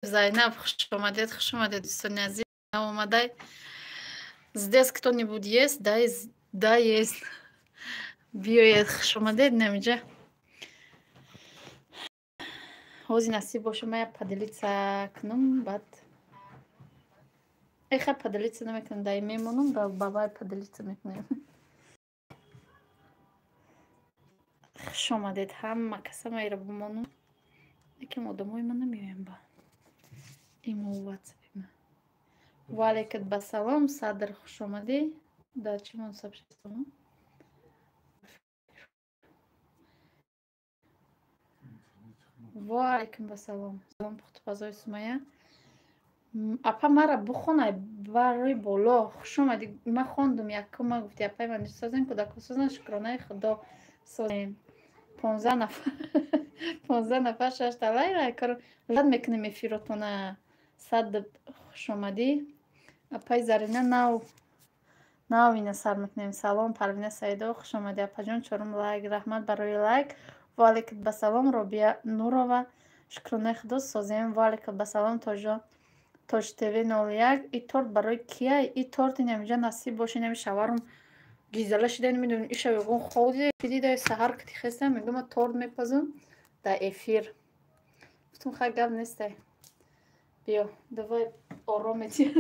Зайнаб, хушомадед, хушомадед, дӯстони азиз, омадай. Здесь кто-нибудь есть? Да, да, есть. Биёед, хушомадед намиҷа. Ҳози насиб боша, ман як поделиться кунам, баъд эха поделиться намекунам, дай мемонам, ба бабай поделиться мекунем. Хуш омадед ҳама каса, майра бимонам. Лекин одамои ман намеоям ба имо ватсапи ма. Ваалайкат басалом, Садр, хуш омадӣ. Да чимон сообщество? Ваалайкум басалом. Салом, пухтупазои Сумая. Апа, мара бухонай барои боло. Хуш омадӣ. Ман хондум якум, ман гуфти апай ман созем, кӯдако созан, шукронаи Худо созем. 15 нафар, 15 нафар, шашта лай лайкаро рад мекунем эфиротона. Сад, хуш омадӣ. Апай Зарина, нав нав ина сар мекунем. Салом, Парвина Саидова, хуш омадӣ, апаҷон, чорум лайк, раҳмат барои лайк. Ваалайкум басалом, Робия Нурова, шукронаи Худо созем. Ваалайкум басалом, Тоҷо Тоҷ ТВ 01. И торт барои кия? И торт инамиҷа насиб боша, инами шаварум гизала шида, намедонам, иша ягон хоб дида, саҳар кати хестам, мегӯям ман торт мепазам дар эфир. Гуфтам хай, гап нестай. Биё, давай орометия.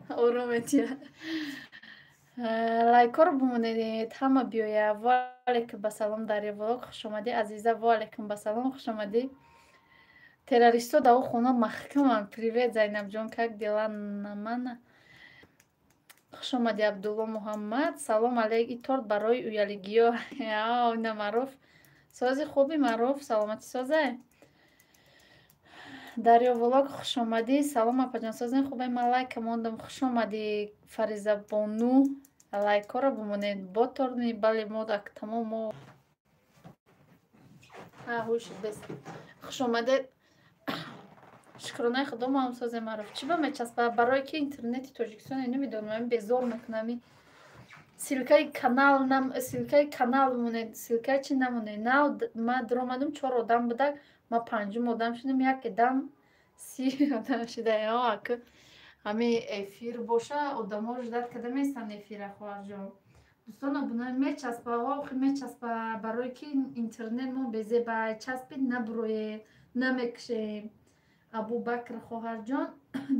Орометия. Лайкҳоро бимонед, ҳама биёя. Ваалайкум басалом, Дарья Влог, хуш омадӣ. Азиза, ваалайкум басалом, хуш омадӣ. Террористҳо дар о хона маҳкаманд. Привет, Зайнабҷон, как дела, намана? Хуш омадӣ, Абдулло Муҳаммад. Салом алейк, и торт барои уялигиё. Ина Маъруф. Сози хуби, Маъруф, саломатӣ созай. Дарё Влог, хуш омадӣ. Салом, апаҷон, созен хубе, ман лайка мондам. Хуш омадӣ, Фаризабону. Лайкҳоро бимонед. Бо торт ми, бале, мо тамом мо. Ҳуш бес. Хуш омадед. Шукронаи Худо, мо ҳам созем, Маъруф. Чӣ ба мечаспа? Барое ки интернети Тоҷикистон намедонам, ами безор мекунам. Ссылкаи канал нам, ссылкаи канал бимонед, ссылкаи чӣ намонед. Нав ма даромадам, чор одам будак, ма панҷум одам шудам, яке дам 30 одам шуда. Ака ҳами эфир боша, одамо ждать карда местанд эфира, хоҳарҷон. Дӯстон, обуна мечаспа, охи мечаспа, барое ки интернет мо безеба, часпид набуроед, намекушем. Абубакр, хоҳарҷон,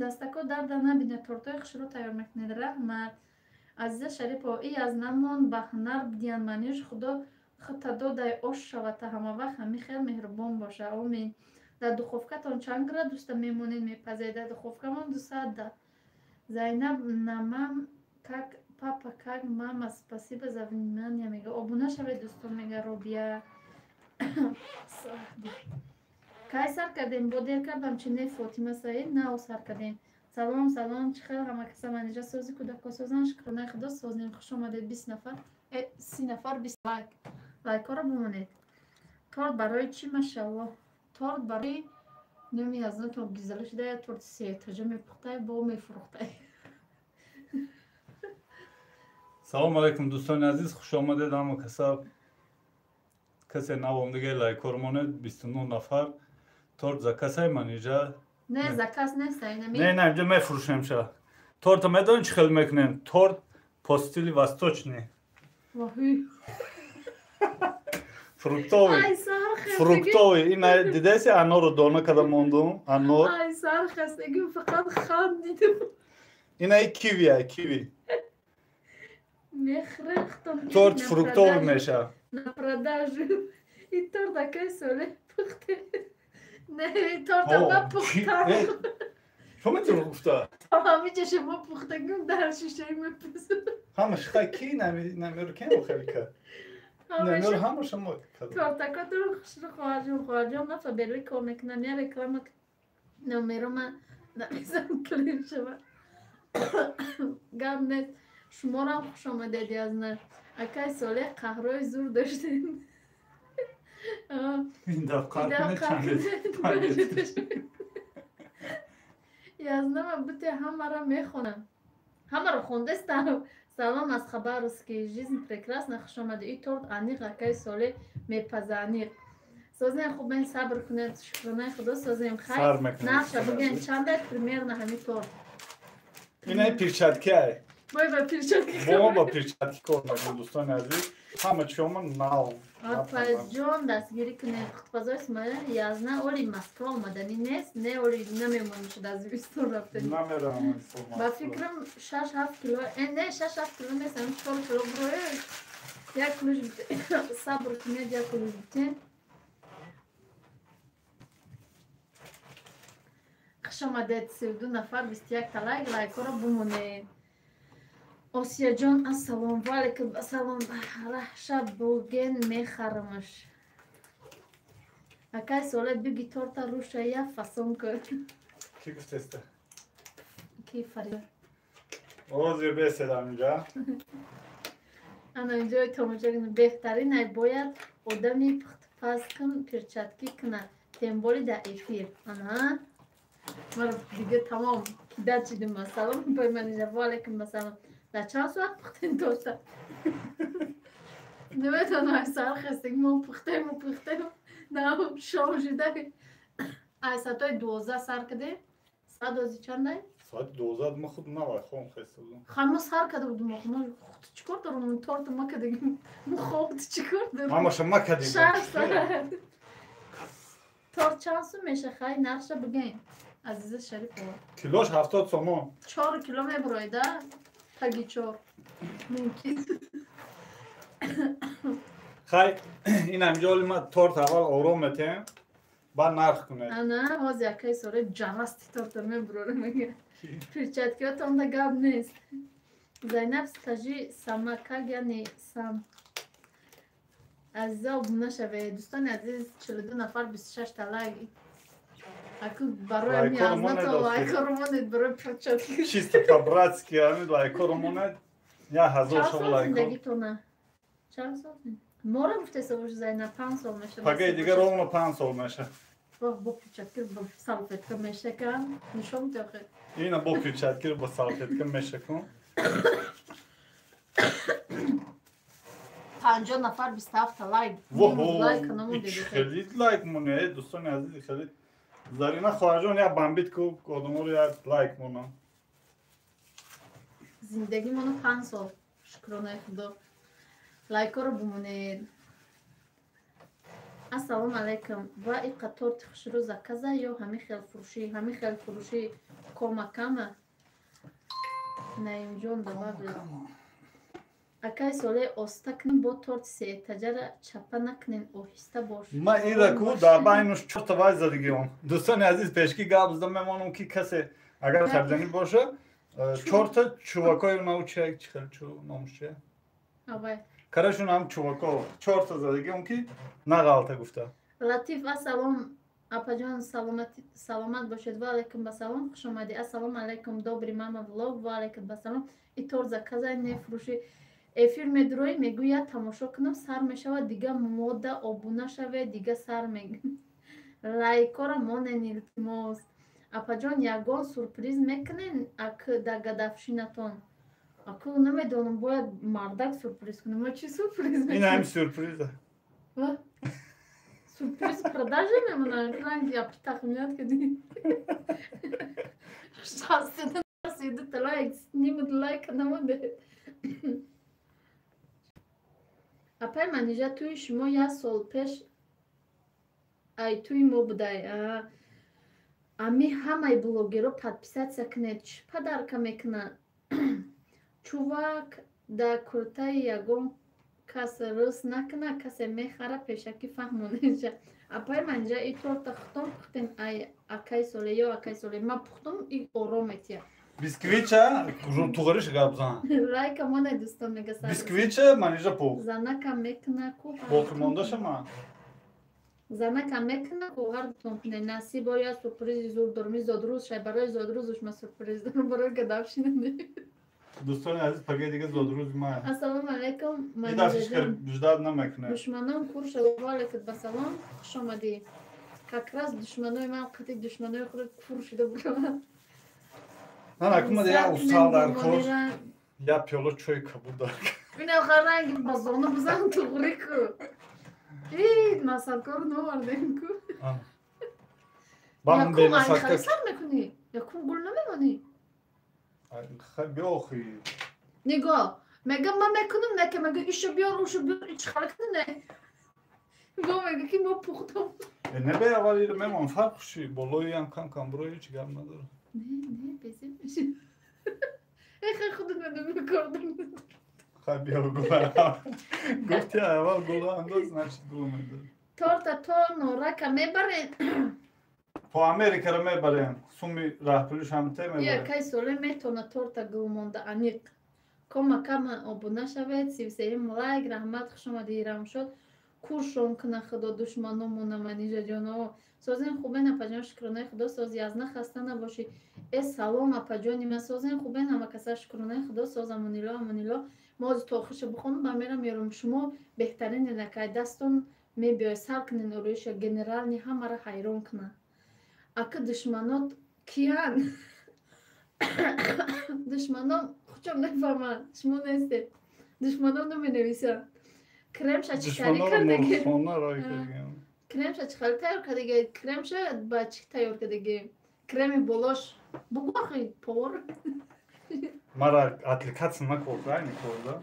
дастако дарда набинед, тортҳои хушро тайёр мекунед, раҳмат. Азиза Шарипова, и аз намон ба ҳунар бидиҳанд, маниш Худо хута додай, ош шавата, ҳамавақт ҳамин хел меҳрубон боша. Омин. Дар духовкатон чанд градуста мемонед, мепазед? Дар духовкамон 200. Зайнаб, намам как папа, как мама, спасибо за внимание, мега. Обуна шавед, дӯстон, мега Робия. Кай сар кардем? Бо дер кардам чи не, Фотима Саид? Нав сар кардем. Салом, салом, чӣ хел ҳама каса, манижа сози, кӯдако созан, шукронаи Худо созем. Хуш омадед, 20 нафар, 30 нафар, 20 лайк. Лайкҳоро бимонед. Торт барои чӣ, машалло? Торт барои нуми аз то гизала шуда, я торти сеэтажа мепухтай, бо мефурӯхтай. Салом алайкум, дӯстони азиз, хуш омадед ҳама каса. Касе нав омдига, лайкҳоро монед, 29 нафар. Торт заказ ай, манижа? Не, заказ нест, Не, не, инҷа мефурӯшем ша. Торта медонӣ чӣ хел мекунем? Торт по стиле восточный. Фруктовый. Фруктовый. Ина дидаси, анорро дона када мондум, анор. Ай, сар хастагим, фақат хандидим. Ина киви ай, киви. Мехрехтам. Торт фруктовый меша. На продажу. И торт акай соле пухте. Не, торта ма пухтам. Шумо метавонед гуфта? Ҳамиҷа шумо пухтагим, дар шишаи мепӯсам. Ҳамаш хай ки намеру кем хеле кард? Намеру ҳамаша мо кардем. Тортакотро хушрӯ, хоҳарҷон, хоҳарҷон, ма Фаберлик кор мекунам, я реклама номеро ма нависам, клин шава. Гап нест. Шуморам хуш омадед, Язна. Акай Солеҳ, қаҳрҳои зур доштем. Ин даф қаҳр кунед. Язнама буте, ҳамаро мехонам. Ҳамаро хондестам. Салом аз Хабаровский. Жизнь прекрасна, хуш омадӣ. И торт аниқ акай Солеҳ мепаза, аниқ. Созем хубен, сабр кунед, шукронаи Худо созем. Хай, нарша буген чанда примерно ҳами торт? Инаи перчатки ай. Бой ба перчатки. Бо ба перчатки кор мекунем, дӯстони азиз. Ҳама чиёмон нав. Апаҷон, дастгирӣ кунед. Хутбазои Сумайя язна оли Москва омаданӣ нест, не оли намемонад шуда аз Зимистон рафтанӣ. Намеравам. Ба фикрам 6-7 кило, не 6-7 кило нест, ҳам 4 кило буроя. Як кулуш сабр кунед, як кулуш битен. Хуш омадед, 32 нафар, 21 та лайк, лайкҳоро бумонед. Осияҷон, ассалому алайкум, ассалом. Раҳша буген мехарамаш. Акай Соле, биги торта руша я фасон кун. Ки гуфтеста? Ки Фарид? Ҳозир беседам инҷа. Ана инҷои тамошо кунед. Беҳтарин ай бояд одами пухтпаз кун, перчатки кунад. Темболи дар эфир. Ана. Мара дига тамом кидат шидим. Ассалом, бой манижа. Ва алайкум ассалом. Дар чанд соат пухтем торта? Наметавонам, сар хестем, мо пухтему пухтем, на шом шуда. Ай соатҳои 12 сар кардем. Соат ози чандай? Соати 12 ма худ навай хом хеста будам. Хай мо сар карда будем, мо худ чӣ кор дорем? Торта ма кардем. Мо хоб чӣ кор дорем? Ҳамаша ма кардем. 6 соат. Торт чанд сум меша? Хай нархша бигӯем. Азиза Шарипова. Килош 70 сомон. 4 кило мебуроида? Таги чор. Мумкин. Хай, ин ҳамҷо оли ма торт аввал ором метем, баъд нарх кунед. Ана, ҳозир акаи Соре ҷаласти торта мебурора мега. Перчаткиҳотонда гап нест. Зайнаб, скажи сама как я не сам. Азиза, обуна шавед. Дӯстони азиз, 42 нафар, 26 та лайк. Аку барои ами азнато лайкҳоро монед барои перчатки. Чисто по-братски ами лайкҳоро монед. Я ҳазор шава лайкҳо. Зиндагитона? Чанд сол? Мора гуфтеса бош, Зайнаб, 5 сол меша. Пагаи дигар ровно 5 сол меша. Бо перчатки, бо салфетка мешакам. Нишон медиҳ. Ина бо перчатки, бо салфетка мешакам. 50 нафар, 27 лайк. Лайк хеле лайк моне, дӯстони азиз, хеле. Зарина хоҳарҷон, як бамбит ку одаморо, як лайк мона. Зиндагимоно 5 сол, шукронаи Худо. Лайкҳоро бумонед. Ассалому алайкум. Ва иқа торти хушрӯ заказа ё ҳамин хел фурӯшӣ? Ҳамин хел фурӯшӣ комакама. Наимҷон добавил. Акай Соле, оста кунем, бо торти сеэтаҷара чапа накунем, оҳиста бош. Ма ира ку дар байнуш чорта вай задигиём. Дӯстони азиз, пешки гап зада мемонам, ки касе агар хариданӣ боша, чорта чувакои нав чи хел чу номш чи? Карашун ҳам чувако чорта задагиём, ки нағалта гуфта. Латиф, ассалом, апаҷон, саломат бошед. Ва алайкум басалом, хуш омадӣ. Ассалому алайкум, добрый мама влог. Ва алайкум басалом. И торт заказа не фурӯшӣ? Эфир медуроӣ, мегӯяд тамошо кунам, сар мешавад, дига мода обуна шавед, дига сар мег. Лайкора монен, илтимос. Апаҷон, ягон сюрприз мекунен ак дар годовщинатон? Аку намедонам, бояд мардак сюрприз кунем. Ма чӣ сюрприз? Ин ҳам сюрприза. Сюрприз продажа мемонад, ранг я тахминат кардӣ. 62 лайк, нимуд лайк намонде. Апай Манижа, тӯи шумо як сол пеш ай тӯи мо будай. Ами ҳамаи блогерро подписаться кунед. Чӣ подарка мекунад? Чувак дар куртаи ягон кас рӯс накунад, касе мехара, пешакӣ фаҳмонеша. Апай Манижа, и торта хутон пухтен ай акай Соле ё акай Соле? Ма пухтум, и ором метия. Бисквитча туғриш гап зан. Лайка монай, дӯстон, мега. Бисквитча Манижа пухт. Занака мекуна ку. Боқимондаша ма. Занака мекуна ку, ҳар дутон кунед. Насиб, оя сюрпризи зур дорум. И зодрӯз шай, барои зодрӯзуш ма сюрприз дорум, барои годовщина не. Дӯстони азиз, пагаи дига зодрӯзи ма. Ассалому алайкум. Ждать намекунед. Душманон кур шава. Ва алайкум басалом, хуш омадӣ. Как раз душманои ман қати душманои худ кур шуда будам. Ман акумада як усал дар кор, як пиёла чойи кабуд дар. Ина ранги ба зону бизан, туғри ку. Эй, насадкаро навардем ку. Бам Якум ай хали сар мекунӣ? Якум гул намемонӣ? Хай биохи. Нигоҳ, мегам ман мекунам, не ки мега ишу биёр, ушу биёр, ич хали кунӣ не. Бо мега ки мо пухтам. Не бе аввал иро мемон фарқ ши болои ам кам кам буро ҳеч гап надорад. Не, не, безеб меши. Э, хай худат медонӣ кор дорам. Хай биё гул. Гуфти аввал гул андоз, значит гул медорад. Торта то норака мебарем. То Америкаро мебарем. Суми раҳпулиш ҳам те мебарем. Я кай соле метона торта гул монда аниқ. Кома кама обуна шавед, 33-юм лайк, раҳмат, хуш омадӣ Рамшод. Куршон куна худо душманомона Манижа ҷоно. Созен хубен апаҷон, шукронаи худо соз язна хаста набошӣ. Э салом апаҷони ман созен хубен ҳама каса шукронаи худо соз амонило амонило. Мо ҳозир то охирша бихонам ба мерам ёрам шумо беҳтарин инакай дастон мебиёй сар кунен ороиша генерални ҳамаро ҳайрон куна. Ака душманот киян? Душманон хучом нефаҳманд, шумо нестед. Душманон наменависанд. Кремша чӣ кари кардаги? Кремша чӣ хали тайёр кардаги? Кремша ба чӣ тайёр кардаги? Креми болош бугу ахи повар. Мара отвлекаться накор, да, никор, да?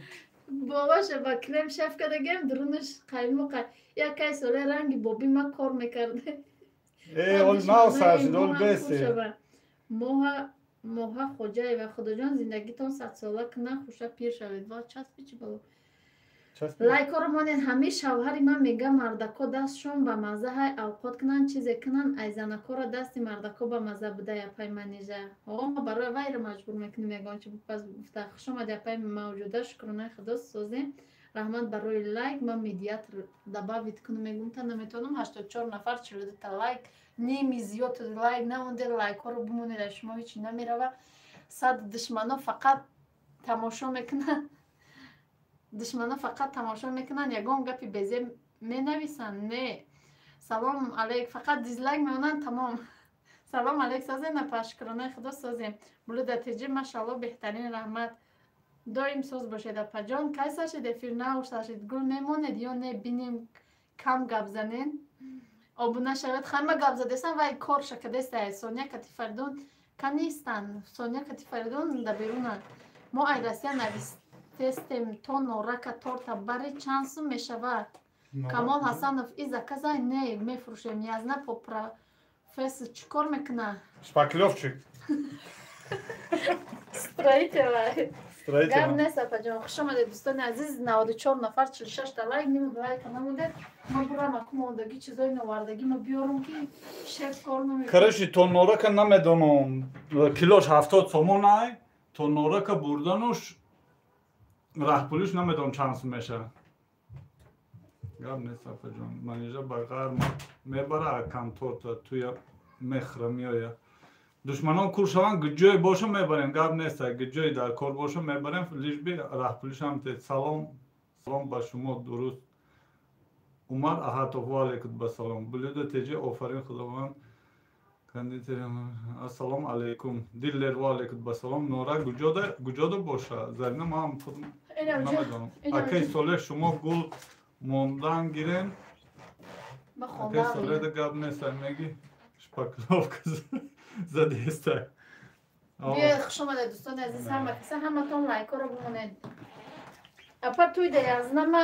Болоша ба крем шеф кардагем, дурунаш қаймоқа. Як кай соле ранги боби ма кор мекарде. Э, ол нав сар шуд, ол бесе. Моҳа Моҳа Хоҷаева Худоҷон зиндагитон садсола куна хуша пир шавед. Ва часпи чӣ бало? Лайкҳоро монед ҳамаи шавҳари ман мега мардако дастшон ба мазза ҳай авқот кунанд чизе кунанд ай занакора дасти мардако ба мазза буда япай Манижа. О ма барои вайро маҷбур мекунем ягон чи пас гуфта хуш омад япай мавҷуда шукронаи худо созем. Раҳмат барои лайк ман медиатор добавить кунам мегум та наметавонам 84 нафар 42 та лайк ними зиёд лайк намонде лайкҳоро бимонед аз шумо ҳечи намерава. Сад душмано фақат тамошо мекунанд. Душмано фақат тамошо мекунанд, ягон гапи безеб менависанд? Не. Салом алейк, фақат дизлайк мемонанд тамом. Салом алейк созем апа, шукронаи худо созем. Блюда теҷи машалло беҳтарин раҳмат. Доим соз бошед апаҷон. Кай сар шид эфир нав сар шид гул мемонед ё не бинем кам гап занен? Обуна шавед. Хай ма гап задестам вай кор шакадеста. Соня кати Фаридун ка нестанд. Соня кати Фаридун да берунанд. Мо ай Россия навистестем то норака торта бари чанд сум мешавад? Камол Ҳасанов и заказай не мефурӯшем. Язна по профессия чӣ кор мекунад? Шпаклёвчик. Строитель. Гап нест апаҷон. Хуш омадед дӯстони азиз. 94 нафар 46 та лайк ним лайка намонде. Ман бурам аку мондагӣ чизои новардагӣ ма биёрам ки шеф кор намекунад. Короче, то норака намедонам. Килош 70 сомон ай. То норака бурдануш раҳпулиш намедонам чанд сум мешавад. Гап нест апаҷон. Манижа ба ғарм мебара акам торта туя мехӯра меоя. Душманон кур шаванд ҷое боша мебарем гап нест ҷое дар кор боша мебарем лишь бы раҳпулишам те. Салом салом ба шумо дуруст Умар Аҳатов ва алейкум ба салом. Блюдо теҷи офарин худованд кондитер ассалому алейкум диллер ва алейкум ба салом нора гуҷода боша Зарина ман худ намедонам. Акай Солеҳ шумо гул мондан гирем. Акай Солеҳда гап нест меги шпаклёвка задеста. Биёед хуш омадед дӯстони азиз ҳама каса ҳаматон лайкҳоро бимонед. Апа туйда язнама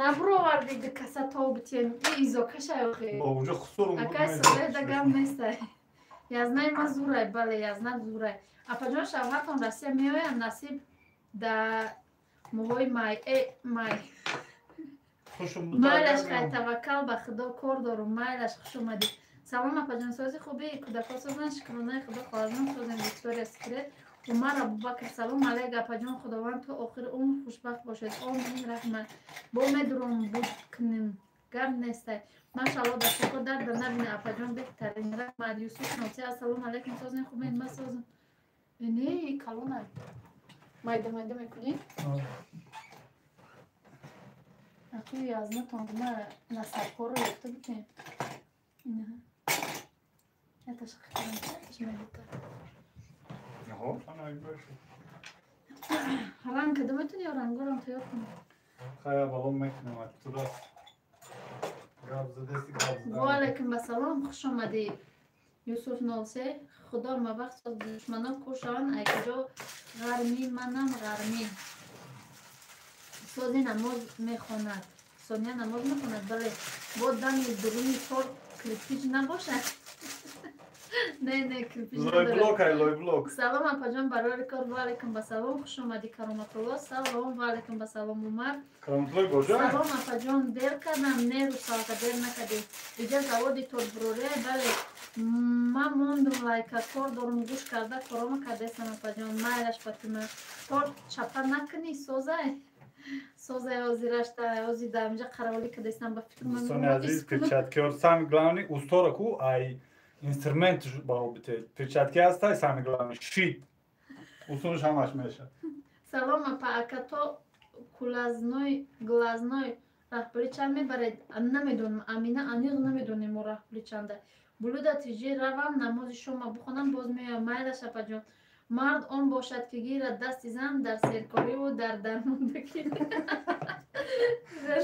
набуроварди ду каса то битем изокаша охи. Бо хусурум. Акай Солеҳда гап нестай. Язнаи ма зурай, бале язна зурай. Апаҷон шавҳартон Россия меоянд насиб да моҳои май э май. Майлаш хай таваккал ба худо кор дорум майлаш хуш омадӣ. Салом апаҷон сози хуби кӯдакҳо созанд шукронаи худо хоҳарҷон созем Виктория Секрет. Умар Абубакр салом алейк апаҷон худованд то охири умр хушбахт бошед. Омин раҳмат. Бо медурум буд кунем гап нестай. Машалло дастако дарда набина апаҷон беҳтарин раҳмат. Юсуф Носи ассалому алайкум созем хубен ма созам. Не калона. Майда майда мекунӣ? Аку язнатон ма насабҳоро ёфта бутем. Инаҳа. Яташ хикарам, майдата. Ранг када метавонӣ ё рангорам тайёр кунӣ? Хая балон мекунам тураст. Гап задести, гап задан. Ва алайкум ассалом, хуш омадӣ. Юсуф 03. Худо мабахт соз, душмано кур шаванд, ай куҷо ғармӣ, манам ғармӣ. Сози намоз мехонад. Сония намоз мехонад, бале. Бо дами дуруни тор кирпич набошад? Не, не, кирпич надорад. Лойблок ай, лойблок. Салом, апаҷон, барори кор. Ва алайкум басалом, хуш омадӣ, Кароматулло. Салом, ва алайкум басалом, Умар. Кароматуллои божа? Салом, апаҷон, дер кардам. Не, русалка, дер накардӣ. Иҷа заводи торбурория, бале. Ман мондум лайка, кор дорум, гӯш карда корома кардесам, апаҷон. Майлаш, Фатима. Торт чапа накунӣ, созай. Созай, ҳозирашта, ҳозир дар инҷа қараволӣ кардесам, ба фикр ман. Дӯстони азиз, перчаткиҳо самый главный устора ку ай инструмент баҳо битед. Перчатки ҳастай, самый главный шит. Усунш ҳамаш мешад. Салом, апа, ака, то кулазной глазной раҳпулӣ чанд мебаред? Намедонам, Амина, аниқ намедонем мо раҳпулӣ чанда. Блюда тиҷи равам, намози шома бухонам, боз меоям. Майлаш, апаҷон. Мард он бошад, ки гирад дасти зан дар серкориву дар дармондагӣ.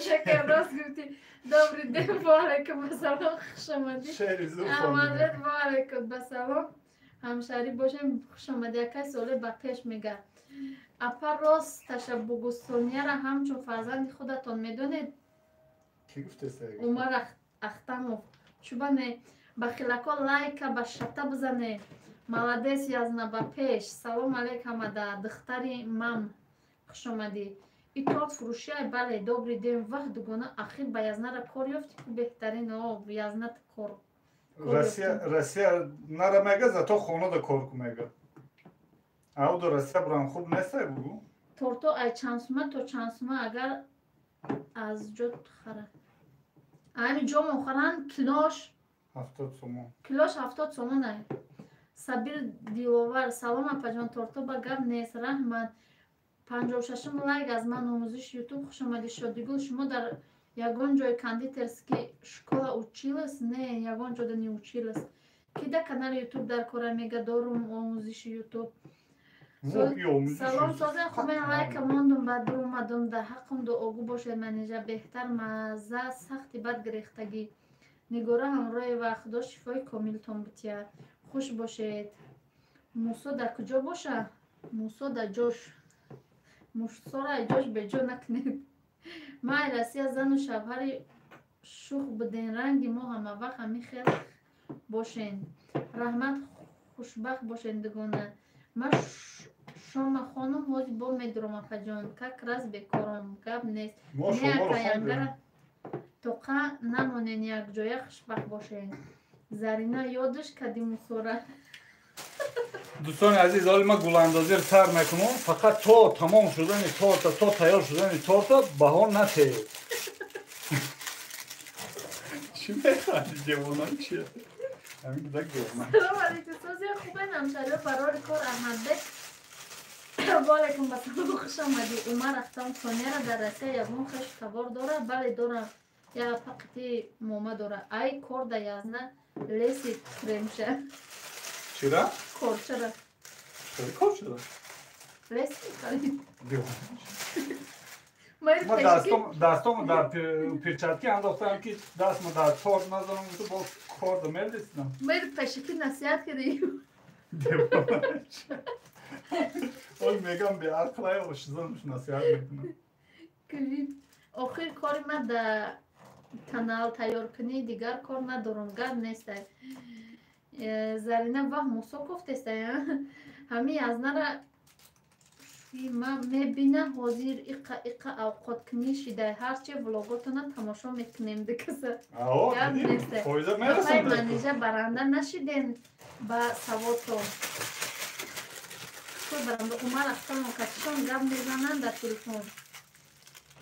Шакар, рост гуфтӣ. Добрый день, ва алайкум ассалом, хуш омадӣ. Шеъри зур хондӣ. Аҳмадред, ва алайкум басалом. Ҳамшаҳрӣ бошем, хуш омадӣ. Акай Соле ба пеш мега. Апа, рост ташаббугу Сонияра ҳамчун фарзанди худатон медонед? Кӣ гуфтеста? Умар Ахтамов. Чуба не? Бахилако лайка ба шата бизане. Молодец, Язна, ба пеш. Салом алейк ҳамада. Духтари мам, хуш омадӣ. И торт фурӯшиай, бале. Добрый день, вах, дугона, ахир ба Язнара кор ёфтӣ ку, беҳтарин. О, Язна кор. Россия, Россия нара мега, зато хона да кор ку мега. Ау до Россия бурам хуб нестай, бугу. Торто ай чанд сума то чанд сума, агар аз ҷо харад? Ами ҷомон харанд, килош 70 сомон. Килош 70 сомон ай. Сабир Диловар, салом, апаҷон, торто ба гап нест, раҳмат. 56-ум лайк аз ман. Омӯзиши Ютуб, хуш омадӣ, Шодигул. Шумо дар ягон ҷои кондитерский школа училась? Не, ягон ҷода не училась. Ки да канали Ютуб дар кора мега, дорум омӯзиши Ютуб. Салом, созен, хубен? Лайка мондум, баъд биромадум. Дар ҳаққум дуогӯ бошед, Манижа беҳтар, мазза сахти бад гирехтагӣ. Нигора Ҳамроева, худо шифои комилтон бутия, хуш бошед. Мусо дар куҷо боша? Мусо дар ҷош, мусора ҷош беҷо накунед. Май Россия зану шавҳари шух буден, ранги мо ҳамавақт ҳамин хел бошен. Раҳмат, хушбахт бошен, дугона. Ман шома хонум, ҳозир бо медурам, апаҷон, как раз бекором. Гап нест, неакаянгара тоқа намонен, якҷоя хушбахт бошен. Зарина, ёдаш кади мусора. Дӯстони азиз, ҳоли ман гуландозиро сар мекунам. Фақат то тамом шудани торта, то тайёр шудани торта баҳо натеед. Чӣ механдӣ, девона чия? Ҳамин гудак девона. Салом алейкум, сози, хубен, ҳамшариё, барори кор. Аҳмадбек, ва алайкум басалом, хуш омадӣ. Умар Ахтам, Сонияра дар Россия ягон хеш табор дора? Бале, дорам, я пақити мома дора. Ай кор да Язна леси кремша. Чира? Корчара. Корчара? Леси харид. Ма дастом дар перчатки андохтам, ки дастма дар торт назанам, гуфта бо корда мелисидам. Мер пешики насиҳат кардӣ. Ой, мегам, беақлай ошизануш насиҳат мекунам. Клип. Охир кори ма да канал тайёркунӣ, дигар кор надорам. Гап нестай. Зарина, вах, мусо кофтестай. Ҳамин Язнара ма мебинам, ҳозир иқа иқа авқоткунӣ шидай. Ҳарчи влоготона тамошо мекунем, дикаса. Гап нестай. Апай Манижа, баранда нашиден ба саводтон. Баранда Умар Ахтамов, касишон гап мезананд дар телефон?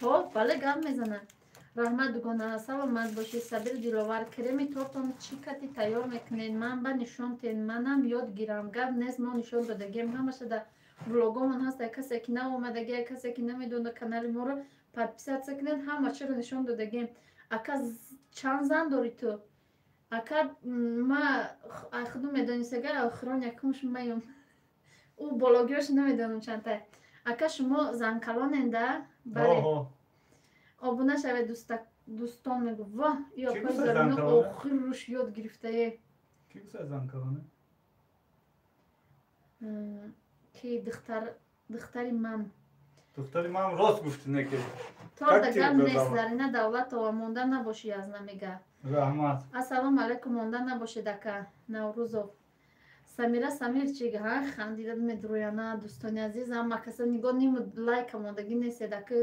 Ҳо, бале, гап мезананд. Раҳмат, дугона, саломат бошед. Сабир Диловар, креми тортон чӣ кати тайёр мекунед? Ман ба нишон тен, манам ёд гирам. Гап нест, мо нишон додагем, ҳамаша дар влогомон ҳаст. Касе ки наомадаги, касе ки намедонад, канали моро подписаться кунед, ҳама чиро нишон додагем. Ака, чанд зан дорӣ ту? Ака, ма худу медонистага, охирон якумш маём, ӯ бологиёш намедонам чандта. Ака, шумо занкалонен да? Бале. Обуна шавед, Дӯстон мегӯ, ва ё апаи Зарина охир руш ёд гирифтае. Ки гуфта занкалоне? Ки духтари ман. Духтари ман рост гуфти, не ки. Торда гап нест, Зарина Давлатова, монда набоши, язна мега. Раҳмат. Ассалому алайкум, монда набошед, ака Наврӯзов. Самира Самирчик, ҳа, хандида медурӯяна. Дӯстони азиз, ҳама каса нигоҳ ним лайка мондагӣ нестед, ака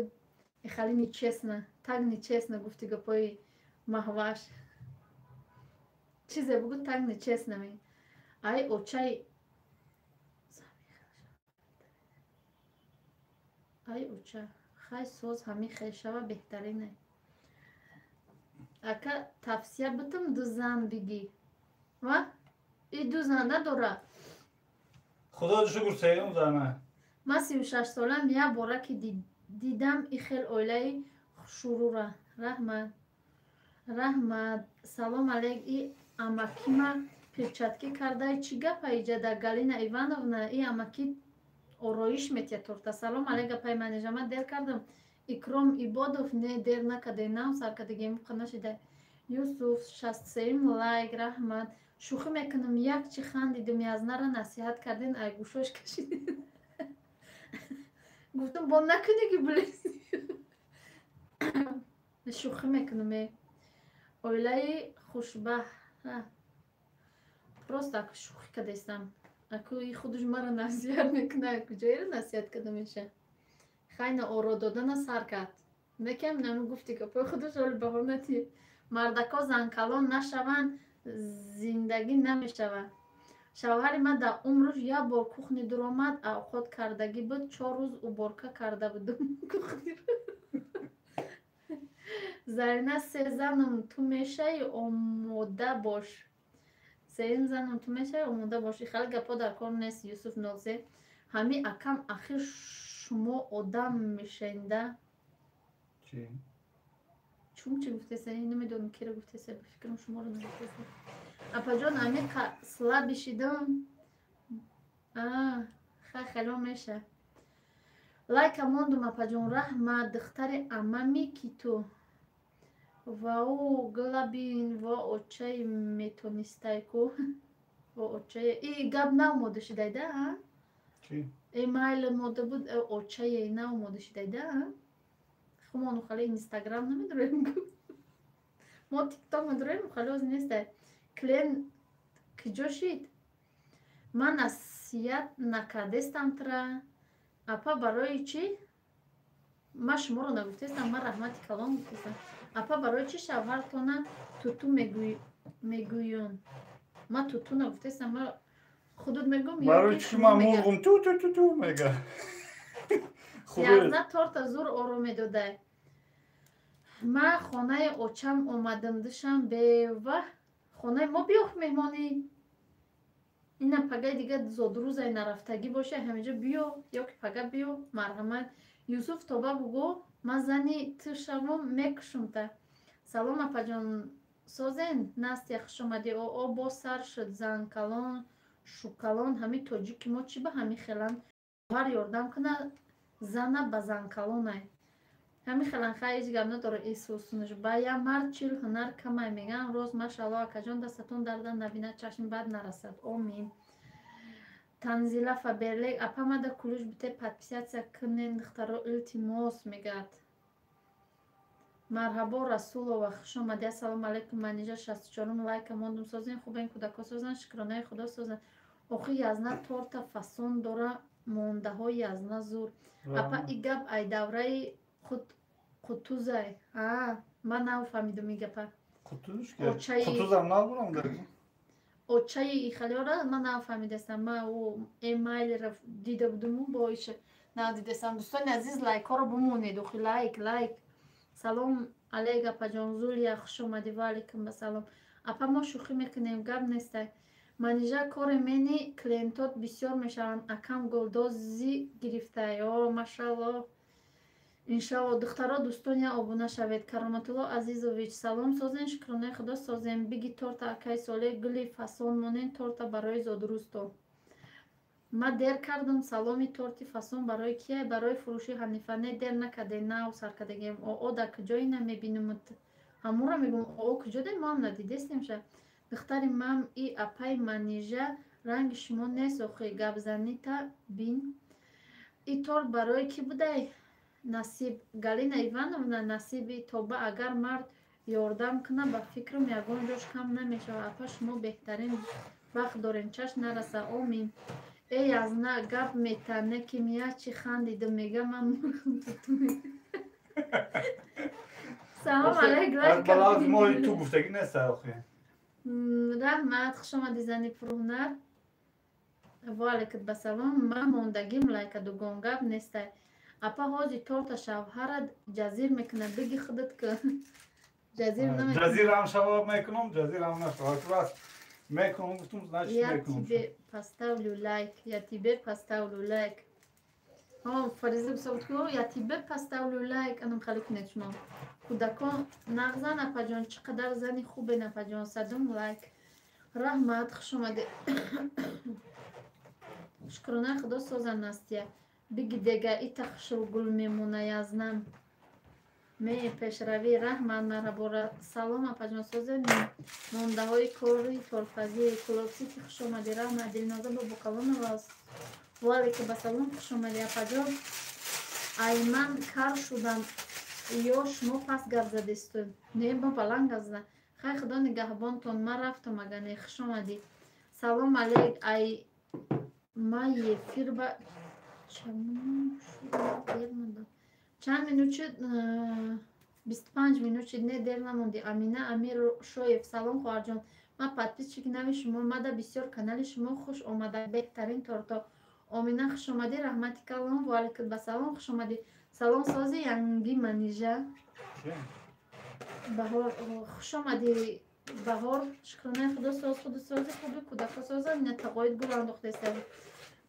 хали нечестно, так нечестно гуфти гапои Маҳваш. Чизе бугу, так нечестно ми. Ай очай, ай оча, хай соз ҳамин хел шава, беҳтарине. Ака, тавсия бутум, ду зан бигӣ. Ва? И ду зан надора. Худо шукр, сеюм зана. Ман 36 солам, як бора ки дидам и хел оилаи хушрӯра. Раҳмат, раҳмат. Салом алейк, и амакима перчатки кардай, чӣ гапа иҷада? Галина Ивановна, и амаки ороиш метия торта. Салом алейк, апай Манижа, ман дер кардам. Икром Ибодов, не, дер накарде, нав сар кардагем, нашида. Юсуф, 63-юм лайк, раҳмат. Шӯхӣ мекунам, як чи хандидум, язнара насиҳат кардин, ай гӯшош кашидин. Гуфтам, бо накунӣ ки билез. Шӯхӣ мекунам, е. Оилаи хушбахт. Просто аку шӯхӣ кардастам. Аку и худаш мара насиҳат мекунад, куҷоеро насиҳат карда меша? Хайна оро додана сар кард. Некам нами гуфти гапои худаш оли баҳо натӣ. Мардако занкалон нашаванд, зиндагӣ намешавад. Шавҳари ман дар умраш як бор кухни дуромад, авқот кардагӣ буд, 4 рӯз уборка карда будум кухниро. Зарина, се занам ту мешавӣ, омода бош. Сеюм занам ту мешавӣ, омода бош. Хеле гапҳо дар кор нест, Юсуф 03. Ҳамин акам, ахир шумо одам мешавенда. Чӣ? Чун чӣ гуфтеса? Намедонам, киро гуфтеса, ба фикрам, шуморо нагуфтеса. Апаҷон, амиқа слабый шидам. Ха, хело меша. Лайка мондум, апаҷон, раҳмат. Духтари амами ки ту. Вау, глабин, во очаи метонистай ку. Во очае. И гап нав мода шидайда, а? Чӣ? Э, майли мода буд, очае нав мода шидайда, а? Хумону хали Инстаграм намедорем ку. Мо Тикток медорем, хали оз нестай. Клиент киҷо шид? Ман насиҳат накардестам тра. Апа, барои чӣ? Ман шуморо нагуфтестам, ман раҳмати калон гуфтестам. Апа, барои чӣ шавҳартона туту мегӯён? Ман туту нагуфтестам, ман худут мегӯм. Барои чӣ ман мурғум ту ту ту ту мега? Язна торта зур оро медодай. Ман хонаи очам омадам душанбе. Хонаи мо биё меҳмонӣ. Ина пагаи дига зодрӯзай нарафтагӣ боша, ҳаминҷо биё ё ки пага биё, марҳамат. Юсуф, тоба бугӯ, ман зани ту шавам, мекушумта. Салом, апаҷон, созен? Настя, хушомадӣ. Оо, боз сар шуд, занкалон, шукалон. Ҳамин тоҷики мо чӣ ба ҳамин хеланд? Шавҳар ёрдам куна, зана ба занкалонай. Ҳамин хелан, хай, ҳеҷ гап надора. Исусунаш ба як мард 40 ҳунар камай мегӯям. Роз, машаалло, акаҷон, дастатон дарда набинад, чашми бад нарасад, омин. Танзила Фаберлек, апа, мада кулуш бите, подписаться кунен, духтаро, илтимос, мегӯяд. Марҳабо, Расулова, хушомадӣ. Ассалому алайкум, Манижа, 64-ум лайка мондум. Созен, хубен, кӯдако созанд, шукронаи Худо, созанд. Охи язна торта фасон дора, мондаҳои язна зур. Апа, и гап ай давраи Қутузай. А ман нафаҳмидум и гапа. Қутузам набурам. Очаи ихалиёра ман нафаҳмидастам. Ман ӯ эмайлро дида будуму бо иша надидастам. Дӯстони азиз, лайкҳоро бимонед, охи, лайк, лайк. Салом алейк, апаҷон. Зулия, хушомадӣ. Ва алайкум ассалом. Апа, мо шӯхӣ мекунем, гап нестай. Манижа, коре мени клиентот бисёр мешаванд. Акам голдози гирифтай. О, машалло, иншалло. Духтаро, дӯстон, я обуна шавед. Кароматулло Азизович, салом, созен, шукронаи Худо, созем. Биги торта, акаи Соле, гули фасон монен торта барои зодрӯзто. Ман дер кардам. Саломи, торти фасон барои кия? Барои фурӯши Ҳанифа. Не, дер накарде, нав сар кардагем. Оо, дар куҷои намебинумут? Ҳамура мегум, о куҷо дай, мо ҳам надидестем ша. Духтари мам и апай Манижа ранги шумо нест охи, гапзанита бин. И торт барои кӣ будай? Насиб Галина Ивановна насиби тоба, агар мард ёрдам куна, ба фикрам ягон ҷош кам намешавад. Апа, шумо беҳтарин вақт дорем, чашм нараса, омин. Э язна гап метане ки мия чи хандидум, мега ман мурғам туту. Салом алайк, лайк. Балази мо ту гуфтагӣ нест охи. Раҳмат, хуш омадӣ, зани пурҳунар. Ва алайкат ба салом. Ман мондагим лайка дугонгап нестай. Апа, ҳози торта шавҳарат ҷазир мекунад, биги худат ку. Ҷазир намекунад. Ҷазирам шавоб мекунам, ҷазирам нашавад. Раст мекунам гуфтум, значит Я мекунам. тебе поставлю лайк, я тебе поставлю лайк. О, Фариза гуфта ку, я тебе поставлю лайк, анам хали кунед шумо. Кӯдакон нағзан, апаҷон, чӣ қадар зани хубе, апаҷон, садум лайк. Раҳмат, хуш омадӣ. Шукронаи Худо созан Настя. Биги дега ита хушрӯгул мемона язнам. Ме пешравӣ, раҳмат, марҳабора. Салом, апаҷон, созен мондаҳои кори торпазӣ. Кулобсити, хуш омадӣ, раҳмат. Дилноза Бобокалонова, ва алайкум ассалом, хуш омадӣ, апаҷон. Ай ман кар шудам ё шумо пас гап задесту? Не, ма баланд гап задам. Хай, Худо нигаҳбонтон, ман рафтам ага не, хуш омадӣ. Салом алейк, ай ма ефирба дер мондам. Чанд минут шуд? 25 минут шуд. Не, дер намондӣ. Амина Амиршоев, салом, хоҳарҷон. Ман подписчики нави шумо, мада бисёр канали шумо хуш омада, беҳтарин торто. Омина, хуш омадӣ, раҳмати калон, ва алайкум ассалом, хуш омадӣ. Салом, сози янги Манижа. Баҳор, хуш омадӣ, Баҳор, шукронаи Худо соз, худу сози хуби кӯдако соза, ина тағоид гул андохтеста.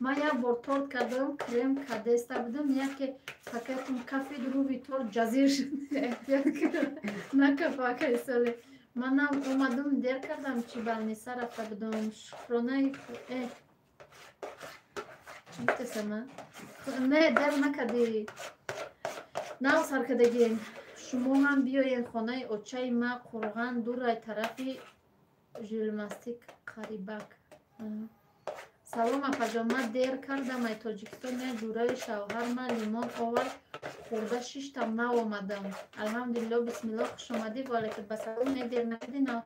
Ман як бор торт кардам, крем кадеста будам, яке пакетум кафид, рӯи торт ҷазир шуд. Накафа акай соле. Манам омадам, дер кардам, чи балниса рафта будам. Шукронаи чӣ гуфтесама? Не, дер накардӣ. Нав саркардагием. Шумо ҳам биёен хонаи очаи ма, Қурған дурай, тарафи Жилмастик қарибак. Салом, апаҷон, ман дер кардам, ай Тоҷикистон як ҷураи шавҳар ман лимон овард, хӯрда шиштам, нав омадам. Алҳамдулилло, бисмилло, хуш омадӣ, ва алайкум ассалом, не, дер накардӣ, нав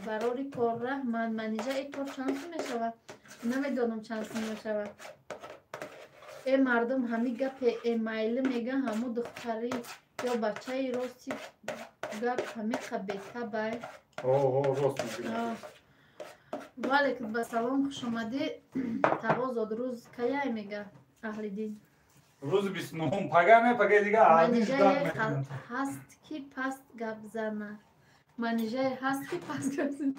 барори кор, раҳмат. Манижа, и торт чанд сум мешавад? Намедонам чанд сум мешавад. Э мардум ҳами гапе эмайлӣ мега, ҳаму духтари ё бачаи рости гап ҳамиқа бетабай. Рост мегӯяд. Ва алайкум ассалом, хуш омадӣ. Тағозод рӯз каяй мега Аҳлиддин. Рӯзи 29-ум, пага не, пага дига Аҳлиддин Манижае ждать мекунем. ҳаст ки паст гап зана. Манижае ҳаст ки паст гап зана.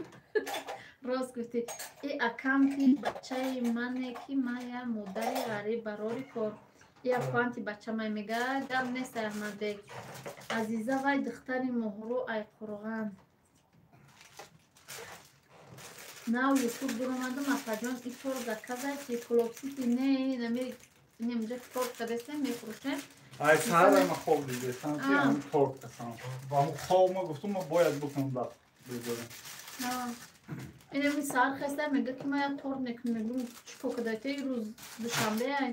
Рост гуфтӣ. И акам ки бачаи мане ки мая модари ғариб, барори кор. И аканти бачамай мега, гап нест, Аҳмадбек. Азиза, вай духтари моҳрӯ ай Қурған. Нав ютуб дуромадам, апаҷон, и торт заказай ки Кулобсити не, нами инамҷа торт кадестем, мефурӯшем. Ай саҳара ма хоб дидестам ки ҳамин торт касам. Ва ҳамун хоб ма гуфтум, ма бояд бикунам да безорем. Инами саҳар хеста мега ки ман як торт мекунам, мегӯм чӣ кор кадаите, ирӯз душанбе ай.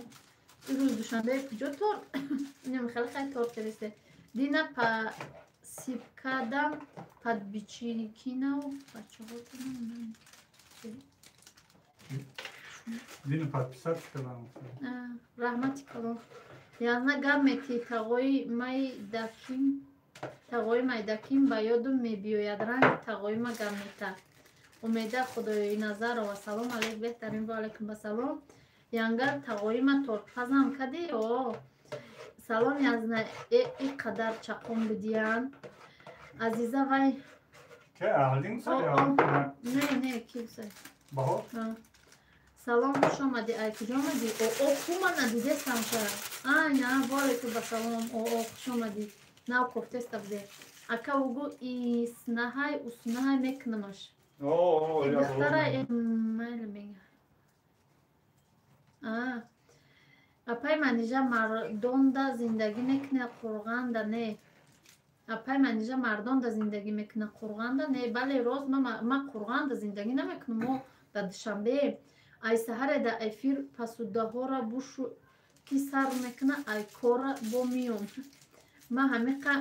Ирӯз душанбе куҷо торт? Инами хеле хай торт кадесте. Дина пасипкадам подписчикинав бачаҳотонам. Дина подписаться кардам. Раҳмати калон. Язна гап мети, тағои майдаким, тағои майдаким ба ёдум мебиёяд, ранги тағои ма гап мета. Умеда Худоиназарова, салом алейк, беҳтарин, ва алайкум ассалом. Янгар тағои ма тортпазам кади? О, салом, Язна, э и қадар чақон будиян. Азиза, вай Ке Аҳлиддин О, сари? Не, не, ки гуфта? Баҳор? Салом, хуш омадӣ, ай куҷо омадӣ? О, о, ку ман надидестам ша. Ай, на, ва алайкум ассалом, о, о, хуш омадӣ. Нав кофтеста буде. Ака угу иснаҳай, уснаҳай мекунамаш. О, Э я духтара майли мега. А. Апай Манижа мардонда зиндагӣ мекунад, Қурғанда не. Апай Манижа мардонда зиндагӣ мекунад, Қурғанда? Не, бале, рост, ман Қурғанда зиндагӣ намекунам, мо дар Душанбе. Ай саҳаре дар эфир пасудаҳора бушу ки сар мекуна, ай кора бо миём. Ман ҳамиқа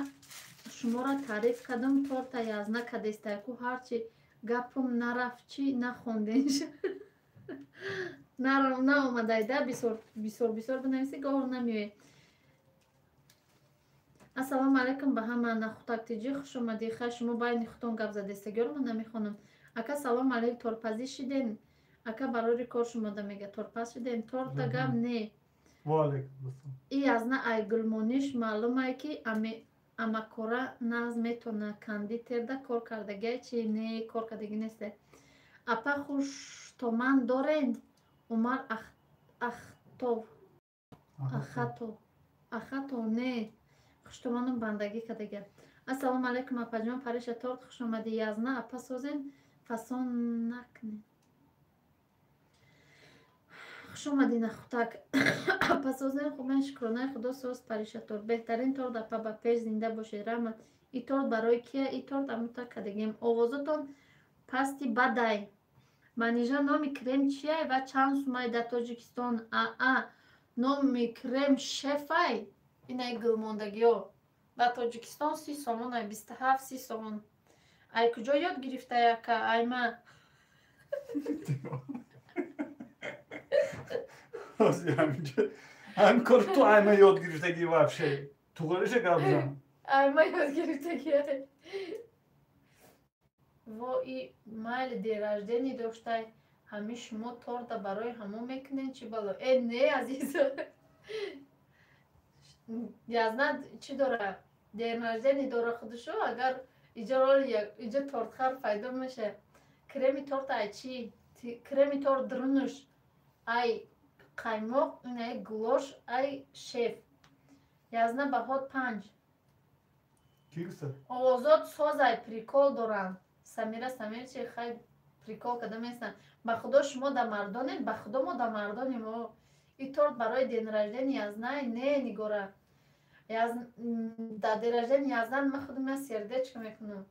шуморо таъриф кардам, торта язна кадестайку, ҳарчи гапам нарафт, чӣ нахонденш. Наомадайда, бисёр бисёр бисёр бинависӣ, гоҳ намеоед. Ассалому алайкум ба ҳама. Нахутак тиҷӣ, хуш омадӣ. Хай, шумо байни худтон гап задестагиёро ман намехонам. Ака, салом алейк, торпазӣ шиден? Ака, барори кор шумода мега, торпаз шиден? Торта гап не. И язна ай гулмониш маълумае ки амакора нағз метона, кондитерда кор кардагиай чи? Не, кор кардагӣ несте. Апа, хуштоман дорен? Умар Ахтов, Ахатов, Ахатов, не, хуштоману бандагӣ кардагиа. Ассалому алайкум, апаҷон. Париша торт, хуш омадӣ. Язна апа, созен, фасон накунед. Хуш омадӣ, Нахутак. Апа, созен, хубен, шукронаи Худо, соз. Париша торт беҳтарин торт, апа, ба пеш, зинда бошед, раҳмат. И торт барои кия? И торт амута кардагием. Овозатон пасти бадай. Манижа, номи крем чиай ва чанд сумай дар Тоҷикистон? Аа, номи крем шефай, инай гулмондагиё. Дар Тоҷикистон 30 сомон, ай 27, 30 сомон. Ай куҷо ёд гирифтай, ака? Айма. Ҳамин кор ту айма ёд гирифтагӣ вообще. Туғриша гап зан. Айма ёд гирифтагӣ. Во и майли, день рождения доштай, ҳами шумо торта барои ҳамо мекунен, чӣ бало? Э, не, азизо. Язна чӣ дора? День рождения дора худушо, агар иҷо роли иҷо тортхар пайдо меша. Креми торт ай чӣ? Креми торт друнуш ай қаймоқ, ин ай гулош, ай шеф. Язна баҳот 5. Овозот созай, прикол доранд. Самира, Самир чи, хай, прикол када местан. Ба Худо, шумо да мардонем, ба Худо, мо да мардонем. И торт барои день рождения Язнай? Не, Нигора. Да день рождения Яздан ман худам я сердечко мекунам.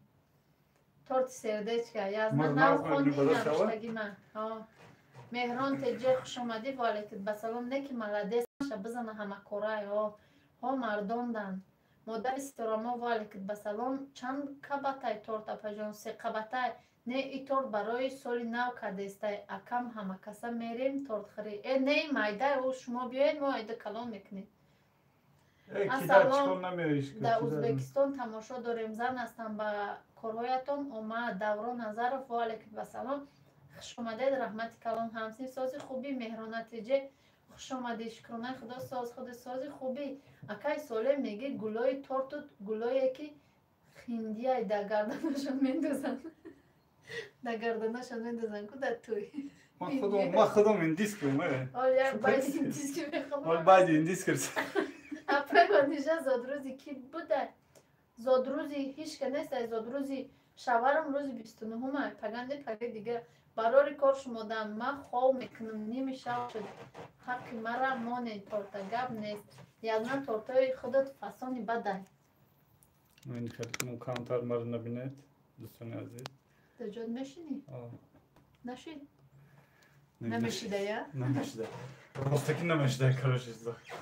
Торти сердечко. Язна навхони навиштаги ман. Меҳрон теҷе, хуш омадӣ, ва алайкум ба салом. Не ки молодец, ша бизана ҳамакорай. Ҳо, мардондан. Модари ситорамо, ва алайкум ба салом. Чанд қабатай торт, апаҷон? Се қабатай. Не, и торт барои соли нав кардестай. Акам, ҳамакаса мерем тортхӯрӣ. Э, не, майдай, ӯ шумо биёед, мо айда калон мекунем. Ассалом, дар Ӯзбекистон тамошо дорем, зан ҳастам, ба корҳоятон омад. Даврон Назаров, ва алайкум ба салом, хуш омадед, раҳмати калон. Ҳамсин, сози, хубӣ? Меҳрона теҷе, хуш омадӣ, шукронаи Худо, соз, худи сози, хубӣ. Акай Солем меги, гулои торту гулое ки хиндияй дар гарданашон мендозанд, дар гарданашон мендозанд ку дар тӯй. Ман худам индискам. Баъди индис. Апай Манижа, зодрӯзи кӣ буда? Зодрӯзи ҳичка нест, ай зодрӯзи шаварам рӯзи 29-ум, паганде, пагаи дигар. Барори кор шумодам, ман хов мекунам, ними шаб шуд, ҳаққи мара монед. Торта гап нест. Язна, тортои худат фасони бадай. Камтар маро набинед, дӯстони азиз. Дар ҷод мешинӣ? Нашид, намешида я. Намешида, ростаки намешида, короче,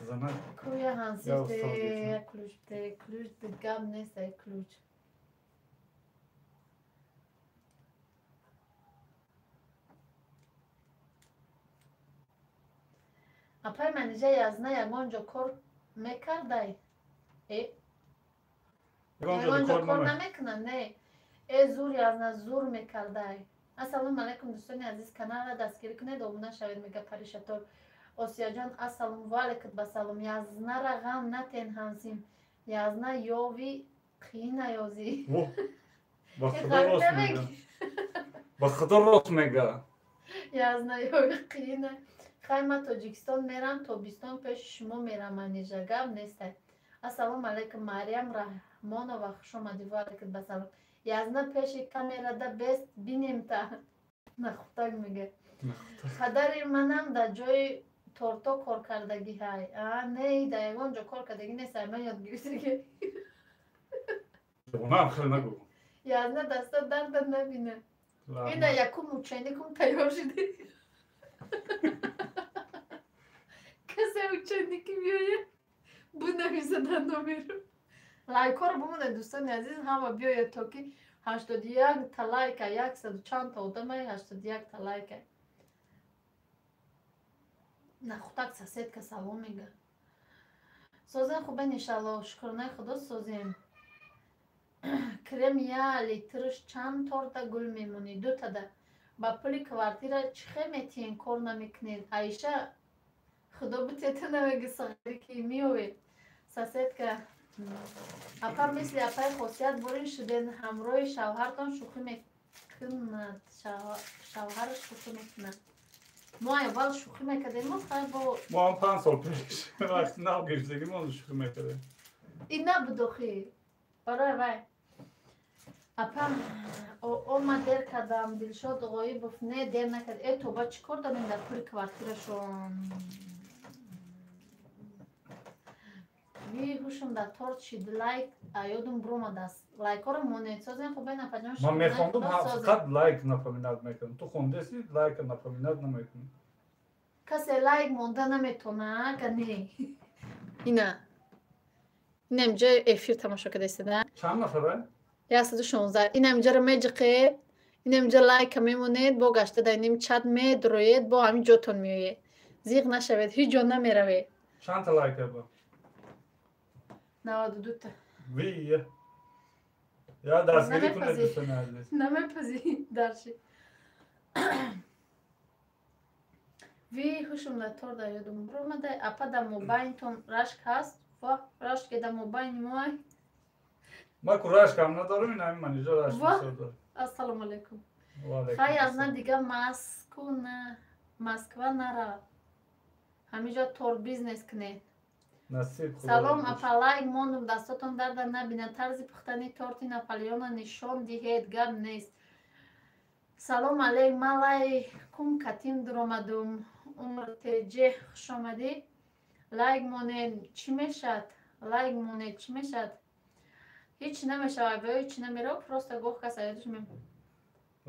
зана. Куя ҳансифте ключ те ключ гап нест, ай ключ. Апай Манижа, Язна ягон ҷо кор мекардай? Э, ягон ҷо кор намекунад, не. Э, зур, Язна зур мекардай. Ассалому алайкум, дӯстони азиз, каналра дастгирӣ кунед, обуна шавед, мега Паришатор. Осияҷон, ассалому ва алайкум ба салом. Язнара ғам натен, ҳамсин. Язна ёви қиина ёзӣ. Ба Худо рост мега, ба Худо рост мега. Язна ёви қиина. Хай, ман Тоҷикистон мерам, тобистон пеши шумо мерам, Манижа, гап нестай. Ассалому алайкум, Мариям Раҳмонова, хуш омадӣ, ва алайкум ба салом. Язна пеши камерада бест бинемта, Нахутак мега. Падари манам дар ҷои торто кор кардагӣ ҳай. А, не, дар ягон ҷо кор кардагӣ нест, ай ман ёд гирифтагӣ. Девонаам хеле нагӯ. Язна даста дарда набина. Ина якум ученикум тайёр шиди. Касе ученики биёяд, бинависад номеру. Лайкҳоро бимонед, дӯстони азиз, ҳама биёяд, то ки 81 та лайка, яксаду чандта одамай, 81 та лайка. Нахутак соседка салом мега. Созем, хубен, иншалло, шукронаи худо, созем. Крем я литрш чанд торта гул мемонӣ? Дутада. Ба пули квартира чӣ хел метиҳен, кор намекунед? Аиша, худо битета, намеги сағири ки меовед. Соседка апа, мисли апаи Хосият борин шуден, ҳамроҳи шавҳартон шӯхӣ мекунад, шавҳараш шӯхӣ мекунад. Мо аввал шӯхӣ мекардем, мо хай бо Мо ҳам 5 сол пеш, вақти нав гирифтагӣ, мо шӯхӣ мекардем. Ин набуд охи барои вай. Апа, ома дер кардам. Дилшод Ғоибов, не, дер накард. Э, тоба, чӣ кор дорем дар пули квартирашон? Ви, ҳушам дар торт шид, лайк аёдум буромадааст. Лайкҳоро монед, созем, хубен, апаҷон. Ман мехондум, фақат лайк напоминать мекардам. Ту хондеси, лайка напоминать намекунӣ. Касе лайк монда наметона, ка не? Ина, инам ҷои эфир тамошо кардастада. Чанд нафара? 116. Инам ҷаро меҷиқед, инам ҷа лайка мемонед, бо гашта дар иним чат медроед, бо ҳамин ҷотон меоед. Зиқ нашавед, ҳеҷ ҷо намеравед. Чандта лайка бо? 92-та. Ви, я дастгирӣ кунед, дӯстони азиз. Намепазӣ дарши. Ви, ҳушум дар тор дар ёдум буромада. Апа, дар мобайнтон рашк ҳаст? Ва, рашке дар мобайни моай. Ма ку рашкам надорам, ин ҳамин манижа рашк бисёр дорам. Ассалому алайкум. Хай, аз на дига Маску на Москва нара, ҳамиҷо тор бизнес кунед. Насиб. Салом, апа, лайк мондум, дастотон дарда набинад. Тарзи пухтани торти Наполеона нишон диҳед, гап нест. Салом алейк, ман лайкум катим дуромадум. Умр теҷе, хушомадӣ. Лайк монед, чӣ мешад? Лайк монед, чӣ мешад? Ҳеҷ намешавад, ва ҳеҷ намеро, просто гоҳ кас аёдаш ме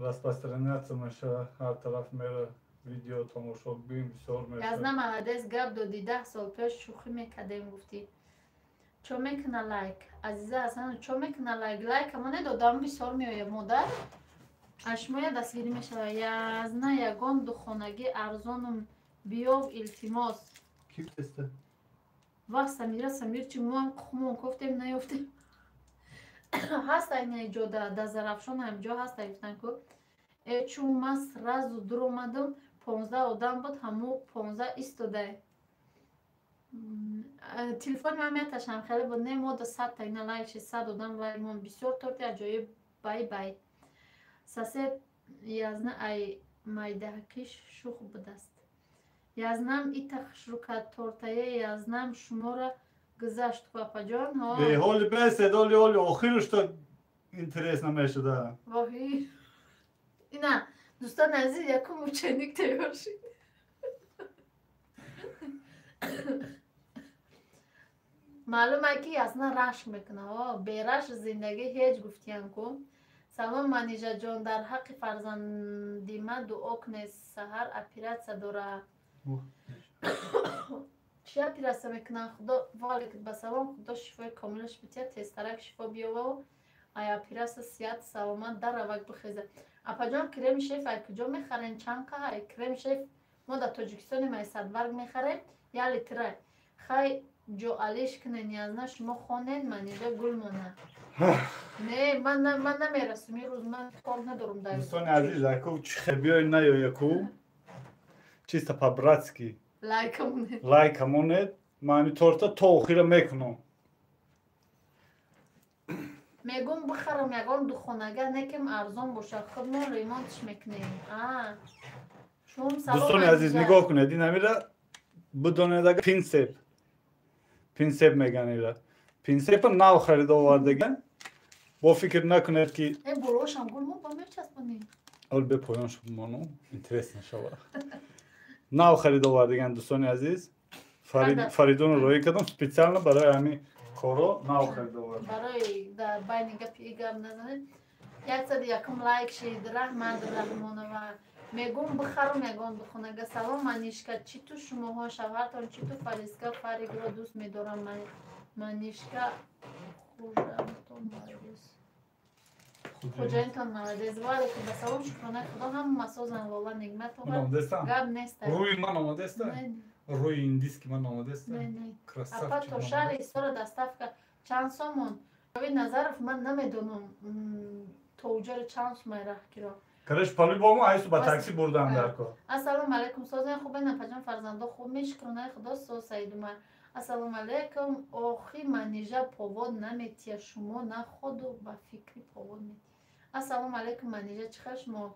Распространяться мешава, ҳар тараф мера, видео тамошо бин бисёр мешавад. Язна, молодец, гап додӣ. 10 сол пеш шӯхӣ мекардем, гуфтӣ. Чо мекуна лайк? Азиза Ҳасан, чо мекуна лайк? Лайк монед, одам бисёр меояд, модар аз шумоя дастгирӣ мешавад. Язна, ягон духонагӣ арзонум биёв, илтимос. Ки теста? Ва, Самира, Самир, чи моам хумон кофтем, наёфтем. Ҳаста ина ҷо да Зарафшон, ҳамҷо ҳаста, гуфтан ку. Э, чун ман сразу дуромадам, 15 одам буд, ҳаму 15 истодай. Телефони ман меташам, хеле буд. Не, мо да 100-та ина лайк шид, 100 одам лайк мон. Бисёр торти аҷоиб, бай бай. Сосед Язна ай майдаҳакиш шух будаст. Язнам ита хушрӯ кард тортае. Язнам шуморо гузашт, папаҷон. Ҳоли бесед, оли оли охирушта интересно мешуда. Воҳи, ина, дӯстони азиз, якум ученик тайёр шид. Маълум ай, ки Язна рашк мекунад. Берашк зиндагӣ ҳеҷ, гуфтиян ку. Салом, Манижаҷон, дар ҳаққи фарзандима дуо кунед, саҳар оператсия дора. Чӣ оператсия мекунанд? Худо валик ба салом, худо шифои комилаш битиҳад, тезтарак шифо биёваву ай оператсия сиҳат саломат даравак бихеза. Апаҷон, креми шеф ай куҷо мехарен, чанд қаҳай? Креми шеф мо дар Тоҷикистонем, ай Садбарг мехарем, як литрай. Хай, ҷоалиш кунен. Язна, шумо хонен, Манижа гул мона. Не, ман намерасум, ин рӯз ман кор надорум. Дар Дӯстони азиз, аку чихе биёй наёяку, чисто по-братски лайка монед. Лайка монед. Ман ҳами торта то охира мекунам. Мегум, бихарам ягон духонага, некем арзон бошад, худмон ремонтш мекунем. Дӯстони азиз, нигоҳ кунед, ин ҳамира бидонед, ага пинсеп, пинсеп меган ира, пинсепа нав харида овардаган, бо фикр накунед, ки Болошам гул мо ба мечаспонем. Ол бе поён шуд, мону интересно шава. Нав харида овардаган, дӯстони азиз, Фаридунро роҳӣ кардам специально барои ҳами. Коро нав харида овардам. Барои дар байни гапи и гап назанед. 101 лайк шид. Раҳмат Раҳмонова. Мегум бихарум ягон духонага. Салом Манишка, чӣ ту шумоҳо шавҳартон чӣ ту Фариска Фаригро дӯст медорам. Манишка хужамтон молодец. Хоҷаинтон молодец. Ва алейкум ассалом. Шукронаи Худо ҳама созан Лола Нигматова. Гап нест. Рӯи ман омадеста? Рӯи индиски ман омадеста? Красавчик. Апа то шаҳри Исора доставка чанд сомон? Ҷовид Назаров ман намедонам то уҷаро чанд сумай раҳ киро. Короче, по-любому айсу ба такси бурдан дар кор. Ассалому алайкум. Созен хубен апаҷон, фарзандо хуб мешукронаи Худо соз Саидумар. Ассалому алайкум. Охи Манижа повод наметия шумо на ходу ба фикри повод метия. Ассалому алайкум Манижа, чӣ хел шумо?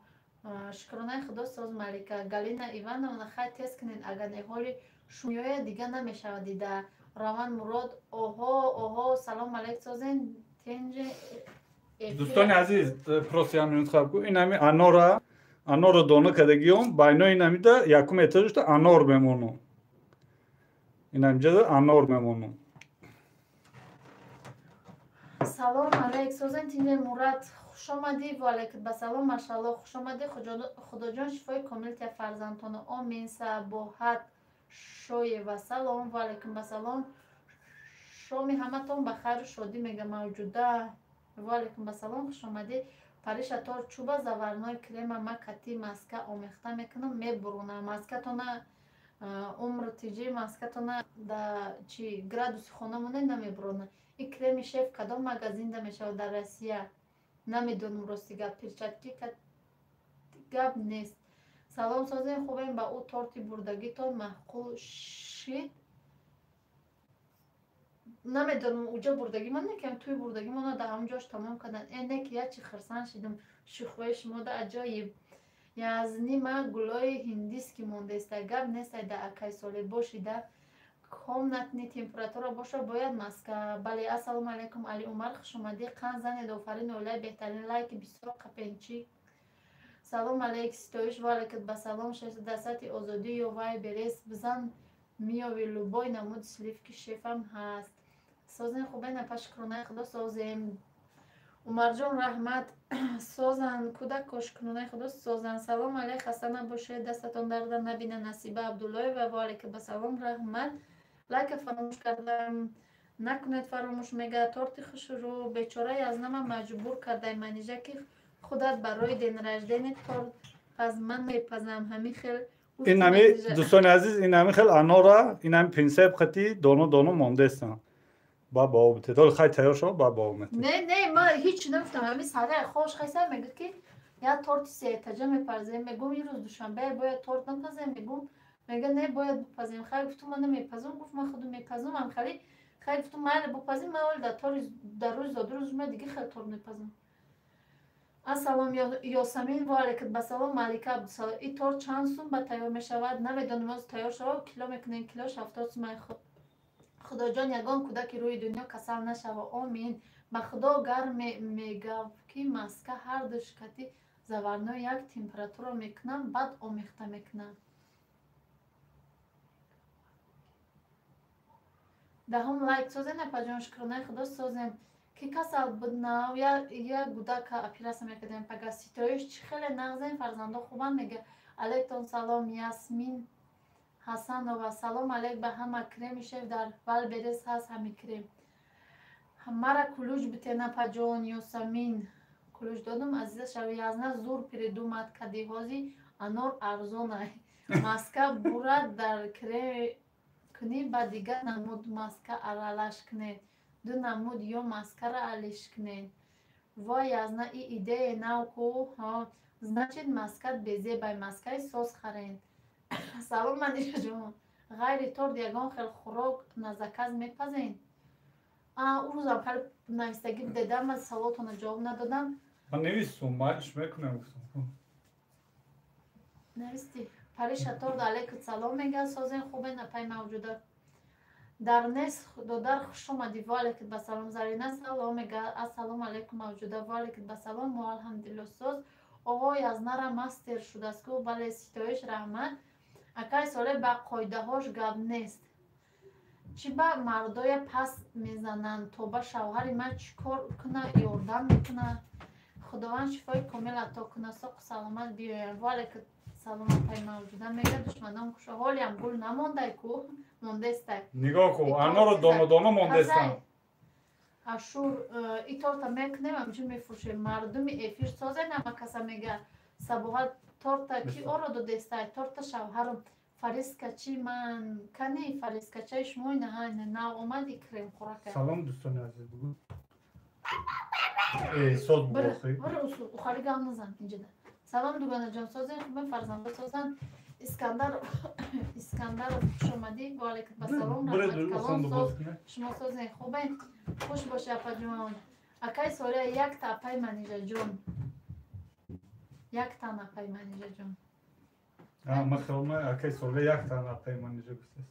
Шукронаи Худо соз Малика. Галина Ивановна хай тез кунед, агар неҳоли шумоя дига намешавад дида. Раван Мурод оҳо оҳо салом алайк созен тенже. Дӯстони азиз, просто як минут хаб ку. Ин ҳами анора, анора дона кардагиём, байнои ин ҳамида якум этажашда анор мемонам. Ин ҳамиҷада анор мемонам. Салом алайк созен тинҷе Мурад, хушомадӣ. Ва алайкум ассалом. Машаалло, хушомадӣ. Худоҷон шифои комил тия фарзандтона. Омин. Сабоҳат Шоева салом. Ва алайкум ассалом. Шоми ҳаматон ба хайру шодӣ мега мавҷуда. Ва алайкум ассалом, хушомадӣ. Париша тор чӯба заварной крема ма кати маска омехта мекунам, мебурунам. Маскатона умр тиҷи маскатона да чи градуси хона моне намебурона. И креми шеф кадом магазинда мешавад дар Россия? Намедонам рости гап, перчатки гап нест. Салом созем хубем, ба ӯ торти бурдагитон маъқул шид. Намедонам уҷа бурдагимон некам туи бурдагимона дар ҳамон ҷош тамом кардан. Э не ки ячи хирсан шидам шӯхиҳои шумода аҷоиб. Язнима гулои ҳиндиски мондаеста. Гап нестай да акай соле бошида. Комнатни температура боша бояд маска. Бале. Ассалому алайкум Али Умар, хушомадӣ. Қанд занед, офарин, оилаи беҳтарин. Лайки бисёр қапенчи. Салом алейк Ситоиш. Ва алайкум ассалом. Дар сатҳи озодӣ ё Вайберес бизан миёви любой намуд сливки шефам ҳаст. Созем хубен апа, шукронаи Худо созем. Умарҷон раҳмат. Созан кӯдако, шукронаи Худо созан. Салом алейк, хаста набошед, дастатон дарда набина. Насиба Абдуллоева ва алейкум ассалом, раҳмат. Лайка фаромӯш кардам, накунед фаромӯш мега. Торти хушрӯ бечораи аз нама маҷбур кардай Манижа ки худат барои день рождения торт паз, ман мепазам ҳамин хел. Ин ҳами дӯстони азиз, ин ҳами хел анора, ин ҳами принсеп қати доно доно мондестам. Ба ба об тедол хай тайёр шав, ба ба об мет. Не, не, ма ҳеч нагуфтам. Ҳами садаи хош хайса мегӯяд ки я торти сеэтажа мепазем. Мегӯм ин рӯз душанбе бояд торт напазем. Мегӯм мега не бояд бипазем. Хай гуфтум ман намепазам, гуфт ман худу мепазам. Ам хали хай гуфтум майли бипазем, ман оли дар тори дар рӯзи зодрӯз ма дига хел торт мепазам. Ассалом Ёсамин, ва алайкум ассалом Малика Абдусалом. И торт чанд сум ба тайёр мешавад? Намедонам, оз тайёр шавад, кило мекунем, килош 70 сум. Худоҷон ягон кӯдаки рӯи дунё касал нашава. Омин. Ба Худо гар мегав ки маска ҳар ду шикати заварной як температура мекунам, баъд омехта мекунам. Даҳум лайк созем апаҷон, шукронаи Худо созем. Ки касал буд нав як гудака оператсия мекардем пага. Ситоиш чӣ хеле нағзем, фарзандо хубанд мега. Алейктон салом Ясмин Ҳасанова. Салом алейк ба ҳама. Креми шеф дар Валберес ҳаст ҳами крем. Мара кулуҷ битен апаҷон. Ёсамин кулуҷ додум. Азиза шави язна зур придумат кади ҳози анор арзонай. Маска бурад дар крем кунӣ ба дигар намуд маска аралаш кунед. Ду намуд ё маскара алиш кунед. Вой язна и идея нав ку. Значит маскат безебай, маскаи соз харен. Салом Манижаҷон. Ғайри торт ягон хел хӯрок на заказ мепазен? Ӯ рӯзам хеле навистагӣ дедам, ман саволтонро ҷавоб надодам. Ман навистум, ман иш мекунам гуфтам. Нависти. Париша торт алейкум салом мега. Созен хубен апай мавҷуда. Дар нес додар хушомадӣ. Ва алейкум ассалом Зарина салом мега. Ассалому алейкум мавҷуда. Ва алейкум ассалом. Мо алҳамдулилло соз. Оғои аз нара мастер шудааст ку. Бале Ситоиш раҳмат. Акай соле ба қоидаҳош гап нест. Чӣ ба мардоя пас мезананд? То ба шавҳари ман чӣ кор куна, ёрдам мекуна? Худованд шифои комил ато куна, соқу саломат биёянд. Ваалайкум салом, апай Мавҷуда. Мега душманон куша. Ҳолиам гул намондай ку, мондестай. Нигоҳ ку, аноро доно-доно мондестам. Ашур и торта мекунем, ҳамчун мефурӯшем. Мардуми эфир созен ҳама каса мега. Сабоҳат торта ки оро додестай? Торта шавҳарам. Фариска чи ман кани фарискачаи шумо инаҳа нав омади кремхӯрака. Салом, дӯстони азиз, бугӯ. Э, соз бугӯ. Бир ухали гап назан инҷода. Салом, дуганаҷон, созен, хубен, фарзандо созан. Искандар Искандаров, хуш омадӣ. Ваалайкум ассалом, раҳмати калон. Соз, шумо созен, хубен? Хуш боши, апаҷон. Акай Солия, якта апай Манижаҷон, яктан апай Манижаҷон. Ман хелма акай Солия яктан апай Манижа гуфтаст.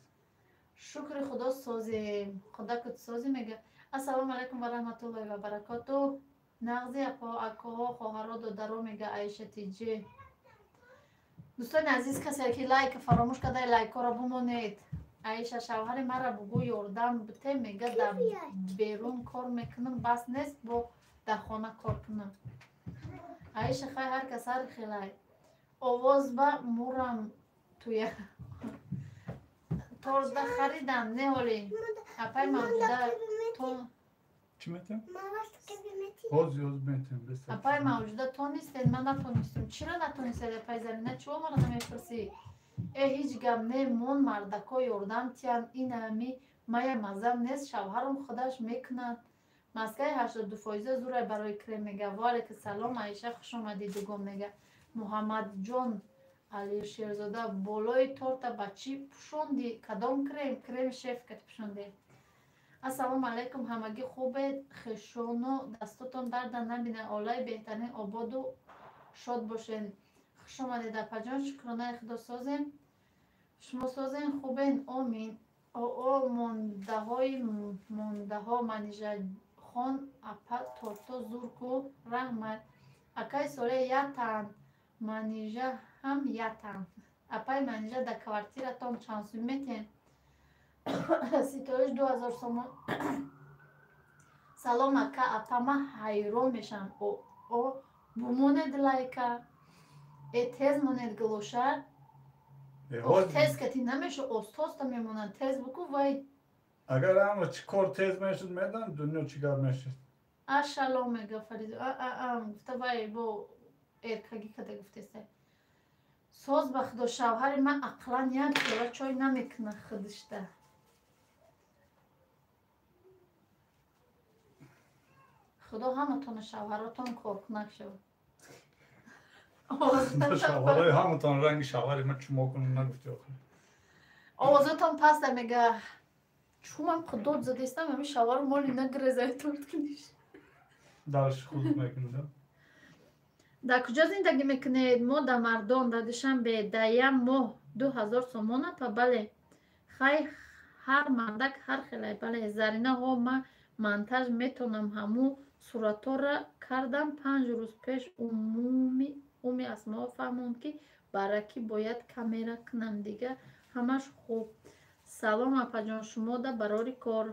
Шукри Худо, созем, худакут сози мега. Ассалому алайкум ва раҳматуллоҳи ва баракоту. Нағзи, апо, акоҳо, хоҳаро, додаро, мега Аиша Тиҷи. Дӯстони азиз, касе ки лайк фаромӯш карда, лайкҳоро бумонед. Аиша, шавҳари мара бугӯ, ёрдам бите, мега. Дар берун кор мекунам, бас нест, бо дар хона кор кунам. Аиша, хай, ҳар кас ҳар хелай. Овоз ба мурам туя. Торда харидам, не ҳоли, апай Мавҷуда то Чӣ метем? Ҳозир, ҳозир метем. Апай Мавҷуда, тонистед, ман натонистам. Чиро натонистед, апай Замина? Чиво мара намепурсӣ? Э, ҳеҷ гап не, мон мардако ёрдам тиян. Инами мая мазам нест, шавҳарам худаш мекунад. Маскаи 82 фоиза зурай барои крем, мега. Ваалайкум салом, Аиша, хуш омадӣ, дугон, мега Муҳаммадҷон Алишерзода. Болои торта ба чӣ пӯшондӣ? Кадом крем? Креми шеф кати пӯшондӣ. Ассалому алайкум, ҳамагӣ хубед? Хешону дастотон дарда набинад, олаи беҳтарин, ободу шод бошед. Хуш омадед, апаҷон. Шукронаи Худо, созем, шумо созен, хубен? Омин. Оо, мондаҳои мондаҳо. Манижахон апа, торто зур ку, раҳмат. Акаи Солеҳ, ятан, Манижа ҳам ятан. Апаи Манижа, дар квартиратон чанд сум метиҳем? Ситоиш, 2000 сомон. Салом, ака, апа, ман ҳайрон мешавам. О, бумонед лайка. Э, тез монед, гулоша. Тез кати намеша, остоста мемонанд, тез буку вай. Агар ҳама чӣ кор тез мешуд, медан дунё чӣ гап мешуд. Ашалом, мега Фарид. Гуфта вай бо эркагӣ када гуфтеста. Соз, ба Худо, шавҳари ман ақлан як пиёла чой намекуна худишта. Худо ҳаматона шавҳаротон коркунак шавад. Шавҳарои ҳаматон ранги шавҳари ман чумо кунам, нагуфти охир. Овозотон паста, мега. Чумам худод задестам, ҳами шавҳар моли нагрезай торт куниш. Дарш худ мекунад. Дар куҷо зиндагӣ мекунед? Мо дар Мардон, дар Душанбе. Дар як моҳ 2000 сомон, апа? Бале, хай, ҳар мардак ҳар хелай, бале. Зарина, ҳо, ман монтаж метонам, ҳамун суратҳоро кардам 5 рӯз пеш. Уми Асмао фаҳмонд, ки баракӣ бояд камера кунам, дига ҳамаш хуб. Салом, апаҷон, шумода барори кор.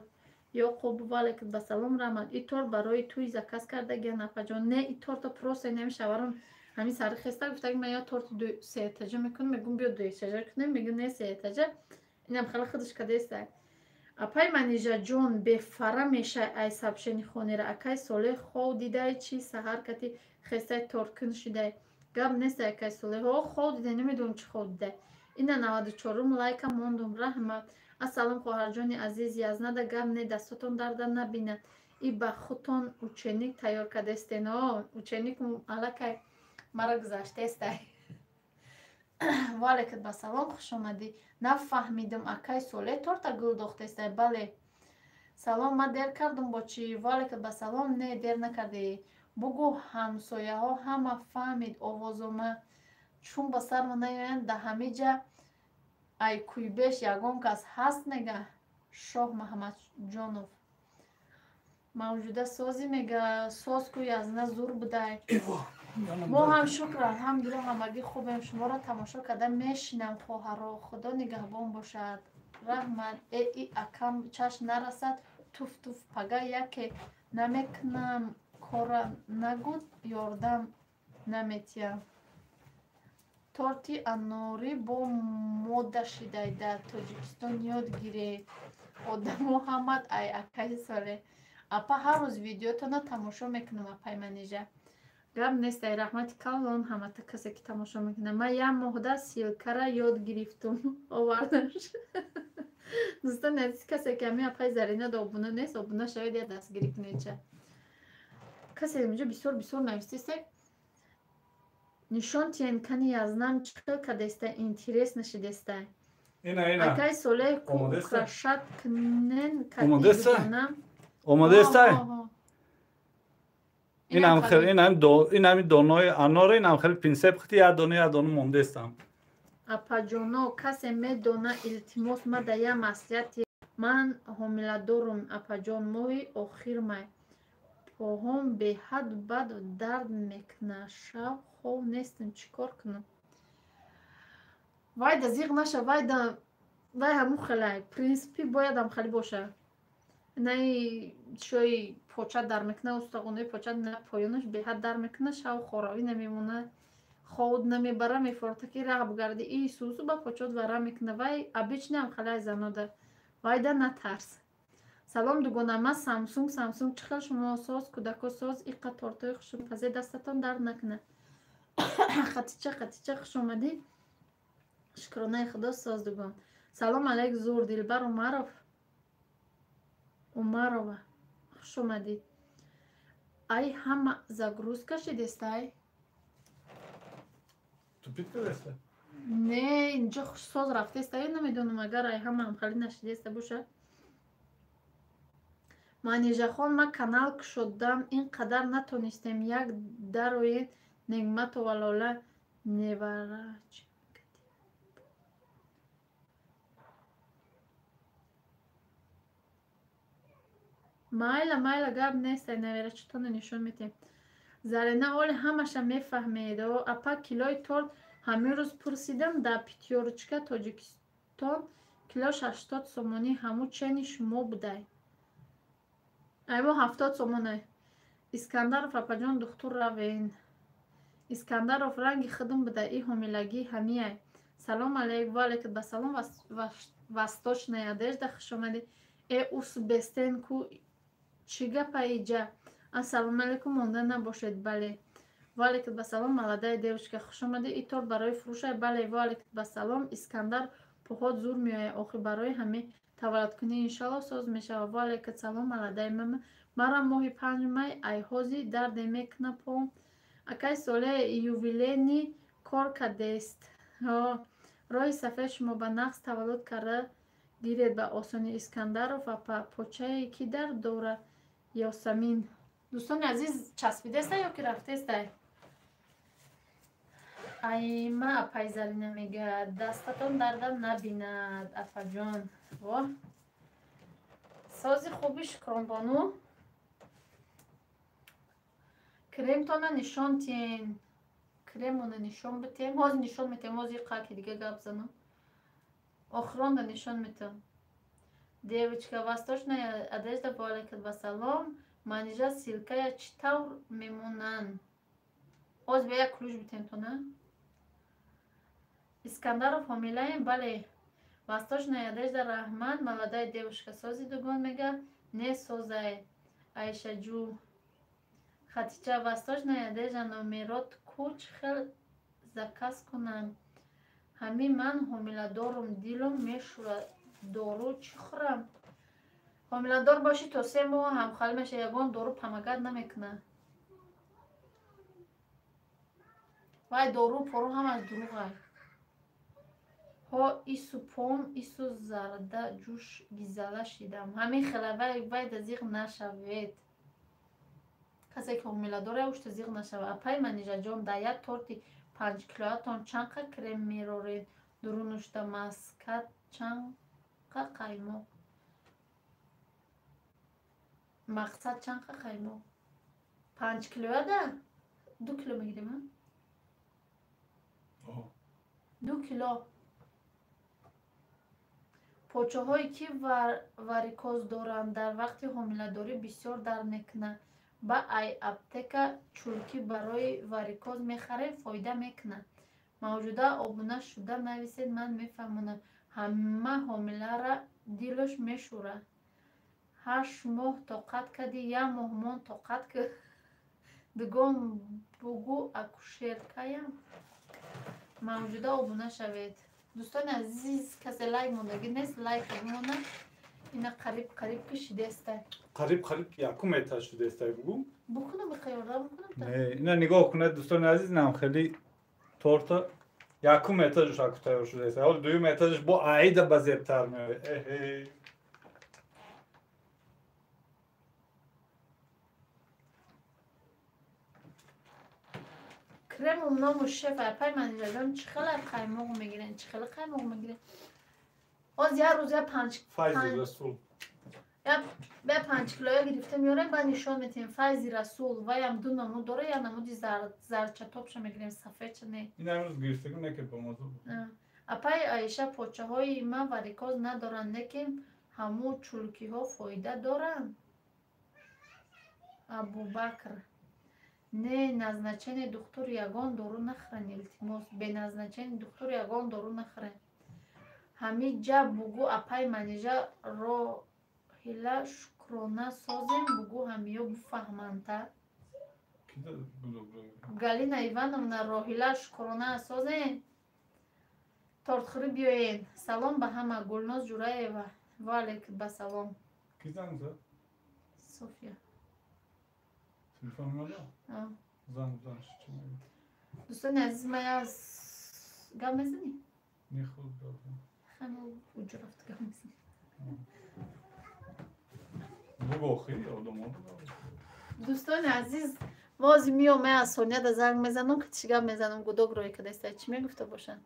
Ёқуб, ваалайкум ба салом, раҳмат. И торт барои тӯй заказ кардагиан, апаҷон? Не, и торта просто инами шаварам ҳамин сари хеста гуфтаги, ман ё торти сеэтажа мекунам, мегум, биё дуэтажа кунем, мегу, не, сеэтажа. Инам хела худаш кадеста. Апай Манижаҷон, бефара мешай ай сабшени хонера. Акай Солеҳ, хов дидай чи? Саҳар кати хестай торткун шидай. Гап нестай, акай Солеҳ. Ҳо, хов дидай, намедонам чӣ хов дидай. Ина 94-ум лайка мондум, раҳмат. Ассалом, хоҳарҷони азиз. Язнада гап не, дастотон дарда набинад. И ба худтон ученик тайёр кардестен. О, ученик аллакай мара гузаштестай. Ваалайкум ба салом, хушомадӣ. Нафаҳмидам, акай Солеҳ торта гул дохтестай? Бале. Салом, ман дер кардум бо чӣ? Ваалайкум ба салом, не, дер накардӣ. Бугӯ, ҳамсояҳо ҳама фаҳмид овозома, чун ба сарма наёянд. Да ҳамиҷа айкуйбеш ягон кас ҳаст, мега Шоҳ Маҳамадҷонов. Мавҷуда созӣ, мега. Соз ку, язна зур будай. Мо ҳам, шукр, алҳамдулилла, ҳамагӣ хубем. Шуморо тамошо карда мешинам, хоҳаро, Худо нигаҳбон бошад. Раҳмат. Э и акам чашм нарасад, туф туф пага яке намекунам, кора нагуд, ёрдам наметиям. Торти анорӣ бо мода шидай дар Тоҷикистон ёд гиред. Одамо ҳамат ай акаи Солеҳ. Апа, ҳар рӯз видеотона тамошо мекунам, апай Манижа. Гап нест, ай раҳмати калон ҳамата касе ки тамошо мекунам. Ман як моҳда ссылка ра ёд гирифтум, овардаш. Дӯстони азиз, касе ки ҳамин апаи Зарина да обуна нест, обуна шавед, я дастгирӣ кунед ча. Касе инҷо бисёр бисёр навистиста. Нишон тиен кани язнам чӣ хел кадеста, интерес нашидеста. Ина, ина. Акай Солеҳ ку Омодаста? украшать кунен кати Омодаста? дугонам. Омодаста? Ҳо. Инам хел, инам до, инами донои анор, инам хел пинсеп хити як дона як дона мондестам. Апаҷоно, касе медона, илтимос, ма да як маслиҳати. Ман ҳомиладорум, апаҷон, моҳи охир май. Поҳом беҳад бад дард мекунад, шав хов нестам, чӣ кор кунам? Вайда зиқ наша, вайда вай ҳамун хелай принсипи бояд ҳамхелӣ боша. Наи чои поча дар мекунад, устағонаи поча на поёнаш беҳад дар мекунад, шав хоравӣ намемонад, хоб намебара, мефорта ки раҳ бугарди и сусу ба почот вара мекунад. Вай обычно ҳамхелай занода. Вайда натарс. Салом, дугона, ман Самсунг. Самсунг, чӣ хел шумо соз, кӯдако соз, иқа тортои хушпазе, дастатон дард накунад. Хатича, Хатича, хуш омадӣ. Шукронаи худо, соз, дугон. Салом алейк, зур Дилбар Умаров, Умарова, хуш омадӣ. Ай ҳама загрузка шидестай? Тупит кадеста? Не, инҷо хушсоз рафтеста, намедонам, агар ай ҳама ҳамхелӣ нашидеста бошад. Манижахон, ман канал кушодам, ин қадар натонистем як дароед. Негматова Лола неварач. Майла, майла, гап нест, ай наверачутона нишон метиҳем. Зарина, оли ҳамаша мефаҳмед. Апа, килои торт ҳамин рӯз пурсидам дар Пятёрочка Тоҷикистон килош 80 сомонӣ, ҳамун чени шумо будай? Аймо 70 сомоне. Искандаров, апаҷон, духтур равен. Искандаров, ранги худум буда, и ҳомилагӣ ҳамияй. Салом алейк, ва алейкум басалом, Восточная одежда, хуш омадӣ. Э, ус бестен ку, чӣ гапа иҷа? Ассалому алейкум, монда набошед, бале. Ва алейкум басалом, молодая девушка, хуш омадӣ. И торт барои фурӯшай? Бале, ва алейкум басалом. Искандар, поход зур меояд охи, барои ҳамин таваллудкунӣ иншалло соз мешавад. Ва алейкум салом, молодая мама. Мара моҳи панҷ май айҳози дарде мекуна пом. Акай Солеҳ, ювелирный кор кардест. Роҳи сафед шумо ба нақс таваллуд карда гиред ба осонӣ. Искандаров апа, почае ки дард дорад? Ёсамин. Дӯстони азиз, часпидеста ё ки рафтестай? Айма апай Зарина мегӯяд, дастатон дардам набинад, апаҷон. Во, сози хуби, Шукронбону. Кремтона нишон тиен, кремона нишон битем. Ҳозир нишон метем, ҳозир қаки дига гап занам, охиронда нишон метам. Девочка, восточная одежда, ва алейкум вассалом. Манижа, ссылка я чӣ тавр мемонанд? Ҳозир ба як ключ битем тона. Искандаров, ҳомилаем? Бале. Восточная одежда, раҳмат. Молодая девушка, сози, дугон мега, не созай. Айшаҷу, Хатича, восточная одежда, номерот ку, чӣ хел заказ кунам? Ҳамин ман ҳомиладорум, дилум мешӯрад, дору чӣ хӯрам? Ҳомиладор бошӣ, то 3 моҳ ҳамхалӣ меша, ягон дору помогать намекунад. Вай дору пору ҳамаш дурӯғай. Ҳо, ису пом ису зарда ҷӯш гизала шидам. Ҳамин хела вай вайда зиқ нашавед. Касе ки ҳомиладора, ушта зиқ нашавад. Апай Манижаҷон, дар як торти 5 килоатон чанд қа крем мероред? Дурунушта маскат чанд қа қаймоқ? Мақсад чанд қа қаймоқ? 5 килояда 2 кило мегирем, 2 кило. Почаҳое ки варикоз доранд, дар вақти ҳомиладорӣ бисёр дард мекунад. Ба ай аптека чулкӣ барои варикоз мехарем, фоида мекунад. Мавҷуда обуна шуда нависед, ман мефаҳмонам. Ҳама ҳомилара дилаш мешӯрад. 8 моҳ тоқат кардӣ, як моҳ мон тоқат кӣ. Дугон бугӯ акушеркаям. Мавҷуда обуна шавед. Дӯстони азиз, касе лайк мондагӣ нест, лайк бимонад. Ина қариб қариб ки шидеста. Қариб қариб якум этаж шидеста бугӯ. Букунам бихайёра букунам та. Не, ина нигоҳ кунед дӯстони азиз, инам хеле торта якум этажаш аку тайёр шудааст. Ҳол дуюм этажаш бо аида ба зебтар меояд. Эҳе. Кремум ному шеф апай манижаҷон чӣ хела қаймоқ мегирен, чӣ хела қаймоқ мегирен? Оз як рӯз я панҷ Файзи Расул. Я 5 килоя гирифта меорем, баъд нишон метиҳем. Файзи Расул ваям ду намуд дора, як намуди зарчатобша мегирем, сафедша не. Ин амрӯз гирифтагӣ не ки ба мазу. Апай Аиша, почаҳои ман варикоз надоранд, лекин ҳамун чулкиҳо фоида доранд? Абубакр. Не, назначение духтур ягон дору нахӯрен, илтимос. Бе назначение духтур ягон дору нахӯрен. Ҳами ҷа бугӯ апай Манижа Роҳила шукрона созем, бугӯ ҳамиё буфаҳманд-та. Галина Ивановна Роҳила шукрона созем. Тортхӯрӣ биёед. Салом ба ҳама. Гулноз Ҷураева. Ва алейкум ба салом. Ки занг зад? София. Телефон омада? Занг зан, чӣ мегӯяд? Дӯстони азиз, ман як гап мезанӣ? Не, худ гап зан. Хама уҷо рафт гап мезанӣ. Бугӯ охири одамо. Дӯстони азиз, мо ҳозир меом, ман аз Сонияда занг мезанам, ки чӣ гап мезанам, гудок рӯй кадаста, чӣ мегуфта бошанд?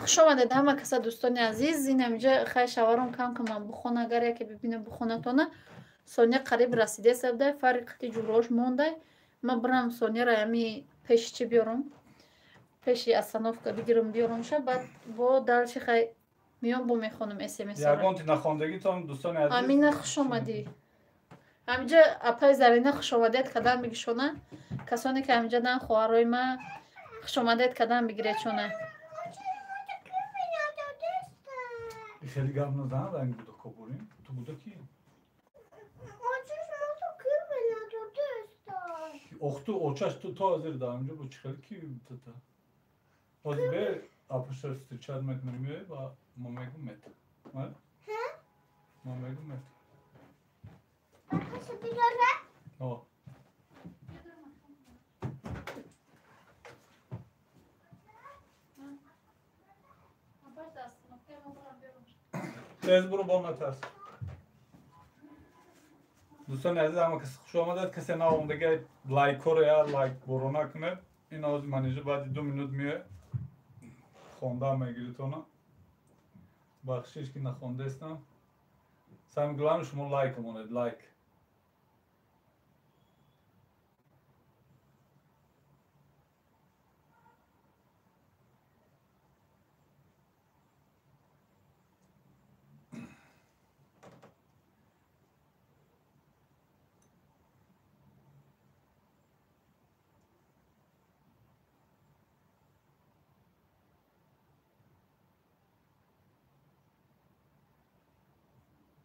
Хуш омадед ҳама каса, дӯстони азиз. Ин ҳаминҷа хай шаваром кам кам бухона, агар яке бибина бухонатона. Соня қариб расидеса буда, фарқи қати ҷурош мондай. Ман бирам Соняра ҳами пеши чӣ биёрам, пеши остановка бигирам биёрамша, баъд бо дальше хай миём бо мехонам смс. Ягонти нахондагитон, дӯстони азиз. Амина, хуш омадӣ. Ҳаминҷа апаи Зарина хуш омадед кадан бигишона. Касоне ки ҳаминҷа дан хоҳарои ма хуш омадед кадан бигиречона. Хеле гап назан, ранг буда кобурим. Ту буда ки? Охту очаш ту то ҳозир дар ҳаминҷо бу чӣ хеле ки тата. Ҳозир бе Апаша встречать мекунем, меояд ва мо мегум мет. Мо мегум мет. Апаша бирора? О. Тез буру бо натарс. Дӯстони азиз, ҳама касе хуш омадед. Касе наомадага лайкҳоро я лайк борона кунед. Ин ози манижа баъди 2 минут меояд. Хонда мегиритона. Бахшиш ки нахондаистам. Самое главное, шумо лайк монед, лайк.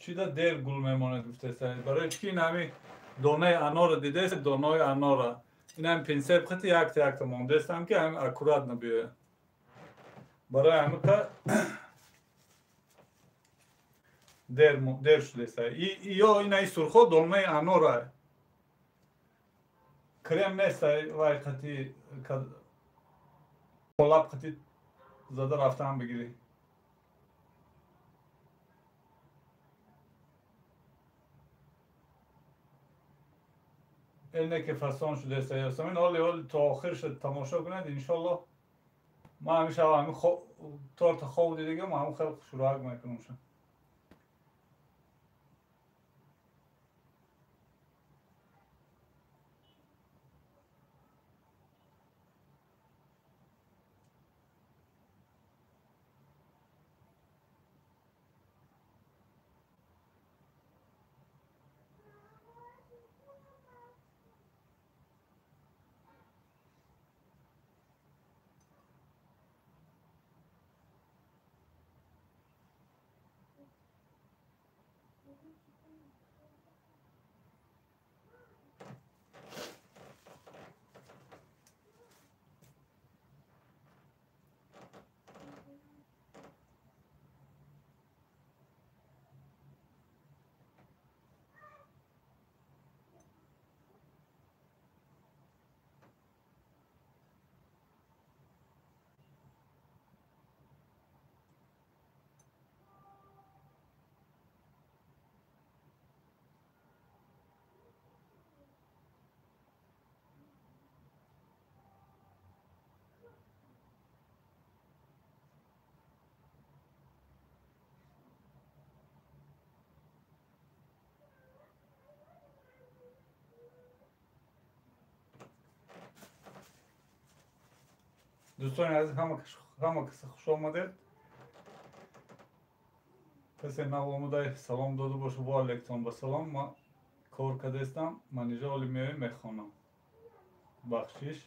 Чида дер гул мемонад гуфтеста. Барои чӣ ки ин ҳами донаи анора дидест, донаи анора. Ин ҳами пинсел қати якта якта мондестам ки ҳами аккуратно биёяд. Барои ҳамиқа дер шудеста. Ё ин ай сурхо донаи анора. Крем нест вай қати қолаб қати зада рафтан бигирӣ. Элне ки фасон шудааст Ясамин, ҳоли ҳоли то охир шуд тамошо кунед иншоллоҳ. Ман ҳамеша ҳамин торта хоб дидагам, ҳамин хеле хушрӯак мекунам. Дӯстони азиз, ҳама касе хуш омадед. Касе нав омада салом дода боша, ва алайкум ба салом. Ман кор кардастам, манижа оли меоем мехонам. Бахшиш.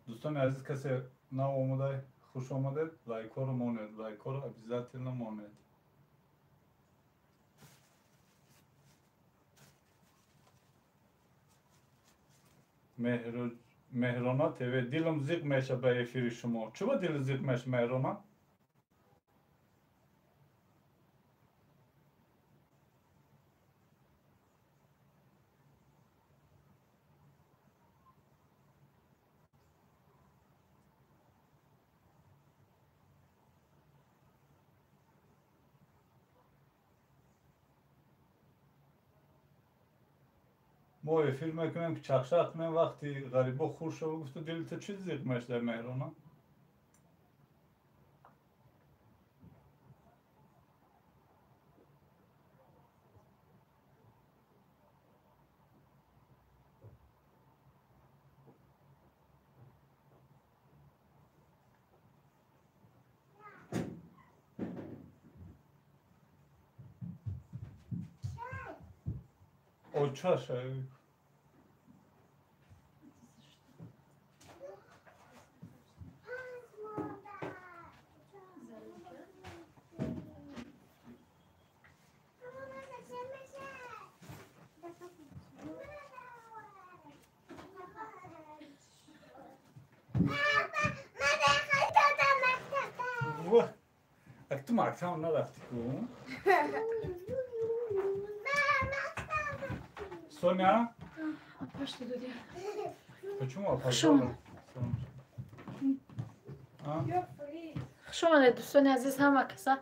Дӯстони азиз, касе нав омада хуш омадед, лайкҳоро монед, лайкҳоро обязательно монед. Меҳрона ТВ, дилам зиқ меша ба эфири шумо. Чӯба дили зиқ меша, Меҳрона? Мо эфир мекунем, ки чақчақ кунем, вақти ғарибо хур шава, гуфту дили ту чӣ зиқ мешда, Меҳрона? Очаша. Ту мактаб нарафтӣ ку? Соня? Пошли, Дудя. Почему опоздала? Хуш омадед, дӯстони азиз, ҳама каса.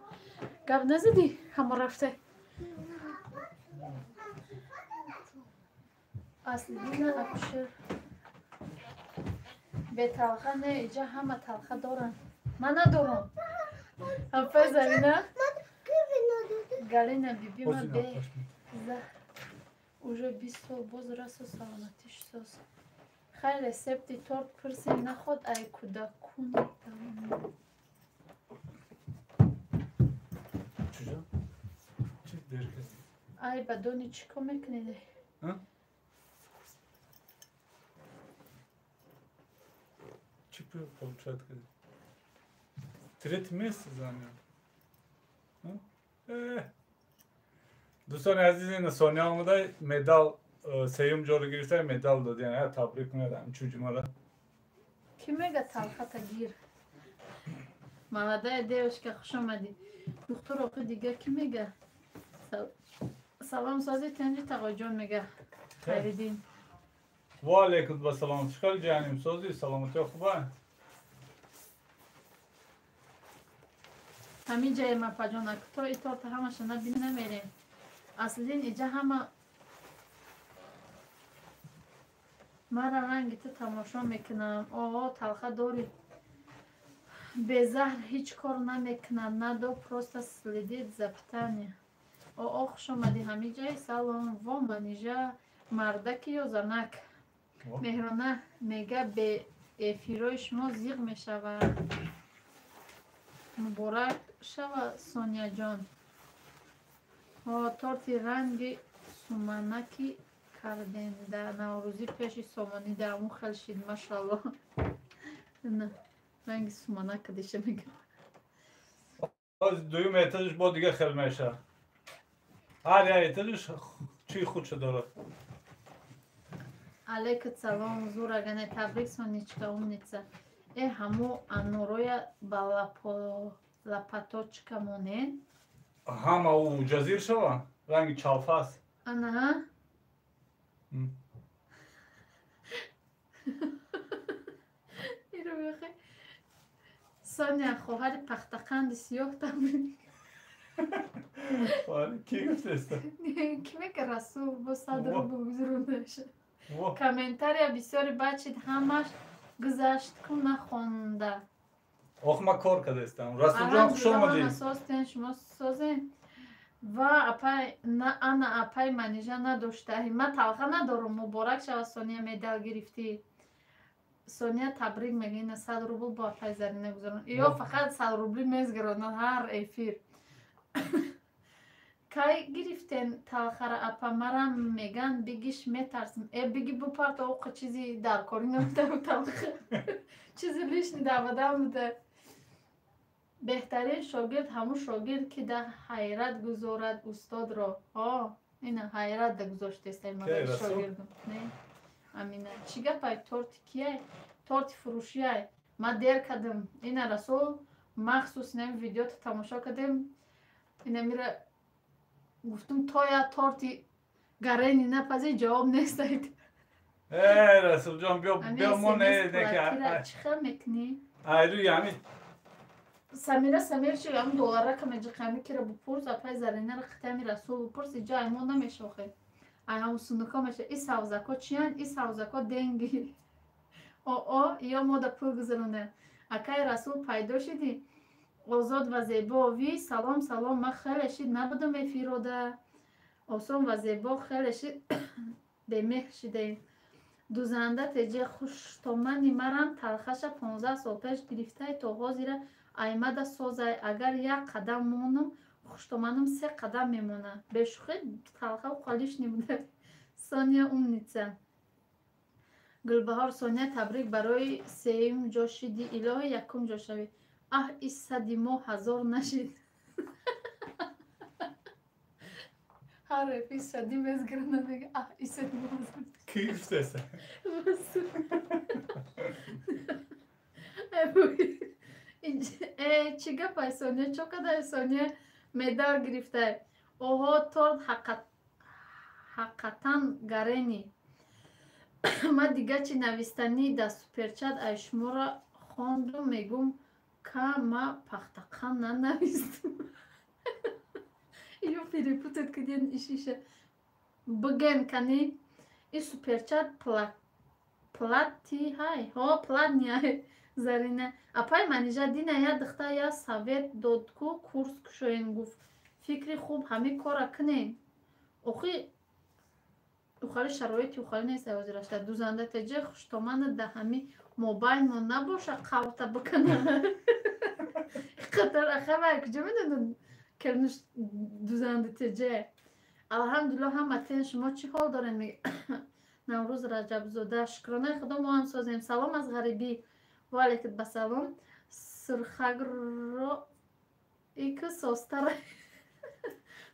Гап назадӣ, ҳама рафте. Аслидина акушер. Беталха не, иҷа ҳама талха доранд. Ман надорам. Апай Зарина? Галина бибима бе уже 20 сол боз расо саломатиш соз. Хай рецепти торт пурсем наход ай кӯдакун. Ай ба дони чӣ кор мекунед? Чӣ получает? Третий место занял. Дӯстони азиз, ина Соня омада, медал сеюм ҷоро гирифта, медал дод. Яъне табрик мекунам чуҷумара. Кӣ мега талхата гир? Молодая девушка, хуш омадӣ. Духтур охи дига кӣ мега? Салом сози тенҷи тағоҷон мега. Хайриддин. Ва алейкум ассалом. Чӣ хел ҷаним сози? Саломатиё хуба? Ҳамин ҷае мапаҷон, то и торта ҳамаша набини намерем. Аслидин иҷа ҳама мара ранги ту тамошо мекунам. Оо, талха дорӣ. Безаҳр ҳеҷ кор намекунад. Надо просто следить за питанием. Оо, хуш омадӣ ҳамин ҷае. Салом. Во манижа мардаки ё занак? Меҳрона мега бе эфирои шумо зиқ мешавад. Муборак шава, Соняҷон. Торти ранги суманаки кардем дар наврӯзӣ пеши сомонӣ дар аму хел шид, машалло. Ранги суманака диша мегӯям. Дуюм этажш бо дига хел меша. Ҳар як этажш чии худша дорад. Алейкум салом, зурагане табрик, Сонечка, умница. Э, ҳамо анороя ба лапаточка монен? Ҳама ӯ ҷазир шава? Ранги чалфас. Ана? Иро мехоҳӣ? Соня, хоҳари пахтақанди сиёҳ табрик. Ки гуфтеста? Ки мега Расул бо сад рубл гузарондаша. Комментария бисёри бачид ҳамаш гузашт ку нахонда. Ох, ма кор кардастам. Расулҷон, хуш омадӣ. Созтен, шумо созен. Ва апай на ана апай манижа надоштаи. Ма талха надорам. Муборак шава, Соня, медал гирифтӣ. Соня табрик мега, ина 100 рубл бо апай Зарина гузарон. Ё фақат 100 рубли мезгаронад ҳар эфир. Кай гирифтен талхара апа марам меган бигиш метарсим. Э биги бупарта оқа чизи даркорӣ набуда талха. Чизи лишний дар бадан буда. Беҳтарин шогирд ҳамун шогирд ки дар ҳайрат гузорад устодро. О, ина ҳайрат да гузоштестай мадои шогирдам. Не? Амина. Чӣ гапай торти кияй? Торти фурӯшияй. Ма дер кардам. Ина Расул махсус инами видеото тамошо кардем. Ина мира гуфтум то я торти гарени напази ҷавоб нестаид. Э, Расулҷон, биё биё мо не не ки чӣ хел мекунӣ? Айру ями Самира Самир чи ам доллара каме ҷиқами кира бупурс, апай Заринара қитами Расул бупурс, иҷа аймо намешохе. Ай ҳамун сундуко меша. И савзако чиян? И савзако деньги. О, ё мода пул гузаронда. Акай Расул пайдо шидӣ? Озод ва зебо. Ви салом, салом, ман хеле шид набудам эфирода. Осон ва зебо, хеле шид бемеҳр шидаем. Дузанда теҷе хуштомани марам талхаша 15 сол пеш гирифтай то ҳозира аймада созай. Агар як қадам монам, хуштоманам се қадам мемона. Бешӯхӣ талхау қалишни буда. Соня умница. Гулбаҳор Соня, табрик барои сеюм ҷо шиди, илоҳи якум ҷо шавӣ. Аҳ, и сади мо ҳазор нашид. Ҳар эфи сади мезгирана мега аҳ, и сади мо ҳазор. Ки гуфтеса? Э, чӣ гапай, Соня? Чо кадай, Соня? Медал гирифтай. Оҳо, торт ҳаққатан гарени. Ман дига чи навистанӣ дар суперчат ай шуморо хондум, мегум ка ма пахтақан нанавистум. Ё перепутать кардиан ишиша. Бген кани и суперчат плати ҳай. Ҳо, платни ҳай. Зарина. Апай Манижа, дина я духта я совет дод ку курс кушоен гуфт. Фикри хуб, ҳамин кора кунен. Охи ухали шароити ухали нест ҳозирашта. Дузанда теҷе хуштомана да ҳами мобайлмо набоша қавта бикана. Қатар ахава куҷо медонад кернуш дузанда теҷе. Алҳамдулилло, ҳама тен, шумо чӣ ҳол дорен? Наврӯз Раҷабзода, шукронаи худо, мо ҳам созем. Салом аз ғарибӣ. Ва алейкум ба салом. Сурхакро ику состара.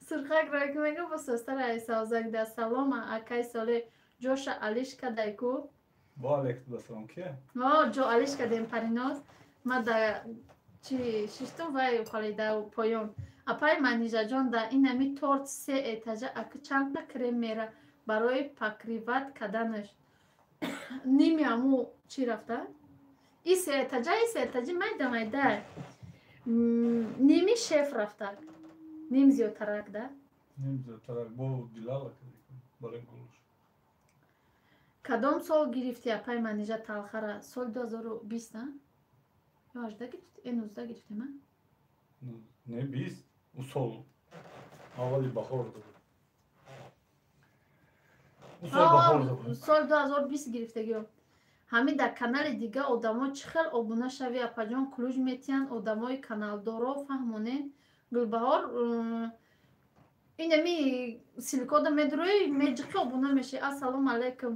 Сурхакро ику мега бо состара ай савзак да. Салом акай Соле, ҷоша алиш кадай ку? Ва алейкум ба салом, кия? О, ҷо алиш кадем Париноз. Ма да чи шиштум вай ухали да поён. Апай Манижаҷон, да инами торт се этажа аку чандта крем мера барои покрывать каданаш? Ними аму чӣ рафта? И се этажа, и се этажи майда майда. Ними шеф рафта. Ним зиёдтарак, да? Ним зиёдтарак, бо дилала барои гулуш. Кадом сол гирифти, апай Манижа, талхара? Соли 2020, а? Ё 18 гирифти? Э, 19 гирифтем, а? Не, 20. У сол. Аввали баҳор буд. У сол баҳор буд. Соли 2020 гирифтагиё. Ҳамин дар канали дига одамо чӣ хел обуна шави, апаҷон, ключ метиҳанд одамои каналдоро, фаҳмонед. Гулбаҳор, инами ссылкода медурӯи, меҷиқи обуна мешавӣ. Ассалому алайкум.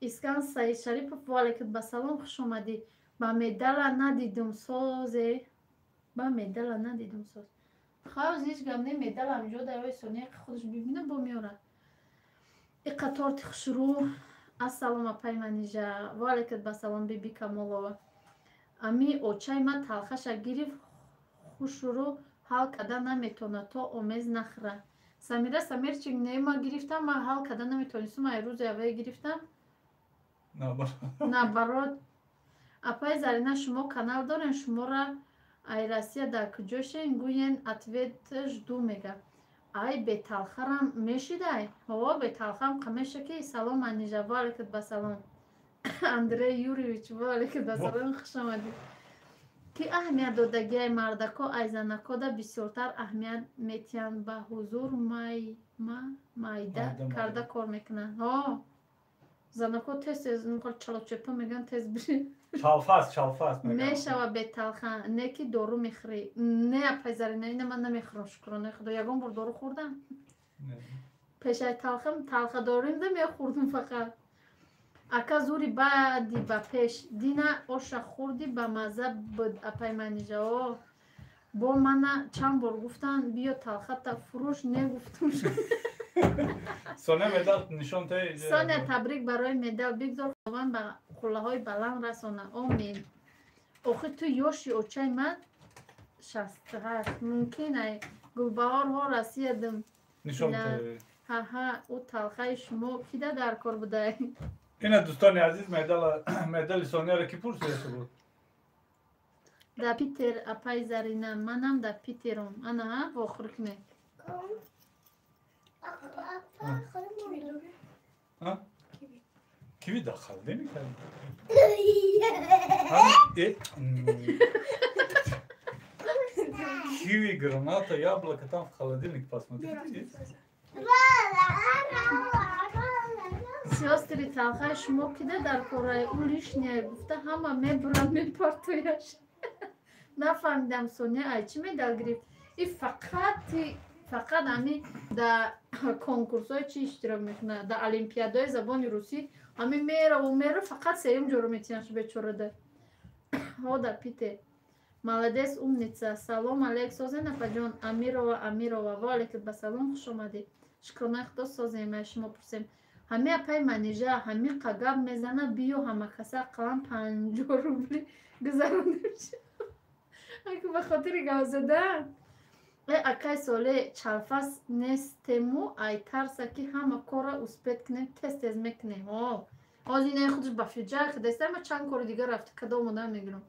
Искан Саид Шарипов, ва алайкум ба салом, хуш омадӣ. Ба медала надидум созе. Ба медала надидум соз. Хавз ҳеҷ гап не, медал ҳамҷо дар ои Сония худаш бибина бо меорад. Иқа торти хушрӯ. Ассалом апай Манижа. Ва алайкум ба салом, Биби Камолова. Ами очай ма талхаша гирифт, хушрӯ ҳал карда наметавонад то омез нахӯра. Самира Самирчик, не, ма гирифтам, ма ҳал карда наметавонистам, ай рӯзи аввале гирифтам. Наоборот. Апай Зарина, шумо канал дорен, шуморо ай Россия дар куҷошен гӯен, ответ жду мега. Ай беталхарам мешидай? Ҳо, беталхам қа меша ки. Салом Манижа, ва алайкум ба салом. Андрей Юрьевич, ва алайкум ба салом, хуш омадӣ. Ки аҳамият додагиай мардако ай занакода бисёртар аҳамият метиҳанд, ба ҳузур майда карда кор мекунанд. Ҳо, занако тез тез чалочепа мегӯянд, тез бирӣ. Чалфаст, чалфаст мегӯянд. Мешава беталха, не ки дору мехӯрӣ. Не, апай Зарина, ина ман намехӯрам, шукронаи худо. Ягон бор дору хӯрдам? Пешай талхам, талха дорим да мехӯрдум фақат. Ака зури баъди ба пеш. Дина оша хӯрдӣ, ба мазза буд, апай Манижа. О, бо мана чанд бор гуфтанд биё талхата фурӯш, не гуфтум. Соня, медал нишон те. Соня, табрик барои медал, бигзор Худованд ба қуллаҳои баланд расона. Омин. Охи ту ёши, очай ман 68 мумкин ай. Гулбаҳор, ҳо, Россиядим. Нишон те. Ҳаҳа, ӯ талхаи шумо кида дар кор будай? Ина, дӯстони азиз, медали Соняро ки пурсидаша буд? Дар Питер, апай Зарина, манам дар Питерум. Ана, вохӯр кунед. Киви дар холодильник? Киви, граната, яблоко там в холодильник, посмотрите. Сёстри талхаи шумо кида дар кораи ӯ лишняя гуфта ҳама мебуранд мепартояш. Нафаҳмидам Соня ай чӣ медал гирифт? И фақат ҳами дар конкурсҳои чӣ иштирок мекунад, дар олимпиадаҳои забони русӣ ҳами мераву мера фақат сеюм ҷоро метиҳанд бечорада. Ҳо да Питер. Молодец, умница. Салом алейк, созен апаҷон. Амирова, Амирова. Ва алейкум ба салом, хуш омадӣ. Шукронаи Худо созем, ай шумо пурсем. Ҳами апаи Манижа ҳами қагап мезана, биё ҳамакаса қалам 50 рубли гузаронем. Аку ба хотири гап задан. Э акай соле чалфас нестему ай тарса ки ҳама корра успеть кунем, тез тез мекунем. О, ҳозир инаи худаш ба фиҷа кадаста, ма чанд кори дигар рафта када омода мегирам.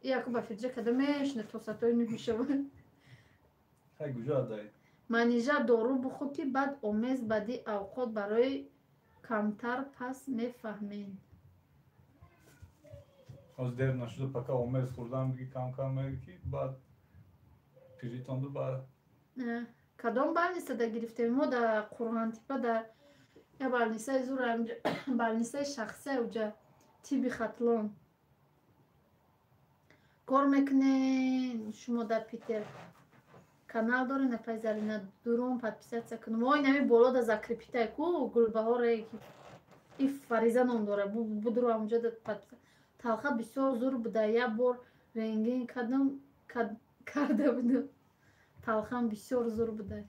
Яку ба фиҷа када мешина то сатои нӯҳ мешавад. Ай куҷо адай? Манижа дору бухӯр ки баъд омез баъди авқот барои камтар пас мефаҳмем. Ҳозир дер нашуда пока омез хӯрдам диги кам-кам меги ки баъд пиритонду баъд. Кадом больницада гирифтем? Мо дар Қурғонтипа дар я больницаи зур больницаи шахсия уҷа тиби Хатлон. Кор мекунен шумо дар Питер. Канал дорен апай Зарина, дурум подписаться кунем. Ой нами боло да закрепитай ку Гулбаҳоре и Фариза ном дора. Будуру амҷа да подписа. Талха бисёр зур буда, як бор рентген кардам карда будам. Талхам бисёр зур буда.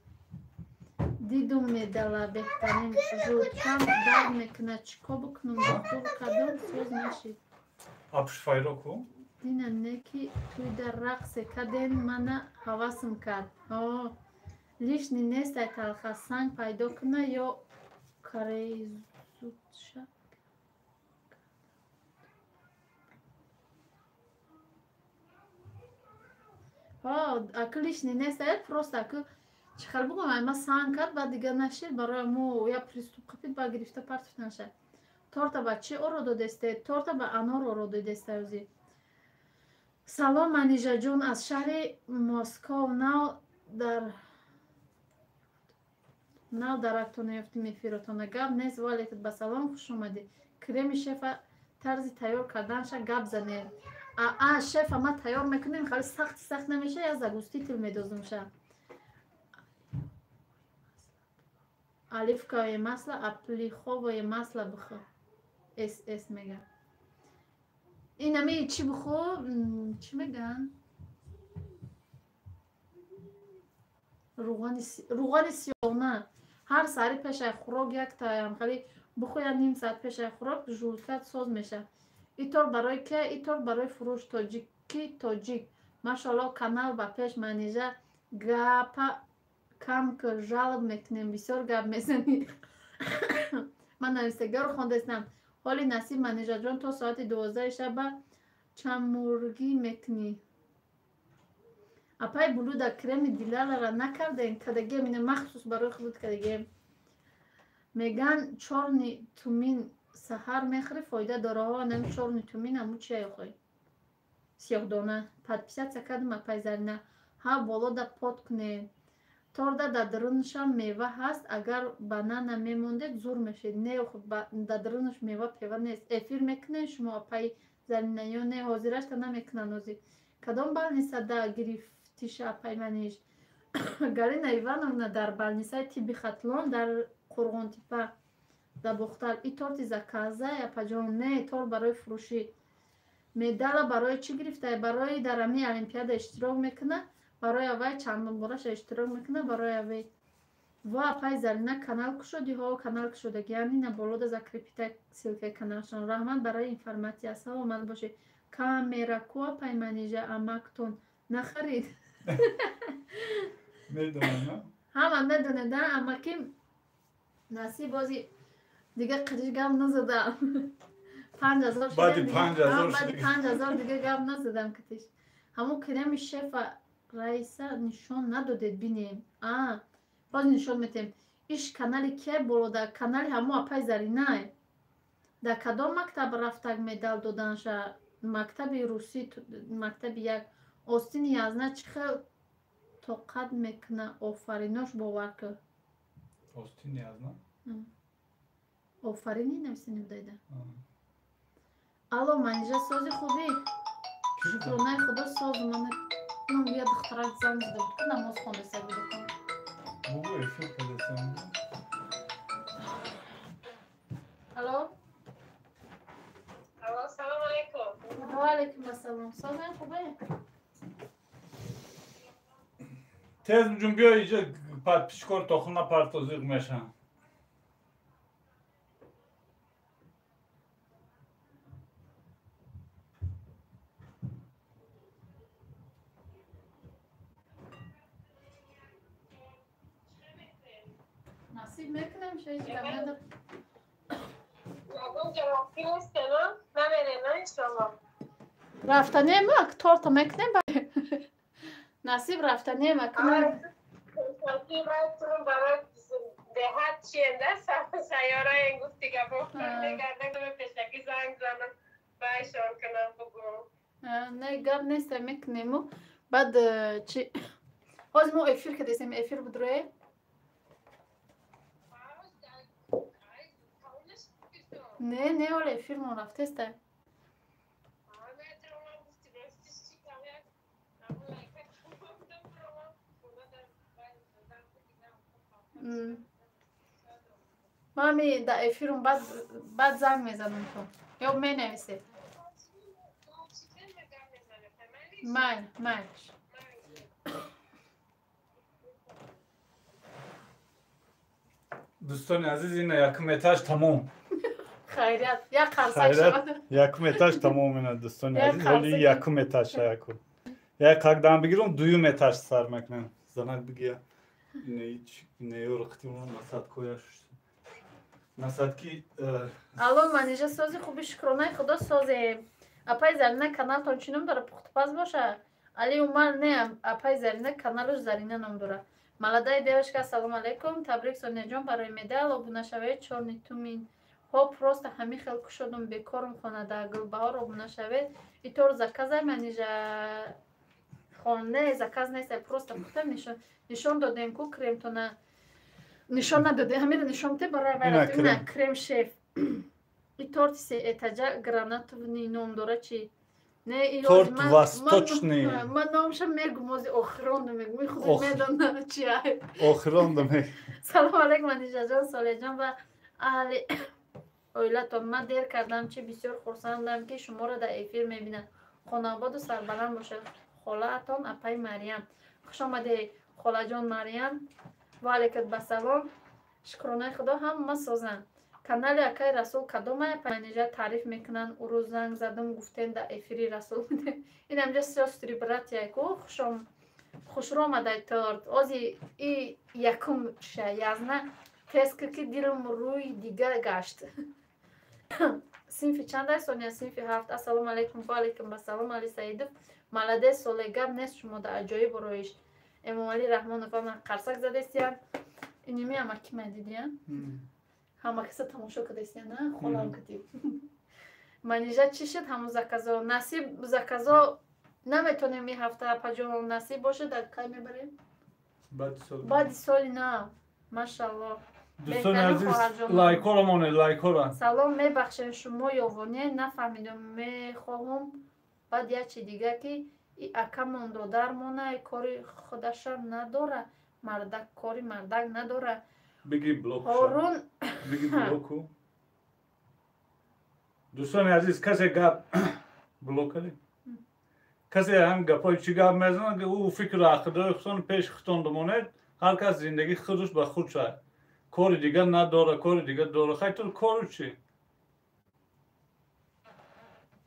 Дидум медала беҳтарин жӯлкам дард мекунад. Чӣ кор бикунам? Доктор кадом соз нашид. Апшфайро ку? Дина не ки туйда рақсе каден мана ҳавасм кард. Лишний нест ай талха санг пайдо куна ё карезутша. Аку лишний нест ай просто аку чӣ хел бугум ай ма санг кард баъд дига нашид барои мо я приступ қапид баъд гирифта партофт наша. Торта ба чӣ оро додесте? Торта ба анор оро додесте ози. Салом Манижаҷон аз шаҳри Москов нав дарактона ёфтим эфиротона. Гап нест, ваалейкум ба салом, хуш омадӣ. Креми шефа тарзи тайёр карданша гап занед. Аа шефа ма тайёр мекунем, хали сахти сахт намеша, я загуститель медозумша. Оливковое масло, оплиховое масло бихӯр. СС мега. Инами чӣ бихӯр? Чӣ меган? Руғани сиёҳна. Ҳар саҳари пешаи хӯрок яктаям хали бихӯр як ним саат пешаи хӯрок жӯлкат соз мешавад. И тор барои ке? И тор барои фурӯш тоҷики тоҷик. Машалло канал ба пеш Манижа гапа кам ки жалоб мекунем, бисёр гап мезанӣ. Ман нависагиҳоро хондаистам. Ҳоли насиб Манижаҷон то соати 12 шаба чамургӣ мекунӣ. Апай Булуда креми дилалара накардем, кадагем ина махсус барои худут кадагем. Меган чорни тумин саҳар мехӯри фоида дораҳо, нами чорни тумин аму чия охӯй. Сиёҳдона. Подписаться кардам апай Зарина. Ҳа болода под кунед. Торда дар дарунашам мева ҳаст, агар банана мемондед зур мешед. Не, дар дарунаш мева пева нест. Эфир мекунед шумо апай Зарина ё не? Ҳозирашта намекунанд ҳозир. Кадом больницада гирифтиша апай Маниж? Галина Ивановна дар больницаи тибби Хатлон дар Қурғонтипа дар Бохтар. И торти заказа апаҷон? Не, торт барои фурӯшӣ. Медала барои чӣ гирифтае? Барои дар ҳамин олимпиада иштирок мекунад. Барои аввай чандум бораша иштирок мекунад, барои аввай. Во апай Зарина канал кушодӣ? Ҳо, канал кушодаги. Яъне на болода закрепита ссылкаи каналшон. Раҳмат барои информатсия. Саломат бошед. Камера ку апай Манижа амактон нахарид? Медонам. Ҳама медонед, амаки насиб бози дига қадиш гап назадам. 5000 баъди 5000 баъди 5000 дига гап назадам катиш. Ҳамун креми шефа Раиса нишон надодед бинем. Боз нишон метем. Иш канали кия боло, дар канали ҳамо апай Заринай. Дар кадом мактаб рафтак медал доданша? Мактаби русӣ, мактаби як. Остини язна чӣ хел тоқат мекуна? Офаринош, бовар кун. Остини язна? Офарини нависени будайда. Алло, Манижа, сози хубӣ? Шукронаи Худо, созу. Ман я духтарак занг зада буд, ки намоз хондаса будакам. Бугу эфир кардасам. Алло? Алло, салом алейкум. Ва алейкум ассалом. Созем, хубе? Тез ҷун биё иҷа, подписчикор тохуна партозиқ мешан. Насиб мекунем, шояд гап надор. Рафтанем, ак торта мекунем, насиб рафтанем ак. Не, гап нест, мекунему. Баъд чи ҳозир мо эфир кардесем, эфир будроe? Не, не, ола эфирмон рафтеста. Мами да эфирум баъд занг мезанам ту. Ё менависед. Майл, майл. Дӯстони азиз, ина якум этаж тамом. Хайрият, як қарсак шавад. Якум этаж тамом ина, дӯстони азиз, ҳоли якум этаж яку. Як қагдам бигирам, дуюм этаж сар мекунам. Занак бигия. Насадки. Алло, Манижа, сози хуби? Шукронаи Худо, созем. Апай Зарина, каналтон чӣ ном дора? Пухтупаз боша? Али Умар, не, апай Зарина каналуш Зарина ном дора. Молодая девушка, ассалому алайкум. Табрик, Соняҷон, барои медал. Обуна шавед, чорни тумин. Ҳо, просто ҳамин хел кушодум, бекорум хонада. Гулбаҳор, обуна шавед. Итор заказай, Манижа хон, не, заказ нест, просто пухтам, нишон додем ку кремтона нишон надодем, ҳамиро нишон те барои ина крем шеф. И торти се этажа гранатовни ном дора чи? Не, торт восточный. Ман номша мегум, ози охиронда мегум, худ медонам чи ай. Охиронда мег. Салом алейкум, Манижаҷон, Солеҳҷон ва аҳли оилатон. Ман дер кардам, чи бисёр хурсандам, ки шуморо дар эфир мебинам. Хонаободу сарбаланд бошед. Холаатон апаи Марьям. Хуш омадед, холаҷон Марьям. Ва алейкум басалом. Шукронаи Худо, ҳама созанд. Канали акаи Расул кадомая, Манижа, таъриф мекунанд? Ӯ рӯз занг задум, гуфтем дар эфири Расул будем. Ин ҳамҷа сёстры братья ку. Хушрӯ омадай торт. Ози и якум ша язна теска, ки дилам рӯи дига гашт. Синфи чандай, Соня? Синфи ҳафт. Ассалому алайкум. Ва алайкум ассалом. Али Саидов, молодец, Соле, гап нест шумо да, аҷоиб ороиш. Эмомалӣ Раҳмонов ама қарсак задестиян. Иними амаки ма дидиян, ҳама каса тамошо кардастиян, а холам кадиб. Манижа, чӣ шуд ҳамун заказо? Насиб, заказо наметонем ин ҳафта, апаҷон, насиб бошад, дар кай мебарем? Баъди соли нав, машалло. Дӯстони азиз, лайкҳоро монед, лайкҳоро. Салом, мебахшед, шумо ёвоне, нафаҳмидум. Мехоҳум баъд як чи дига, ки и акамон додармона кори худаша надора, мардак кори мардак надора. Биги блок. Ҳорун. Биги блоку. Дӯстони азиз, касе гап блок кардем, касе ҳам гапҳои чӣ гап мезанад, ӯ фикру ақидаҳои худтон пеши худтон домонед. Ҳар кас зиндагии худаш ба худ шавад. Кори дигар надора, кори дигар дора, хай ту кору чӣ?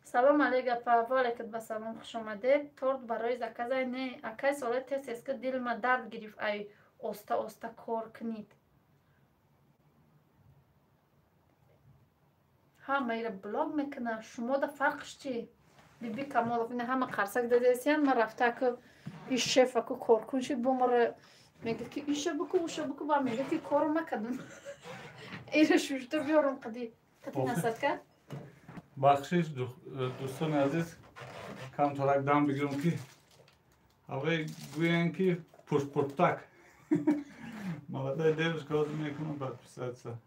Салом алейк, апа. Ва алейкум басалом, хуш омадед. Торт барои заказай? Не, акай Соле, тез тез ки дилма дард гирифт, ай оста оста кор кунед. Ҳамаира блок мекунам, шумо да фарқш чи? Биби Камолов, ина ҳама қарсак дадесиян. Ман рафта, ку и шефа ку коркун шид, бо мара Мега ки иша буку, уша буку, ба мега ки кору макадам. Ира шушта биёрам қади. Қади насадка? Бахшиш дӯстони азиз, камтарак дам бигирам ки ҳавои гӯян ки пурпуртак. Молодая девушка ҳозир мекунам подписаться.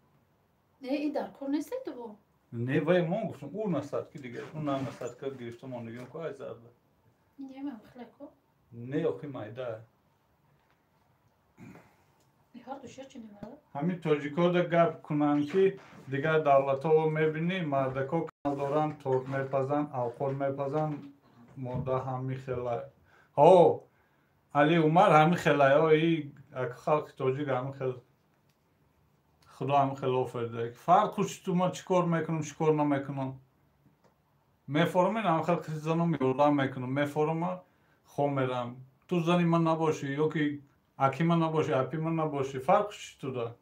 Не, и дар кор нестай ту? Не, вай мон гуфтам, ӯ насадки дигар, ӯ на насадка гирифта мондагим ку ай зарда. Не, ман хлеко. Не, охи майда. Ҳамин тоҷикода гап кунанд ки дигар давлатҳо мебинӣ, мардако канал доранд, торт мепазанд, авқот мепазанд, мода ҳами хела. Ҳо, Али Умар ҳами хела, и халқи тоҷик ҳами хел, худо ҳами хел офарида. Фарқу чӣ ман чӣ кор мекунам, чӣ кор намекунам. Мефорам, ин ҳами хел занам ёрдам мекунам, мефорама, хом мерам. Ту зани ман набошӣ ё ки аки ман набошӣ, апи ман набошӣ, фарқ чӣ туда?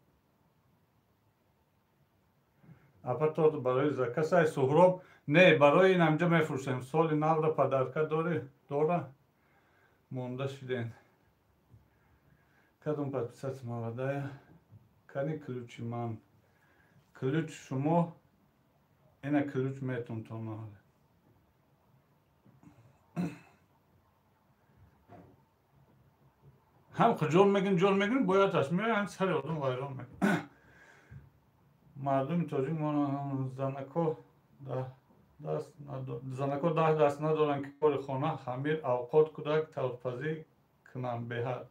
Апа торт барои закасай Суҳроб? Не, барои ин ҳамҷа мефурӯшем. Соли навра падарка дорӣ? Дора? Монда шиден. Кадом подписаться молодая? Кани ключи ман? Ключ шумо? Ина ключ метун тона. Ҳам ҷон мегин, ҷон мегин, бояд аш меоянд, сари одам вайрон мекунад. Мардуми тоҷик занако даҳ даст надоранд ки кори хона, хамир, авқот, кӯдак, тортпазӣ кунанд беҳад.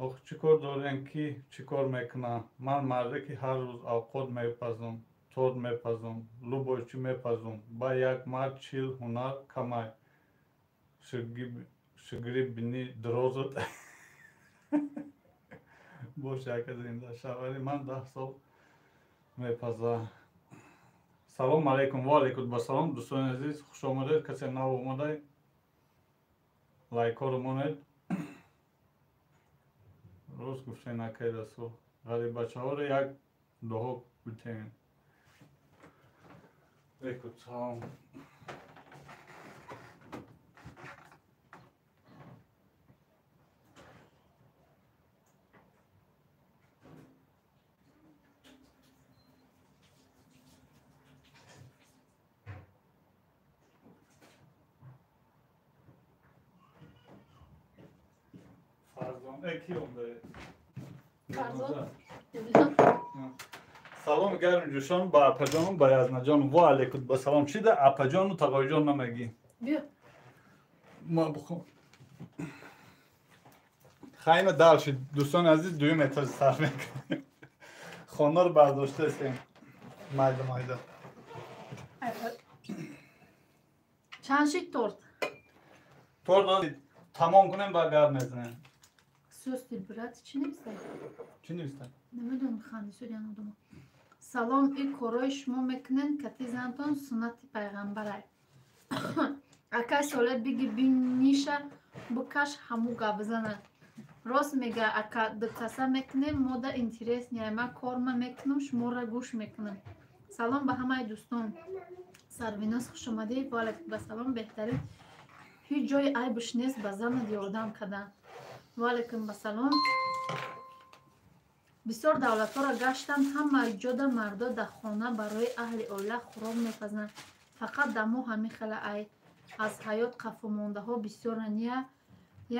Ох, чӣ кор дорем ки чӣ кор мекунам? Ман марде ки ҳар рӯз авқот мепазум, торт мепазум, любой чӣ мепазум. Ба як мард 40 ҳунар камай. Шигри бини дирозат. Бош яка зинда. Шавари ман 10 сол мепаза. Салом алейкум, ва алейкум басалом. Дӯстони азиз, хуш омадед. Касе нав омадай, лайкҳоро монед. Рост гуфтен акай Расул. Ғариббачаҳоро як дуо битем. Алейкум салом. Салом гарм ҷӯшон ба апаҷону ба язнаҷон. Ва алейкум ба салом. Чӣ да апаҷону тағоиҷон намегӣ? Биё. Ма бухом. Хайна дальше дӯстони азиз, дуюм этаж сар мекунем. Хонаро бардоштаистем. Майда майда. Чанд шид торт? Торт тамом кунем, ба гап мезанем. Сёсти брат, чӣ навистай? Чӣ навистай? Намедонам, хандисуд ян одама. Салом, и корои шумо мекунен, кати занатон суннати пайғамбарай. Акай соле биги биниша букаш ҳаму гап зана. Рост мега, ака дукаса мекунем, мода интерес ния, ман корма мекунам, шуморо гӯш мекунам. Салом ба ҳамаи дӯстон. Сарвиноз, хуш омадӣ. Ва алайкум ассалом, беҳтарин. Ҳеҷ ҷои айбш нест ба занат ёрдам кардан. Ва алайкум ассалом. Бисёр давлатҳоро гаштам, ҳама ҷода мардо дар хона барои аҳли оила хӯрок мепазанд. Фақат дар мо ҳамин хела ай аз ҳаёт қафомондаҳо бисёранд.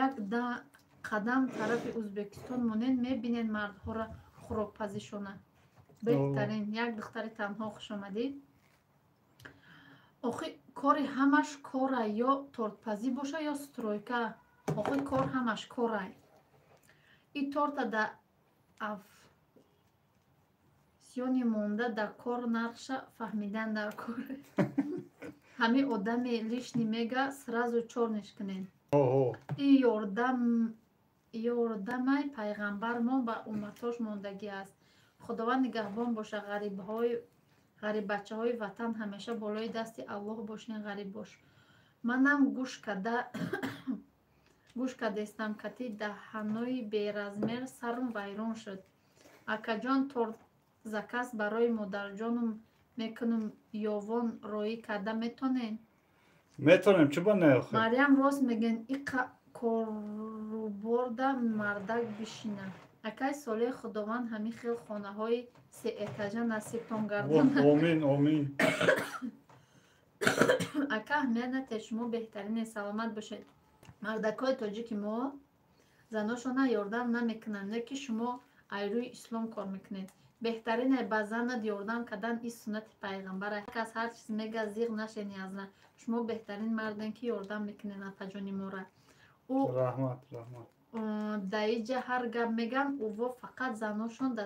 Як қадам тарафи Ӯзбекистон монед, мебинед мардҳоро хӯрокпазишона. Беҳтарин. Як духтари танҳо, хушомадӣ. Охи кори ҳамаш кора, ё тортпазӣ боша, ё стройка. Охи кор ҳамаш корай. И торта да афсёни монда дар кор нархша фаҳмидан дар кор. Ҳамин одами лишний мега, сразу чорниш кунед. И ёрдамай пайғамбар мо ба умматош мондагӣ аст. Худованд нигаҳбон боша. Ғариббачаҳои ватан ҳамеша болои дасти Аллоҳ бошен, ғариб бош. Манам гӯш кардестам, кати даҳанои беразмер сарм вайрон шуд. Акаҷон, торт заказ барои модарҷонум мекунум, ёвон роӣ карда метонем? Метонем, чӣ ба не охир? Марьям, рост мегӯен, иқа Руборда мардак бишина. Акай Солеҳ, Худованд ҳамин хел хонаҳои сеэтажа насибтон гардонад. Омин, омин. Ака, аҳамият натиҳед, шумо беҳтарине, саломат бошед. Мардакҳои тоҷики мо заношона ёрдам намекунанд, не ки шумо айрӯи ислом кор мекунед. Беҳтарине ба занат ёрдам кардан, ин суннати пайғамбар. Кас ҳар чиз мега, зиғ нашени аз зан. Шумо беҳтарин марден, ки ёрдам мекунед апаҷони мора. Ӯ Раҳмат, раҳмат. Даиҷа ҳар гап мегам, ӯво фақат заношон да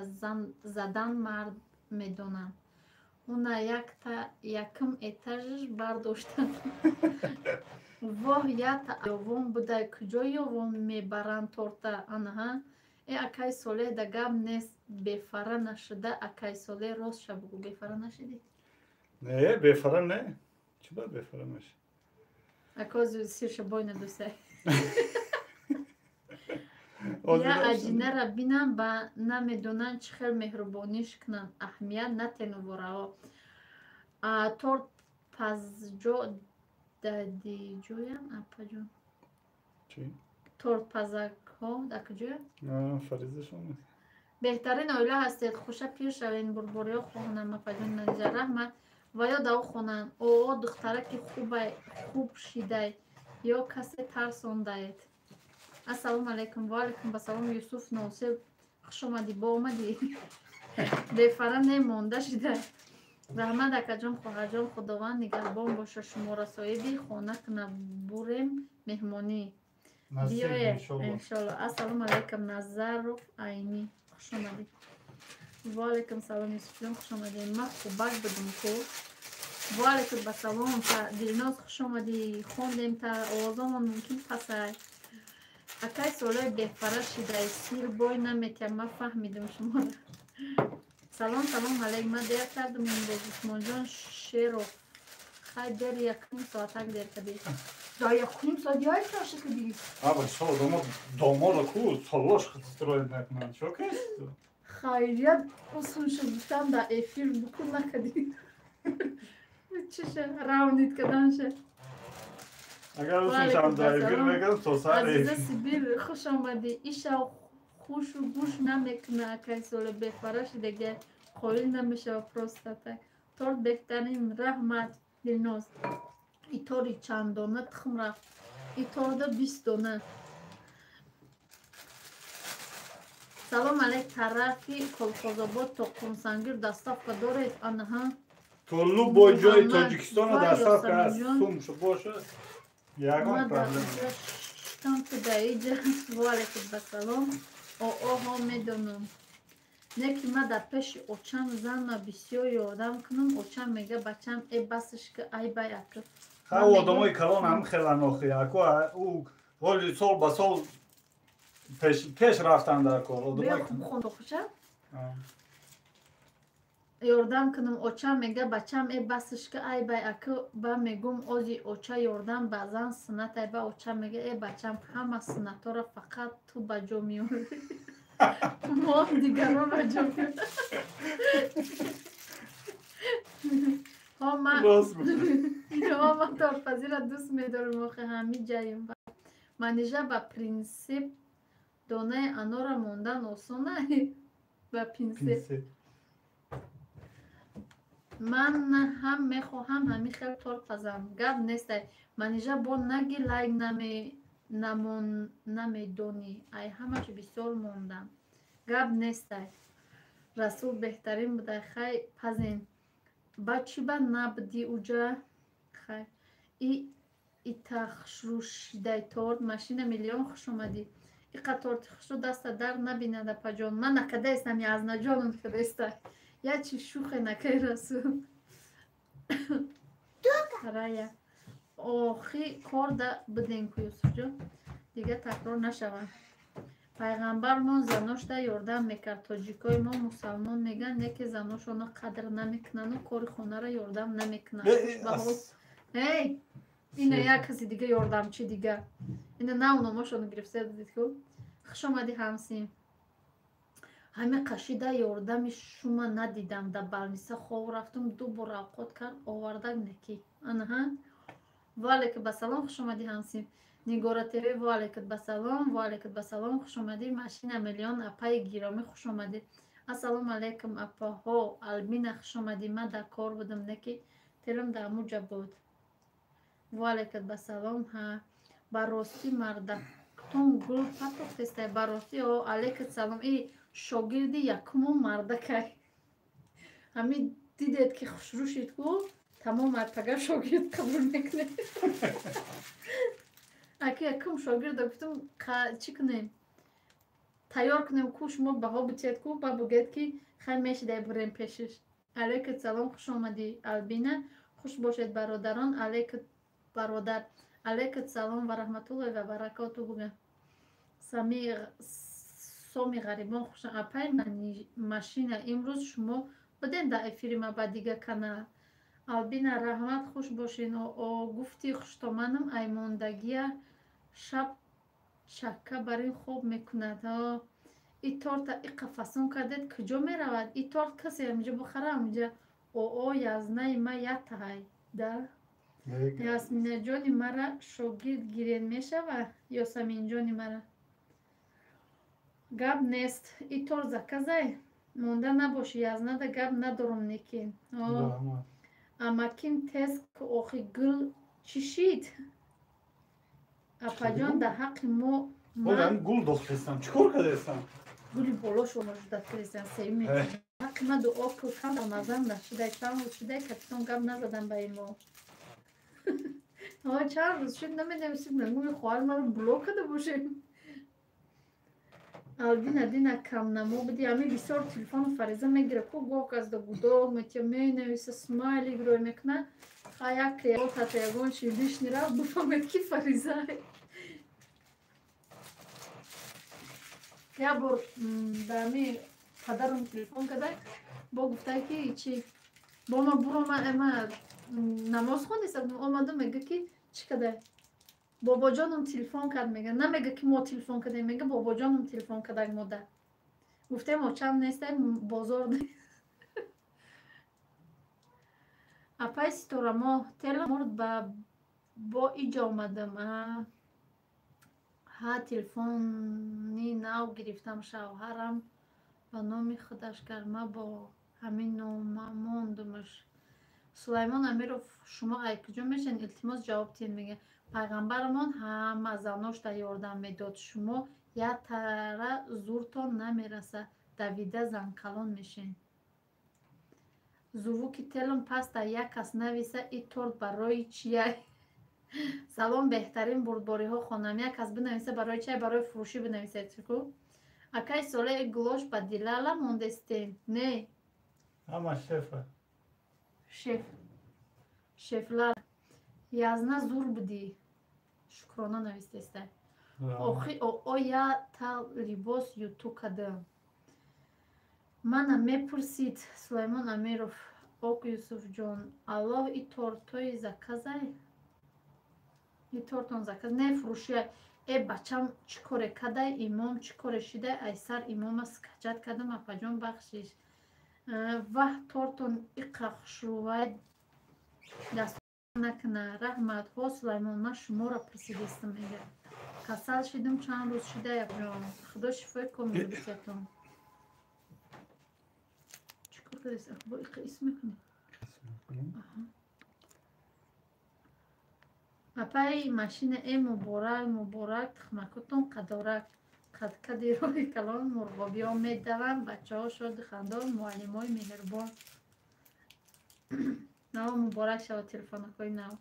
задан мард медонанд. Уна якта якум этажш бардоштанд. Воҳ, ята ёвон будай, куҷо ёвон мебаранд торта? Анаҳа. Э, акай Солеҳ, да гап нест, бефара нашуда. Акай Солеҳ, ростша бугӯ, бефара нашидӣ? Не, бефара не. Чӣ ба бефара меши? Акози сирша бой надусай. Я аҷинара бинам, ба намедонанд чӣ хел меҳрубониш кунанд. Аҳамият натенуворао. Торт пазҷо дадиҷоям, апаҷон? Тортпазакҳо дар куҷоям? Беҳтарин оила ҳастед, хуша пир шавед, бурбориё хонам, апаҷон Манижа, раҳмат. Ва ё да ӯ хонанд. Оо, духтараки хубай, хуб шидай ё касе тарсондаед. Ассалому алайкум. Ва алайкум басалом. Юсуф Носир, хуш омадӣ, бо омадӣ. Бефара не, монда шида. Раҳмат, акаҷон, хоҳарҷон, Худованд нигаҳбон боша шуморо, соҳиби хона куна, бурем меҳмонӣ. Биёе, иншолло. Ассалому алайкум, Назаров Айнӣ, хуш омадӣ. Ва алайкум салом, Юсуфҷон, хуш омадӣ. Ман хубак будум ку. Ва алайкум басалом, Дилноз, хуш омадӣ. Хондем та овозомон мумкин пасай. Акай Солеҳ, беҳфара шидай, сир бой наметиҳам, ман фаҳмидум шуморо. Салом, салом алейк, ман дер кардум имрӯз. Усмонҷон Шеров, хай, дер якним соатак дер кардӣ. Да якним соат яй фраша кардӣ. Аба сол домо доморо ку солош строить мекунанд. Чо кест? Хайрият усон шуд, гуфтам дар эфир букун накардӣ. Чиша равнид карданша. Агар усон дар эфир мекардам, то сар. Азиза Сибир, хуш омадӣ. Иша хушу гӯш намекуна, акай Соле, бефара шидаги, қоил намешава просто так. Торт беҳтарин, раҳмат, Дилноз. И тори чанд дона тухм рафт? И торда 20 дона. Салом алейк, тарафи Колхозобод то Қумсангир доставка доред? Анаҳа. То любой ҷои Тоҷикистона доставка аст. Сум шу боша, ягон проблема. Штам ки даиҷа. Ва алейкум басалом. Ооҳо, медонам. Не ки ман дар пеши очам занма бисёр ёрдам кунам, очам мега: «Бачам, э, басш ки, айбай ака». Ха, одамои калон ҳам хелан охи. Аку ӯ ҳоли сол ба сол пеш рафтан дар кор. Одамои хуб хуша? Ёрдам кунам, очам мега: «Бачам, э, басш ки, айбай ака». Ба мегум: «Ози оча, ёрдам ба зан суннат ай». Ба очам мега: «Э, бачам, ҳама суннатҳоро фақат ту ба ҷо меорӣ, мо дигарон ба ҷо меорем». Ҳо, ман тортпазиро дӯст медорам охи, ҳами ҷаем. Манижа, ба принсип донаи анора мондан осон ай? Ба пинсет. Ман ҳам мехоҳам ҳамин хел торт пазам. Гап нестай, Манижа, бо наги лайк намедонӣ, ай ҳамаш бисёр мондам. Гап нестай, Расул, беҳтарин будай. Хай, пазен. Ба чӣ ба набди уҷа? Хай, и итахшрӯшидай торт. Машина миллион, хуш омадӣ. Иқа торти хушрӯ даста дар набинад, апаҷон. Ман накадаистам, язнаҷонам кадаистай. Я чи шухе накай, Расул. Рая охи корда биден ку, Юсуфҷон, дига такрор нашавад. Пайғамбармон заношда ёрдам мекард. Тоҷикои мо мусалмон меган, не ки заношона қадр намекунану кори хонаро ёрдам намекунанд. Эй, ина як каси дига ёрдамчи дига, ина нав номошоно гирифта дидед ку. Хуш омадӣ, ҳамсин. Ҳами қашида ёрдами шума надидам. Дар балниса хов рафтум, ду бор авқот кард, овардак неки. Анаҳа. Ваалейкум ассалом, хуш омадӣ, ҳамсин. Нигора ТВ, ва алайкум басалом, ва алайкум басалом, хуш омадӣ. Машина миллион, апаи гиромӣ, хуш омадӣ. Ассалому алайкум, апаҳо. Албина, хуш омадӣ. Ман дар кор будам, не ки телам дар амуҷа буд. Ва алайкум басалом. Ҳа, ба ростӣ мардактон гул патохтестай, ба ростӣ. О, алайкум салом. И шогирди якуму мардакай. Ҳами дидед ки хушрӯ шид ку, тамом пага шогирд қабул мекунед. Аки якум шогирда гуфтам, чӣ кунем? Тайёр кунем ку, шумо баҳо битиед ку, ба бугед ки хай мешидай бурем пешиш. Алайкум салом, хуш омадӣ Албина. Хуш бошед бародарон. Алайкум бародар. Алайкум салом ва раҳматуллоҳи ва баракоту буга. Соми ғарибон хуш. Апай машина, имрӯз шумо будем дар эфири ма ба дига канал. Албина, раҳмат, хуш бошен. О, гуфти хуштоманам аймондагия шаб чакка бар ин хоб мекунад. И торта иқа фасон кардед, куҷо меравад? И торт касе ҳаминҷо бухара, ҳаминҷа. Оо, язнаи ма ятаҳай да. Ясминаҷони мара шогирд гирен мешава? Ёсаминҷони мара гап нест. И торт заказай, монда набоши, язнада гап надорум некин. Амаким тез охи гул чӣ шид? Апаҷон, дар ҳаққи мо гул дохтестам, чӣ кор кардестам? Гули болошо можудат кардестам, сеюме. Ҳаққи ма дуо кун, кам назам нашидай, чанд рӯз шидай, капитон гап назадам ба имо. Чанд рӯз шид, намедонем, мегӯи хоҳар маро блок карда бошем. Албина, дина камнамо буди, ами бисёр телефону Фариза мегира ку, гоҳ аз да гудок метия, менависа, смайлик рӯй мекуна. Ха як тата ягон чи лишний рафт, бифаҳмед ки Фариза. Як бор ба ами падарам телефон карда, бо гуфта ки чи бо ма бурома, ма намоз хондиста, омадам, мега ки чӣ кадай? Бобоҷоном телефон кард, мега. Намега ки мо телефон кардем, мега бобоҷоном телефон кардаг мода. Гуфтем очам нестай, бозор. Апай Ситорамо, тела мурд ба бо иҷа омадам. Ҳа, телефони нав гирифтам, шавҳарам ба номи худаш кард, ма бо ҳамин нома мондумаш. Сулаймон Амиров, шумо ай куҷо мешавед? Илтимос ҷавоб диҳед, мега. Пайғамбарамон ҳама заношта ёрдам медод, шумо як тара зуртон намераса, давида занкалон мешен. Зувуки телом паста, як кас нависа, и торт барои чия? Салом, беҳтарин бурдбориҳо хонам. Як кас бинависа барои чия, барои фурӯшӣ бинависед ку. Акай соле гулош ба дилала мондестем? Не. Ҳама шефа. Шеф. Шефлала. Язна зур будӣ. Шукрона навистеста. Охи оо я та либос юту кадам. Мана мепурсид Сулаймон Амиров, ок Юсуфҷон, аллоҳ и тортои заказай? И тортон заказ не фурӯшия. Э бачам чӣ коре кадай, имом чӣ коре шидай, айсар имома скачат кадам, апаҷон бахшиш. Ваҳ тортон иқа хушрӯвай даст накуна. Раҳмат. Ҳо Сулаймон, ман шуморо пурсидистам, мега. Касал шидам, чанд рӯз шидай, апаҷон. Худо шифои комил бисятон. Чӣ кор кардест? Бо иқа исм мекунӣ? Апаи машина, э муборак, муборак, тухмакотон қадорак. Қадкади роҳи калон мурғобиҳо медаванд, бачаҳо шоду хандон, муаллимои меҳрубон. Нав муборак шавад телефонакҳои нав.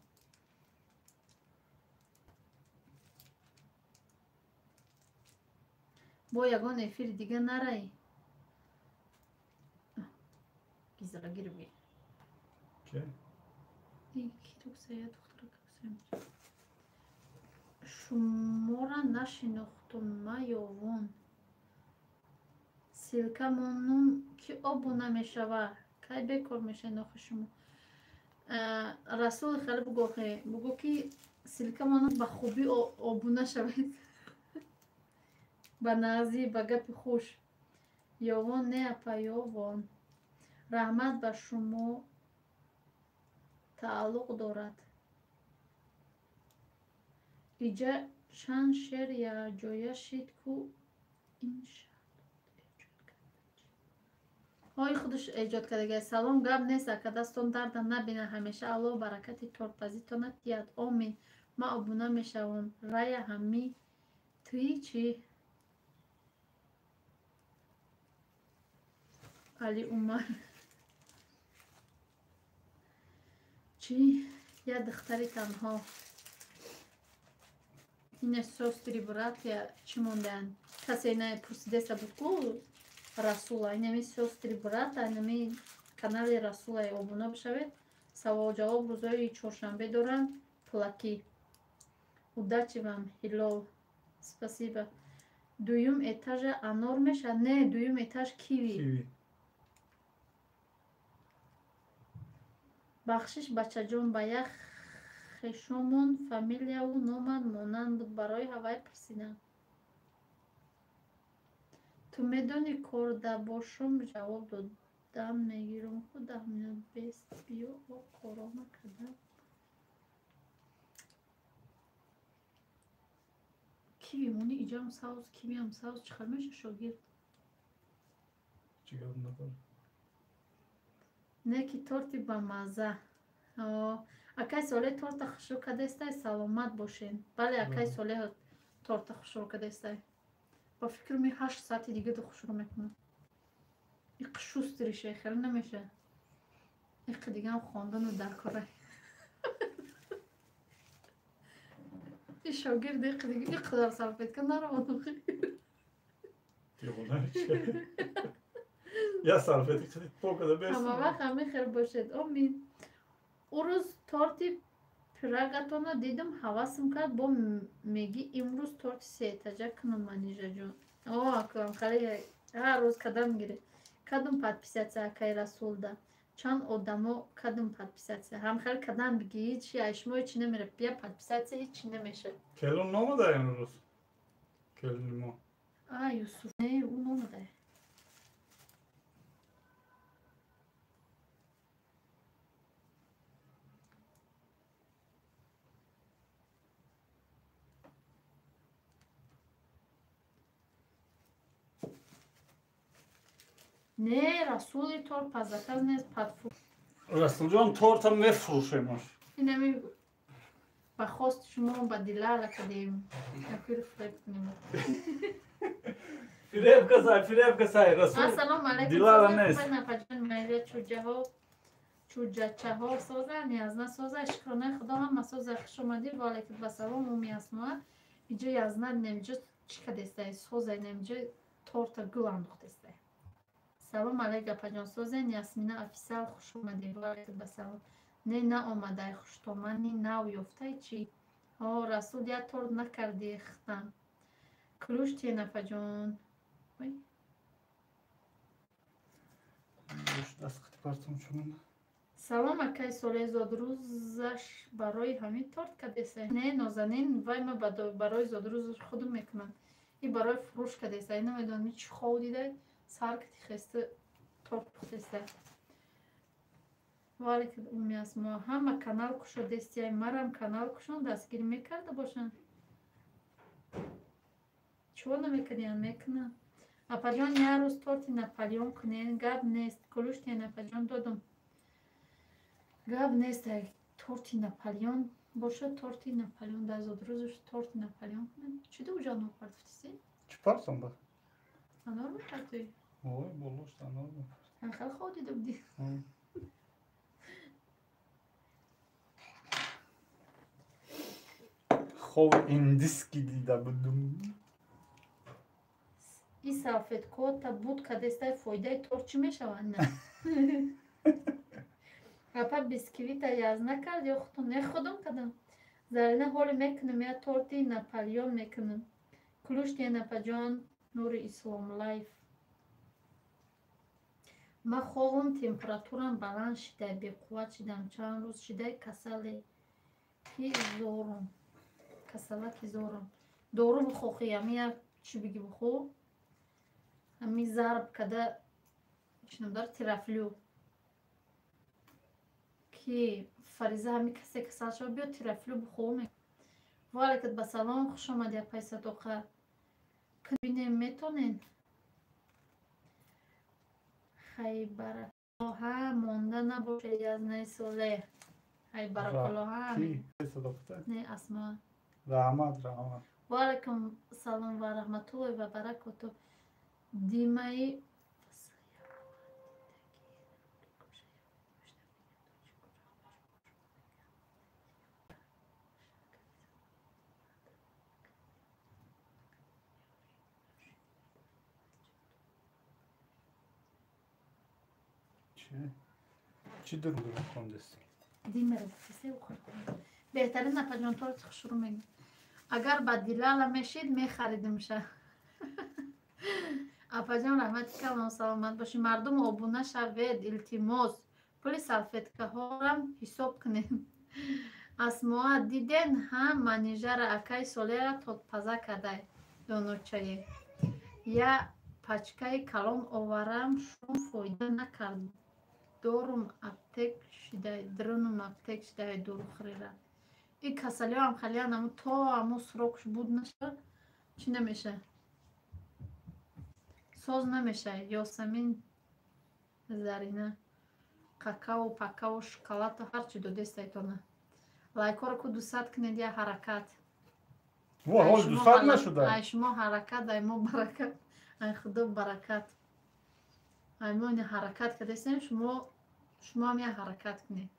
Бо ягон эфири дига нарай? Гизалагир би. Чӣ? Шумора нашинохтум, ма ёвон. Ссылка монум ки обуна мешава. Кай бекор мешавед охи шумо? Расули хеле бугӯ, бугӯ ки ссылка монум ба хубӣ обуна шавед. Ба нағзӣ, ба гапи хуш. Ёвон не апа, ёвон. Раҳмат ба шумо тааллуқ дорад. Иҷа Чанд шер якҷоя шид ку ин ҳои худаш эҷод кардагай. Салом, гап нест ака, дастон дарда набина, ҳамеша Аллоҳ баракати тортпазитона диҳад. Омин. Ман обуна мешавам. Рая ҳами туи чӣ? Али Умар. Чӣ? Я духтари танҳо. Ине сёстры братья чӣ мондаанд? Касе ина пурсидеса буд ку Расула. Инами сёстры брата, инами канали Расула обуна бишавед. Савол ҷавоб рӯзои чоршанбе доранд. Пулакӣ. Удачи вам, Ҳилол. Спасибо. Дуюм этажа анор мешавад? Не, дуюм этаж киви. Бахшиш бачаҷон, ба як хешомон фамилияву номат монанд буд, барои ҳавай пурсидам. Ту медонӣ корда бошум ҷавоб додам мегирам ку 10 минут бест биё о корома кардам. Киви мони иҷам савз, кивиам савз чӣ хел меша шогирд? Чӣ гап надорад? Не ки торти бамазза. Акай Солеҳ торта хушрӯ кардестай, саломат бошен. Бале, акай Солеҳ торта хушрӯ кардестай. Ба фикр ми 8 соати дига ду хушрӯ мекунам. Иқ шустрише, хеле намеша. Иқ дигаам хондану дар кора. И шогирд иқ дига иқ дар салфетка нараваду. Я салфетка покада бес. Ҳама вақт ҳамин хел бошед. Омин. Ӯ рӯз торти пирагатонро дидам, ҳавасам кард, бо мегӣ имрӯз торти сеэтажа кунам Манижаҷон. О, акам хеле ҳар рӯз кадам гире. Кадом подписаться акай Расулда? Чанд одамо кадом подписаться? Ҳам хеле кадам бигӣ, ҳичи айшмо ҳичи намера. Бия подписаться ҳичи намеша. Келун номада имрӯз? Келуни мо. А, Юсуф, не, ӯ номада. Не, Расули торт пазаказ нест, падфурӯш. Расулҷон торта мефурӯшемаш. Инами ба хости шумо ба Дилара кардем. Якир фиреб кунем. Фиреб касай, фиреб касай, Расул. Ассалому алайкум. Дилара нест. Нафаҷон майра чӯҷаҳо, чӯҷачаҳо соза, ниязна соза, шукронаи Худо ҳама соза. Хуш омадӣ, ва алайкум ассалом, уми Асмоа. Иҷо язна немҷо чӣ кадестай? Соза немҷо торта гул андохтестай. Салом алайк апаҷон, созен Ясмина офисал, хуш омадӣ, ва алайкум ассалом. Не, наомадай, хуштомани нав ёфтай чӣ? О, Расул, я торт накардӣ хтам. Ключ те нафаҷон. Ой. Салом акай Солеҳ, зодрӯзаш барои ҳамин торт кардесай? Не, Нозанин, вай ма барои зодрӯзаш худум мекунам. И барои фурӯш кардесай. Намедонам чӣ хов дидай. Сар кати хеста торт пухтестай. Валикум уми Асмо. Ҳама канал кушодестияй, марам канал кушон дастгирӣ мекарда бошанд. Чиво намекардиян, мекунанд. Апаҷон, як рӯз торти Наполеон кунен, гап нест. Кулушти Наполеон додум. Гап нест, торти Наполеон бошад, торти Наполеон дар зодрӯзаш торти Наполеон кунем. Чӣ ду ҷо анор партофтисӣ? Чӣ партом ба? Анор мепартоӣ? Ой, болошт анор мепартоӣ. Хеле хоб дида будӣ. Хоб индиски дида будум. И салфеткота буд кадестай, фоидаи торт чӣ мешавад? На. Апа бисквита язна кард ё худтон? Не, худум кардам. Зарина, ҳоле мекунам, я торти Наполеон мекунам. Кулушти Напаҷон, Нури Ислом лайф. Ма ховам, температурам баланд шидай, беқувват шидам, чанд рӯз шидай касале ки зорум. Касала ки зорум. Дору бихохӣ, ами як чӣ бигӣ бихӯ? Ами зарб када чӣ ном дорад? Терафлю. Ки Фариза ҳами касе касал шава, биё терафлю бихӯ. Ва алайкум басалом, хуш омадӣ, апай Садоқа. Бинем, метонен? Хайбаракаллоҳа, монда набошед, язнаи солеҳ. Хайбаракаллоҳа. Не, Асмо. Раҳмат, раҳмат. Ва алайкум салом ва раҳматуллоҳи ва баракоту. Димаи чӣ дурӯғ хондасти? Димеро гуфтасе. Беҳтарин, апаҷон, торти хушрӯ мегӯ. Агар ба Дилала мешид, мехаридимша. Апаҷон, раҳмати калон, саломат бошӣ. Мардум, обуна шавед, илтимос. Пули салфеткаҳорам ҳисоб кунед. Асмоа, диден ҳа, манижара акай Солера тотпаза кадай доночае. Я пачкаи калон оварам, шум фоида накард, дорум аптек шидай, дурунум аптек шидай дурухӯрира. И касалиҳоам халиян аму то аму срокш буд наша, чӣ намеша, соз намеша. Ёсамин, Зарина, какао, пакао, шоколаду ҳарчи додестайтона. Лайкҳоро ку 200 кунед, я ҳаракат. Ҳол 200 нашуда. Ай шумо ҳаракат, ай мо баракат, ай худо баракат. Ай мо ина ҳаракат кардастем, шумоам я ҳаракат кунед.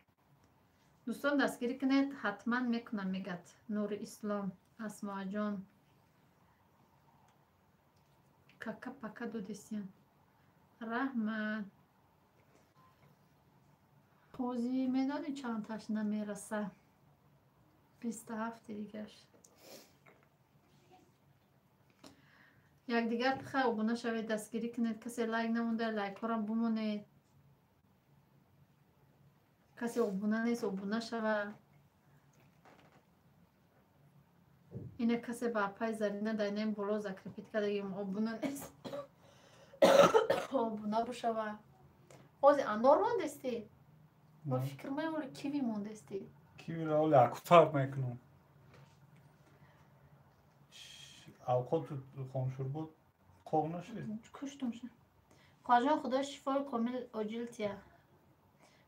Дӯстон, дастгирӣ кунед, ҳатман мекунам, мегӯяд Нури Ислом. Асмоаҷон, кака пака додесиян, раҳмат. Ҳозӣ медонӣ чандташ намераса? 27 дигаш. Якдигар пиха обуна шавед, дастгирӣ кунед. Касе лайк намонда, лайкҳорам бумонед. Касе обуна нест, обуна шава. Ина касе ба апай Зарина дайнаем боло закрепить кардагим, обуна нест, обуна бушава. Ҳозир анор мондестӣ? Ба фикр май, оли киви мондестӣ. Кивиро оли акутар мекунам. Авқоту хомшурбот қоғ нашид? Куштумша. Хоҳарҷон, худо шифои комил оҷил тия.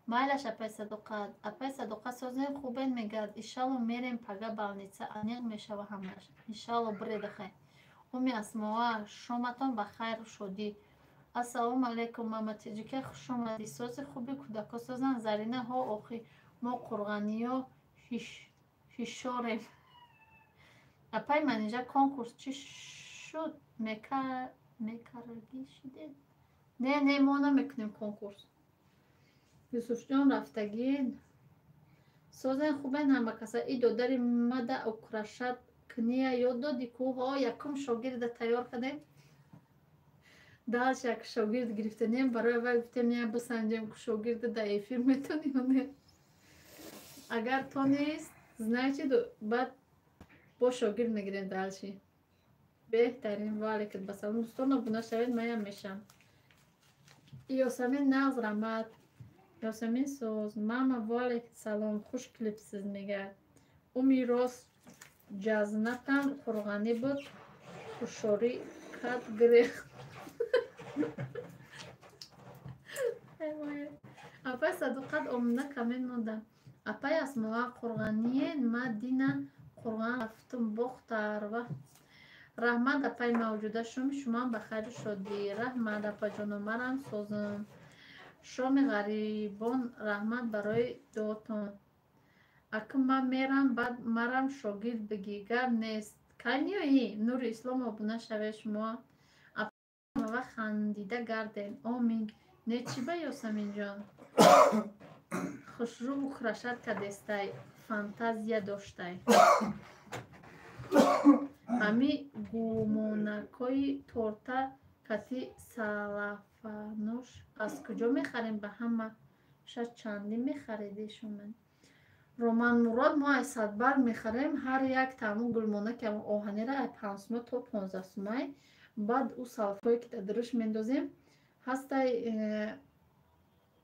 Майлаш, апай Садоқа. Апай Садоқа, созем, хубен, мегӯяд. Иншалло, мерем пага больница, аниқ мешава ҳамаш. Иншалло, биредахай. Уми Асмоа, шоматон ба хайру шодӣ. Ассалому алайкум, мама Тиҷика, хуш омадӣ. Сози хуби, кӯдако созанд. Зарина, ҳо, охи мо қурғаниё ҳишорем. Апай Манижа, конкурс чӣ шуд, мекарагӣ шидед? Не, не, мо намекунем конкурс. Юсуфҷон рафтагӣ. Созен, хубен ҳама каса. И додари мада украшать кния ёд доди ку? Ҳо, якум шогирда тайёр кардем. Дальше як шогирд гирифтанем, барои вай гуфтем, я бисанҷем, ку шогирда дар эфир метонӣ ё не. Агар тонист, значит, баъд бо шогирд мегирем дальше. Беҳтарин, ва алайкум басалом. Дӯстон, обуна шавед, маям мешам. Ёсамин, нағз, раҳмат. Ёсамин, соз. Мама, ва алайкум салом, хуш клипсиз, мегӯяд. Уми рост, ҷазнатам қурғанӣ буд, ҳушёрӣ кад гирехт. Апай Садоқат, омина камен монда. Апай Асмоа, қурғаниен, ма дина қурған рафтум бохтарва. Раҳмат, апай Мавҷуда, шоми шумоам ба хайру шодӣ. Раҳмат, апаҷоно, марам созам. Шоми ғарибон, раҳмат барои дуотон. Акн ман мерам, баъд марам шогирд бигӣ. Гап нест, кай меоӣ? Нури Ислом, обуна шавед шумо ва хандида гардем. Омин. Не, чӣ ба, Ёсаминҷон? Хушрӯву украшать кардестай, фантазия доштай. Ҳами гумонакҳои торта кати салафанош аз куҷо мехарем? Ба ҳамаша чандӣ мехаридӣ шумо? Роман Мурод, мо ай садбарг мехарем. Ҳар як таъму гулмонаки оҳанира ай 5 сума то 15 сумай. Баъд ӯ салфое ки дар дурӯш мендозем, ҳастай,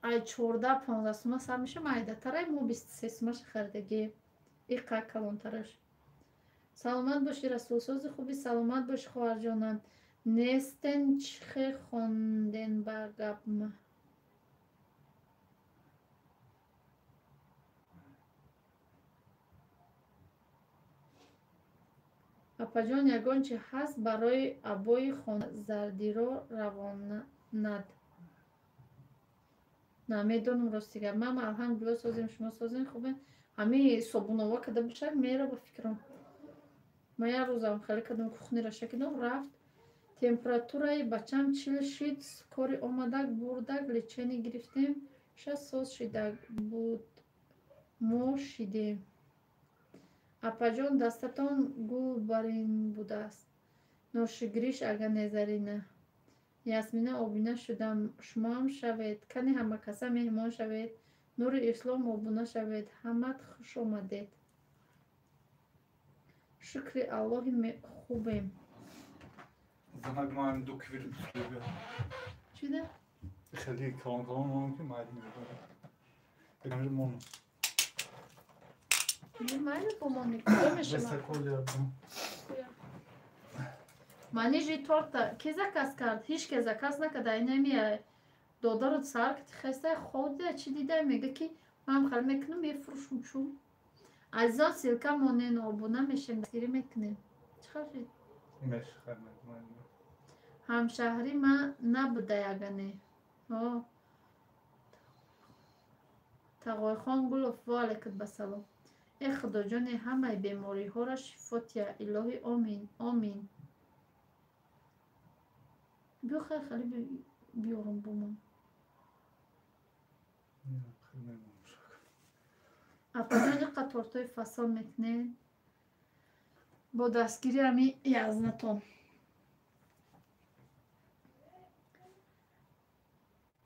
ай 14-15 сума сар мешавам. Айдатарай мо 23 сумаша харидагӣ, иқа калонтараш. Саломат бошӣ, Расулсози хуби, саломат бошӣ, хоҳарҷонам. Нестен чихе хонден ба гапма. Апаҷон, ягон чи ҳаст барои абои хона зардиро равонад? Намедонам, рости гап. Ман алҳамдулилла созем, шумо созем, хубе. Ҳами собунова када бошад, мера ба фикрам. Ман як рӯзам хеле кадам кухнира шакидам, рафт. Температураи бачам 40 шид, кори омадак, бурдак, лечение гирифтем, 6 соз шидак буд, мо шидем. Апаҷон, дастатон гул барин будааст. Ношигириш ага незарина. Ясмина обуна шудам, шумоам шавед. Кани ҳамакаса меҳмон шавед. Нури Ислом обуна шавед. Ҳамат хуш омадед. Шукри Аллоҳи хубем. Занак ман ду квир пуслига. Чида? Хеле калон калон мон ки майли мебарад. Эгамжи мону. Майли бомони куҷо мешавад? Манижи торта ки заказ кард? Ҳеҷ ке заказ накарда. Инамия додару сар ки хеста хода чи дида мега ки ман хал мекунам мефурӯшам чу. Азизон, ссылка монен, обуна мешем, дастгирӣ мекунем. Чӣ хел шид? Ҳамшаҳрӣ ман набуда ягане. Тағойхон Гулов, ва алайкум басалом. Э худоҷоне, ҳамаи бемориҳоро шифо тия, илоҳӣ, омин, омин. Биё хай хеле биёрам бумон. Апаҷон, иқа тортҳои фасон мекунед бо дастгири ҳами язнатон.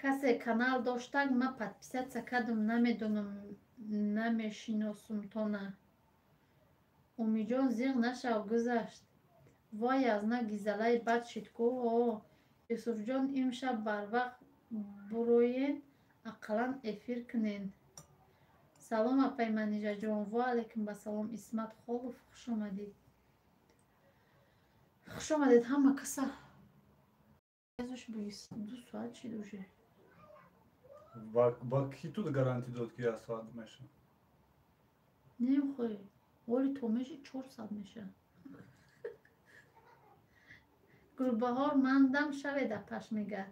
Касе канал доштак, ман подписаться кардам, намедонам, намешиносумтона. Умиҷон, зиғ нашав, гузашт. Вой, язна гизалаи бад шид ку. О, Юсуфҷон, имшаб барвақт буроен, ақаллан эфир кунен. Салом, апай Манижаҷон. Ва алайкум басалом. Исмат Холов, хуш омадед. Хуш омадед ҳама каса. 2 соат шид уже. Ба ки ту гарантӣ дод ки 1 соат меша? Немхои. Оли то меши 4 соат меша. Гулбаҳор мандам шавед, апаш мегад.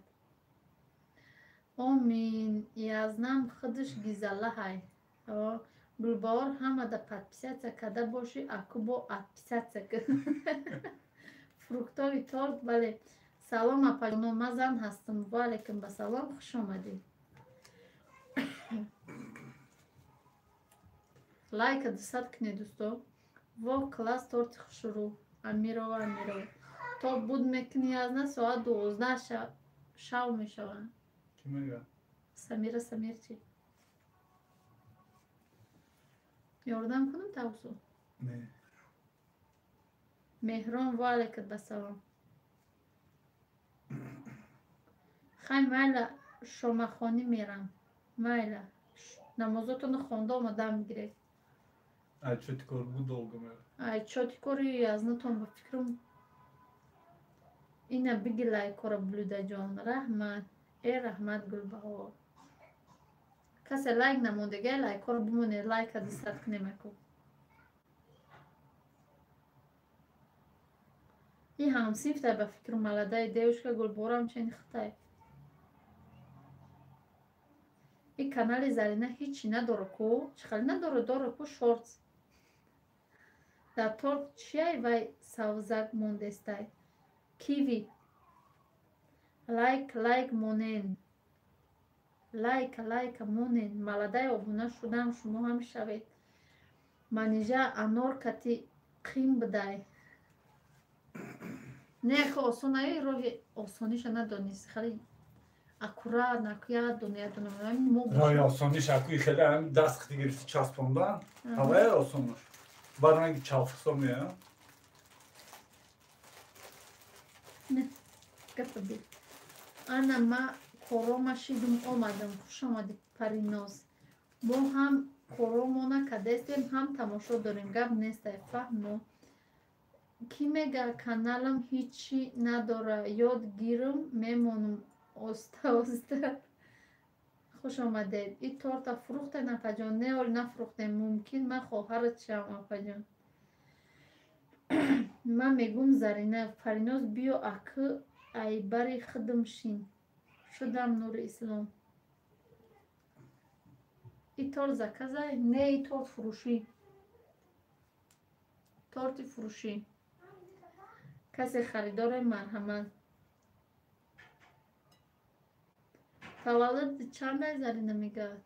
Омин, язнам худаш гизалаҳай. Гулбаҳор, ҳамада подписаться карда бошӣ, аку бо отписаться кун. Фруктови торт, бале. Салом, апаҷоно, ман зан ҳастам. Ва алайкум басалом, хуш омадед. Лайка 200 кунед, дӯсто. Во класс торти хушрӯ. Амирова, Амирова. То буд мекунӣ язна соат 12 шав мешаванд. Чӣ мегӯяд? Самира Самирчи. Ёрдам кунам тавсу? Не. Меҳрон, ва алайкум басалом. Хай майла, шомахонӣ мерам. Майла, намозотонро хонда омадам гиред. Ай чоти кор буд долго мера. Ай чоти кори язнатон ба фикрам ина биги лайкора блюдаҷон. Раҳмат. Э раҳмат, Гулбаҳор. Касе лайк намондагай, лайкҳоро бимонед, лайка 200 кунем аку. И ҳамсинфтай ба фикру маладаи девушка Гулборам чен хитай. И канали Зарина ҳичи надора ку? Чӣ хеле надора, дора ку шортс. Дар торт чиай вай савзак мондестай? Киви. Лайк, лайк монен. Лайка, лайка монен. Маладай обуна шудам, шумо ҳам шавед. Манижа анор кати қим бидай. Не, хо осонаи роҳи осониша надонист. Хеле аккурат, накуя дуня дунам. Мо роҳи осониш акуи хеле ҳам даст хити гирифти часпондан. Ҳавае осонуш. Баранги чалфисо мея. Не, гапа би. Ана ма корома шидум омадам. Хуш омадӣ, Париноз. Мо ҳам коромона кадестем, ҳам тамошо дорем. Гап нестай, фаҳмо. Кӣ мега каналам ҳичи надора, ёд гирм мемонам оста оста. Хуш омадед. И торта фурӯхтен, апаҷон? Не, оли нафурӯхтем. Мумкин ман хоҳарат шавам, апаҷон. Ман мегум Зарина. Фариноз биё акы айбари худм шин. Шудам Нури Ислом. И торт заказай? Не, и торт фурӯшӣ. Торти фурӯшӣ. Касе харидоре, марҳамат. Таваллуд чандай, Зарина мегӯяд?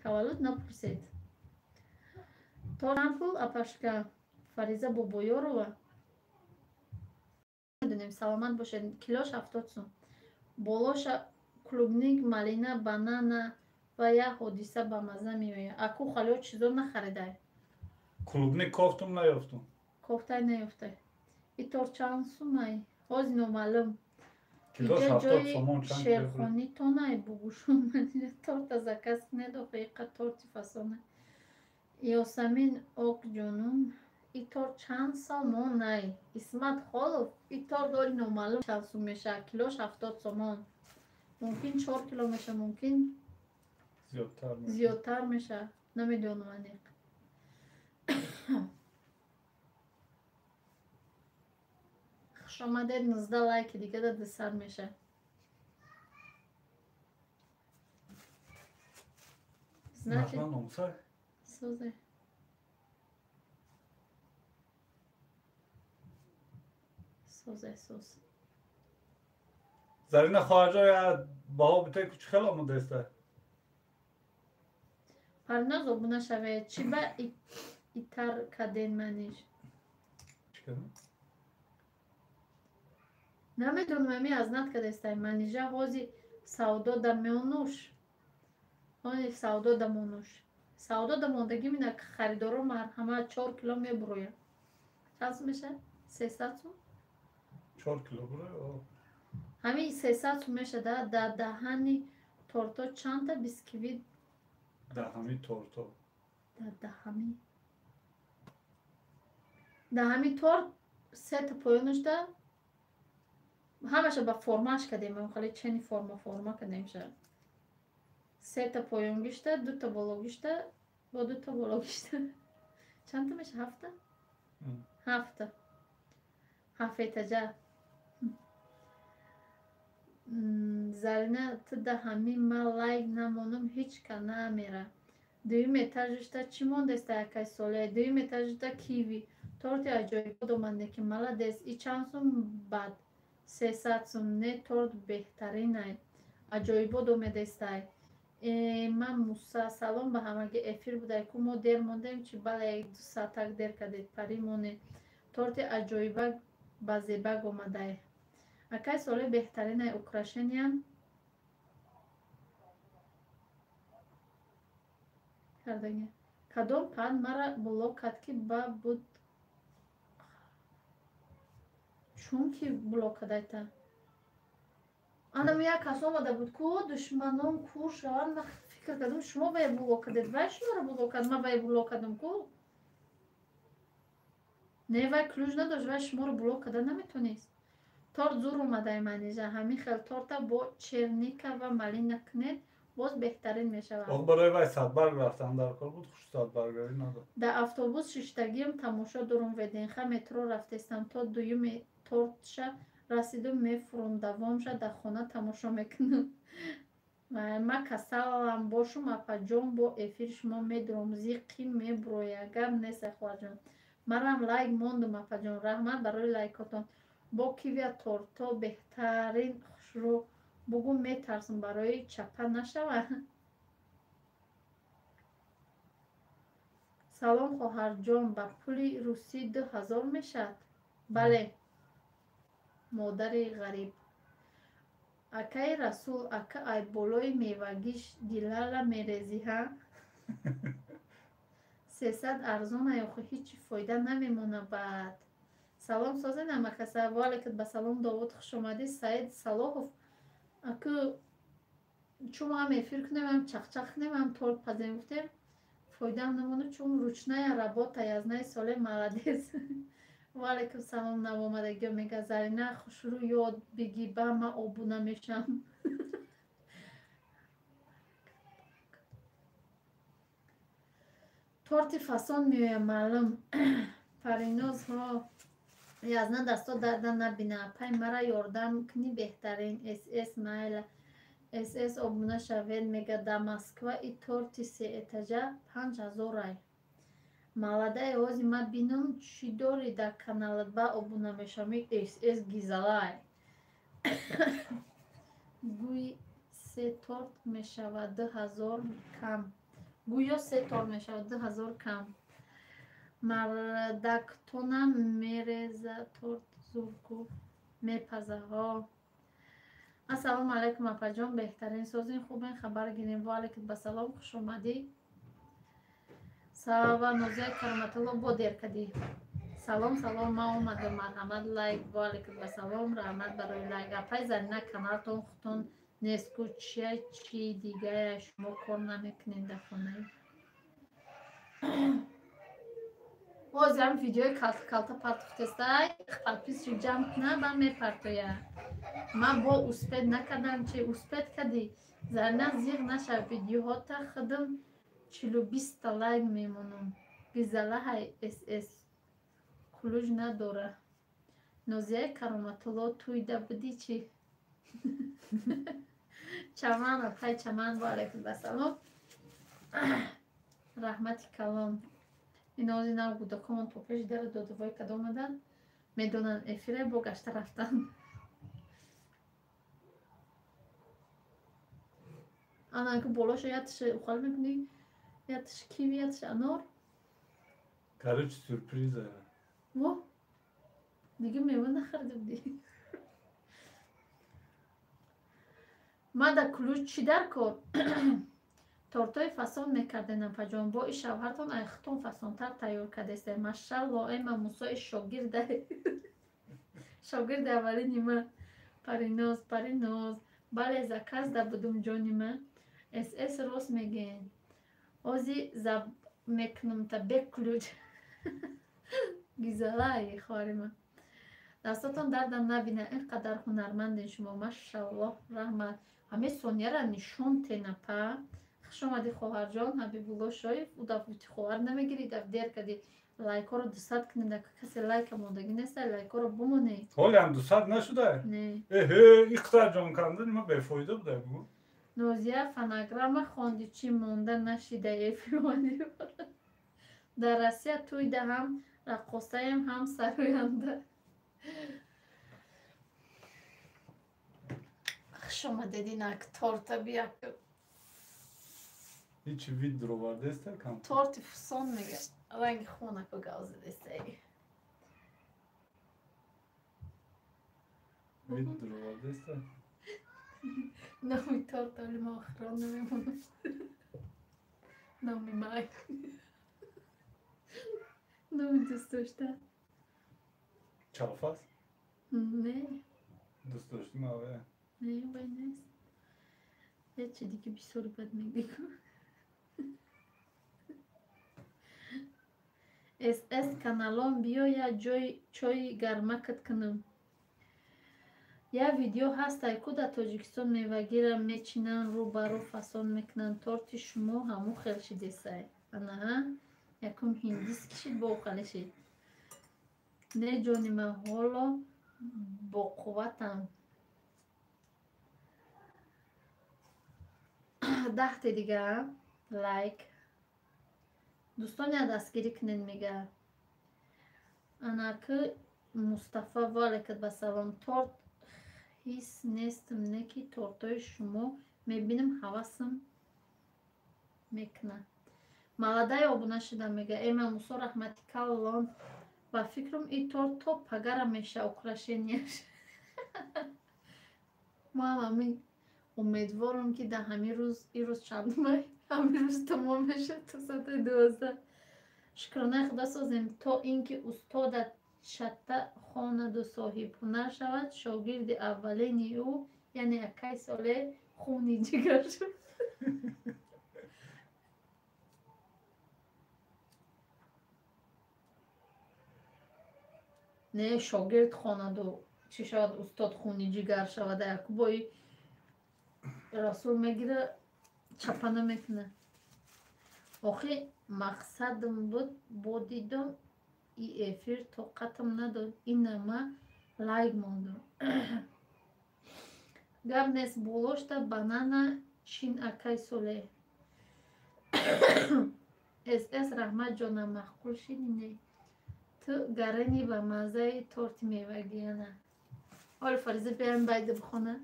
Таваллуд напурсед. Торт чанд пул, апашка? Фариза Бобоёрова. Медонем, саломат бошед. Килош 70 сум. Болоша клубник, малина, банана ва як ҳодиса ба мазза меояд. Аку халиё чизо нахаридай. Клубник кофтум, наёфтум. Кофтай, наёфтай. И торт чанд сумай? Ҳози номаълум. Килош Иҷа 70 ҷои сомон чанд кило? шерхонитонай бугӯшон. Торта заказ кунед, охи иқа торти фасона. Ёсамин Окҷонум, и торт чанд сомонай? Исмат Холов, и торт оли номаълум чанд сум мешавад. Килош 70 сомон. Мумкин 4 кило мешавад, мумкин Зиёдтар мешавад. зиёдтар мешавад. Намедонам аниқ. Хуш омадед, 19 лайки дига да 200 мешавад. Значит, Нахма номсай. Созе. Созе, соз. Зарина хоҳарҷо, я баҳо битай, чӣ хел омодаеста? Париноз, обуна шавед. Чӣ ба итар каден маниш? Чӣ кардам? Намедонам, ами аз нат кадестай. Манижа ҳози савдо да меонуш. Ҳози савдо да монуш. Савдо да мондагӣ мина харидоро марҳамат, 4 кило мебурояд. Чанд сум мешавад? 300 сум? 4 кило буроя? Ҳамин 300 сум мешавад. Да даҳани торто чандта бисквит? Даҳами торто. Да даҳами. Даҳами торт сета поёнашда ҳамаша ба формааш кардем, хеле чени форма форма кардем ша. Сета поёнгишта, дута бологишта, бо дута бологишта. Чандта меша? Ҳафта? Ҳафта. Ҳафетаҷа. Зарина, ту да ҳамин ман лайк намонум, ҳеҷ ка намера. Дуюм этажишта чӣ мондаста, якай соле? Дуюм этажишта киви. Торти аҷоибот омаде ки маладес. И чанд сум бад? 300 сум. Не, торт беҳтаринай. Аҷоибот омедестай. Ман Муса, салом ба ҳамагӣ. Эфир будай ку, мо дер мондем чи? Бале, 1-2 саатак дер кардед, парӣ моне. Торти аҷоибак ба зебак омадай. Акай соле беҳтаринай украшениям кардаги. Кадом пан мара блок кард ки ба буд чунки блок кардайта? Анам як кас омада буд ку, душманон кур шаванд. Ман фикр кардам, шумо вая блок кардед. Вай шуморо блок кард, ман вая блок кардам ку. Не, вай ключ надошт, вай шуморо блок карда наметонист. Торт зур омадай, Манижа. Ҳамин хел торта бо черника ва малина кунед, боз беҳтарин мешавад. Ох, барои вай садбарг рафтан дар кор буд, хуш садбаргарӣ надод. Дар автобус шиштагиам тамошо дорум ВДНХ метро рафтестам, то дуюми тортша расидум, мефурум, давомша дар хона тамошо мекунам. Ма касалам бошум, апаҷон, бо эфир шумо медурам, зиққи мебуроя. Гап нест, хоҳарҷон. Марам лайк мондум, апаҷон, раҳмат барои лайкотон. Бо кивия торто беҳтарин хушрӯ. Бугӯ, метарсум барои чапа нашавад. Салом, хоҳарҷон, ба пули русӣ 2000 мешавад? Бале, модари ғариб. Акаи Расул, ака, ай болои мевагиш дилала мерезӣ, ҳа? 300 арзонай охи, ҳичи фоида намемона баъд. Салом, созен амакаса. Ваалайкум ба салом, Довуд, хуш омадӣ. Саид Салоҳов, аку чун ҳам эфир кунем, ҳам чақчақ кунем, ҳам торт пазем гуфтем. Фоидаам намонад, чун ручная работа. Язнаи Соле молодец. Ва алайкум салом, навомадагиё мега. Зарина хушрӯ ёд бигӣ, ба ма обуна мешам. Торти фасон меоям маълум. Париноз ҳо язна дасто дарда набина. Апай мара ёрдам кунӣ беҳтарин. СС майла. СС обуна шавед мега. Да Москва и торти сеэтажа 5000 рай. Маладаи ози ма бинам чӣ дорӣ дар каналат, ба обуна мешавам. СС гизалай. Гӯи се торт мешавад 2000 кам. Гӯё се торт мешавад 2000 кам. Мардактонам мереза торт зурку мепаза. Ҳо. Ассалому алайкум апаҷон, беҳтарин созин, хубен, хабар гирем. Ва алайкум басалом, хуш омадӣ. Сава Нозия Кароматулло бо дер кадӣ. Салом салом, ман омадам, марҳамат лайк. Ва алайкум басалом, раҳмат барои лайк. Апай Зарина каналтон хутон нест ку, чия чи дигая шумо кор намекунед дар хонаи? Ҳозирам видеои калта калта партохтестай, подписчик ҷамъ куна, ба мепартоя. Ман бо успед накардам, чи успед кардӣ? Зарина зиғ нашав, видеоҳота худам 40-20 лайк мемонам. Гизалаҳай СС кулуҷ надора. Нозияи Кароматулло туйда будӣ чи? Чаман апай чаман, ва алайкум ассалом. Раҳмати калон. Инози нав гудакомон то пеши дара додувой кад омадан, медонанд эфире бо гашта рафтан. Ана ки болоша ятиш ухал мекунӣ, ятиш киви, ятиш анор. Короче, сюрприза. Во? Дига мева нахарида будӣ. Ма дар кулуҷ чӣ дар кор? Тортҳои фасон мекарден апаҷон, бо и шавҳартон айхтон фасонтар тайёр кардесте. Машалло, эма Мусои шогирда. Шогирди аввалини ма. Париноз, Париноз. Бале, заказ да будум ҷони ма. СС рост мегӯен. Ози заб мекунам та бе ключ. Гизалай хоҳари ма. Дастотон дардам набина, ин қадар ҳунарманден шумо. Машаллоҳ, раҳмат. Ҳамин сонияра нишон тенапа. Хуш омадӣ хоҳарҷон Ҳабибулло Шоев. Ӯ дафъ гуфти хоҳар намегирӣ, дафъ дер кардӣ. Лайкҳоро 200 кунед, касе лайка мондагӣ нест, лайкҳоро бимонед. Ҳолиам 200 нашуда? Не. Эҳе, иқдар ҷон канда нима бефоида буда бу. Нозия фонограмма хонди, чӣ монда нашида эфир. Дар Россия тӯйда ҳам раққосаем, ҳам сароянда. Хуш омадед, инак торта бия. Ҳеҷ вид дуровардеста кам. Торти фусон мега. Ранги хонако гавзидестай. Вид дуровардеста? Номи торт оли ма охирон намемонам. Номи май. Номи дӯст дошта. Чалфас? Не. Дӯст дошти маве? Не, вай нест. Я чи диги бисёр бад мегӯ. СС каналон биё я ҷои чойи гармакат кунам. Я видео ҳастай ку дар Тоҷикистон мевагира мечинанд, рӯ ба рӯ фасон мекунанд. Торти шумо ҳамун хел шидесай. Анаҳа, якум ҳиндис кишид, бо ухале шид. Не ҷони ман, ҳоло боқувватам. Даҳте дига лайк. Дӯстоне дастгирӣ кунед мега. Анаки Мустафа ваалайкум ассалом. Торт ҳис нестам, не ки тортҳои шумо мебинам ҳавасам мекунад. Маладай обуна шудам мега. Эма Мусо раҳмати калон. Ба фикрам и торт то пагара меша украшенияш. Ман ҳамин умедворам ки дар ҳамин рӯз, ин рӯз чандумай, ҳамин рӯз тамом мешавад то соати 12. Шукронаи Худо созем то ин ки устодат шатта хонаду соҳибҳунар шавад, шогирди аввалини ӯ, яъне акай Солеҳ, хуни ҷигар шуд. Не шогирд хонаду чӣ шавад, устод хуни ҷигар шавад. Якубои Расул мегира, чапана мекуна. Охи мақсадам буд, бо дидом и эфир тоқатам надод, инама лайк мондум. Гап нест, болошта банана чин акай Солеҳ. СС раҳмат ҷона, маъқул шиди не? Ту гарани ба маззаи торти мевагиана. Оли Фариза биям байда бихона.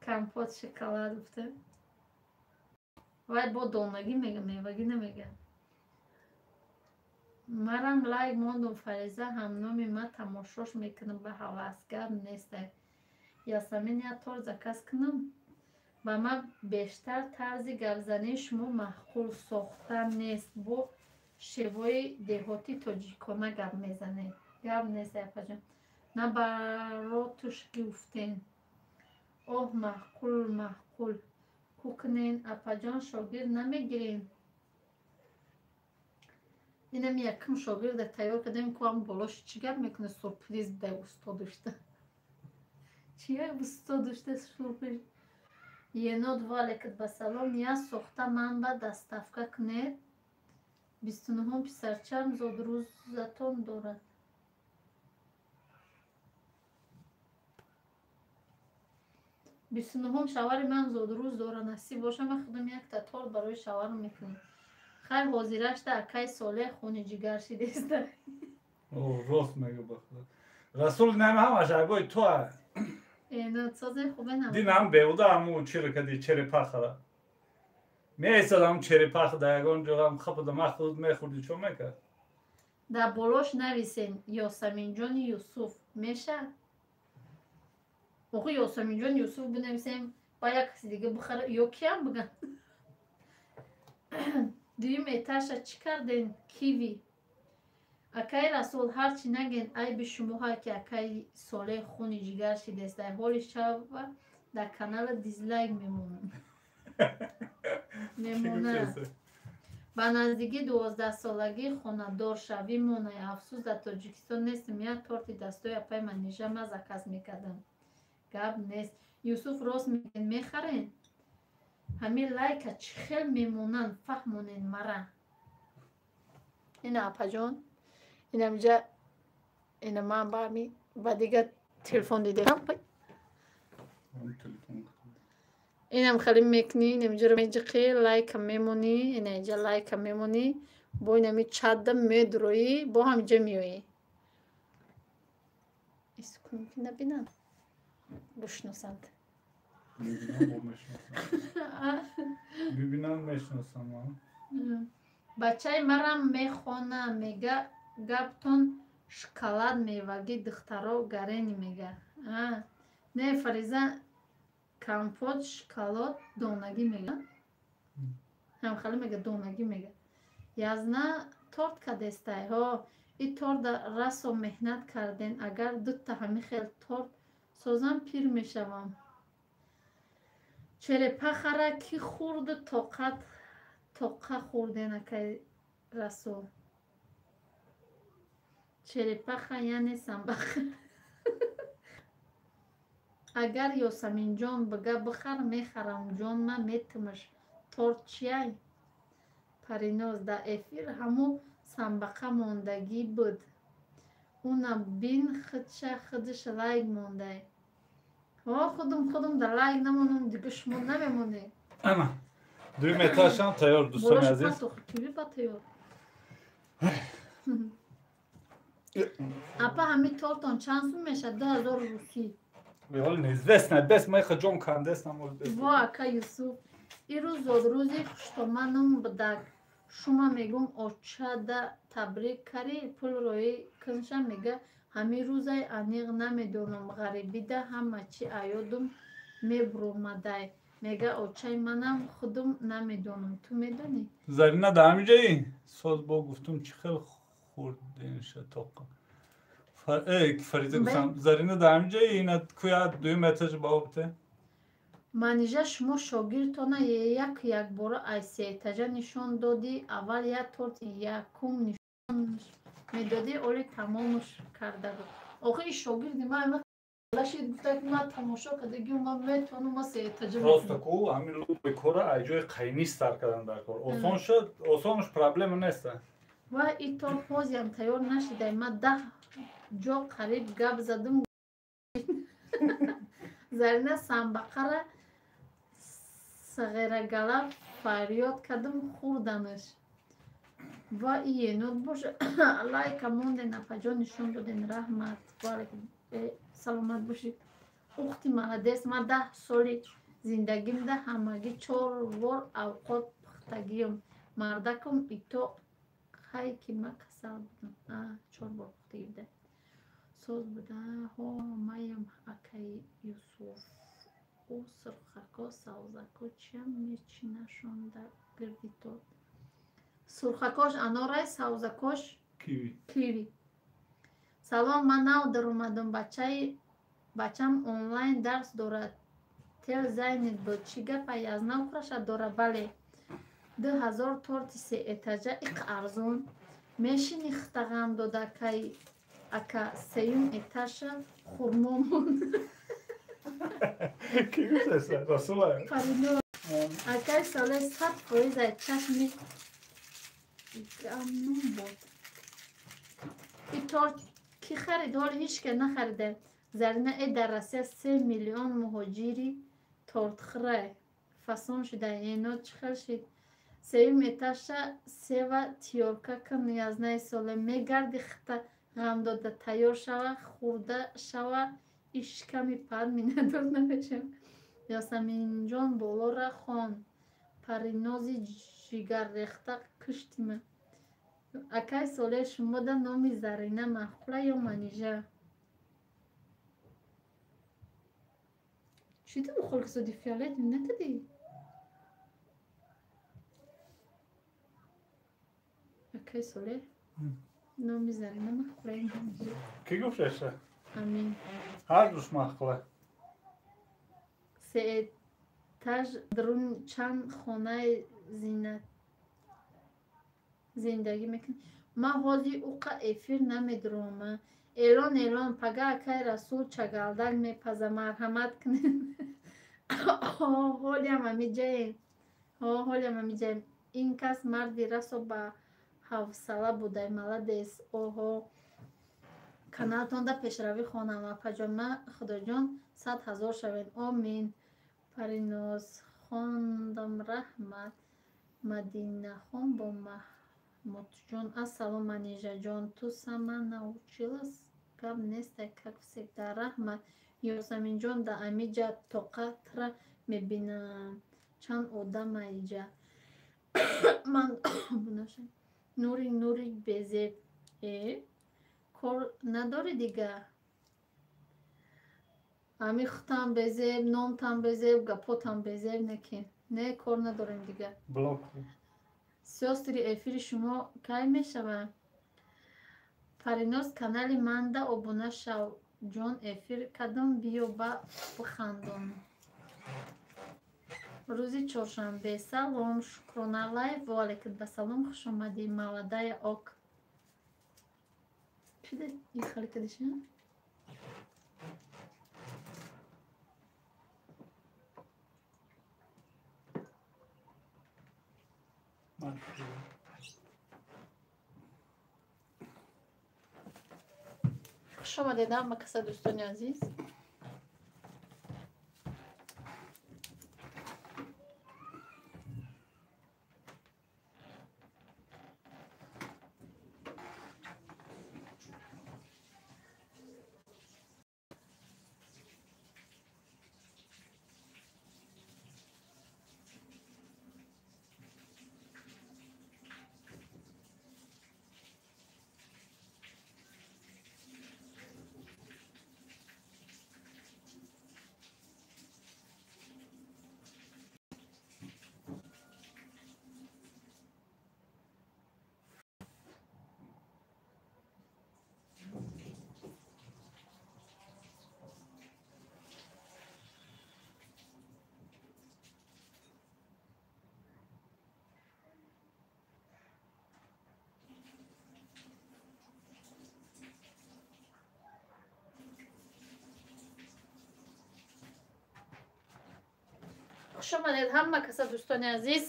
Компот шоколад гуфта. Вай бо донагӣ мега, мевагӣ намега. Марам лайк мондум Фариза, ҳамноми ма тамошош мекунам ба ҳавас. Гап нестай. Ясамин як торт заказ кунам? Ба ман бештар тарзи гапзании шумо маъқул, сохта нест, бо шевои деҳоти тоҷикона гап мезанед. Гап нест, апаҷон. На баротуш гуфтен. Оҳ, маъқул, маъқул. Ку кунен, апаҷон, шогирд намегирем? Инам якум шогирда тайёр кардем, ку ам болош чӣ гап мекунад, сюрприз дай устодушта. Чия устодушта сюрприз? Енот валекат ба салом, я сохта ман ба доставка кунед. 29-ум писарчам зодрӯзатон дорад. 29-ум шавари ман зодрӯз дорад. Насиб боша, ман худам якта торт барои шаварам мекунам. Хайр, ҳозирашта акай Солеҳ хуни ҷигар шидеста. Рост мега ба худо. Расул нами ҳамаш айбои ту а. Енот созе хубе нам. Динам беуда аму чиро кади черепахара. Меистодам черепаха дар ягон ҷоам хапада махуд мехӯрди, чо мекард? Дар болош нависен Ёсаминҷони Юсуф меша? Охи Ёсаминҷони Юсуф бинависем, ба як каси дига бихара ё киам биган. Дуюм эташа чӣ карден? Киви. Акай Расул, ҳарчи наген айби шумоҳа ки акай Солеҳ хуни ҷигар шидест. Дар ҳоли шава дар канала дизлайк мемонам. Мемона. Ба наздики 12-солагӣ хонадор шавӣ монай. Афсӯс, дар Тоҷикистон нестем. Як торти дастои апай Манижа ма заказ мекардам. Гап нест. Юсуф рост мегӯяд, мехарен? Ҳамин лайка чӣ хел мемонанд, фаҳмонед мара. Ина апаҷон, инамҷа ина ман ба ба дигар телефон дидем. Инам хеле мекунӣ, инамҷаро меҷиқӣ, лайка мемонӣ, ина инҷа лайка мемонӣ, бо инами чатда медуроӣ, бо ҳаминҷа меоӣ. Истукунам ки набинанд, бишносанд. Бибинанд, мешиносам. Бачаи марам мехона, мега гаптон шоколад мевагӣ духтаро гарени мега. Не, Фариза компот шоколад донагӣ мега. Ҳамхеле мега, донагӣ мега. Язна торт кадестай. Ҳо, и торта расо меҳнат карден. Агар дута ҳамин хел торт созам, пир мешавам. Черепахара ки хурду тоқат тоқа хурден акай Расул. Черепаха яъне самбаха. Агар Ёсаминҷон бига бихар, мехарам, ҷонма метимаш. Торт чияй? Париноз дар эфир ҳамун самбақа мондагӣ буд. Уна бин худша худаш лайк мондай. Ҳо, худум дар лайк намонам, дига шумо намемонед. Ана, дуюм этажам тайёр, дӯстони азиз. Киви ба тайёр. Апа, ҳамин тортон чанд сум мешавад? 2000 русӣ. Ҳоли неизвестно, бес ма ҷом кандестам. Во, ака Юсуф, ирӯз зодрӯзи хуштоманум будак. Шума мегум очада табрик кари, пул роӣ кунша мега ҳамин рӯзай аниқ намедонам, ғарибида ҳама чи аёдум мебуромадай. Мега очаи манам худум намедонам. Ту медонӣ? Зарина дар ҳамин ҷои? Соз бо гуфтум чӣ хел хурденша тоқа. Фариза гуфтам, Зарина дар ҳамин ҷои? Ина куя дуюм этаж ба обте? Манижа, шумо шогирдтона як якбора ай се этажа нишон додӣ. Аввал як торти якум Медодӣ оли тамомуш карда буд. Охи шогирди ма лашид гуфта ки ман тамошо кардагим, ман метавонам, ман сеэтажа. Просто ку ҳамин луби кора ай ҷои қайнӣ сар кардан дар кор. Осон шуд, осонуш проблема нест. Ва и торт ҳозиам тайёр нашидай. Ман 10 ҷо қариб гап задум. Зарина самбақара сағирагала фарёд кардум, хӯрданаш. Ва и енот боша. Лайка монден, апаҷон, нишон доден, раҳмат. Саломат бошед. Ухти маладес, ман 10 соли зиндагимда ҳамагӣ 4 бор авқот пухтагиём. Мардакам ито хай ки ман касал будам. 4 бор пухтагӣ буда. Соз буда. Ҳо, маям акаи Юсуф. Ӯ сурхако, савзако чиам мечинашон дар гирди торт. Сурхакош анорай, савзакош киви. Салом, ман нав даромадам. Бачам онлайн дарс дорад. Тел зайнет буд. Чӣ гапа, аз нав хӯраша дора? Бале. 2000 торти сеэтажа иқ арзон. Мешини хитағам дода кай ака сеюм этажа хурмо монд. Ки гуфтеса? Расула? Парино. Акай соле 100% ай чашми гамнум буд. И торт ки харид? Ҳоли ҳеҷ ке нахарида. Зарина э дар Россия 3 миллион муҳоҷири тортхӯра фасон шуда. Енот чӣ хел шид? Сеюм этажа сева тиёрка кун язнаи соле. Мегарди хита ғам дода тайёр шава, хӯрда шава, ишками пар миннатдор намешавам. Ясаминҷон болора хон. Паринози ҷигаррехта куштима. Акай соле, шумода номи Зарина маъқула ё Манижа? Чӣ ту бухолкисоди фиолет натадӣ? Акай соле, номи Зарина маъқула ё Манижа? Ки гуфтеша? Амин. Ҳар душ маъқула. Сеэтаж дарун чанд хонаи зинат зиндагӣ мекунӣ? Ман ҳозир уқа эфир намедуромам. Элон элон пага акай Расул чагалдак мепаза, марҳамат кунед. Ҳолиам ҳамиҷаем. Ҳолиам ҳамиҷаем. Ин кас марди расо ба ҳавсала будай, маладес. Оҳо. Каналтонда пешравӣ хонам, апаҷон. Ма худоҷон 100 000 шавед. Омин. Париноз хондам, раҳмат. Мадинахон бо Маҳмудҷон. Ассалом, Манижаҷон. Ту сама научилась? Гап нестай, как всегда. Раҳмат. Ёсаминҷон, да амиҷа тоқа тра мебинам. Чанд одама иҷа. Ман бунашам. Нури нури безеб. Кор надорӣ дига? Ами хутам безеб, номтам безеб, гапотам безеб неки. Не, кор надорем дига. Блок. Сёстри, эфири шумо кай мешавад? Париноз, канали манда обуна шав. Ҷон, эфир кадом биё ба бихандон. Рӯзи чоршанбе. Салом, Шукрона лайв. Ва алайкум ассалом, хуш омадӣ. Маладая ок. Чида ихали кадиша? Хуш омадед ҳама каса, дӯстони азиз. Хуш омадед ҳама каса, дӯстони азиз.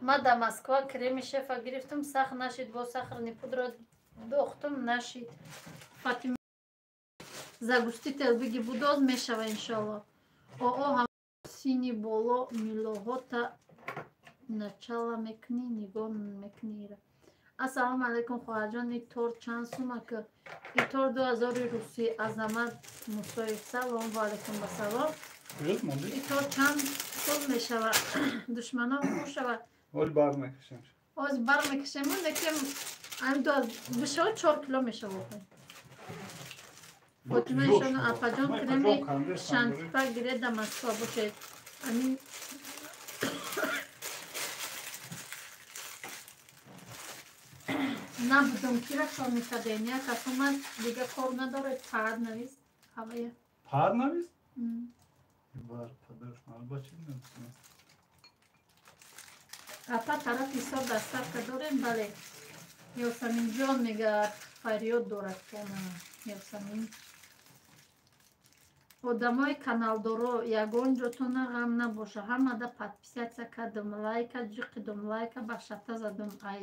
Ма да Москва креми шефа гирифтум, сахт нашид, бо сахарни пудра дохтум, нашид. Фатима загустител биги будоз мешава иншалло. Оо сини боло милоҳота начала мекунӣ, нигоҳ мекунӣ. Ассалому алайкум хоҳарҷон, и торт чанд сума ки? И торт 2000 русӣ. Азамат Мусоев, салом ва алайкум ассалом. И торт чанд пул мешава? Душманон хуш шава. Оз бар мекашем. Оз бар мекашем, лекин ами бишава 4 кило мешава. Фотима ишону апаҷон креми шантипа гире да Москва бошед. Ами набудум кира кор мекардем, як кас омад, дига кор надоред, паад навист. Ҳавая. Паад навист? Бар падарш малба чи навист? Апа тараф ҳисоб доставка дорем, бале. Ёсаминҷон мега фарёд дорад кона Ёсамин. Одамои каналдоро ягон ҷотона ғам набоша, ҳамада подписаться кардам, лайка ҷиқидум, лайка ба шата задум, ай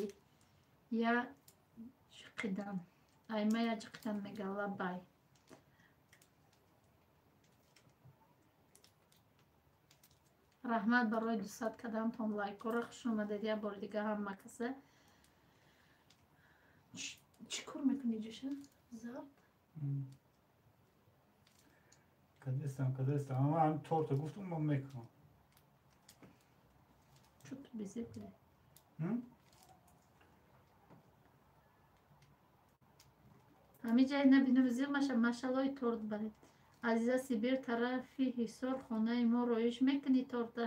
я ҷиқидам, ай ма я ҷиқидам мега лабай. Раҳмат барои 200 кардамтон лайкора, хуш омадед як бори дига ҳама каса. Чӣ кор мекунӣ ҷуша? Зард? Кадестам, кадестам. Ама ҳам торта гуфтум, ман мекунам. Чӯ ту безеб кунӣ? Ҳамин ҷай набинам зиқ маша, машаллои торт бале. Азиза Сибир тарафи Ҳисор хонаи мо роиш мекунӣ торта?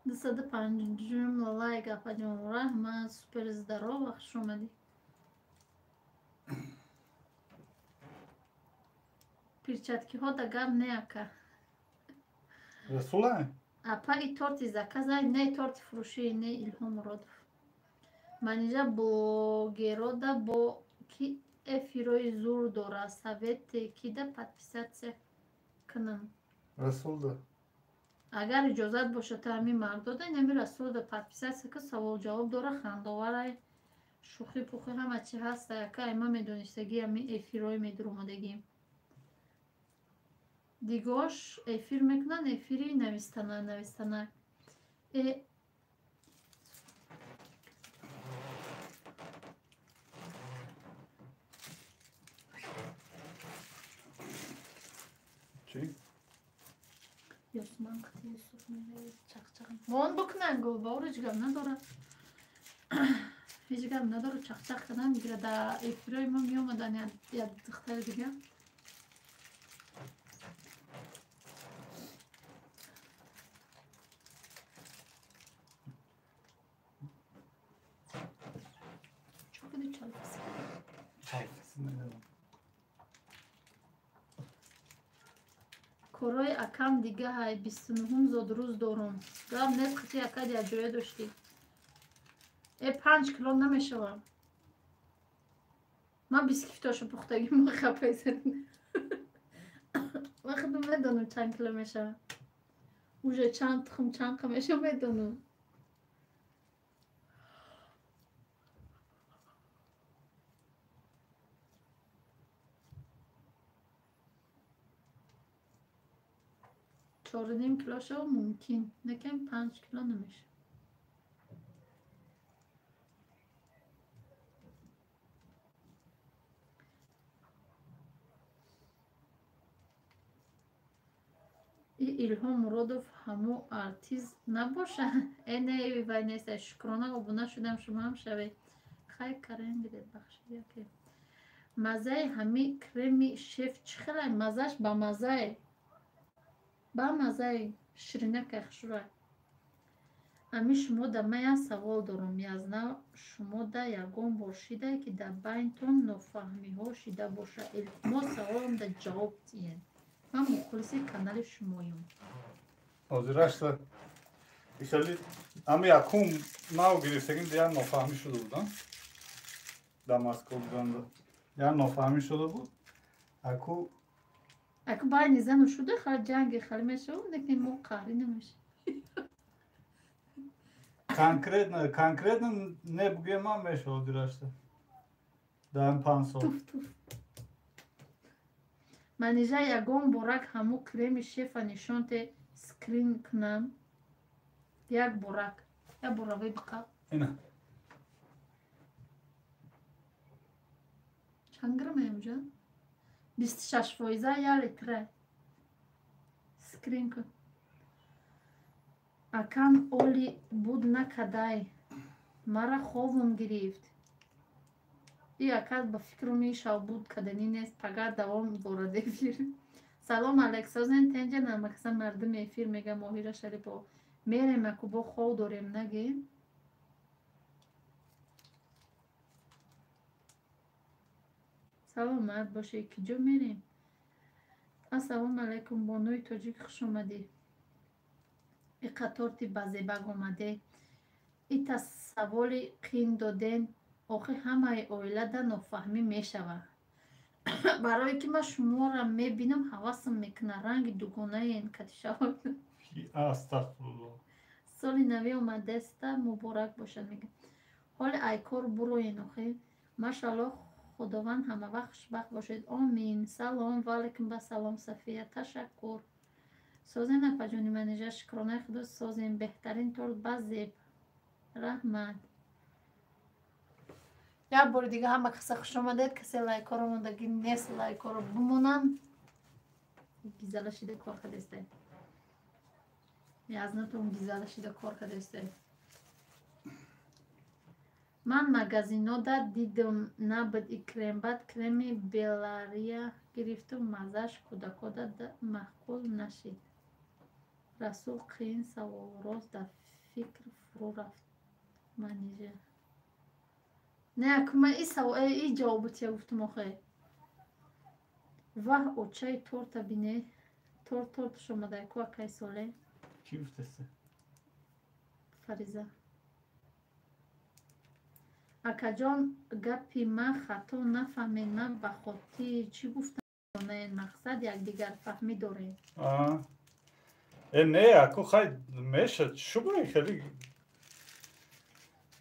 205 лайк апаҷон, раҳмат, супер здорова, хуш омадӣ. Перчаткиҳо да гап не ака. Расула? Апа и торти заказай, не торти фурӯшӣ, не Илҳом Муродов. Манижа блогерода бо ки эфирои зур дора, совете кида подписаться кунам. Расулда. Агар иҷозат бошад та ҳамин мардода, инами Расулда подписаться ки савол ҷавоб дора, хандоварай, шӯхӣ пухӣ ҳама чи ҳаст, яка ма медонистагӣ ҳамин эфирои медуромадагӣ. Дигош эфир мекунанд, эфири навистана, навистана. Чӣ? Ёсман қити Юсуф мегӯяд чақчақ. Мон бикунанд гулбовар ҳеҷ гап надорад. Ҳеҷ гап надорад, чақчақ кардан мегирад. Дар эфирои мо меомадан як духтари дига. Чӣ куди чалфиси? Чалфиси намедонам. Корои акам дига ҳай, 29-ум зодрӯз дорум. Гап нест, қити акад якҷоя доштӣ. 5 кило намешавам. Ман бисквитошу пухтагӣ мо хапезем. Ман худам медонам чанд кило мешавам. Уже чанд тухм чанд қа мешава медонам. 4.5 кило шава мумкин, лекин 5 кило намешава. И Илҳом Муродов ҳамо артист набоша? Э не, вай нест, шукрона обуна шудам, шумоам шавед. Хай карем бидед, бахшид яке. Маззаи ҳами креми шеф чӣ хелай? Маззаш ба маззае. Ба маззаи ширинакай хушрӯй. Ами шумо да ман як савол дорам. Язна шумо да ягон бор шидае ки дар байнтон нофаҳмиҳо шида боша? Илтимос саволам да ҷавоб диҳед. Ман мухлиси канали шумоюм. Ҳозирашта исали ами якум нав гирифтагим дигар нофаҳмӣ шуда будам. Дар Москва буданда. Я нофаҳмӣ шуда буд. Аку Аку байни зану шуда хал ҷанги хал мешавад, лекин мо қаҳрӣ намешавем. Конкретно не бугем ман мешавад дирашта. Дар 5 сол. Туф туф. Манижа ягон борак ҳаму креми шефа нишонте скрин кунам. Як борак. Як боравои биқаб. Ина. Чанд грамм ҳамҷа? 26% я литра. Скрин кун. Акам оли буд накадай. Мара ховум гирифт. И акад ба фикру мешав буд каданӣ нест, пага давом дорад эфир. Салом алейк, созен тенҷа намакса мардуми эфир мега Моҳира Шарипова. Мерем аку бо хов дорем наге? Саломат боше, киҷо мерем? Ассалому алайкум, бонуи тоҷик хуш омадӣ. Иқа торти ба зебак омаде. Ита саволи қин доден, охи ҳамаи оилада нофаҳмӣ мешавад. Барое ки ман шуморо мебинам, ҳавасам мекунад, ранги дугонаен катишавад. Астағфируллоҳ. Соли нави омадаста муборак бошад мегӯям. Ҳоли айкор буроен охи. Машаллоҳ, Худованд ҳамавақт хушбахт бошед. Омин. Салом ва алайкум ассалом Сафия. Ташаккур. Созем апаҷони Манижа, шукронаи Худо созем. Беҳтарин торт ба зеб. Раҳмат. Як бори дига ҳама каса хуш омадед. Касе лайкҳоро мондагӣ нест, лайкҳоро бимонанд. Гизала шида кор кардесте. Язнатон гизала шида кор кардесте. Ман магазинода дидам набуд и крем, баъд креми Белария гирифтум, маззааш кӯдакода маъқул нашид. Расул қиин савол, рост дар фикр фурӯ рафт Манижа. Не, акма и савол, и ҷавобу тия гуфтум охе. Ваҳ, очаи торта бине. Торт торташ омадай ку акай соле. Чӣ гуфтаси? Фариза. Акаҷон, гапи ман хато нафаҳмед, ман ба хотири чӣ гуфтам? Мақсад якдигарфаҳмӣ дорем. Не, аку хай мешад, шубай хеле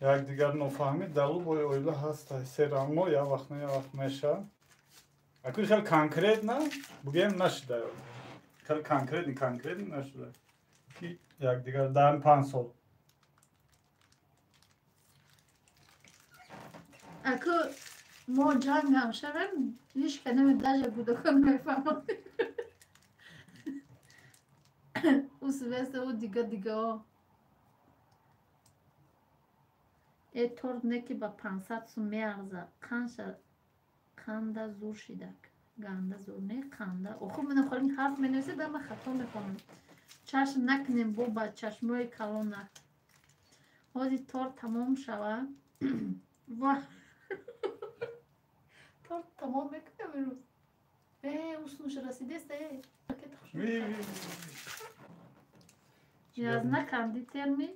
якдигар нофаҳмӣ дар лубои оила ҳаст, серамно як вақт на як вақт мешад. Аку хеле конкретно бугем нашуда. Хеле конкретно нашуда. Ки якдигар дар 5 сол. Аку мо ҷанг ҳам шавем, ҳеҷ ка даже кӯдакон мефаҳмад. Ӯ свеста, ӯ дига дигао. Э торт не ки ба 500 сум меарзад. Қанша қанда зур шидак. Ганда зур не, қанда. Охир мена холин ҳарф менависед, ама хато мехонам. Чашм накунем бо ба чашмои калонак. Ҳозир торт тамом шава. Ва торт тамом мекунем имрӯз. Уснуш расидест, Язна кондитер ми?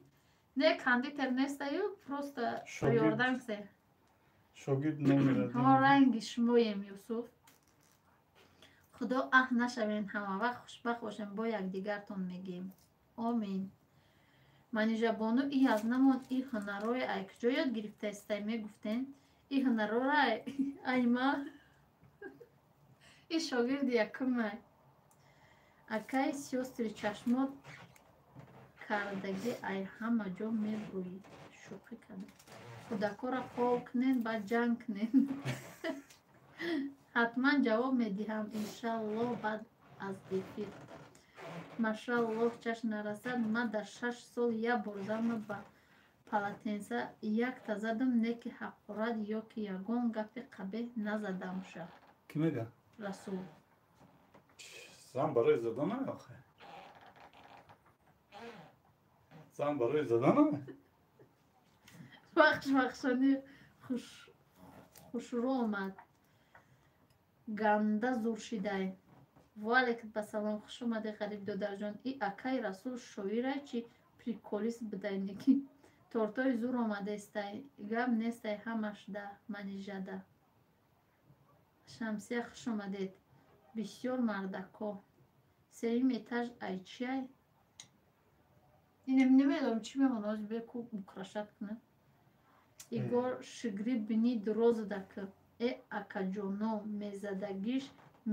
Не, кондитер нестаю, просто ёрдам се. Шогирд номер Ҳо ранги шумоем, Юсуф. Худо аҳ нашавен, ҳамавақт хушбахт бошем, бо якдигартон мегӯем. Омин. Манижабону и язнамон и ҳунарҳое ай куҷо ёд гирифтаистай мегуфтен? И ҳунарҳоро ай ма и шогирди якумай. Акай сёстри чашмот кардагӣ ай ҳама ҷо мебурӯӣ. Шӯхӣ кардам. Кӯдакҳоро хоб кунен, баъд ҷанг кунен. Ҳатман ҷавоб медиҳам, иншаллоҳ баъд аз эфир. Машаллоҳ, чашм нарасад, ман дар 6 сол як бор занро ба полотенса якта задам, не ки ҳақорат ё ки ягон гапи қабеҳ назадамша. Кӣ мега? Расул. Зан барои заданаме охе? Зан барои заданаме? Бахш бахшони хушрӯ омад. Ганда зур шидай. Ваалайкум ассалом, хуш омадӣ ғариб додарҷон. И акай Расул шоира чи приколист будай неки. Тортои зур омадестай, гап нестай ҳамаш да Манижада. Шамсия, хуш омадед. Бисёр мардако. Сеюм этаж ай чиай? Инем намедонам чӣ мемонад, ҳозир бе ку украшать кунам. Игор шигри бини дурозада к. Э акаҷоно, мезадагиш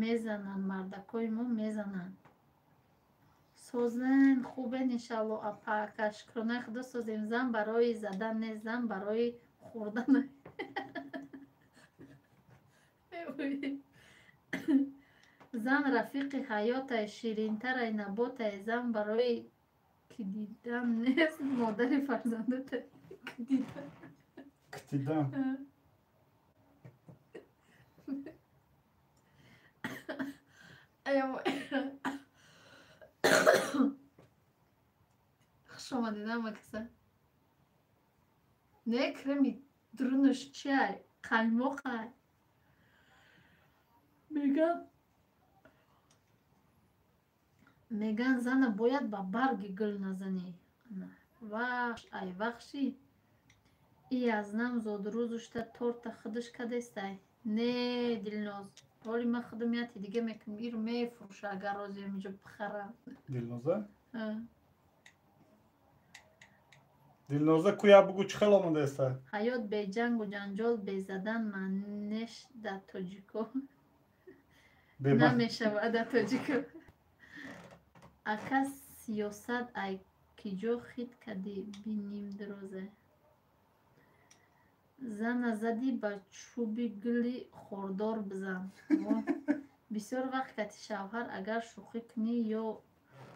мезананд, мардакои мо мезананд. Созен, хубен иншалло, апа, ака, шукронаи худо созем. Зан барои задан нест, зан барои хӯрдан. Зан рафиқи ҳаётай, ширинтарай наботай, зан барои кидидан нест, модари фарзандатай. Кидидан. Кидидан. Хуш омадед ҳама каса. Не, креми дурунаш чиай? Қаймоқай. Меган зана бояд ба барги гул назанӣ. Вахш, ай вахши. И аз нам зодрӯзушта торта худаш кадестай. Не, Дилноз. Ҳоли ман худам яти дига мекунам. Иро мефурӯша, агар розиам инҷо бихарам. Дилноза? Дилноза, куя бугу, чӣ хел омадаеста? Ҳаёт бе ҷангу ҷанҷол, бе задан манеш да тоҷико. Намешавад да тоҷико. Ака, сиёсат ай киҷо хит кадӣ биним дурӯзе? Зана задӣ ба чӯби гули хордор бизан. Бисёр вақт кати шавҳар агар шӯхӣ кунӣ ё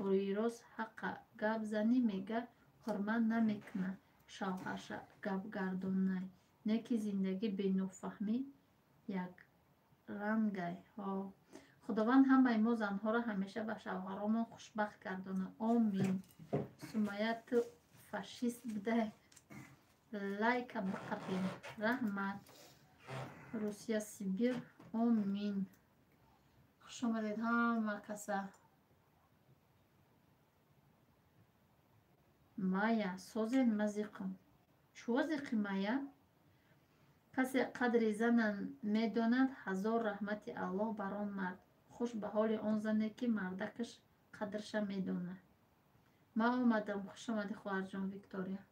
рӯирост ҳаққа гап занӣ, мега ҳурмат намекунад шавҳарша, гапгардонай. Не ки зиндагӣ бенофаҳмӣ якрангай. Худованд ҳамаи мо занҳоро ҳамеша ба шавҳаромон хушбахт гардонад. Омин. Сумая, ту фашист будай. Лайка биқапем. Раҳмат. Русия, Сибир. Омин. Хуш омадед ҳама каса. Майя, созен, ма зиқам. Чӯ зиқи, Майя? Касе қадри зана медонад, ҳазор раҳмати Аллоҳ бар он мард. Хуш ба ҳоли он зане, ки мардакаш қадрша медонад. Ман омадам. Хуш омадӣ, хоҳарҷон Виктория.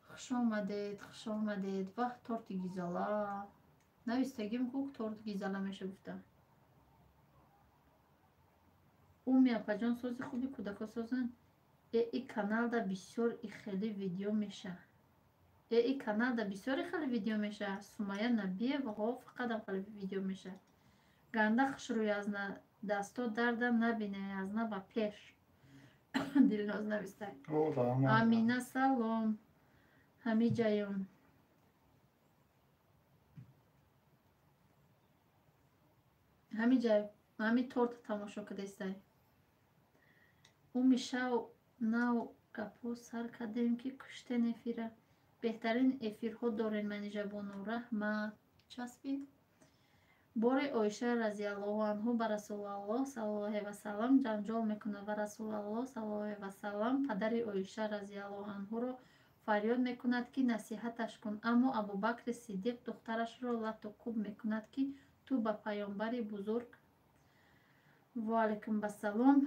Хуш омадед, хуш омадед. Ваҳ, торти гизала. Навистагим ку торт гизала меша гуфта. Уми апаҷон, сози хуби, кӯдако созанд. Э и каналда бисёр и хеле видео меша. Э и каналда бисёри хеле видео меша. Сумая Набиева, ҳо, фақатам хеле видео меша. Ганда хушрӯй аз дасто дарда набинай, аз на ба пеш. Дилноз навистай. Амина, салом. Ҳамиҷаён. Ҳамиҷай, ҳами торта тамошо кардестай. Уми шав нав гапҳо сар кардем, ки куштен эфира. Беҳтарин эфирҳо дорен, Манижабону. Раҳмат. Часпид. Боре Оиша разиаллоҳу анҳу ба Расулаллоҳ саллаллоҳу алайҳи васаллам ҷанҷол мекунад ва Расулаллоҳ саллаллоҳу алайҳи васаллам падари Оиша разиаллоҳу анҳуро фарёд мекунад, ки насиҳаташ кун, аммо Абубакри Сиддиқ духтарашро лату кӯб мекунад, ки ту ба паёмбари бузург. Ваалайкум басалом.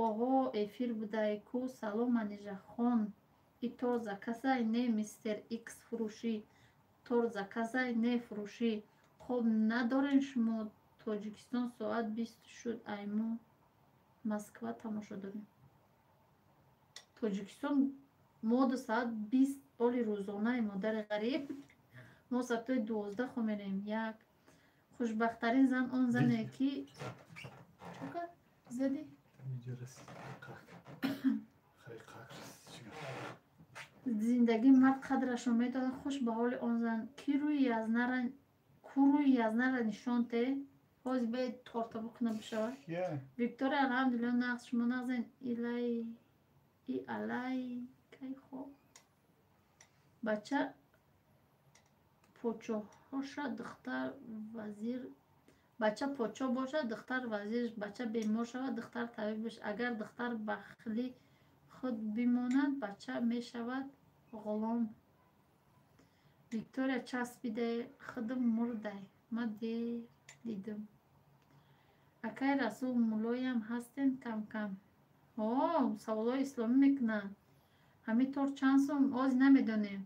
Оҳо, эфир будай ку. Салом, Манижахон. И торт заказай, не мистер Икс фурӯшӣ. Торт заказай, не фурӯшӣ. Хоб надорен шумо? Тоҷикистон соат 20 шуд, ай мо Москва тамошо дорем. Тоҷикистон моду соат 20 оли рӯзонаи, модари ғариб. Мо соатҳои 12 хоб мерем. Як хушбахттарин зан он зане ки чо кард? Задӣ? Зиндагӣ мард қадрашро медонад. Хуш ба ҳоли он зан, ки рӯи язнара ку рӯи язнара нишон те. Ҳозир бе торта бикуна бишавад. Виктория, алҳамдулилло, нағз, шумо нағзен? Илай и алай кай хоб. Бача почоҳоша, духтар вазир. Бача подшоҳ бошад, духтар вазир. Бача бемор шавад, духтар табиб. Агар духтар бахли Худ бимонад, бача мешавад ғулом. Виктория часпида, худам мурдай. Ма дер дидам. Акай Расул, муллоям ҳастем кам-кам. Ҳо, саволҳои исломӣ мекунанд. Ҳамин торт чанд сум? Оз намедонем.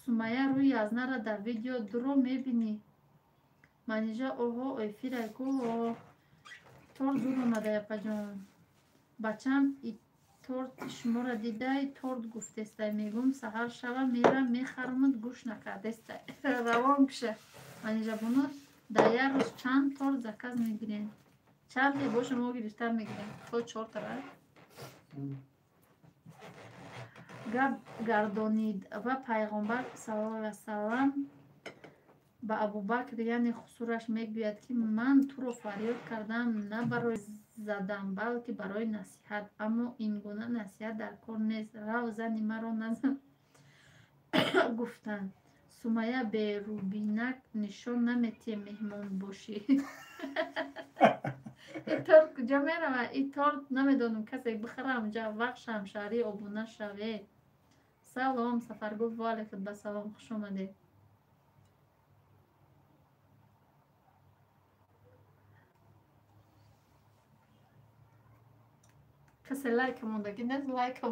Сумая, рӯи язнара дар видео дуро мебинӣ. Манижа, оҳо, эфирай ку. Торт зур омада, япаҷон. Бачам и торти шуморо дидай, торт гуфтестай. Мегӯм саҳар шава мерам мехарамуд, гӯш накардестай. Равон куша. Манижа бону, дар як рӯз чанд торт заказ мегирем? Чанде боша мо гирифта мегирем. То чортара. Гап гардонид ва Пайғомбар саллаллоҳу алайҳи васаллам ба Абубакр, яъне хусураш, мегӯяд, ки ман туро фарёд кардам на барои задан, балки барои насиҳат. Аммо ин гуна насиҳат дар кор нест. Рав, зани маро назан, гуфтанд. Сумая, берубинак нишон наметиҳем, меҳмон бошӣ. Ин торт куҷо меравад? Ин торт намедонам, касе бихара ҳамҷа. Вақт ҳамшаҳрӣ обуна шавед. Салом, Сафаргул, ва алайкум ба салом, хуш омадед. Касе лайка мондагӣ нест, лайка.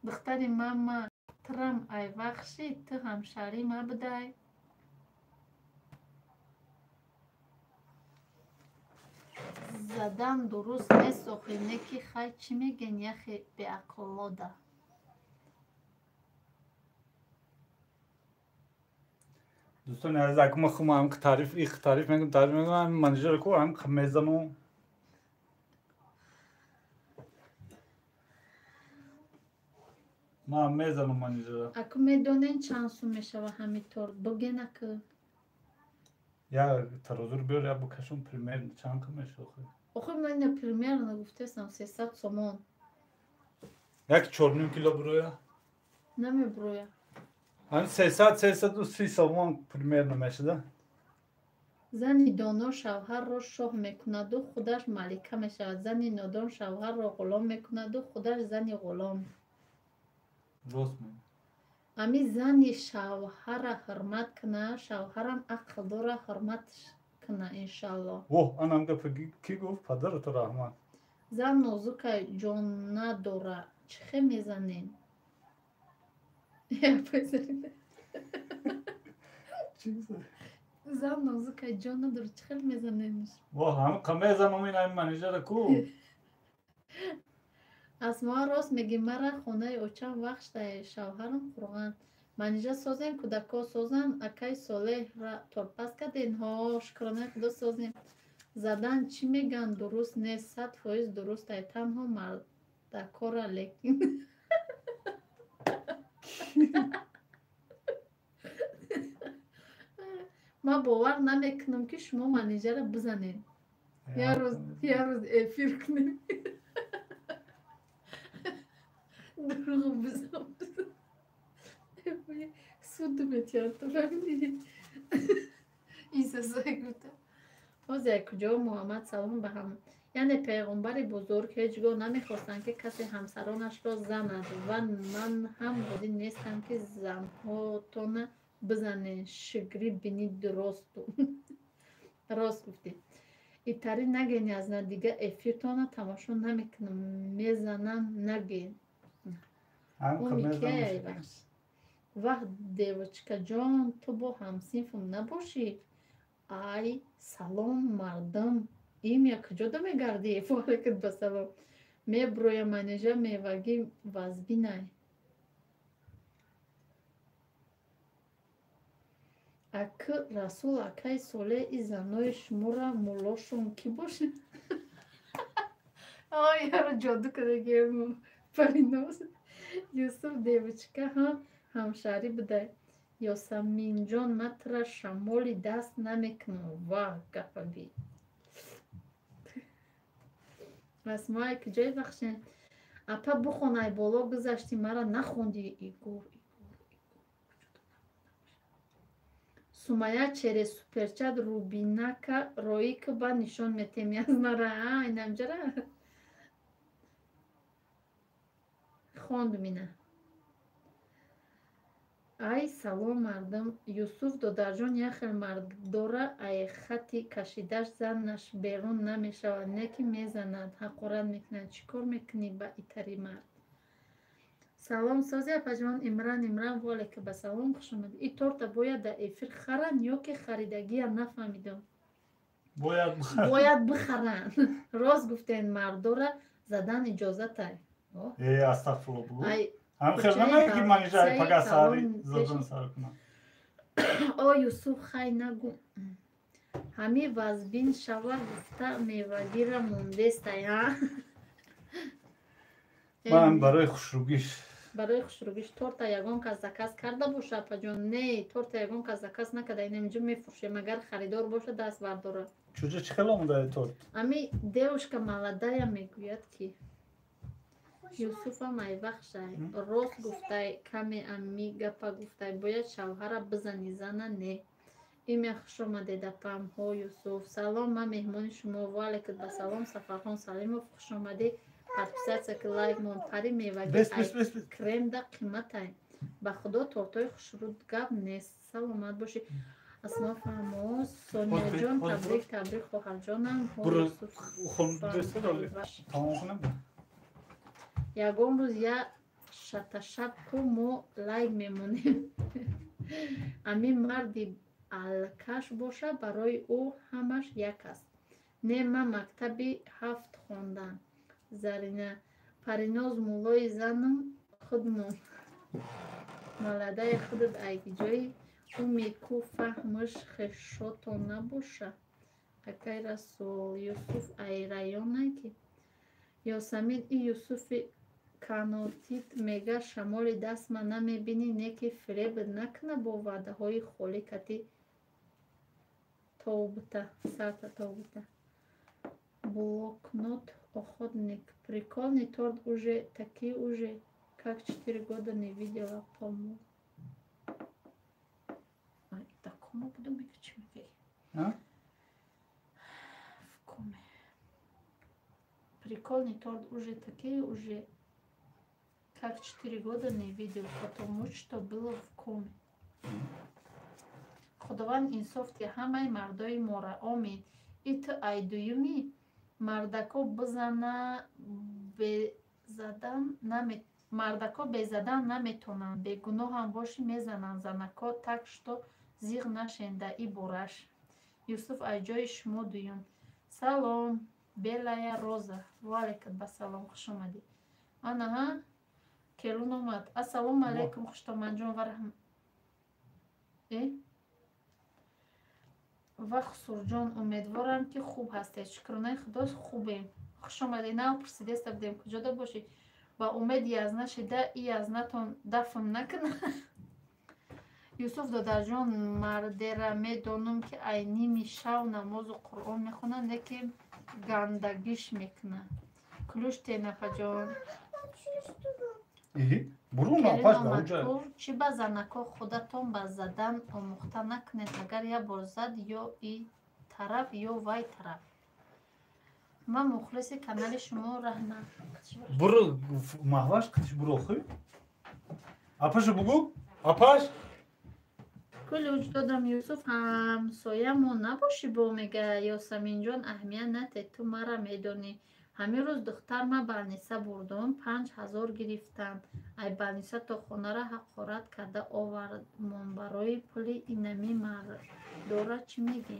Духтари мама трам ай вахши, ту ҳамшаҳрӣ ма будай. Задан дуруст нест охи, не ки хай чӣ мегӯен яхе беақллода. Дӯстони азиз, аку ма хум ҳам таъриф, их таъриф мекунам, таъриф мекунам, манижара ку ҳам мезану. Ма мезану манижара. Аку медонен чанд сум мешава ҳамин торт? Буген аку. Я тарозур биёр, я букашум примерно чанд ка мешава. Охи ман ина примерно гуфтесам 300 сомон. Як 4,5 кило буроя? Намебуроя. Ҳамин 300, 330 сомон примерно мешуда. Зани доно шавҳарро шоҳ мекунаду худаш малика мешавад. Зани нодон шавҳарро ғулом мекунаду худаш зани ғулом. Рост мегӯӣ. Ами зани шавҳара ҳурмат куна, шавҳарам ақл дора, ҳурмат куна, иншаллоҳ. Воҳ, анам гапа кӣ гуфт? Падарато раҳмат. Зан нозука ҷон надора, чӣ хел мезанем? Зан нозука ҷон надора, чӣ хел мезанемш? Воҳ, ҳам қа мезанам ин ҳамин манижара ку. Асмоа, рост мегӣ, мара хонаи очам вахштай, шавҳарам қурған. Манижа созем, кӯдакҳо созанд, акай Солеҳра торпаз карден? Ҳо, шукронаи худо созем. Задан чӣ мегӯянд дуруст нест, 100% дурустай, танҳо мардакора, лекин. Ман бовар намекунам, ки шумо манижара бизанед. Як рӯз эфир кунем. Дурӯғ бизан. Суд метиҳад, ту фаҳмидӣ? Изазай гуфта. Ҳозир куҷо Муҳаммад салом ба ҳама. Яъне пейғомбари бузург ҳеҷ гоҳ намехостанд, ки касе ҳамсаронашро занад ва ман ҳам розӣ нестам, ки занҳотона бизанед. Шукрӣ бинӣ дуросту. Рост гуфтӣ. Итари нагӯен, язна, дига эфиртона тамошо намекунам. Мезанам, нагӯен. Вақт, девочкаҷон, ту бо ҳамсинфам набошӣ? Ай, салом, мардум. Имя куҷо мегардӣ? Ваалайкум ба салом. Меброя, манижа мевагӣ вазбинай. Акы Расул, акай Солеҳ, и занои шуморо муллошон кӣ бошад? Ой, яро ҷоду кардагием Париноз. Юсуф, девочка ҳам ҳамшаҳрӣ будай. Ёсаминҷон, ман тура шамоли даст намекунам. Ваҳ, гапа би. Асмоай, куҷои бахшен? Апа, бухон, ай боло гузашти, мара нахондӣ. Игор, Игор, Игор. Сумая, через суперчат рубинака роик ба нишон метем язнара. А, инамҷара? Хондум ина. Ай, салом, мардум. Юсуф додарҷон, як хел марддора, ай хати кашидаш занаш берун намешавад, не ки мезанад, ҳақорат мекунад. Чӣ кор мекунӣ ба итари мард? Салом, сози, апаҷон. Имран, Имран, ваалейкум ба салом, хуш омадӣ. И торта бояд дар эфир харанд ё ки харидагия, нафаҳмидам. Бояд. Бояд бихаранд. Рост гуфтен, мардора задан иҷозатай. Э, астағфирулло, бугу. Ҳам хел намае ки ман иҷа пага сари задан сар кунам. О, Юсуф, хай нагу. Ҳами вазбин шава гуфта мевагира мондестай, а? Ман барои хушрӯгиш. Барои хушрӯгиш. Торта ягон кас заказ карда боша, апаҷон? Не, торта ягон кас заказ накарда, инаминҷо мефурӯшем, агар харидор боша, даст бардора. Чуҷа чӣ хел омодаи торт? Ами девушка молодая мегӯяд, ки Юсуфам айвахшай. Рост гуфтай, каме ами гапа гуфтай, бояд шавҳара бизани, зана не. Имя, хуш омадед, апам. Ҳо, Юсуф, салом, ман меҳмони шумо. Ваалейкум ба салом, Сафархон Салимов, хуш омадӣ. Подписаться ки, лайк мон. Пари меваги кремда қиматай. Ба худо, тортои хушрӯ, гап нест. Саломат бошӣ. Асмо фаҳмо. Соняҷон, табрик, табрик, хоҳарҷонам. Тамом кунам. Ягон рӯз я шаташабку мо лайк мемонем. Ами марди алкаш боша, барои ӯ ҳамаш як аст. Не, ман мактаби ҳафт хондам. Зарина Париноз, муллои занум худмон. Маладаи худат айгиҷои уми ку фаҳмиш хешото набоша. Акай Расул, Юсуф ай районай ки. Ёсамин, и Юсуфи канотит мега, шамоли дастма намебинӣ, не ки фиреб накуна бо ваъдаҳои холӣ кати тобута сарта тобута. Блокнот охотник. Прикольный торт, уже такие уже как 4 года не видела, по-моему. Такому буду мега, чӣ мегаи? В коме. Прикольный торт, уже такие уже как 4 года не видел, потому что было в коме. Худованд инсоф диҳ ҳамаи мардои мора, омин. И ту ай дуюмӣ мардако бизана безадан наме, мардако безадан наметонанд, бегуноҳам бошӣ, мезананд занако, так что зиғ нашен да и бораш. Юсуф ай ҷои шумо дуюм. Салом, Белая Роза, ваалейкум ба салом, хуш омадӣ. Анаҳа, келун омад. Ассалому алайкум, хуштоманҷон ва раҳм э ва Хусурҷон, умедворам, ки хуб ҳастед. Шукронаи Худо, хубем. Хуш омадед. Нав пурсидеста будем, куҷода бошӣ. Ба умеди язна шида и язнатон дафн накунад. Юсуф додарҷон, мардера медонам, ки ай ними шав намозу Қуръон мехонад, не ки гандагиш мекунад. Ключ тенапаҷон. Чӣ ба занако худатон ба задан омӯхта накунед? Агар як бор зад, ё и тараф, ё вай тараф. Ман мухлиси канали шумо, раҳна. Буро, маҳваш қитиш, буро, хӯй, апаша бугу, апаш. Ключ додам. Юсуф ҳамсоямо набошӣ, бо мега. Ёсаминҷон, аҳамият нате, ту мара медонӣ. Ҳамин рӯз духтар ма балниса бурдум, 5000 гирифтанд. Ай балниса то хонара ҳақорат карда овардмон барои пули. Инами мардора чӣ мегӣ?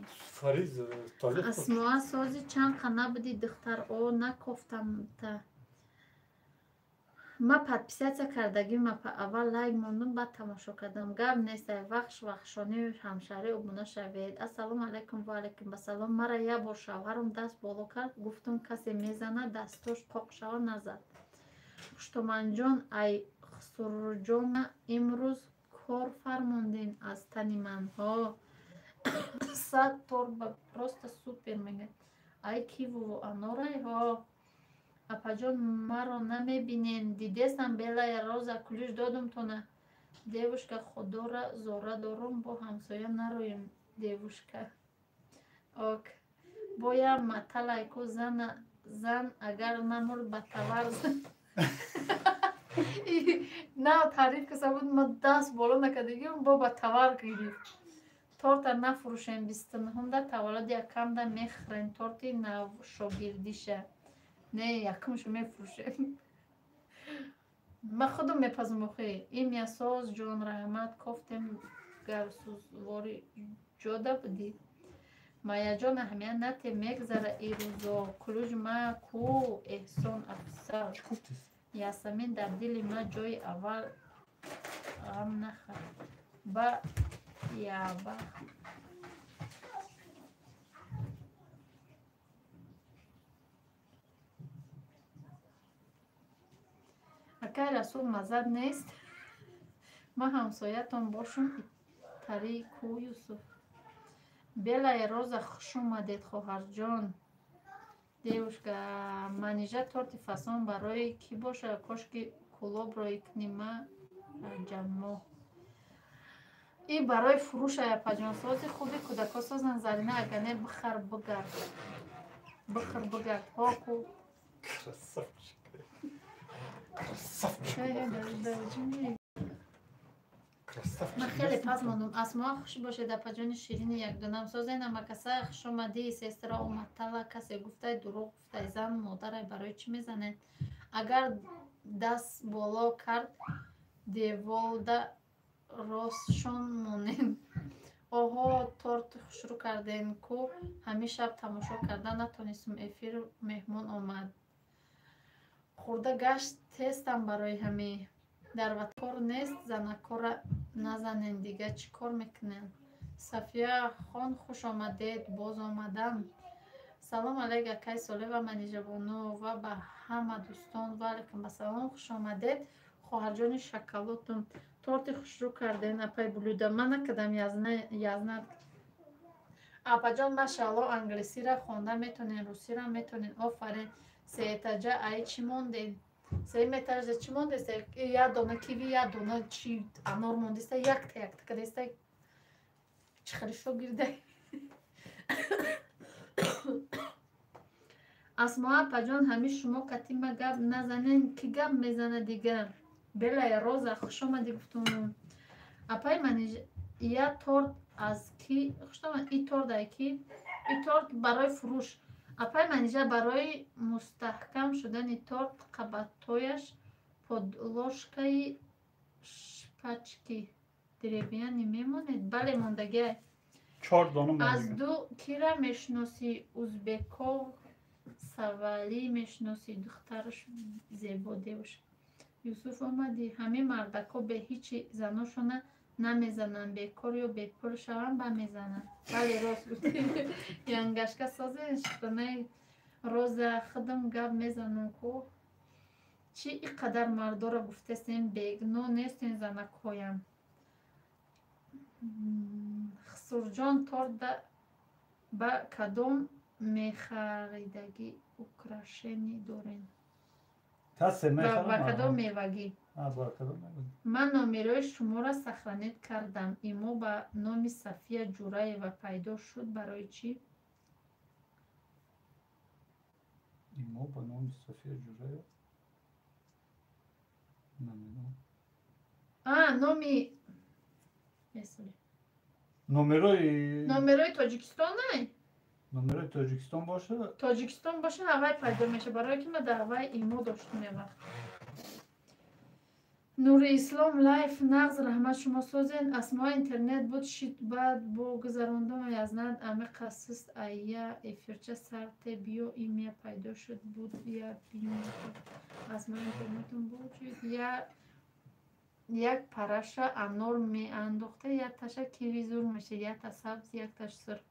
Асмоа, сози, чанд қа набудӣ, духтар? О, накофтамта. Ма подписаться кардагим, аввал лайк мондум, баъд тамошо кардам. Гап нест, ай вахш вахшони ҳамшаҳрӣ обуна шавед. Ассалому алайкум, ва алайкум ассалом. Мара як бор шавҳарам даст боло кард, гуфтум, касе мезанад, дастош қоқ шава, назад. Хуштоманҷон, ай Хусурҷона имрӯз кор фармондем аз тани ман. Ҳо, сад торба просто супер мега. Ай кивуву анорай, ҳо. Апаҷон, маро намебинен? Дидесам. Белая Роза, ключ додум тона. Девушка, худора зора дорум, бо ҳамсоя нароем. Девушка, ок, боям маталайку, зан агар намурд, ба тавар. На таъриф каса буд, ма даст боло накардагиам, бо ба товар гирифт. Торта нафурӯшем, 29-да таваллуди якамда мехӯрем торти навшогирдиша. Не, якумшо мефурӯшем. Ма худам мепазм охи. Имя соз ҷон раҳмат кофтем гарсузвори ҷода будӣ. Маяҷон аҳамият нате мегзара ирӯзо. Кулуҷ ма ку Эҳсон Афзал. Ясамин дар дили ма ҷои аввал ғам нахӯр. Ба яба. Акай Расул мазад нест. Ма ҳамсоятон бошум итари ку Юсуф. Белая роза хуш омадед хоҳарҷон. Девушка, Манижа торти фасон барои кӣ боша? Кошки кулоб рӯй кунӣ ма ҷаммо. И барои фурӯша апаҷонсози хуби кӯдако созан Зарина агар не бихар бигард. Бихар бигард. Ҳо ку. Красавчик. Красавчик. Красавчик. Ман хеле паз мондум. Асмоа хуш бошед апаҷони ширини якдонам. Созен амакаса хуш омадӣ сестра омадтала касе гуфтай дурӯғ гуфтай зан модарай барои чӣ мезанед? Агар даст боло кард деволда ростшон монем. Оҳо торт хушрӯ карден ку ҳамин шаб тамошо карда натонистум эфир меҳмон омад. Хӯрда гашт тестам барои ҳамӣ. Дар ваткор нест занакора назанен дига чӣ кор мекунем? Сафия хон хуш омадед боз омадам. Салом алейк акай Солеҳ ва Манижабону ва ба ҳама дӯстон. Ва алайкум ассалом хуш омадед хоҳарҷони шоколодтон. Торти хушрӯ карден апай блюда. Ман накардам язна. Апаҷон машаалло англисиро хонда метонен, русиро метонен. Офарин. Сеэтаҷа ай чӣ монден? Сеюм этажда чӣ мондеста? Як дона киви, як дона чи анор мондеста, якта якта кадаста. Чӣ хеле шогирда. Асмоа апаҷон ҳамин шумо катима гап назанен, ки гап мезана дигар? Белая роза хуш омадӣ гуфтум. Апай Маниж я торт аз ки хуш омад и торт ай ки? И торт барои фурӯш. Апай Манижа барои мустаҳкам шудани торт қабатҳояш подложкаи шпачки деревяни мемонед? Бале мондагиай. Чор дона Аз мондагиай. ду кира мешиносӣ? Узбеков Савалӣ мешиносӣ? Духтараш зебо девушка. Юсуф омадӣ? Ҳамин мардако бе ҳичи заношона намезананд, бекор ё бепул шаванд ба мезананд. Бале рост гуфтӣ. Янгашка созен шукронаи роза худам гап мезанам ку. Чӣ ин қадар мардоро гуфтесем бегуноҳ нестен занакҳоям. Хусурҷон торт ба кадом мехаридагӣ украшение дорен? Касе мехарам? Ба кадом мевагӣ? Ба кадом мевагӣ? Ман номерои шуморо сохранить кардам. Имо ба номи Сафия Ҷураева пайдо шуд. Барои чӣ? Имо ба номи Сафия Ҷураева? Намедонам. Номи Номерои номерои Тоҷикистон ай? Номерои Тоҷикистон боша? Тоҷикистон боша ҳавай пайдо меша. Барое ки ман дар ҳавай имо доштум як вақт. Нури Ислом лайф нағз раҳмат шумо созен. Асмоа интернет буд шит баъд бо гузарондум язнад амиқа сист айя эфирча сарте биё имя пайдо шуд буд я бин. Асмоа интернетум буд шуд я як параша анор меандохта як таша киви зур меша якта сабз якташ сурх.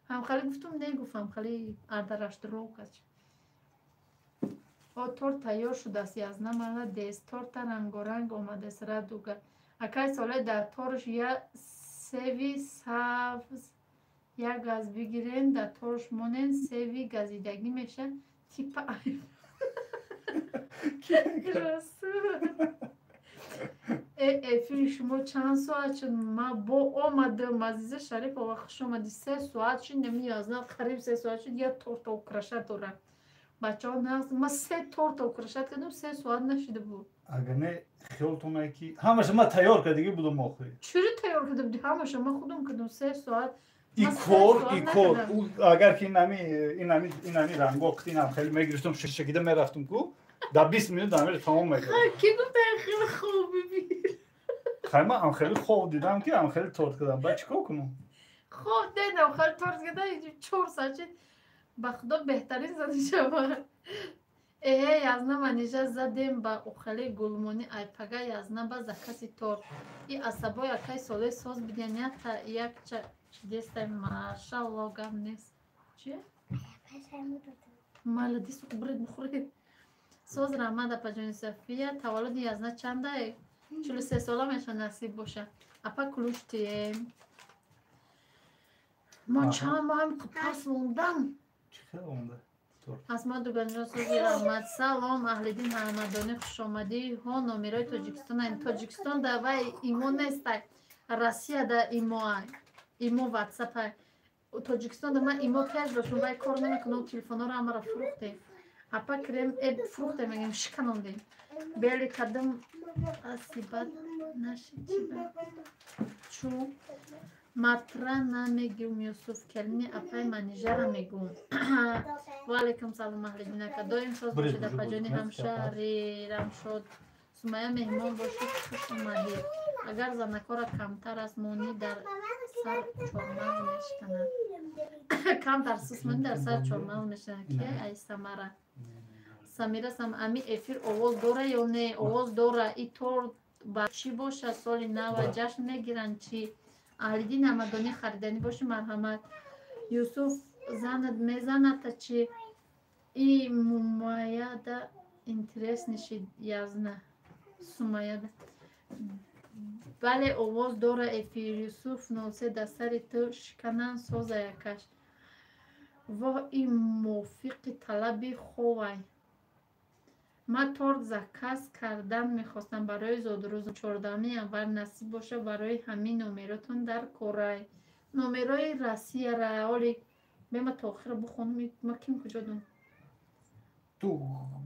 Ҳамхали гуфтум не гуфт ҳамхали ардараш дурӯғ аст. О торт тайёр шудааст язна маладес. Торта рангоранг омадааст радуга. Акай Солеҳ дар торш я севи сабз як газ бигирен дар торш монен севи газидагӣ меша типа Расул. Эфири шумо чанд соат шуд? Ма бо омадам Азиза Шарипова хуш омадӣ. 3 соат шуд неми язна қариб 3 соат шуд як торта украшать дорам. Бачаҳо нағз, ма се торта украшать кардам, 3 соат нашида буд. Агар не, хиёлтон ки ҳамаша ма тайёр кардагӣ будам охи. Чиро тайёр карда будӣ? Ҳамаша ма худам кардам, 3 соат. И кор, и кор, агар ки инами ранго инам хеле мегирифтам, шишакида мерафтам ку, дар 20 минут амир тамом мекардам. Ки гуфта хеле хоб бибин? Хай, ман ам хеле хоб дидам, ки ам хеле торт кардам, баъд чӣ кор кунам? Хоб дидам, хеле торт кардам, 4 соат шид. Ба худо, беҳтарин зада шавад. Эҳе, Язна, Манижа задем ба ухали гулмонӣ. Айпага Язна ба закази торт и асабои акай соле соз бидян, ята якча чидестай, машалло, гап нест. Чи маладис, буред, бухӯред. Соз, раҳмат, апаҷони София. Таваллуди Язна чандай? 43 сола меша, насиб боша. Апа, ключ тием. Мо чанд моҳам пас мондам. Асмо Дуганҷон, сози, раҳмат. Салом, Аҳлиддин Ҳамадонӣ, хушомадӣ. Ҳо, номерои Тоҷикистон. Тоҷикистон да вай имо нестай, Россия да имоай, имо, ватсапай. Тоҷикистон да ман имо пеш доштум, вай кор намекунам, телефонҳоро ҳамаро фурӯхтем. Апа, крем фурӯхтем, мегем, шиканондем. Бели кадам асибат нашид, чиба чу матра намегӯм. Юсуф, келини апай Манижара мегӯм. Ваалайкум салом, Аҳлидин ака, доим соз бошед, апаҷони ҳамшаҳри рамшод. Сумая, меҳмон бошед, хуш омадед. Агар занакора камтар аст монӣ, дар сар чормағз мешиканад. Камтар сус монӣ, дар сар чормағз мешиканад. Ки ай Самара, Самира сам. Ами эфир овоз дора ё не? Овоз дора. И торт ба чӣ бошад? Соли нава ҷашн мегиранд чӣ? Аҳлиддин Ҳамадонӣ, хариданӣ боши, марҳамат. Юсуф, занат мезаната чӣ? И мумаяда интересный шид. Язна Сумаяда. Бале, овоз дора эфир. Юсуф носе, да сари ту шиканан, соза якаш. Воҳ, и мувофиқи талаби ховай. Ман торт заказ кардан мехостам барои зодрӯзам, 14 январ, насиб боша. Барои ҳамин номеротон дар корай. Номерои Россияра оли бема то охира бухонам. Ма ким куҷо дон? Ту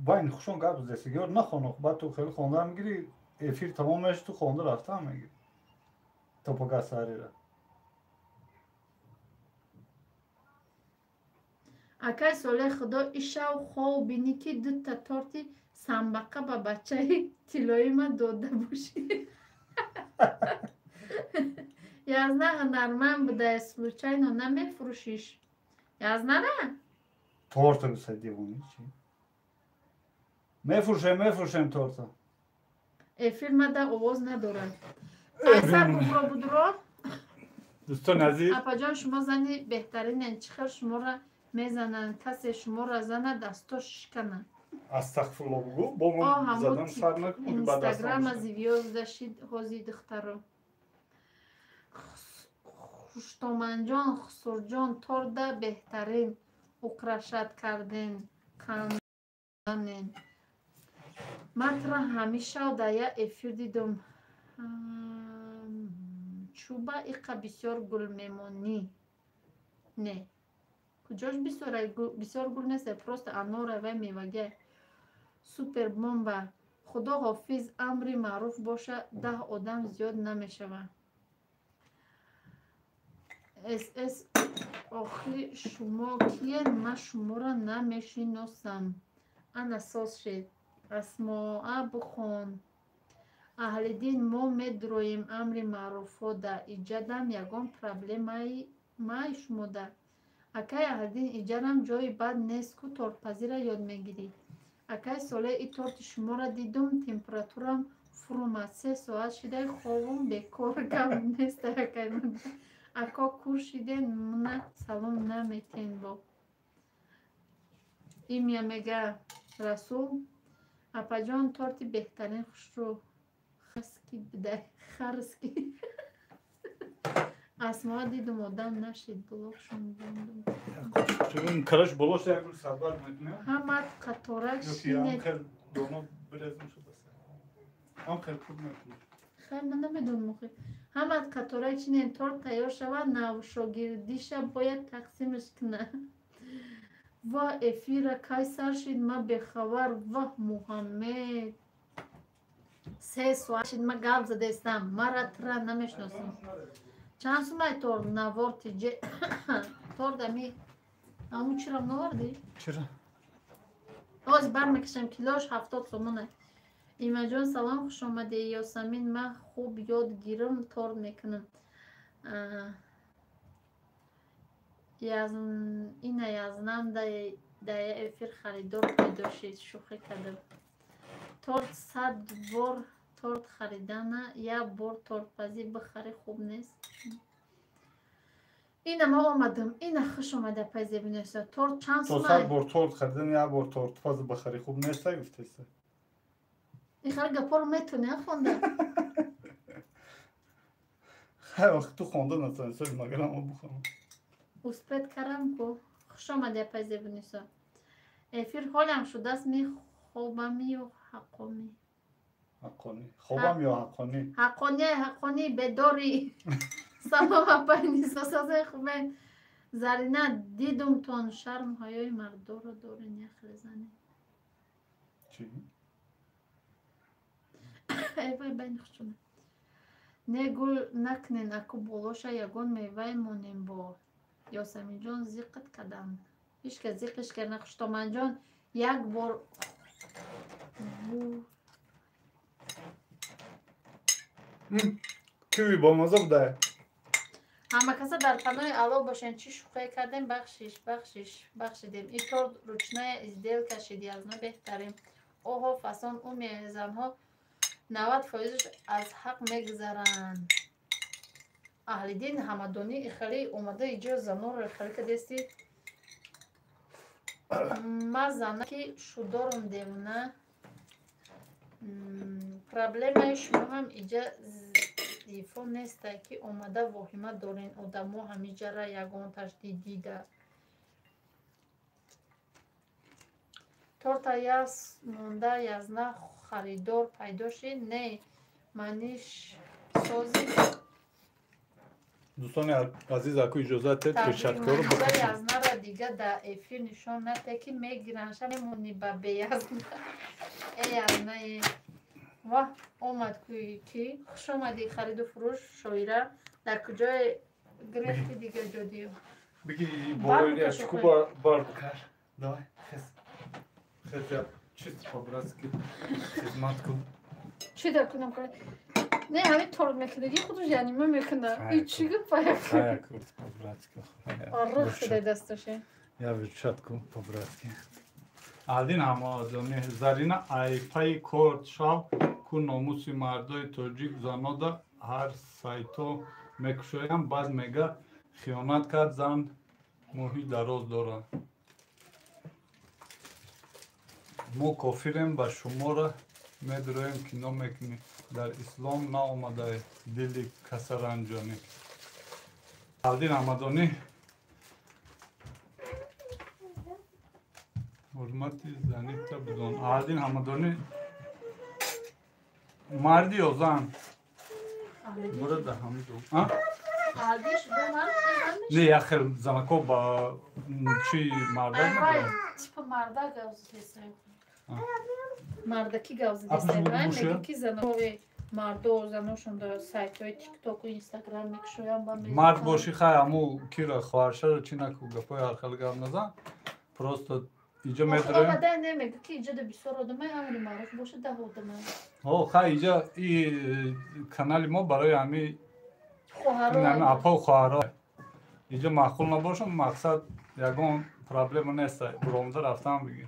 байни хушон гап задеси, ёр нахоно, баъд ту хеле хонда мегирӣ, эфир тамом меши, ту хонда рафта мегирӣ то пага сарира. Акай Солеҳ, худо ишав хов бинӣ, ки дута торти самбақа ба бачаи тиллоима дода бошӣ. Язна ҳунарманд будае, случайно намефурӯшиш Язнара? Торта гуса, девони чи мефурӯшем? Мефурӯшем торта. Эфир мада овоз надорад. Айсар бубро, будро. Дӯстони азиз. Апаҷон, шумо зани беҳтаринен. Чӣ хел шуморо мезананд? Касе шуморо занад, дастош шиканад. Астағфирулло бугӯ, бо мо задан сар накун. Инстаграма звёзда шид ҳози духтаро. Хуштоманҷон, Хусурҷон, торда беҳтарин украшать карден, қанданен. Матра ҳамеша дар як эфир дидум. Чӯба иқа бисёр гул мемонӣ? Не, куҷош бисёра? Бисёр гул нест, просто анора вай мевагиа. Супер бомба, худо ҳофиз. Амри маъруф боша, 10 одам зиёд намешавад. Сс, охи шумо киен? Ман шуморо намешиносам. Ана, соз шед. Асмоа, бихон. Аҳлиддин, мо медроем амри маъруфода. Иҷадам ягон проблемаи май шумода? Акай Аҳлиддин, иҷарам ҷои бад нест ку, тортпазира ёд мегирӣ. Акай Солеҳ, и торти шуморо дидум, температурам фуромад, 3 соат шидай ховум бекор. Гап нест, акай. Ако, кур шиден, мна салом наметен бо имя мега. Расул, апаҷон, торти беҳтарин, хушрӯ, хаски бидай, харски. Асмоа дидум, одам нашид, блокшон бондум. Короче, болош як гул садбар мекунем. Ҳамат қаторак шинед. Доно бирезм шуда. Ам хел пур мекунем. Хай, ман намедонам охи. Ҳамат қаторак чинен, торт тайёр шавад, навшогирдиша бояд тақсимаш кунад. Ва эфира кай сар шид, ма бехабар. Ваҳ, Муҳаммед, 3 соат шид, ма гап задаистам, мара тра намешиносам. Чанд сумай торт навор тиҷе торт ами аму чирам навардӣ? Чира? Оз бар мекашам, килош 70 сомона. Имаҷон, салом, хуш омадӣ. Ёсамин, ма хуб ёд гирам, торт мекунам. Ина язнам дая эфир харидор пайдо шид, шӯхӣ кардам. Торт 100 бор торт харидана, як бор тортпазӣ бихарӣ хуб нест. Ина ма омадам, ина хуш омада пайзебинеса. Торт чанд То сумай? 100 бор торт харидан, як бор тортпаз бихарӣ хуб нест, гуфтеса. Ин хеле гапҳоро метавонӣ хонда? Хай, вақт ту хонда натавонисти, магар ма бихонам. Успеть кардам ку. Хуш омадӣ, пайзебинисо. Эфир ҳолям шудааст, ми хобами ё ҳаққонӣ? Ҳаққонӣ. Хобам ё ҳаққонӣ? Ҳаққонӣ, ҳаққонӣ, бедорӣ. Салом, апай Нисо, созаи хубен. Зарина, дидумтон, шарму ҳаёи мардоро дорен, яхеле зане. Чӣ? Эй вай, байни хушона. Не, гул накунен, аку болоша ягон мевае монем бо. Ёсаминҷон зиқат карданд. Ҳеч кас зиқиш кард на. Хуштоманҷон, як бор Киви бомаза буда. Ҳама каса дар паноҳи Аллоҳ бошен. Чӣ шӯхие кардем, бахшиш, бахшиш, бахшидем. Ин торт ручная сделка шид, язна беҳтарин. Оҳо, фасон уме, занҳо 90 фоизаш аз ҳақ мегузаранд. Аҳлиддин Ҳамадонӣ ихелӣ омада иҷо занонро ихелӣ кардести. Ма занаки шудорум, девона. Проблемаи шумо ҳам иҷа зифо нестай, ки омада воҳима дорен. Одамо ҳамиҷара ягонташ дидида. Торта яс монда, язна харидор пайдо шид? Не, маниш сози. Дӯстони азиз, аку иҷозат тед, перчаткаро бикашем. Язнара дига да эфир нишон нате, ки мегиранша, мемонӣ ба беязна. Э язнае. Ваҳ, омад ки. Хуш омадӣ, хариду фурӯш, шоира. Дар куҷое гирифти дига ҷодиё? Биги болои яшку бар бикаш. Давай, хес. Хес, я чисто по-братски хизмат кун. Чӣ дар кунам? Не, ҳамин торт мекунагӣ худаш янима мекуна. И чӣ гапа? По-братски. Оррух шудай дасташе. Я перчатку по-братски. Алдин Ҳамадонӣ, Зарина, айпаи корт шав ку, номуси мардои тоҷик занода ҳар сайто мекушоям, баъд мега хиёнат кард, зан мӯҳи дароз дорад. Мо кофирем, ба шуморо медроем, кино мекунӣ. Дар ислом наомада, дили касаранҷонӣ. Алдин Ҳамадонӣ, ҳурмати занита бидон. Алдин Ҳамадонӣ, марди ё зан? Бура да ҳамду. Не, як хел занако ба чи мардак мекунад? Типа мардак гавзидесай. Мардаки гавзидесай. Меги ки занои мардо заношон дар сайтҳои тиктоку инстаграм мекушоям ба. Мард боши, хай, аму кира хоҳаршаро чи наку, гапои ҳархел гап назан. Просто иҷо медроем. Омада не меги ки иҷода бисёр одамай, амри маъруф боша, 10 одамай. О, хай, иҷа и канали мо барои ҳами апо хоҳаро. Иҷо маъқул набошам, мақсад ягон проблема нест, буромда рафтам бигир.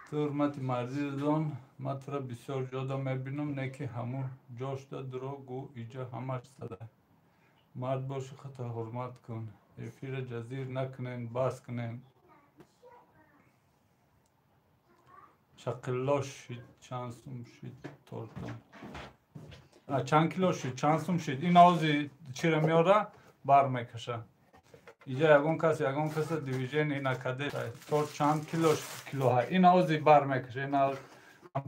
Ту ҳурмати мардидон, ман тура бисёр ҷода мебинам, не ки ҳамун ҷошда дурӯғ гӯ, иҷа ҳамаш сада. Мард боши, худро ҳурмат кун. Эфира ҷазир накунен, бас кунен. Чақилло шид, чанд сум шид тортон? Чанд кило шид, чанд сум шид? Ин овози чира меора, бар мекаша. Иҷа ягон кас ягон каса движение накарде. Торт чанд кило килоҳа? Ин овози бар мекаша. Ин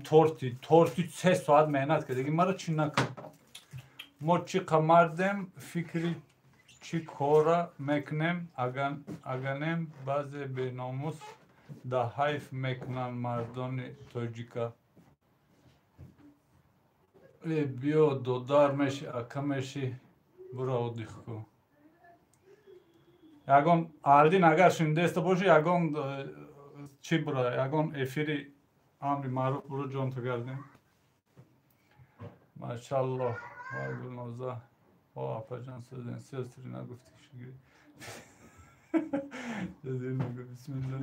торти 3 соат меҳнат кард. Диги мара чӣ накун? Мо чӣ қа мардем, фикри Чӣ кора мекунем, аганем баъзе беномус да ҳайф мекунанд мардони тоҷика. Э, биё, додар меши, ака меши, бура отдых ку. Ягон Алдин, агар шунидеста боши, ягон чӣ бура, ягон эфири амри маъруф буро, ҷонто гардем. Машаллоҳ, вай Гулноза. О, апаҷон, сӯзен, сёстри нагуфти шигри.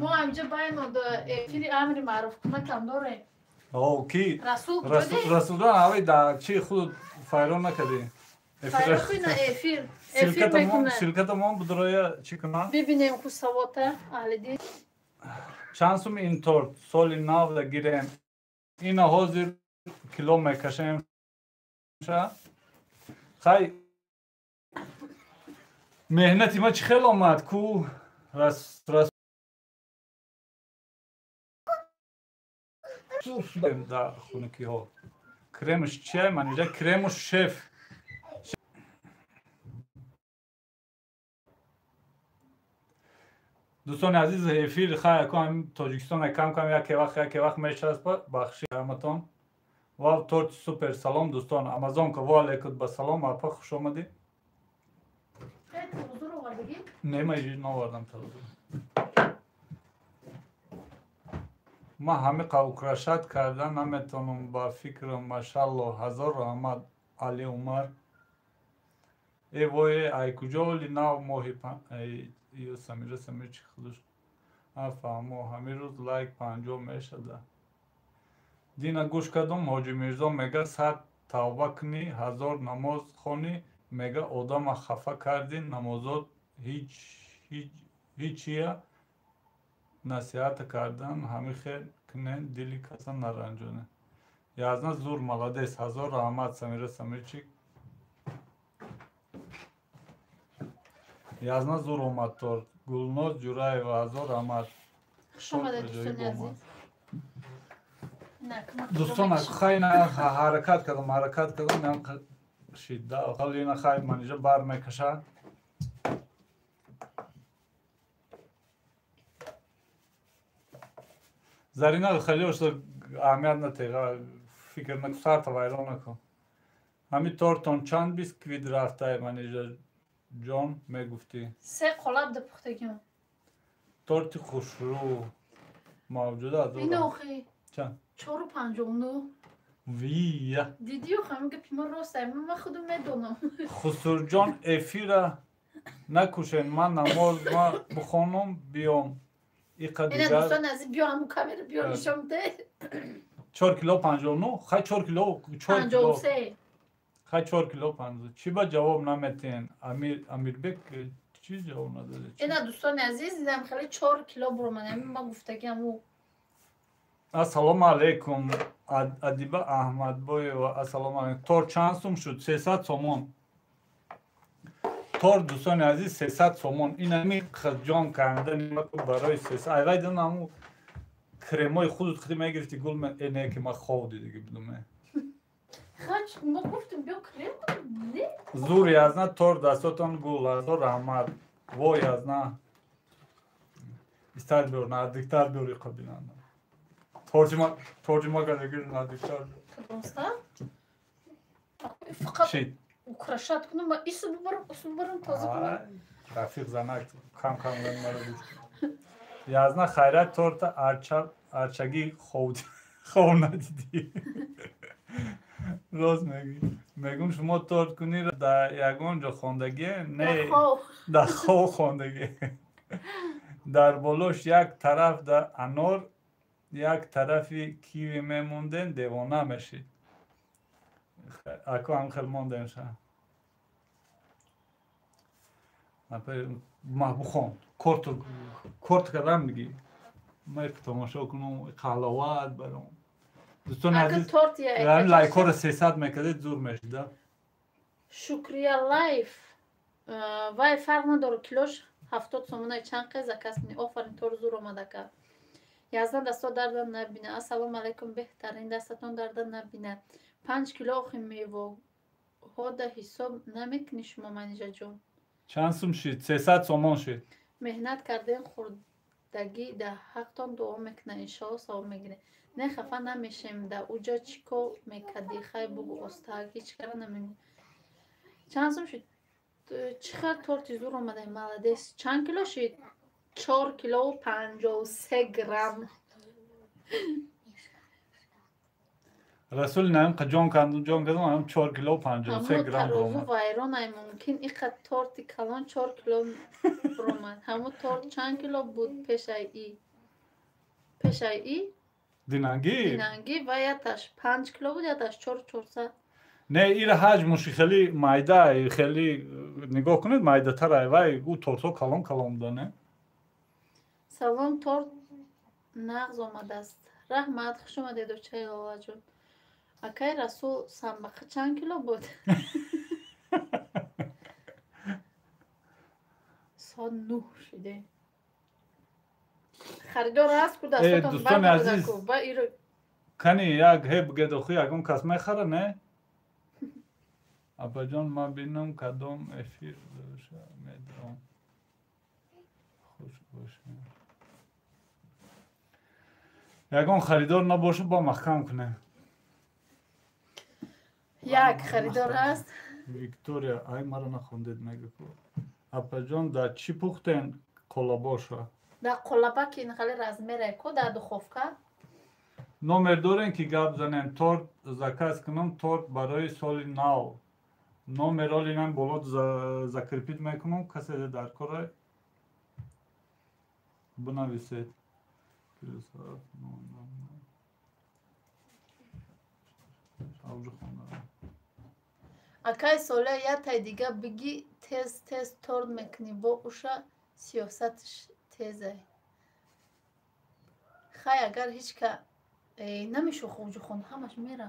Мо ҳамҷа байно эфири амри маъруф кунакам дорем. О, ки? Расул. Расулҷон, ҳавай да чи худ файрон накардӣ? Файрон куна эфир. Эфир мекунад. Ссылка тамом будроя чӣ кунам? Бибинем ку савота аҳлидин. Чанд сум ин торт? Соли нав да гирем. Ина ҳозир кило мекашем. Хай, меҳнати ма чӣ хел омад ку рас да хунукиҳо. Кремаш чия, манижа? Крему шеф. Дӯстони азиз, эфир хай яко Тоҷикистон кам кам яке вақт, яке вақт мечаспа, бахши ҳаматон. Вау, торти супер! Салом, дӯстон, Амазонка, ва алейкум ба салом, апа, хуш омадӣ. Не, ма навардам тарозу. Ман ҳами украшать кардан наметавонам ба фикрам. Машалло, ҳазор раҳмат, Али Умар. Э вое, ай куҷо оли нав моҳи ё Самира, Самир чи худаш фаҳмо. Ҳамин рӯз лайк 50 мешада. Дина гӯш кардум, Ҳоҷи Мирзо мега: сад тавба кунӣ, ҳазор намоз хонӣ, мега, одама хафа кардӣ, намозот ҳичия. Насиҳата кардан ҳамин хел кунен, дили каса наранҷонед. Язна зур, молодец, ҳазор раҳмат, Самира Самирчик. Язна зур омад торт. Гулноз Ҷураева, ҳазор раҳмат. Хуш омадед, дӯстони азиз. Дӯстон, хай, ҳаракат кардам, ҳаракат кардам, шидда ҳолина. Хай, манижа бар мекаша. Зарина, хеле аҳамият натеға, фикр наку, сарта вайрон накун. Ҳамин тортон чанд бисквит рафтае, манижа ҷон, мегуфтӣ? Се қолаб да пухтагиам. Торти хушрӯ мавҷуд аст? Инохи. Чанд? 4,59. Вия. Дидиё, ҳамин гапи ма рост, ман худам медонам. Хусурҷон, эфира накушен, ман намоз ма бихонам, биём. Иқа дигар. Дӯстони азиз, биё ҳамун камера, биё нишон де. 4 кило 59, хай, 4 кило, 4 кило. 53. Хай, 4 кило 50. Чӣ ба ҷавоб наметиҳен? Амир, Амирбек, чӣ ҷавоб надоди? Ина, дӯстони азиз, дидам, хеле 4 кило буромад, ма гуфтагиам ӯ. Ассалому алайкум, Адиба Аҳмадбоева, ассалому алайкум. Торт чанд сум шуд? 300 сомон торт, дӯстони азиз, 300 сомон. Инами ҷон кардани барои сесад. Айвай, динаму кремои худут хиди мегирифти, гул не, ки ма хов дидиги будуме. Мо гуфтем, биё крем. Не. Зур, язна торт, дастотон гул, ҳазор раҳмат. Во, язна, истар биёр, наздиктар биёр, иқа бинанда. Торҷима, торҷима кардаги, наздиктар. Фақат украшать кунам, ма ису бубарам, усу бубарам, тоза кунам. Рафиқ занак кам кам маро гӯш. Язна, хайрат, торта арчагӣ хов надидӣ? Рост мегӯӣ. Мегум, шумо торт куниро дар ягон ҷо хондагие? Не, дар хов хондагие. Дар болош як тараф да анор, як тарафи киви мемонден, девона мешид. Ако ҳам хел мондем ша. Ма бухон, корту корт кардам диги. Ма тамошо кунам, қаловат баром. Дӯстони азиз, лайкҳоро 300 мекардед, зур мешида. Шукрия лайф, вай фарқ надорад, килош 70 сомона. Чанд қез заказ кунӣ. Офарин, тор зур омадака. Яздан, дасто дарда набина. Ассалому алайкум, беҳтарин, дастатон дарда набина. 5 кило охи мевоҳода ҳисоб намекунӣ шумо, Манижаҷон? Чанд сум шид? 300 сомон шид. Меҳнат кардем, хурдагӣ дар ҳақтон дуо мекунад, иншоалло савоб мегирем. Не хафа намешем, дар уҷа чӣ кор мекардӣ? Хай бугӯ остаак, ҳеҷ кара намегӯ. Чанд сум шид? Чӣ хел торти зур омадай, молодец. Чанд кило шид? 4 килову 53 грамм. Расул наим ҷон кандум, ҷон кардум, ам 4 кило 53 грамм ромад. Вайрон ай мумкин иқа торти калон 4 кило ромад. Ҳаму торт чанд кило буд пешай и? Пешай и? Динанги? Динанги ва яташ 5 кило буд, яташ 4,400. Не, ира ҳаҷмуши хеле майда, хеле нигоҳ кунед, майдатар ай вай ӯ тортҳо калон калон буда, не? Салом, торт нағз омадааст. Раҳмат, хуш омадед, очаи Лолаҷон. Акай Расул, самбақа чанд кило буд? Соат 9 шиде. Харидор ҳаст ку дастотон дӯстони азиз, кани як ҳеб гедохи ягон кас мехара, не? Апаҷон, ман бинам кадом эфир медорам. Хуш бошед. Ягон харидор набошад, бо маҳкам кунем. Як харидор ҳаст. Виктория, ай маро нахондед мега ку. Апаҷон, дар чӣ пухтен қолабоша? Дар қолаба ки ин хеле размере ку дар духовка. Номер дорем ки гап занем, торт заказ кунам, торт барои соли нав. Номер оли ман боло закрепить мекунам, касе дар кора бинависед. Акай Соле, ятай дига бигӣ, тез тез торт мекунӣ, бо уша сиёсатш тезай. Хай агар ҳеҷ ка намешу хубҷухон ҳамаш мера.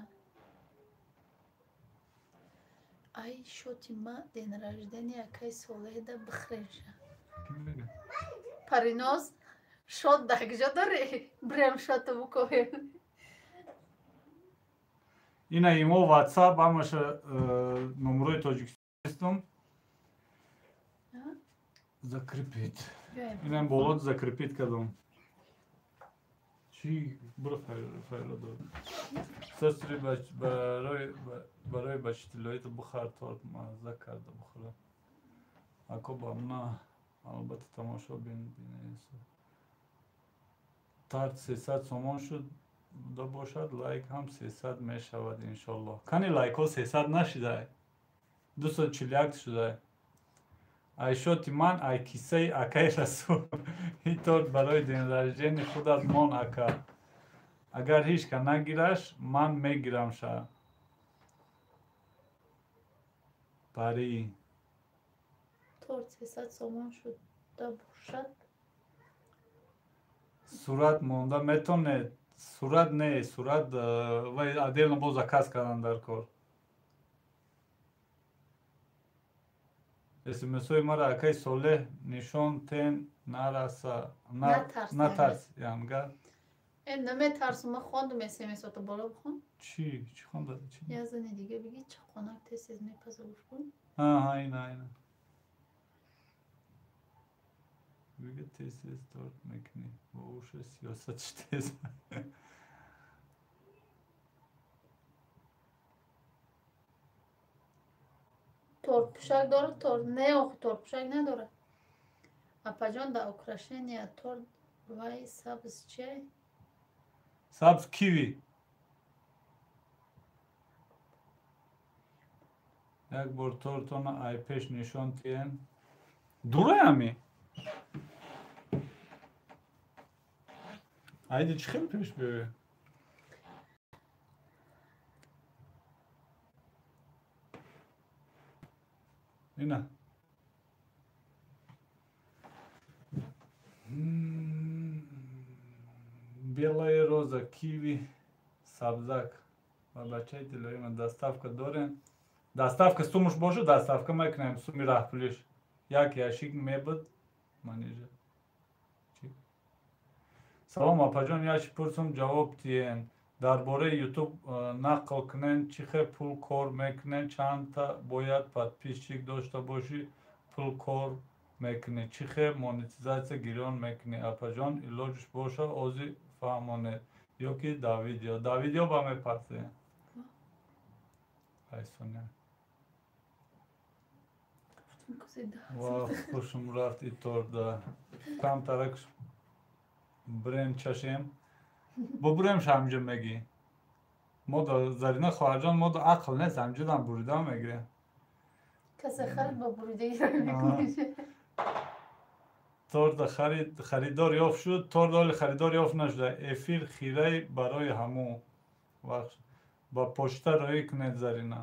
Ай шоти ма день рождения акай Солеҳда бихӯренша. Париноз, шот дар куҷо дорӣ? Бирем шоту букобем. Ина имо WhatsApp ҳамаша номерои тоҷикистон закрепить. Инам боло закрепить кардам. Чӣ буро файло дод. Сестри барои бачи тиллоито бухар торт мазза карда бухӯра. Ако ба мна албатта тамошо бинес. Тарт 300 сомон шуд буда бошад, лайк ҳам 300 мешавад иншоллоҳ. Кани лайкҳо 300 нашидай? 241 шудай. Ай шоти ман, ай кисаи акаи Расул. Ин торт барои день рождения худат мон ака. Агар ҳеҷ ка нагираш, ман мегирам ша. Пари. Торт 300 сомон шуда бошад. Сурат монда метонед. Сурат не, сурат вай отдельно бо заказ кардан дар кор. СМС-ои мара акаи Солеҳ нишон тен нараса. Натарс, янга. Наметарсум, ман хондум СМС-ото боло бихон. Чӣ? Чӣ хонда? Чӣ? Я зани дига бигӣ чақонак тез тез мепаза гӯш кун. Аҳа, ина, ина. Бига тез тез торт мекунӣ. Бо уша сиёсатш тез. Тортпӯшак дорад? Торт не, охи тортпӯшак надорад. Апаҷон, дар украшения торт вай сабз чиай? Сабз киви. Як бор тортона ай пеш нишон тиен. Дурай ами? Айди чӣ хел пеш биёя? Ина. Белая роза, киви, сабзак. Ва бачаи тиллои ман доставка дорем. Доставка сумуш бошад, доставка мекунем, суми раҳпулиш. Як ящик мебуд манижа. Чӣ? Салом апаҷон, як чӣ пурсум ҷавоб диҳен. Дар бораи ютуб нақл кунен, чӣ хел пул кор мекунен, чандта бояд подписчик дошта бошӣ пул кор мекунӣ? Чӣ хел монетизатсия гирён мекунӣ? Апаҷон, илоҷш боша ози фаҳмонед ё ки дар видео. Дар видео ба мепарсем. Айсоня. Ва хушм рафт и торда. Камтарак брем чашем. Бубурем ҳамҷо мегӣ. Мо да Зарина хоҳарҷон, мо да ақл нест, ҳамҷодан бурида мегирем. Касе харид ба буридагиро мекунӣ. Торда харидор ёфт шуд, торда ҳоли харидор ёфт нашуда. Эфир хираи барои ҳамун вақт. Ба почта роӣ кунед, Зарина.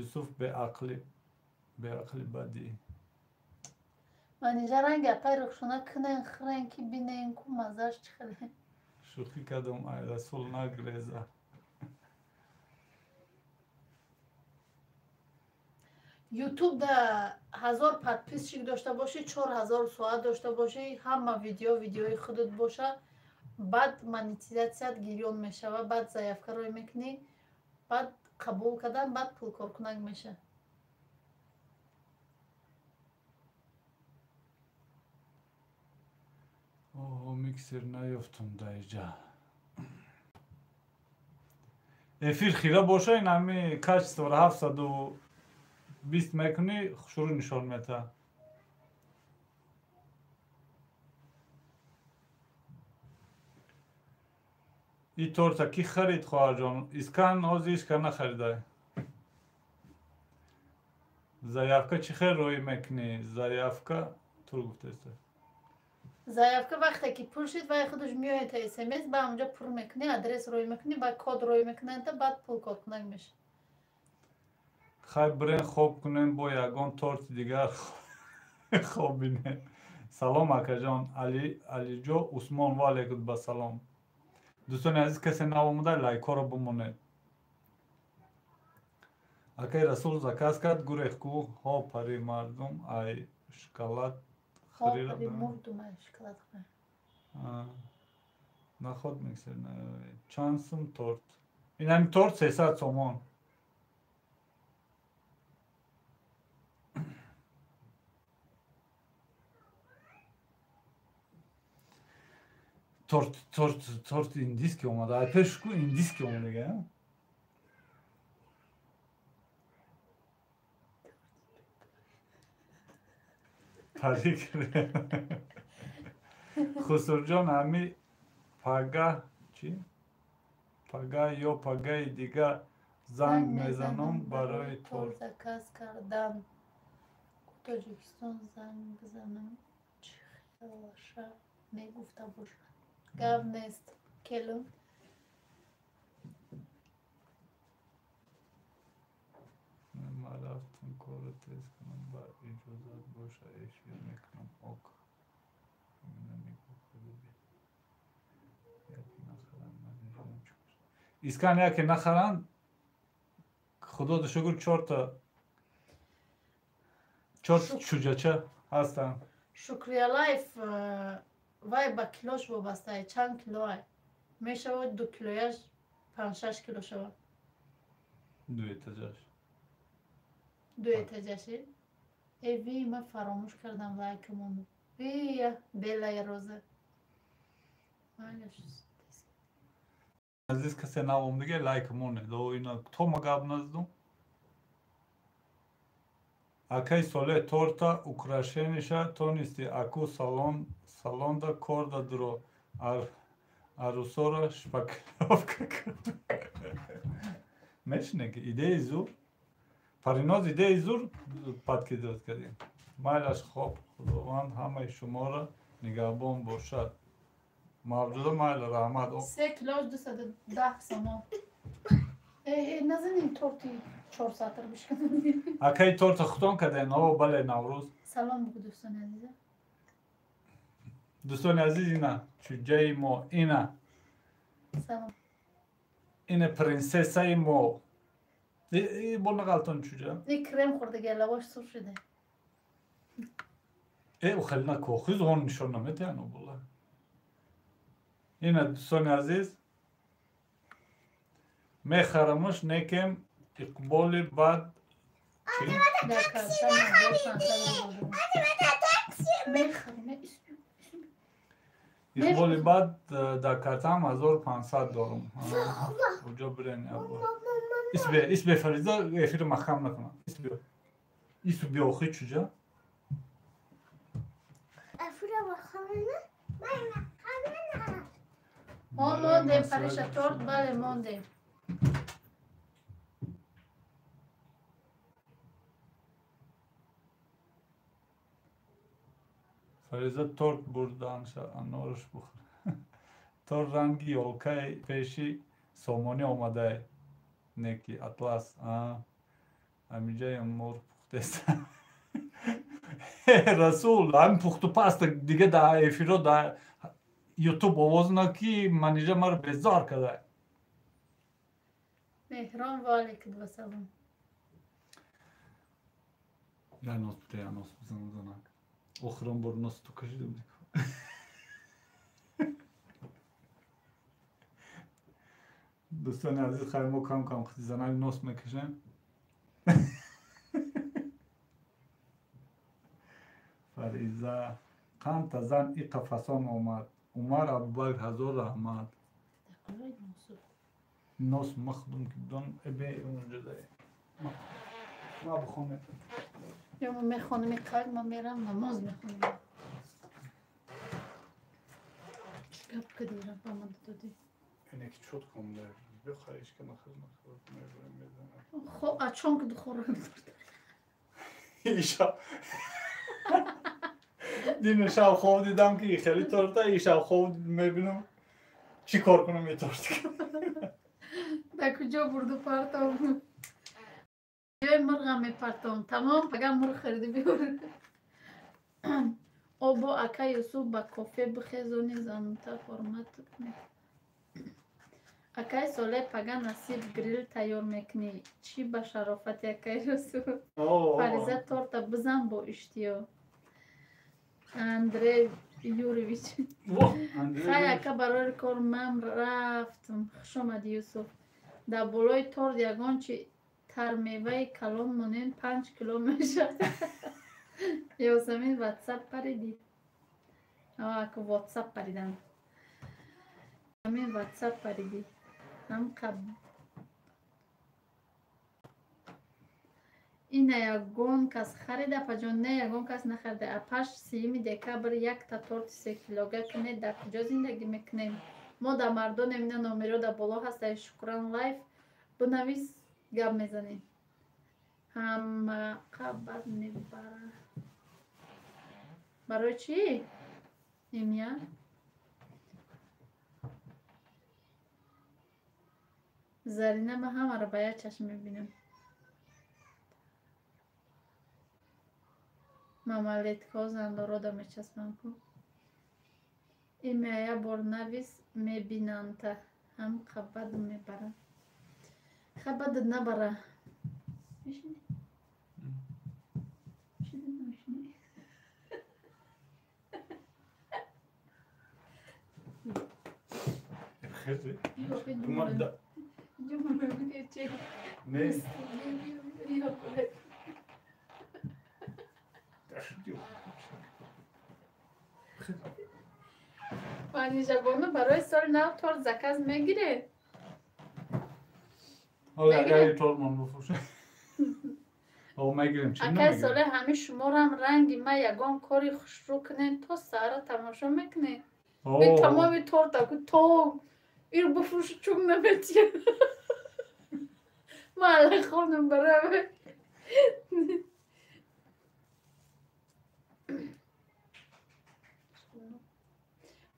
Юсуф беақли, беақли бадӣ. Ман инҷа ранги апай Рухшона кунен, хӯрен ки бинен ку маззаш чӣ хеле. Шӯхӣ кардам, ай Расул нагреза. Ютуб да 1000 подписчик дошта бошӣ, 4000 соат дошта бошӣ, ҳама видео видеои худат боша, баъд монетизатсият гирён мешава, баъд заявка рой мекунӣ, баъд қабул кардан, баъд пулкоркунак меша. О, миксер наёфтум дар иҷа. Эфир хира боша, ин ҳами качествора 720 мекунӣ, шурӯъ нишон метаҳад. И торта ки харид, хоҳарҷон? Искан ҳозир ҳеч кас нахарида. Заявка чӣ хел роӣ мекунӣ? Заявка тур гуфтеста. Заявка вақте ки пур шид, вай худаш меояд смс, ба ҳамонҷо пур мекунӣ, адрес рой мекунӣ, ба код рой мекунанд, баъд пул коркунак меша. Хай бирен хоб кунем, бо ягон торти дигар хоб бинем. Салом, акаҷон. Алиҷо Усмон, ва алайкум ба салом. Дӯстони азиз, касе нав омода, лайкҳоро бимонед. Акай Расул заказ кард, гурех ку, ҳо пари мардум ай шоколад хӯрира. Шоколад хӯрира. Наход миксер. Чанд сум торт? Ин ҳами торт 300 сомон. Торт, торт, торт индийский омада. Ай пеш ку индийский омадага. Парик. Хусурҷон, ҳами пага чӣ? Пага ё пагаи дига занг мезанам барои торт. Заказ кардан. Тоҷикистон занг бизанам, чӣ хелаша мегуфта бошад. Гап нест, келун. Ман рафтам корро тез кунам, ба иҷозат боша эфир мекунам. Ок. Искан яке нахаранд, худо шукр чорта чор чуҷача ҳастанд. Шукриялаев, вай ба килош вобастае, чанд килоай мешавад, 2 килояш 5-6 кило шавад. Ду этажаш. Ду этажаши? Э, ви, ман фаромӯш кардам лайкамону. Вия, белая роза. Азиз, касе нав омдига, лайк монед. О, ина то ма гап наздум. Акай Соле, торта украшениша тонисти аку салон салонда корда дро арусора шпаклёвка мешне ки идеи зур. Париноз идеи зур подкидывать кардем. Майлаш, хоб, худованд ҳамаи шуморо нигаҳбон бошад. Мавҷуда, майла, раҳмат. 3 килош 210 сомон. Э, назанем торти 400 бишканем. Акай, торта хутон кардем? О, бале, Наврӯз. Салом бугу, дӯстони азиза. Дӯстони азиз, ина чуҷаи мо, ина. Салом. Ина принсессаи мо. Бо нағалтон чуҷа. И крем хӯрдаги, лабош сурх шуда. Э, хеле на кохиз он нишон наметиҳанд була. Ина, дӯстони азиз, мехарамаш, некем иқболи бад Дар картам 1500 мехарем. Иқболи бад дар картам 1500 дорум. Уҷо бирен ябор. Исбе Фариза эфир маҳкам накунам. Исбе. Ису биохи чуҷа? Мо мондем, Фариша, торт, бале, мондем. Фариза торт бурдан анораш бухӯр. Торт ранги ёлкаи пеши сомонӣ омадай. Неки атлас. Амиҷаи мурғ пухтест. Расул, ҳамин пухту паста дига дар эфиро дар ютуб овоз ки манижа маро безор карда. Меҳрон ва алейкум вассалом. Я нос бите, я нос бизанам занак. Охирон бор нос ту кашидам. Дӯстони азиз, хайр мо кам кам занак нос мекашем. Фариза қанта зан и қафасон омад. Умар Абубакр ҳазор раҳмат. Нос махдум ки дон эбе унҷода. Ма бихонем. Ё ма мехонем қалб, ма мерам намоз мехонем. Чӣ гап кардӣ ба ман додӣ? Ине ки чот кун бихариш ки махз мебарем мезанам. Хо а чон ки духорам. Иша. Дина шаб хоб дидам ки хеле торта, и шаб хоб мебинам. Чӣ кор кунам и торт? Дар куҷо бурду партом? Ҷои мурғам мепартом. Тамом, пага мурғ хариди биёр. Обо ака Юсуф ба кофе бихезони занута формат. Акай Соле пага насиб грил тайёр мекунӣ. Чӣ ба шарофати акай Юсуф. Фариза торта бизан бо иштиё. Андрей Юрьевич. Хай ака барои кор ман рафтам. Хуш омадӣ Юсуф. Дар болои торт ягон чи тармеваи калон монем 5 кило мешавад. Ёсамин ватсап паридӣ. Ака ватсап паридам. Амин ватсап паридӣ. Ҳам қаб ина ягон кас харида апаҷон, не ягон кас нахарида. Апаш 3 декабр якта торти 3 килога кунед. Дар куҷо зиндагӣ мекунем? Мо дар мардонем, ина номеро дар боло ҳаста. Шукран лайф бинавис, гап мезанем. Ҳамақа бад мебара. Барои чӣ? Имя? Зарина ма ҳамаро ба як чашм мебинам. Мамалеткаҳо зандорода мечаспанд ку. Имя як бор навис мебинандта. Ҳам қабад мебара. Хабад набара. Мешинӣ? Мешинӣ, намешинӣ? Не. Манижабону барои соли нав торт заказ мегиред? Агар торт ман бифурӯшам. Мегирем, чӣ Акай намегирем? Соле ҳамин шуморам ранги ма ягон кори хушрӯ кунед то саҳара тамошо мекунед. Тамоми торта ку то ир бифурӯшу чук наметия. Ма алай хонам бараве.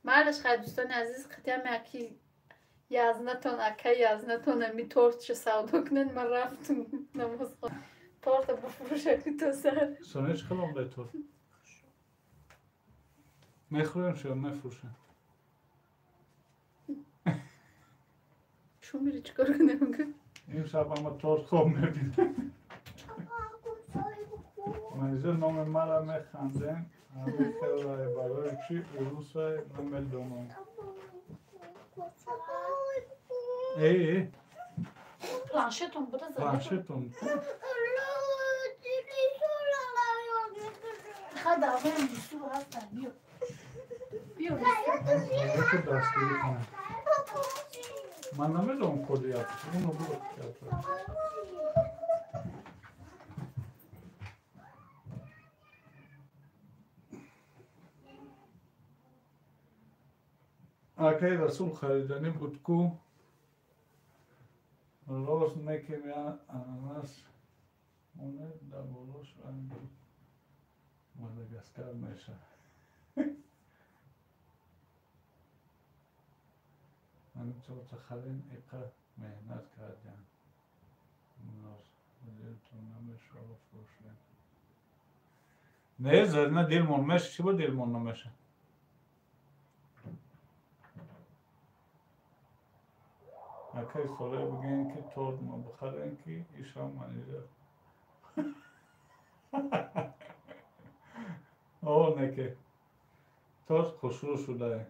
Майлаш хай дӯстони азиз, қатъиян аки язнатон, ака язнатон ами тортча савдо кунед, ман рафтам намоз хон. Торта бифурӯшаки то саҳар. Соня чӣ хел омадай торт? Мехӯрем шо мефурӯшем? Чӯ мери чӣ кор кунем? Ин шаб ама торт хоб мебинем. Манижа номи мара механдем. Ҳамин хелай барои чӣ урусай намедонам. Эй, Планшетон буда зада. Планшетон. Хай давай Юсуф ҳастан, биё. Биё. Дастгирӣ кунам. Ман намедонам коди як. Уно буд. Акай Расул хариданӣ буд ку рост мекем я ананас оне дар болош ранги Мадагаскар меша. Ҳамин торта харем иқа меҳнат кардем. Дилтон намешава фурӯшем. Не, Зарина дилмон меша, чӣ бо дилмон намеша? Акай Солеҳ бигӯем ки торт мо бихарем ки ишам манижа. О, неке. Торт хушрӯ шудае.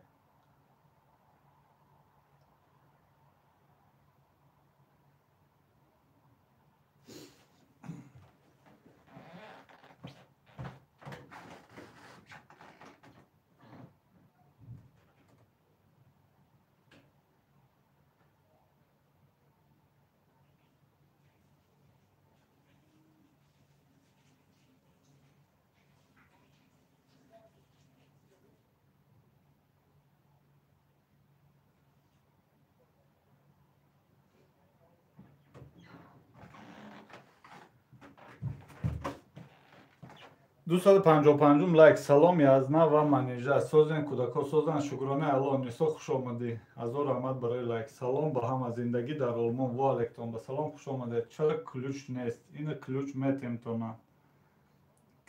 Дусаду панҷоҳу панҷум лайк. Салом Язна ва Манижа. Созен кӯдако созан. Шукронаи Аллоҳ. Нисо хуш омадӣ. Ҳазор раҳмат барои лайк. Салом ба ҳама. Зиндагӣ дар Олмон. Во алейктон ба салом хуш омадед. Чаро ключ нест? Ина ключ метемтона.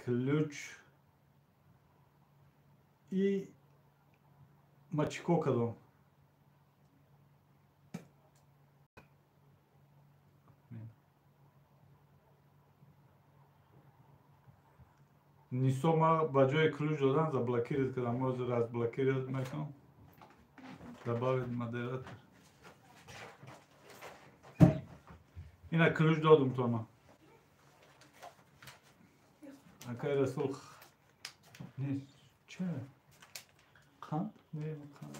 Ключ и ма чӣ кор кардам? Нисо ма ба ҷои ключ додан заблокировать кардам. Ҳозир разблокировать мекунам. Добавить модератор. Ина ключ додум тона. Акай Расул не че? Қанд? Не, қанд.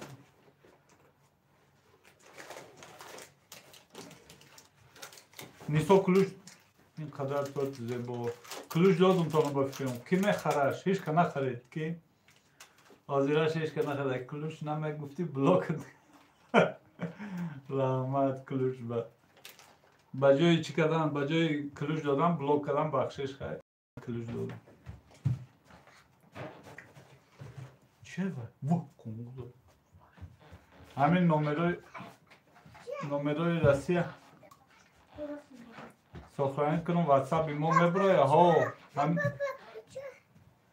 Нисо ключ ин қадар торт зебо. Ключ додум тона ба фикрам. Ки мехараш? Ҳеч ка нахарид ки? Ҳозираш ҳеч ка нахарид. Ключ намегуфтӣ блок. Раҳмат ключ ба. Ба ҷои чӣ кардан? Ба ҷои ключ додан блок кардан бахшиш хай. Ключ додам. Че ва? Во, қунгузо. Ҳамин номерои Россия сохранить кунам ватсапи мо меброя. Ҳо,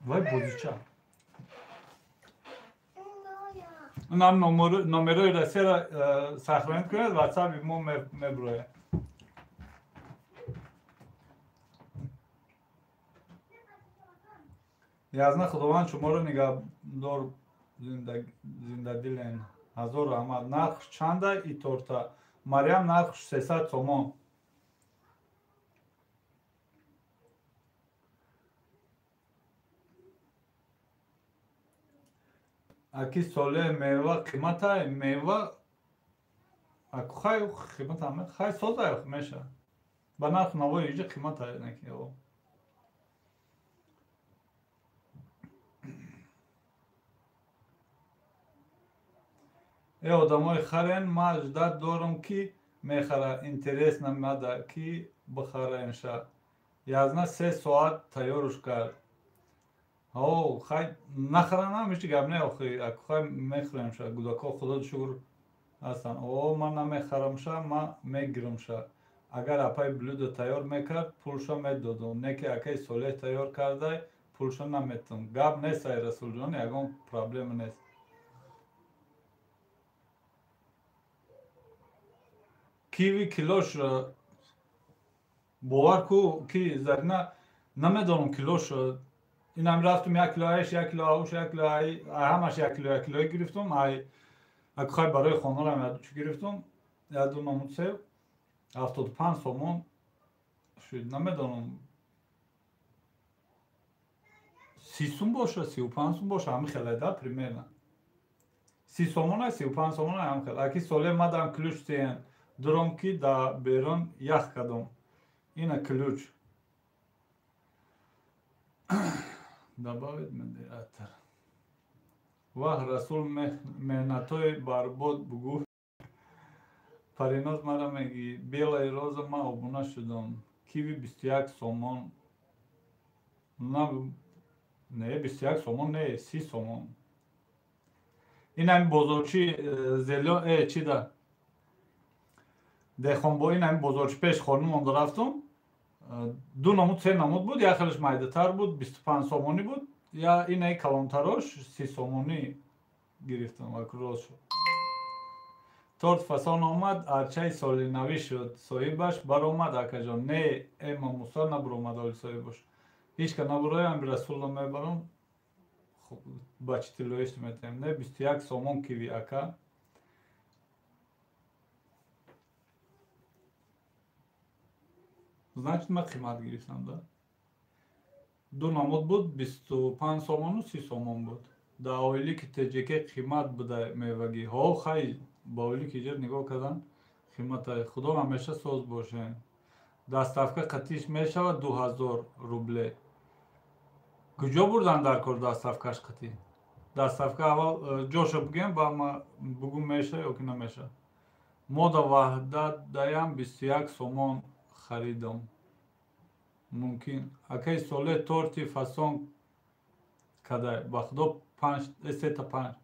вай бозича. Унам номерои Россияро сохранить кунед, ватсапи мо меброя. Язна Худованд шуморо нигаҳдор зиндадилен. Ҳазор раҳмат. Нарх чанда и торта? Марьям нарх 300 сомон. Аки Солеҳ мева қиматай? Мева аку хай қимата хай созай меша. Ба нарх навои иҷа қиматай неки. Э одамои харен ма ждат дорам ки мехара. Интерес намада ки бихаренша. Язна 3 соат тайёруш кард. Ҳо, хай нахаранам ҳеҷ гап не охи. Аку хай мехӯремша. Гудако худо шукр ҳастанд. О, ман намехарамша, ман мегирамша. Агар апай блюдо тайёр мекард, пулша медодум. Не ки акай Солеҳ тайёр кардай, пулша наметум. Гап нест ай Расулҷон, ягон проблема нест. Киви килош бовар ку ки Зарина намедонам килош. Инам рафтум 1 кило айш, 1 кило ауш, 1 кило ай, ҳамаш 1 кило 1 кило гирифтум. Ай аку хай барои хонарам яду чӣ гирифтум? Яду намуд сев 75 сомон шуд. Намедонам 30 сум боша, 35 сум боша, ҳами хеле да примерно. 30 сомона, 35 сомона ҳам хеле. Аки соле мадам ключ тиен, дуром ки да берун ях кадом. Ина ключ. Добавить модератор. Ваҳ, Расул меҳнатҳои барбод бугӯ. Париноз мара мегӣ, Белая роза ма обуна шудам. Киви 21 сомон. Не, 21 сомон не, 30 сомон. Ин ҳами бозорчи зелё чи да? Дехонбо ин ҳами бозорчи пеш хонумон рафтум. Ду намуд, се намуд буд, як хелаш майдатар буд, 25 сомонӣ буд. Я инаи калонтарош 30 сомонӣ гирифтам ва роз шуд. Торт фасон омад, арчаи соли навӣ шуд. Соҳибаш баромад, акаҷон. Не, Эмма Мусо набаромад оли соҳибаш. Ҳеч ка набароям, Расулро мебарам. Бачи тиллоиш метаем. Не, 21 сомон киви, ака. Значит, ман қимат гирифтам, да? Ду намуд буд, 25 сомону 30 сомон буд. Дар оилӣ ки ТҶК қимат буда мевагӣ. Ҳо, хай, ба оилӣ ки иҷор нигоҳ кардан қимата. Худо ҳамеша соз боше. Доставка қатиш мешавад 2000 рубле. Куҷо бурдан дар кор доставкаш қатӣ? Доставка аввал ҷоша бугем, ба ма бугум меша ё ки намеша. Мо да Ваҳдат даям 21 сомон харидам. Мумкин. Акай соле торти фасон кадай. Ба худо 5 сета 5.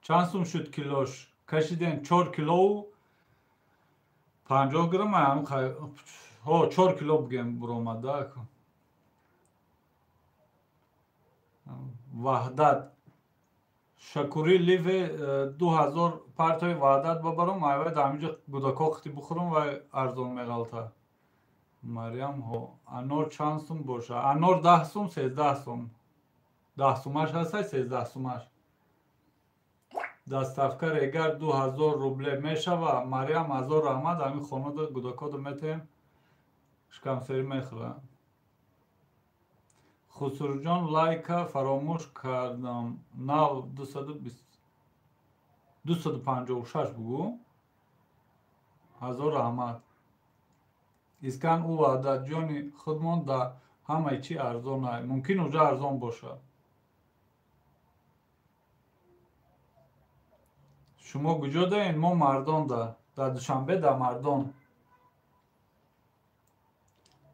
Чанд сум шуд килош? Кашидем 4 килоу 50 грамм, ҳо, 4 кило бугем буромад, да? Ваҳдат. Шакури ливе 2000 партои Ваҳдат бабарам, айвай дар ҳаминҷо гудако қити бухӯрам ва арзон меғалта. Мариям, ҳо, анор чанд сум боша? Анор 10 сум, 13 сум. 10 сумаш ҳастай, 13 сумаш. Доставка регар 2000 рубле мешава. Мариям, ҳазор раҳмат, ҳамин хонада гудакода метаем. Шикамсерӣ мехӯрам. Хусурҷон, лайка фаромӯш кардам. Нав 256 бугӯ. Ҳазор раҳмат. Искан ӯ Ваҳдатҷони худмон да ҳамаи чи арзон ай. Мумкин уҷа арзон бошад. Шумо куҷо даен? Мо Мардон да. Дар Душанбе да Мардон.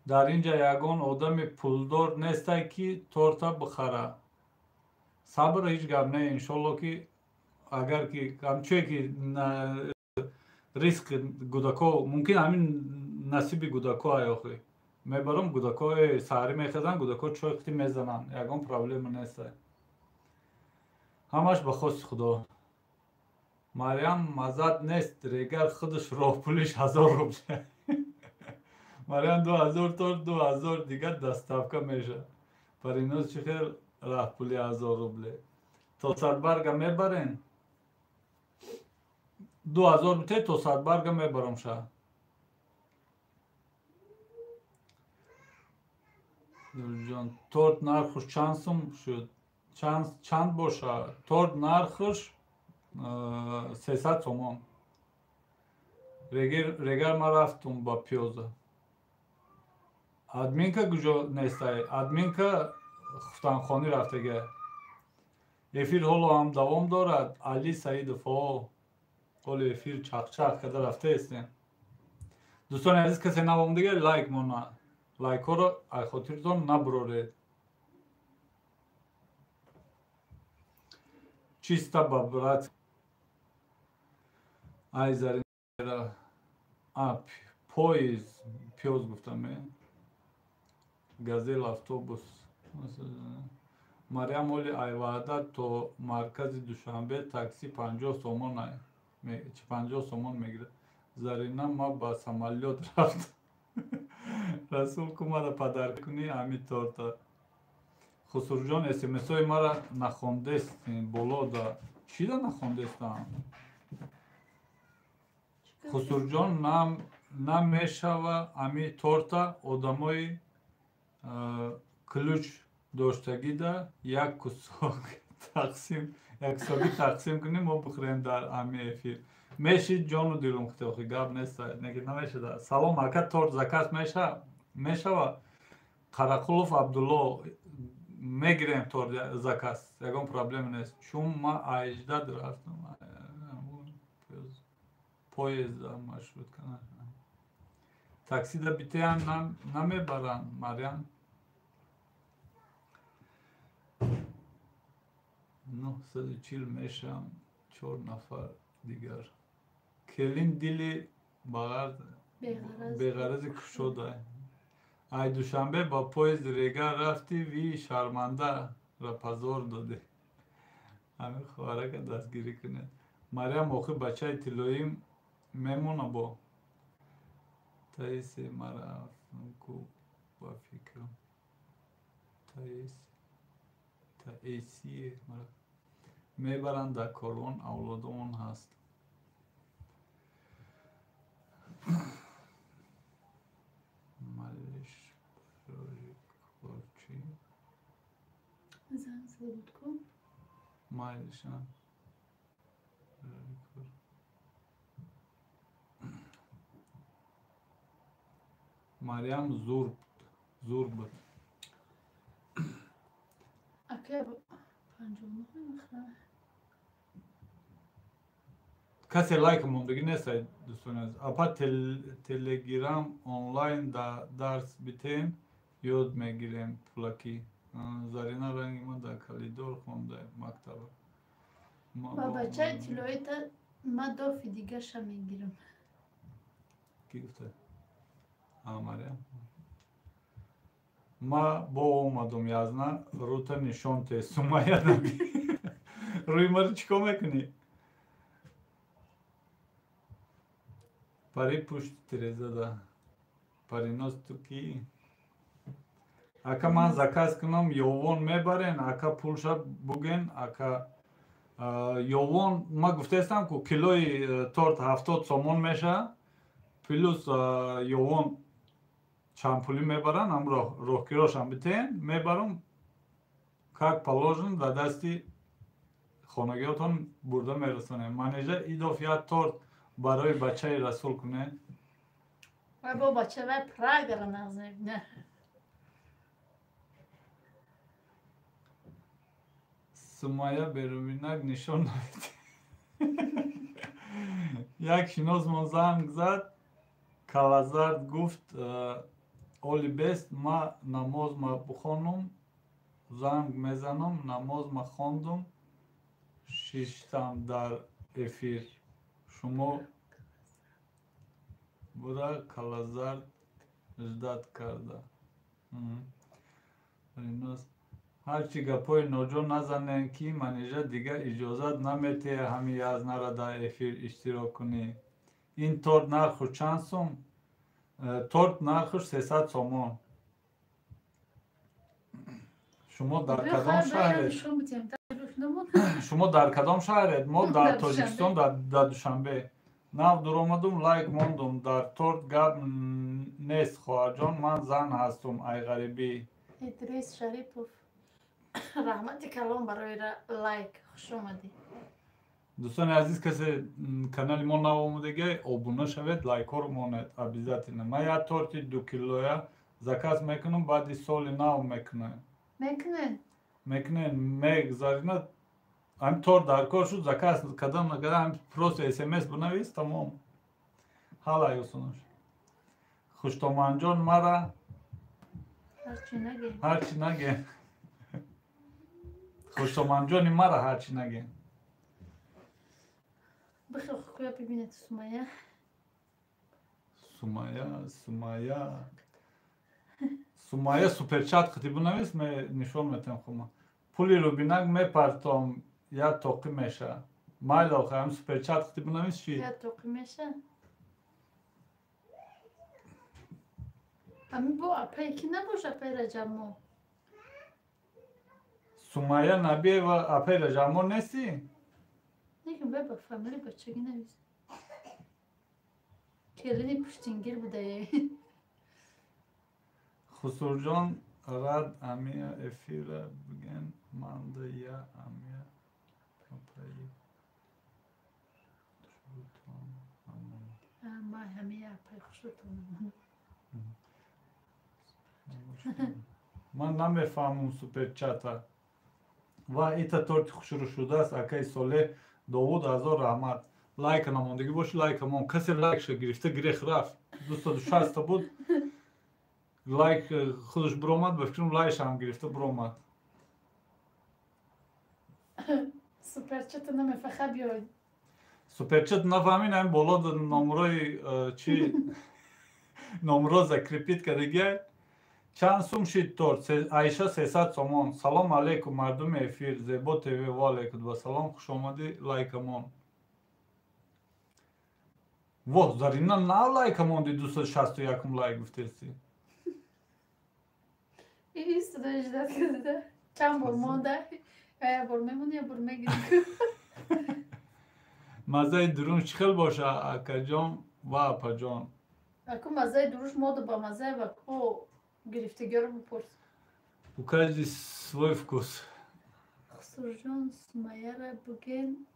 Дар ин ҷа ягон одами пулдор нестай ки торта бихара. Сабр, ҳеҷ гап не, иншолло ки агар ки ҳамчое ки ризқи гудако, мумкин ҳамин насиби гудако ай охи. Мебарам гудако, саҳарӣ мехезанд, гудако чой қити мезананд, ягон проблема нестай. Ҳамаш ба хости Худо. Мариям, мазат нест, регар худаш роҳпулиш 1000 рубле. Мариям, 2000 торт, 2000 дигар доставка меша. Париноз, чӣ хел раҳпули 1000 рубле? То садбарга мебарен? 2000 бите, то садбарга мебарам ша. Ҷон, торт нархуш чанд сум шуд? Чанд боша? Торт нархуш 300 сомон. Регар ма рафтум ба пиёза. Админка куҷо нестай? Админка хуфтанхонӣ рафтага. Эфир ҳоло ҳам давом дорад. Али Саидов, ҳо, ҳоло эфир чақчақ карда рафтаестем. Дӯстони азиз, касе навомдига лайк мона. Лайкҳоро ай хотиртон набуроред. Чисто ба брат. Ай Зарина, а поезд пиёз гуфтам, э? Газел автобус. Мариям, оли ай Ваҳдат то маркази Душанбе такси 50 сомон ай. 50 сомон мегирад. Зарина, ма ба самолёт рафтам. Расул, ку мара падар кунӣ ҳами торта. Хусурҷон, смсҳои мара нахондестин боло да. Чӣ да нахондестам? Хусурҷон, намешава ами торта одамои ключ Доштагида як кусок тақсим, як кусоки тақсим кунем, мо бихӯрем дар ами эфир. Мешид ҷону дилум хитохи гап нест, неки намешуда. Салом ака, торт заказ мешава? Қарақулов Абдулло, мегирем торт заказ, ягон проблема нест. Чун ма аждад рафтам поезда маршрутка таксида битеям намебаранд. Марьям 940 мешам, 4 нафар дигар. Келин дили беғарази кушода. Ай Душанбе ба поезд Регар рафтӣ, ви шарманда ра позор додӣ. Ҳамин хоҳарака дастгирӣ кунед. Марьям охир бачаи тиллоим мемона бо Таисе марафку ба фикрам. Таисие мара мебаранд дар корвон, авлодомон ҳаст. Малиш барои кор чӣ? Занг зада буд ку? Майлиш, а? Барои кор. Марьям зур буд. Ака 59 мехӯрам. Касе лайк мондагӣ нест, дӯстони азиз. Апа, телеграм онлайн дарс битем, ёд мегирем пулакӣ. Зарина ранги ма дар калидор хонда мактаба. Ба бачаи тиллоита ма дофи дигаша мегирам. Ки гуфта? Марьям. Ма бо омадум язна, рута нишон те Сумая наби. Рӯи маро чӣ кор мекунӣ? Пари пушти тирезада. Париноз ту кӣ? Ака ман заказ кунам, ёвон мебарен, ака пулша буген, ака ёвон ма гуфтаистам ку килои торт 70 сомон меша, плюс ёвон чанд пулӣ мебаранд, ам роҳкирошам битен, мебарам как положено дар дасти хонагиҳотон бурда мерасонем. Манежа идоф як торт барои бачаи Расул кунед. Вай бо бача вай Прагара нағз мебина. Сумая беруминак нишон намедиҳад. Як шиносмон занг зад, калазард гуфт оли бест, ма намозма бухонум, занг мезанам, намозма хондум, шиштам дар эфир. Шумо буда калазард ждат карда. Ҳарчи гапҳои ноҷо назанем, ки Манижа дигар иҷозат наметиҳад ҳами язнара дар эфир иштирок кунӣ. Ин торт нарху чанд сум? Торт нархуш 300 сомон. Шумо дар кадом шаҳред? Шумо дар кадом шаҳред? Мо дар Тоҷикистон, дар Душанбе. Нав дуромадум, лайк мондум. Дар торт гап нест, хоҳарҷон, ман зан ҳастум, ай ғарибӣ. Идрис Шарипов, раҳмати калон барои лайк, хуш омадӣ. Дӯстони азиз, касе канали мо нав омадагӣ, обуна шавед, лайкҳоро монед обязательно. Ман як торти 2 килоя заказ мекунам, баъди соли нав мекунем. Мекунем? Мекунем, мегзарина. Ҳамин торт дар кор шуд, заказ кардам, накардам, ҳамин просто смс бинавис, тамом. Ҳала юсунош. Хуштоманҷон мара ҳарчи наге. Ҳарчи наге. Хуштоманҷони мара ҳарчи наге. Бихел куя бибинед Сумая. Сумая, Сумая. Сумая суперчат хати бинавис, ме нишон метем хума. Пули рубинак мепартом, я тоқӣ меша. Майла охи, ҳам суперчат хати бинавис чи? Я тоқӣ меша. Ами бо апай ки набош, апай Раҷабмо? Сумая Набиева апай Раҷабмо нестӣ? Неким бай ба фамилия бачагӣ навис. Келини пуштингир будае. Хусурҷон Рад амия эфира биген манда я амия апаи ма ҳамия апаи хушрутон. Ман намефаҳмам суперчата. Ва ита торти хушрӯ шудааст, акаи Солеҳ Довуд, ҳазор раҳмат. Лайка намондагӣ боши, лайка мон. Касе лайкша гирифта гирех рафт. 260 буд. Лайк худаш буромад, ба фикрам лайкшам гирифта буромад. Суперчата намефаха биёй. Суперчат нафаҳмин, ҳамин боло номрои чи номро закрепит кардагиай. Чанд сум шид торт? Айша 300 сомон. Салом алейкум, мардуми эфир. Зебо ТВ, ва алейкум ва салом, хуш омадӣ, лайкамон. Во, Зарина нав лайка монди, 261 лайк гуфтести. Исто ждат када. Чанд бор монда? Я бор мемони, я бор мегири. Мазаи дурун чӣ хел боша, акаҷон ва апаҷон? Аку мазаи дуруш мода ба мазаи ва ко гирифтагиро бипурс. У каждый свой вкус. Хусурҷон, Сумаяра буген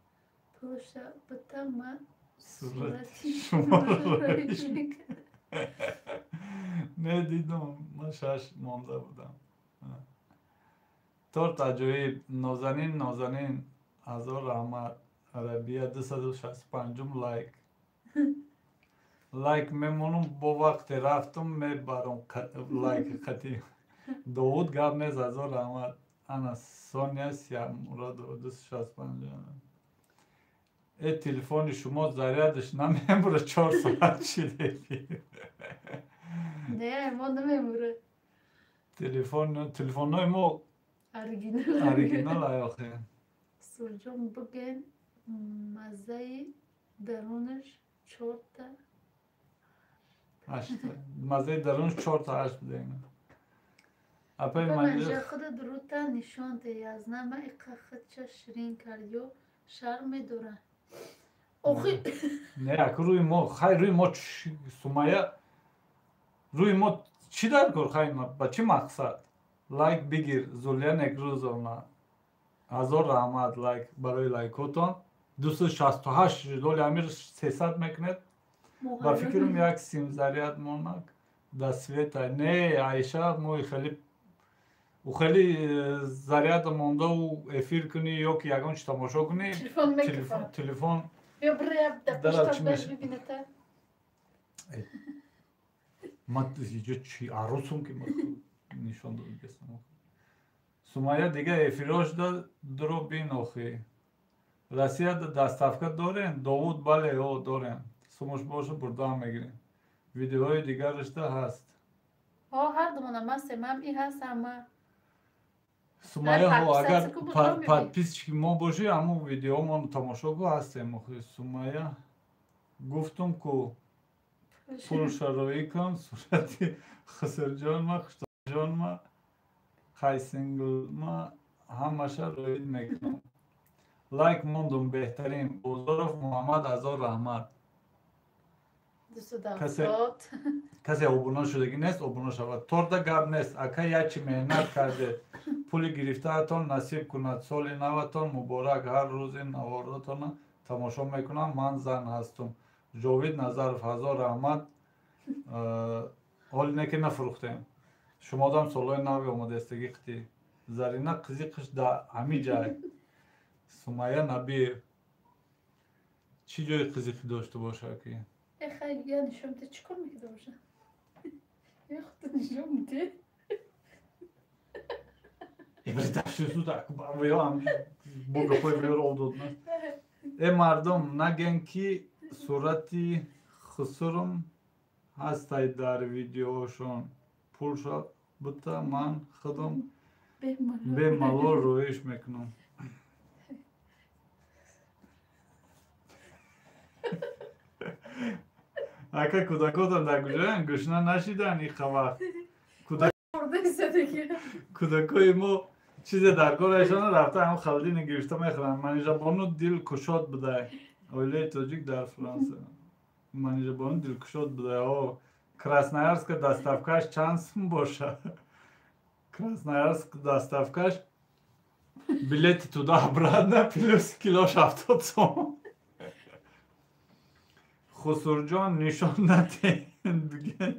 пулша бита ма сурати шуморо роиш мекунам. Не дидум, ман шаш монда будам. Торт аҷоиб. Нозанин, Нозанин, ҳазор раҳмат. Арабия 265 лайк. Лайк мемонум, бо вақте рафтум мебарам лайк қатӣ. Довуд гап нест, ҳазор раҳмат. Ана Соня Сиямуродова 265. Э телефони шумо зарядаш намемура, 4 соат шид эфир. Не, мо намемура. Телефонҳои мо оригинал охе. Сурҷон буген мазаи дарунаш 4 8. Мазаи дарунаш 4 8 будем. Апаи манҷа худа дурута нишон де, аз нама иқа худча ширин кард ё шарм медора. Охи не, аку рӯи мо, хай рӯи мо Сумая, рӯи мо чӣ дар кор, хай ба чӣ мақсад? Лайк бигир, Зулия Некрӯзовна. Ҳазор раҳмат лайк барои лайкотон. 268 доли амир 300 мекунед. Ба фикрам як сим заряд монак да света. Не, Айша, мо хеле у хеле заряд мондау эфир кунӣ ё ки ягон чи тамошо кунӣ, телефон ма иҷо чи арӯсум ки нишон додам. Сумая дига эфирош да дуро бин охи. Россия да доставка дорем? Довуд бале, о дорем. Сумуш боша бурдаам мегирем. Видеои дигараш да ҳаст. О, ҳар думона мастем, ҳам и ҳаст, ҳама. Сумая, ҳо, агар подписчики мо бошӣ, ҳамун видеомон тамошо ку ҳастем. Охи Сумая, гуфтум ку пул шароӣ кун, сурати Хусурҷонма, Хуштоҷонма, хайсинглма ҳамаша роид мекунам. Лайк мондум, беҳтарин. Бозоров Муҳаммад, ҳазор раҳмат. Касе обуна шудагӣ нест, обуна шавад. Торта гап нест, ака ячи меҳнат кардед. Пули гирифтаатон насиб кунад. Соли наватон муборак. Ҳар рӯзи наворотона тамошо мекунам. Ман зан ҳастум. Ҷовид Назаров, ҳазор раҳмат. Ҳоли не ки нафурӯхтем. Шумодам солҳои нави омодаистагӣ қитӣ. Зарина қизиқиш да ҳами ҷай. Сумая Набиев. Чӣ ҷои қизиқӣ дошта боша ки? Хай, я нишон бите, чӣ кор мекарда боша? Я худто нишон бите. Э мардум, наген ки сурати хусурум ҳастай дар видеошон. Пулша бута ман худам бемалол роиш мекунам. Ака кӯдакотон дар куҷоянд? Гӯшна нашидан иқа вақт. Кӯдакои мо чизе дар корашон рафта ҳам халдини гирифта мехӯранд. Манижабону дил кушод будай. Оилаи тоҷик дар Франса. Манижабону дилкушод будай. О, Красноярска доставкаш чанд сум боша? Красноярск доставкаш билети туда обратно плюс килош 70 сом. Хусурҷон нишон надиҳед бигӯед.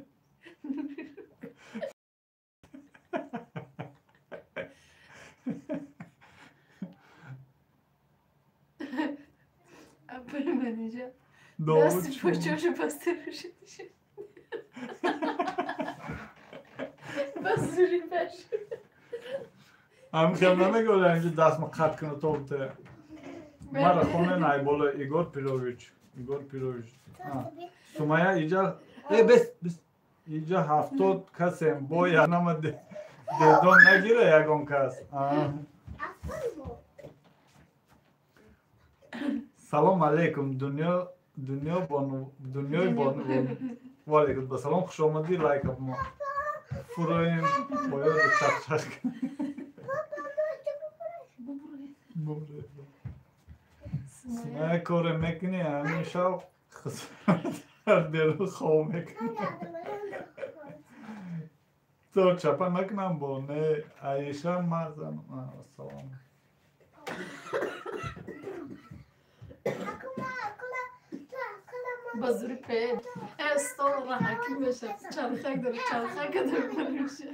Дасти пӯчошу баста рӯшидиши. Ба зури баш. Ҳам хел намегӯям ки дастма қат куна то те. Мара хоне найболо Игор Пирович. Игор Пирович. Сумая иҷа бес бес иҷа 70 касем боя нама дедон нагира ягон кас. Салом алейкум дунё дунё бону дунёи бону ва алейкум ба салом хуш омадӣ лайк мо фуроем бояд чақ-чақ Сумая коре мекунӣ ҳамин шаб дар берун хоб мекунӣ. То чапа накунам бо не Аиша мазанам. Салом. Ба зури пе стол раҳакӣ мешавад. Чархак дора, чархака дора меша.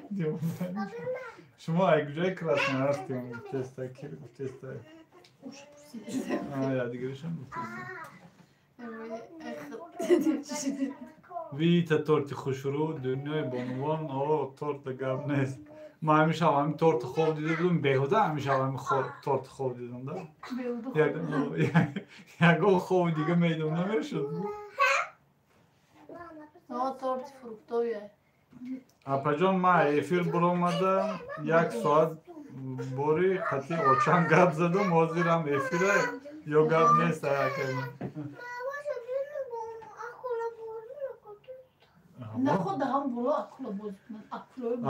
Шумо ай куҷои Красноярскем гуфтеста? Ки гуфтеста? Я дигаришам гуфтеста. Вита торти хушрӯ, дунёи бонувон, о торта гап нест. Ман ҳамеша ҳамин торти хоб дида будам, беҳуда ҳамеша ҳамин торти хоб дидам, да? Ягон хоби дига медидам намешуд. Торти фруктовия. Апаҷон, ман эфир буромада як соат бори қатъи очам гап задам, ҳозирам эфира ё гап нест акай.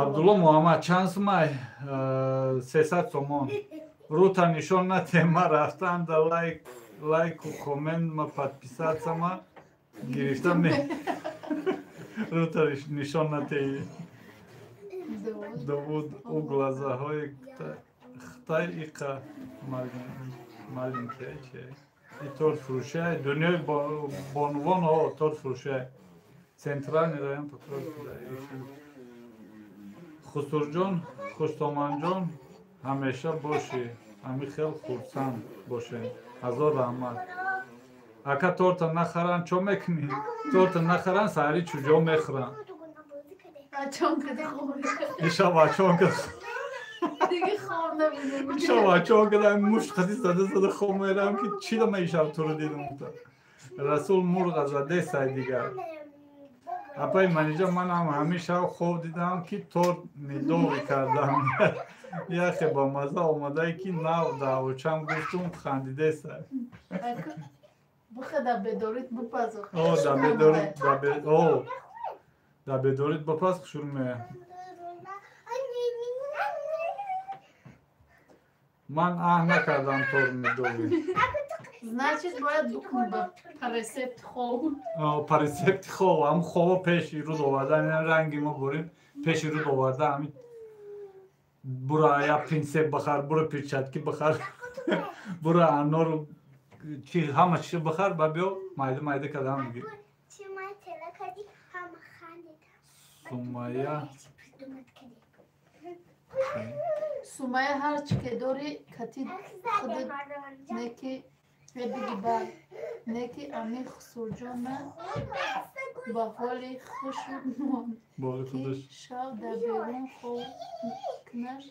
Абдулло Муҳаммад чанд сумай? 300 сомон. Рута нишон натем, ма рафтам да лайку коммент ма подписаться ма гирифтам не. Рута нишон натеи. Довуд у глазаҳои хитай иқа маленькие чи. И торт фурӯшай, дунёи бонувон о торт фурӯшай. Центральный район Покровский. Хусурҷон, Хуштоманҷон, ҳамеша бошӣ, ҳами хел хурсанд бошем. Ҳазор раҳмат. Ака торта нахаранд, чо мекунӣ? Торта нахаранд, саҳари чуҷо мехӯранд? Ишав ачонка. Ишав ачонка, мушт қади зада зада хоб мерам ки чӣ да ман ишав туро дидам. Расул мурға заде сай дигар. Апай Манижа, манам ҳамеша хоб дидам ки торт медовӣ кардам. Яхе ба маза омадае ки нав даъвочам гуфтум хандидеса. Буха да бедорит бупаз. О, да бедорит, да бе, о. Да бедорит бупаз хушур ме. Ман аҳ накардам торт медовӣ. Значит, бояд букунӣ ба рецепти хоб. По рецепти хоб, ҳам хобо пеши рӯз оварда, ин ранги мо бурим, пеши рӯз оварда, ҳамин бура я принсеп бихар, бура перчатки бихар, бура анору чи ҳама чиз бихар, ба биё майда майда кардам диги. Сумая. Сумая ҳар чи ки дори кати худат неки бигӣ ба неки ами Хусурҷона ба ҳоли хушу монд ки шав дар берун хоб кунаш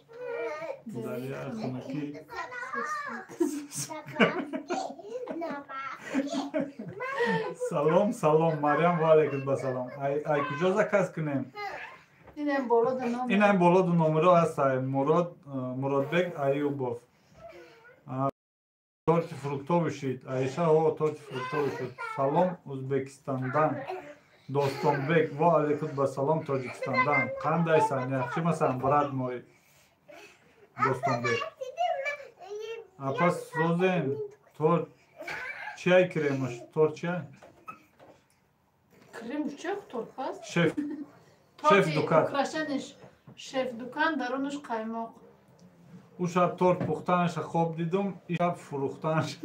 хунукӣ. Салом, салом, Марьям, ва алейкум ба салом. Ай куҷо заказ кунем? Инам боло ду номер. Инам боло ду номеро ҳаст. Мурод, Муродбек Аюбов. Торти фруктовый шид. Аиша, о, торти фруктовый шид. Салом, Узбекистандан. Достонбек, ва алейкум ба салом, Тоҷикистандан. Қандайсан, яхшимасан, брат мой. Достонбек. Апа созен, торт чай кремаш, торт чай? Крем чай торт пас? Шеф. Шеф дукат. Украшениш Шеф дукан дарунаш қаймоқ. Ӯ шаб торт пухтанаша хоб дидум, ин шаб фурӯхтанаша.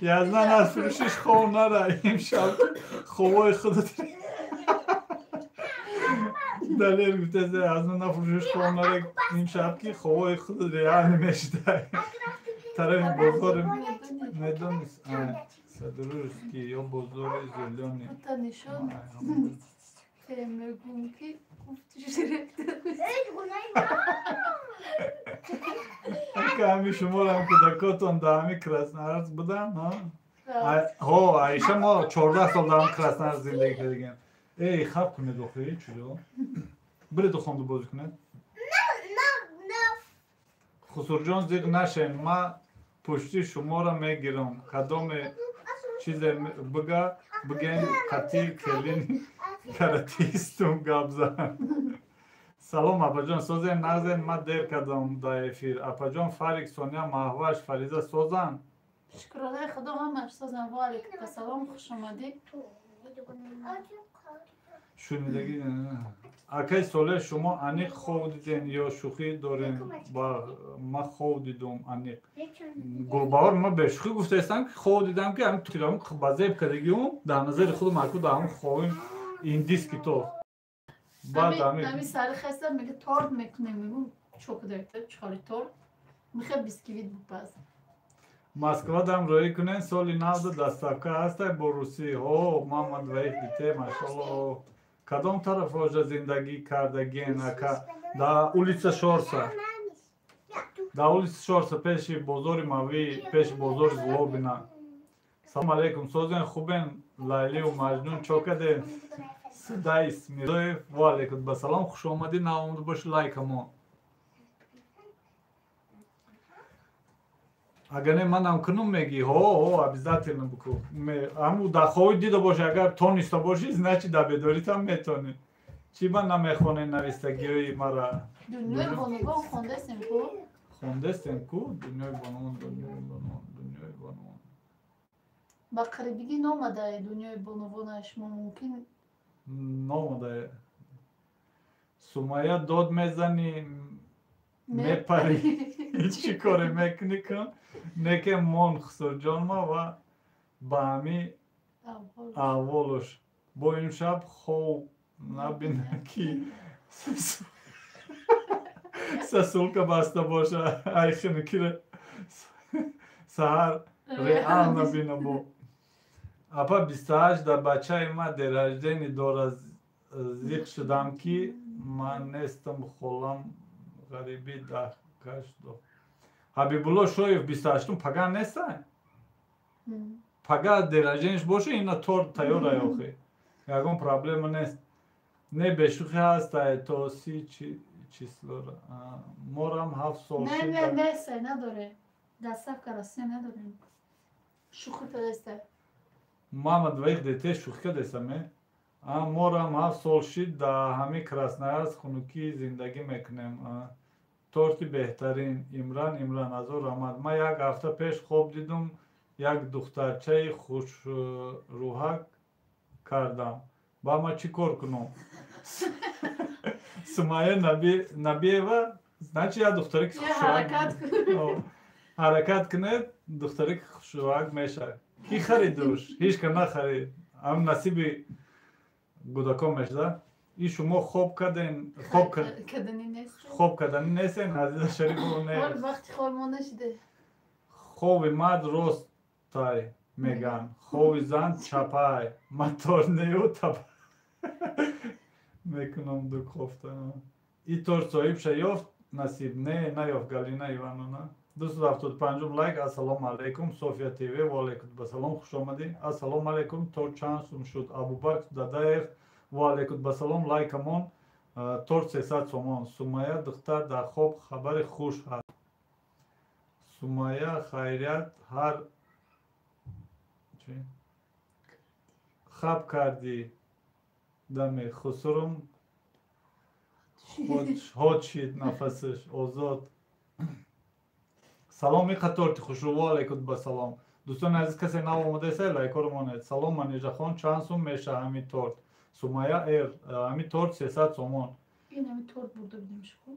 Яздан аз фурӯшиш хоб нара, имшаб хобои худат. Далер гуфтааст, аз ман нафурӯшиш хоб нара, имшаб ки хобои худат реально мешидай. Тарафи бозори медонист, Содружеский ё бозори зелёный. Та нишон мегум ки гуфти директор. Ҳами шуморам кӯдакотон дар ҳами Красноярск будан, ҳо, Аиша мо 14 сол дар ҳами Красноярск зиндагӣ кардагем. Эй, хаб кунед охи, чудо. Биреду хонду бозӣ кунед. Хусурҷон, зиқ нашен, ма пушти шуморо мегирам. Кадоме чизе бига, биген қатӣ келин каратистум гап зан. Салом, апаҷон, созен нағзен, ма дер кардам дар эфир. Апаҷон, Фарик, Соня, Маҳваш, Фариза созан? Шукронаи Худо ҳамаш созан. Ва алейкум ассалом, хуш омадӣ. Шунидагӣ акай Солеҳ, шумо аниқ хоб диден ё шӯхӣ дорем? Ба ма хоб дидум аниқ. Гулбаҳор, ма бешӯхӣ гуфтаистам ки хоб дидам ки ҳамин тирам ба зеб кардагиум, дар назари худам аку дар ҳамин хобим индиски то. Баъд ҳамин сари хаста мега торт мекунем, мегум чокода чоли торт, мехе бисквит бупаз. Москва дам роӣ кунен, соли навда доставка ҳастай бо русӣ. Ҳо, мама двоих детей, машалло. Кадом тараф ожа зиндагӣ кардагиен ака? Да улица Шорса. Да улица Шорса пеши бозори Мавӣ, пеши бозори Злобина. Салом алейкум, созен хубен, Лайливу Маҷнун чо каден? Судаис Мирзоев, ва алейкум ба салом, хуш омадӣ, навомада боши лайкамо. Агар не манам кунум мегӣ, ҳо, ҳо, обязательно бику. Ҳаму дар хоҳӣ дида бошӣ, агар тониста бошӣ, значит дар бедоритам метонӣ. Чӣ ба намехонӣ навистагиҳои мара? Дунёи бонувон хондастем ку? Хондастем ку? Дунёи бонувон, дунёи бонувон, дунёи бонувон. Ба қарибигӣ номадае дунёи бонувона шумо мумкин? Номадае. Сумая дод мезанӣ, мепарӣ, чӣ коре мекунӣ кун? Неке мон Хусурҷонма ва ба ҳами аҳволуш. Бо имшаб хов набина ки сасулка баста боша, айхинукира саҳар реал набина бо. Апа 28 да бачаи ма день рождения дора, зиқ шудам ки ман нестам, холам ғарибӣ дахкаш до. Ҳабибулло Шоев 28-ум пага нестай? Пага день рожденияш боша, ина торт тайёр ай охи. Ягон проблема нест. Не бешӯхӣ ҳастай то 30 числора. Морам 7 сол Не, шид. не, нестай, надоре. Доставка Россия надорем. Шӯхӣ кадастай. Мама двоих детей шӯхӣ кадастам, э? Морам 7 сол шид, дар ҳами Красноярск хунукӣ зиндагӣ мекунем. Торти беҳтарин. Имран, Имран, азор раҳмат. Ман як ҳафта пеш хоб дидум, як духтарчаи хушрӯҳак кардам. Ба ман чӣ кор кунам? Сумая Набиева, значит як духтаре ки хушрӯҳак ҳаракат кунед, духтаре ки хушрӯҳак мешавад. Ки харидуш? Ҳеҷ ка нахарид. Ҳам насиби гудакон мешуда. И шумо хоб карден, хоб кардани нестен, Азиза Шарипова не. Вақти хоб мо нашиде. Хоби мард ростай меган, хоби зан чапай. Ман торнею тап мекунам ду кофта. И торт соҳибша ёфт насиб, не наёфт Галина Ивановна. 275 лайк. Ассалому алайкум, София ТВ, ва алайкум ассалом, хуш омадӣ. Ассалому алайкум, торт чанд сум шуд? Абубакр Дадаев, ва алайкум ассалом, лайкамон. Торт 300 сомон. Сумая духтар дар хоб хабари хуш ҳаст. Сумая хайрият ҳар хаб кардӣ даме хусурум ҳод шид нафасаш озод. Салом иқа торти хушрӯ, ва алайкум ассалом. Дӯстони азиз, касе нав омодаеса лайкҳоро монед. Салом Манижахон, чанд сум меша ҳамин торт? Сумая Эр, ҳами торт 300 сомон. Ин ҳами торт бурда будем шуко.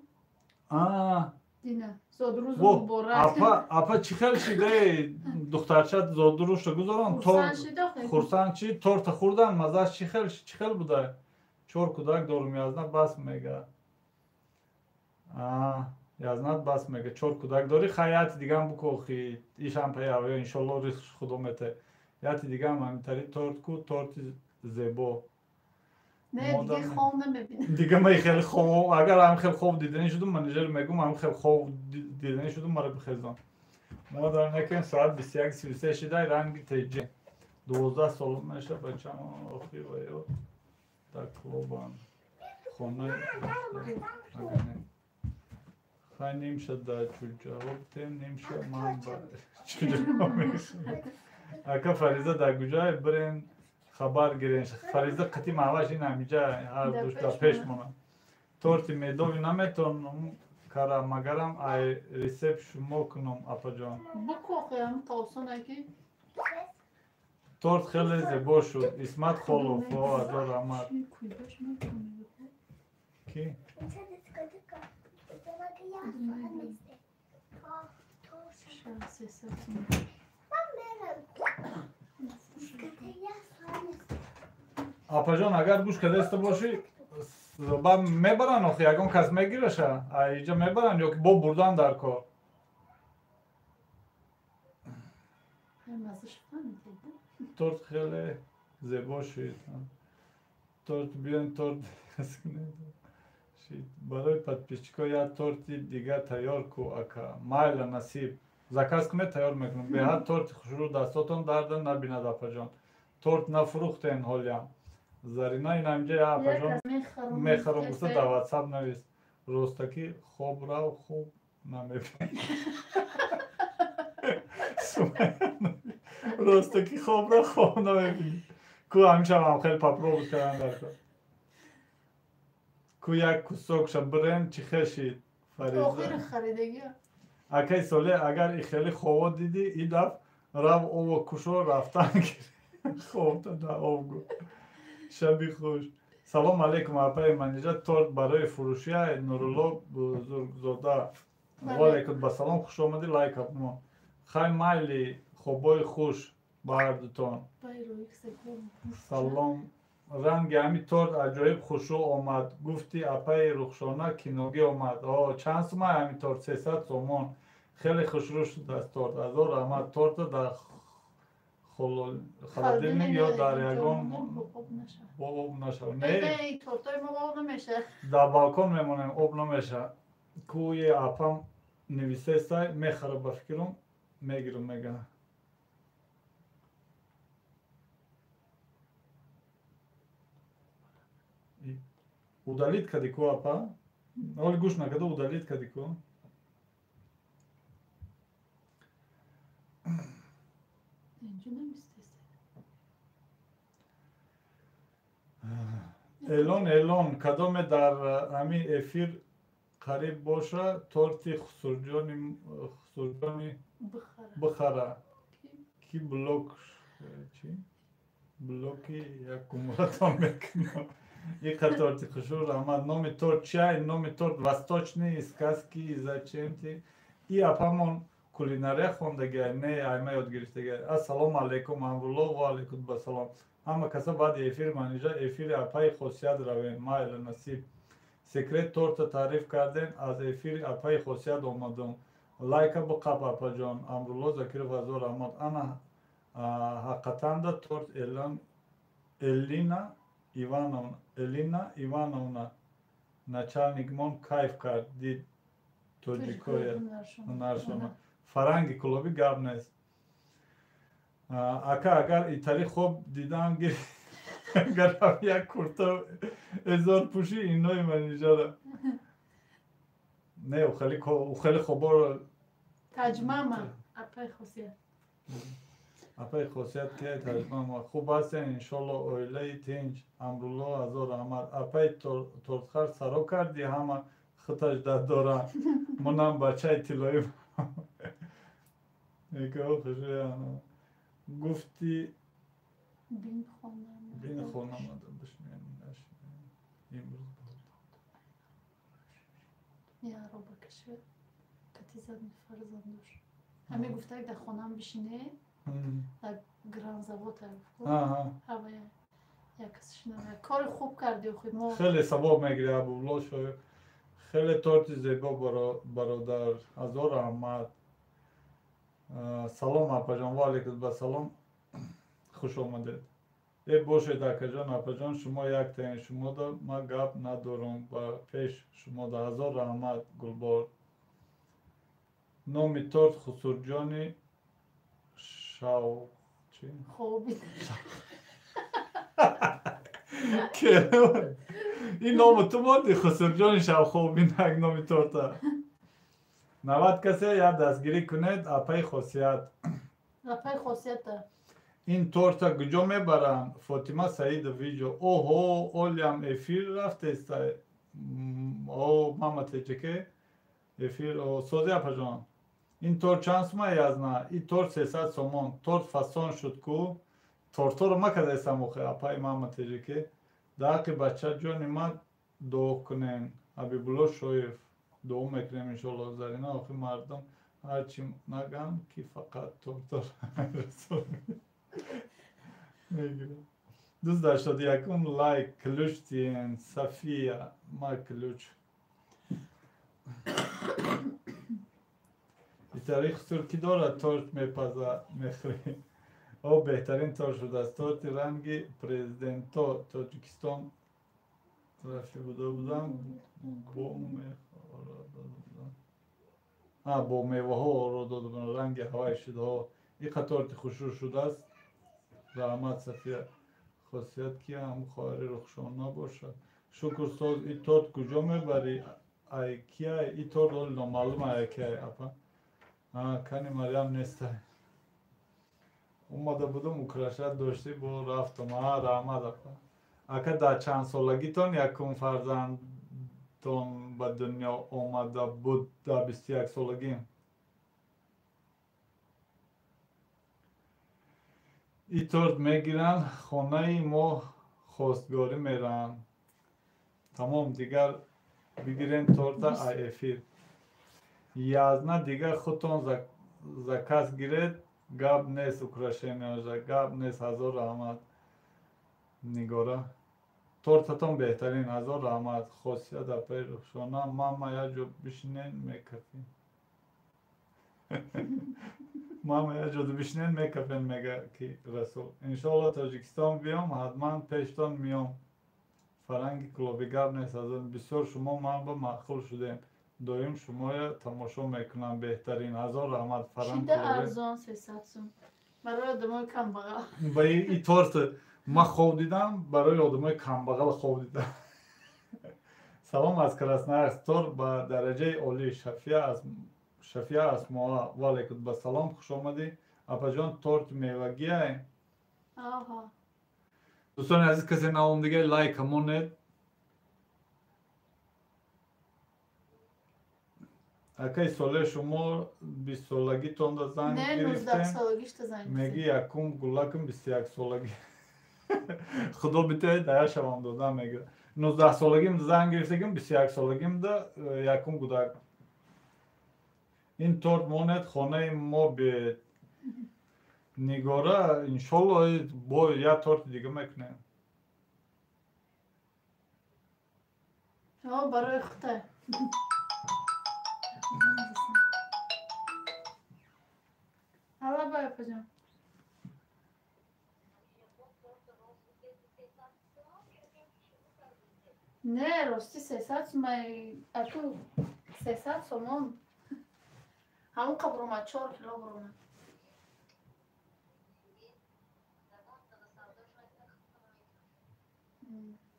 А, Дина, зодрӯз муборак. Апа, апа чӣ хел шида духтарча зодрӯзша гузорон? Торт хурсанд чи торта хӯрдан мазааш чӣ хел чӣ хел буда? Чор кӯдак дорум язна бас мега. А, язнат бас мега. Чор кӯдак дорӣ, хай яти дигам букохи ишам паява иншолло ризқ худо мете. Яти дигам ҳамитари торт ку, торти зебо. Дига ман хеле хоб, агар ҳам хел хоб диданӣ шудум, менеҷер мегум ҳам хел хоб диданӣ шудум, мара бихезон. Мо дар некем соат 21:33 шидай ранги теҷи. 12 сол меша бачам охи ва ё дар клубан. Хона хай нимша да чуҷаво бутем, нимша ман ба чуҷаво мешам. Ака Фариза дар куҷое бирен хабар гирен. Фариза қити маҳваш ин ҳамиҷа ҳар душ дар пеш монад. Торти медови наметонам кара, магарам ай ресепт шумо кунам апаҷон. Букохиам тавсонаки. Торт хеле зебо шуд. Исмат Холов, о азор раҳмат. Ки? Апаҷон, агар гӯш кардаиста бошӣ, ба мебаранд охи, ягон кас мегираша? Иҷа мебаранд ё ки бо бурдан дар кор? Торт хеле зебо шуд. Торт биён торт шид. Барои подписчикҳо як торти дига тайёр ку ака. Майла насиб. Заказ кунед тайёр мекунам. Беҳад торти хушрӯ дастотон дарда набинад апаҷон. Торт нафурӯхтен ҳолиам. Зарина ин ҳамҷа я апаҷон мехарам гуфта дар ватсап навис. Ростакӣ хоб рав хуб намебинӣ. Ростакӣ хоб рав хоб намебинӣ. Ку ҳамишам хеле попробуй кардан дар кор. Ку як кусокша бирен чӣ хел шид Фариза. Охири харидагиа. Акай Соле агар и хеле хобо дидӣ и даф рав ово кушо рафтан гир. Хобта да об гу. Шаби хуш. Салом алейкум апаи Манижа, торт барои фурӯшия Нурулло Бузургзода. Ва алейкум ба салом, хуш омадӣ, лайк апмо. Хай майли хобои хуш ба ҳардутон. Салом. Ранги ҳами торт аҷоиб хушрӯ омад. Гуфти апаи Рухшона киногӣ омад. О, чанд сумай ҳами торт? 300 сомон. Хеле хушрӯ шудааст торт. Азор раҳмат. Торта дар холодильник ё дар ягон бо об нашавад. Не, тортои мо об намешавад. Дар балкон мемонем, об намешавад. Кӯи апам нависестай, мехара ба фикрам, мегирам мега. Удалить кади ку апа? Оли гӯш накарда удалить кади ку? Элон элон кадоме дар ҳамин эфир қариб боша торти хусурҷони бихара. Ки блок чи? Блоки якумратон мекунам. Иқа торти хушрӯ раҳмат. Номи торт чай? Номи торт восточные сказки зачем ты? И апамон кулинария хондагиай, не айма ёд гирифтагиай. Ассалому алайкум Амрулло, ва алайкум басалом. Ҳама каса баъди эфир Манижа эфири апаи Хосият равем. Майла насиб. Секрет торта таъриф кардем, аз эфири апаи Хосият омадум. Лайка биқап апаҷон. Амрулло Закиров азор раҳмат. Ана ҳақиқатанда торт Элина Ивановна начальникмон кайф кард дид тоҷикоя ҳунаршона. Фаранги кулобӣ гап нест. Ака агар итари хоб дидан гир агар як курта эзор пӯшӣ инои Манижара. Не, хеле хоборо таҷмама апаи Хосият. Апаи Хосият ки таҷмама. Хуб ҳастен иншолло, оилаи тинҷ. Амрулло азор раҳмат. Апаи тортхар саро кардӣ ҳама хиташ дар дора. Монам бачаи тиллоӣ. Гуфти бин хонамада бишмиям. Я робакаше кати задни фарзандош. Ҳаме гуфтак дар хонам бишине, дар гранзавод ҳавая як кас шинава. Кори хуб карди охи мо. Хеле савоб мегири Абулло Шоев. Хеле торти зебо бародар. Ҳазор раҳмат. Салом апаҷон, ва алайкум ассалом. Хуш омадед. Э бошед акаҷон, апаҷон, шумо яктаен, шумода ма гап надорам, ба пеш шумода. Ҳазор раҳмат Гулбор. Номи торт Хусурҷони шав чи? Хоби. Ин ному ту монди Хусурҷони шавхобинак номи торта. 90 касе я дастгирӣ кунед апаи хосият. Апаи хосията. Ин торта куҷо мебаранд? Фотима Саидов видео. Оҳо, олиам эфир рафтеста. О, мама теҷаке эфир. Сози апаҷон. Ин торт чанд сума язна? Ин торт 300 сомон. Торт фасон шуд ку? Тортҳоро макардаестам охе апаи мама теҷаке. Дар ҳаққи бача ҷони ман дуо кунем. Ҳабибулло Шоев. Дуо мекунем иншоалло. Зарина охи мардум ҳарчи наган ки фақат тортҳоро мегирад. 281 лайк ключ тиен София ма ключ. Итари хусур ки дорад торт мепаза мехӯрӣ. О беҳтарин торт шудааст. Торти ранги президенто Тоҷикистон рафи буда будам бо бо меваҳо оро дода будам ранги ҳавай шудаҳо. Иқа торти хушрӯ шудааст. Раҳмат Сафия. Хосият ки ҳам хоҳари Рухшона бошад. Шукр соз, и торт куҷо мебарӣ? Ай кияй? И торт оли номаълум ай кияй апа. Кани Марьям нестай. Омада будум украшат доштӣ бо рафтам. Раҳмат апа. Ака дар чанд солагитон якум фарзандтон ба дунё омада буд? Дар 21 солагим. И торт мегиранд, хонаи мо хостгорӣ мераванд. Тамом, дигар бигирем торта ай эфир. Язна дигар худтон заказ гиред, гап нест украшенияжа, гап нест. Ҳазор раҳмат Нигора. Тортатон беҳтарин, ҳазор раҳмат. Хосият апаи Рухшона, мама як ҷо бишинен мекафем. Мама як ҷо бишинен мекафем, мега ки Расул. Иншоалло Тоҷикистон биём, ҳатман пештон миём. Фаранги клуби гап нест. Бисёр шумо ман ба маъқул шудем. Доим шумоя тамошо мекунам, беҳтарин. Ҳазор раҳмат Фаранг клуби. Арзон 300 сум. Барои одамои камбағал. Ба и торт ман хоб дидам, барои одамои камбағал хоб дидам. Салом аз Красноярск. Торт ба дараҷаи олӣ. Шафия Асмоа. Ва алайкум ассалом, хуш омадӣ. Апаҷон, торт мевагиай? Аҳа. Дӯстони азиз, касе наомдига лайк монед. Акаи соле шумо 20 солагитонда занг гирифтем. Меги якум гулакам 21 солагӣ. Худо битавед дая шавам дода мегирад. 19 солагим занг гирифтагим, 21 солагимда якум гудак. Ин торт монед, хонаи мо биед. Нигора, иншолло бо як торти дига мекунем. Барои хута. Алла бай апаҷон. Не, рости 300 сумай, аку 300 сомон. Ҳамон қа буромад, 4 кило буромад.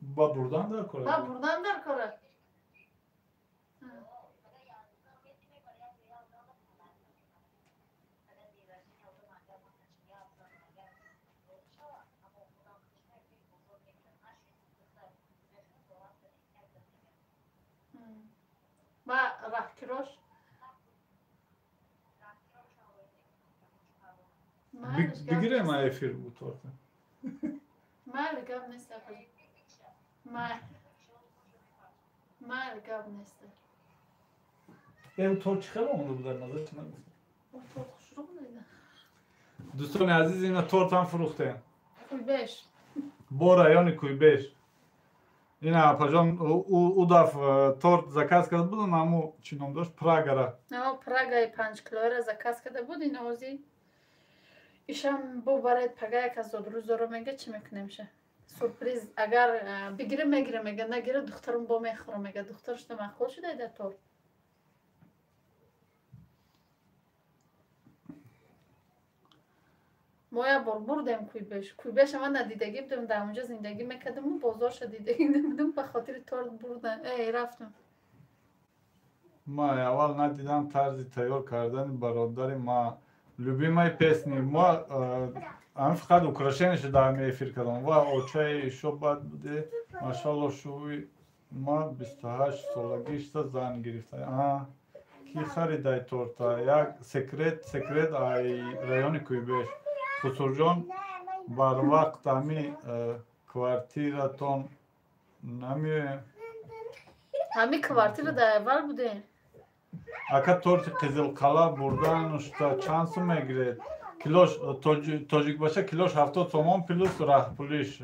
Ба бурдан дар кора? Ба бурдан дар кора. Ба раҳкирош? Бигирем эфир бу торта. Майли, гап нест апаҷон. Май. Майли, гап нест. Э, торт чӣ хеле омода буд, назар чӣ нагуфтам. Торт хушрӯ буд. Дӯстони азиз, ина торт ҳам фурӯхтем. Куйбеш. Бо райони Куйбеш. Ина апаҷон ӯ даф торт заказ карда буд, аму чӣ ном дошт? Прагара. Прагаи 5 килоера заказ карда буд, ина ози ишам бо баред пага як аз зодрӯз дора, мега, чӣ мекунем ша? Сюрприз, агар бигира, мегира, мега, нагира, духтарам бо мехӯрам, мега, духтарашда маъқул шуда дар торт. Мо як бор бурдем Куйбеш. Куйбеша ман надидагӣ будам, дар онҷо зиндагӣ мекардаму бозорша дидагӣ набудам, ба хотири торт бурдам, эй, рафтам. Ма аввал надидам тарзи тайёр кардани бародари ма любимой песни. Ма ами фақат украшение ша дар ами эфир кардам ва очаи ишо бад буде. Машалло, шуви ма 28 солагишта зан гирифта. Ки харидай торта? Як секрет, секрет ай райони Куйбеш. Хусурҷон, барвақт ами квартиратон намеоем? Ҳами квартира дар аввал будем. Ака, торти Қизилқала бурданушта чанд сум мегиред? Килош тоҷик баша, килош 70 сомон, плюс раҳпулиш.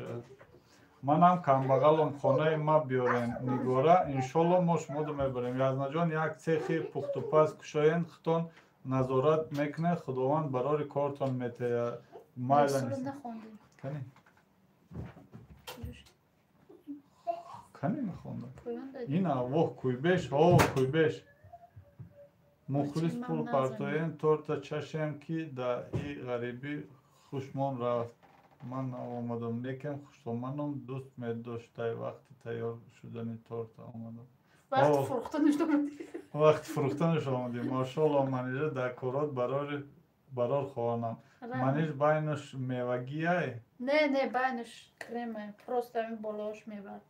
Манам камбағалом, хонаи ма биёрем. Нигора, иншолло, мо шуморо мебарем. Язнаҷон, як цехи пухтупаз кушоен, худтон назорат мекунед, Худованд барори кортон метеяд. Майла, кани, кани, нахондам ина. Воҳ, Куйбеш, ҳо, Куйбеш. Мухлис, пул партоем, торта чашем, ки дар и ғарибӣ хушмон рафт. Ман омадам, лекин хуштоманам дӯст медоштай. Вақти тайёр шудани торта омадам. Вақти фурӯхтанаш омадем. Машолло, Манижа, дар корот барор хоҳонам. Маниж, байнуш мевагиай? Не, не, байнуш крема, просто ами болош мева.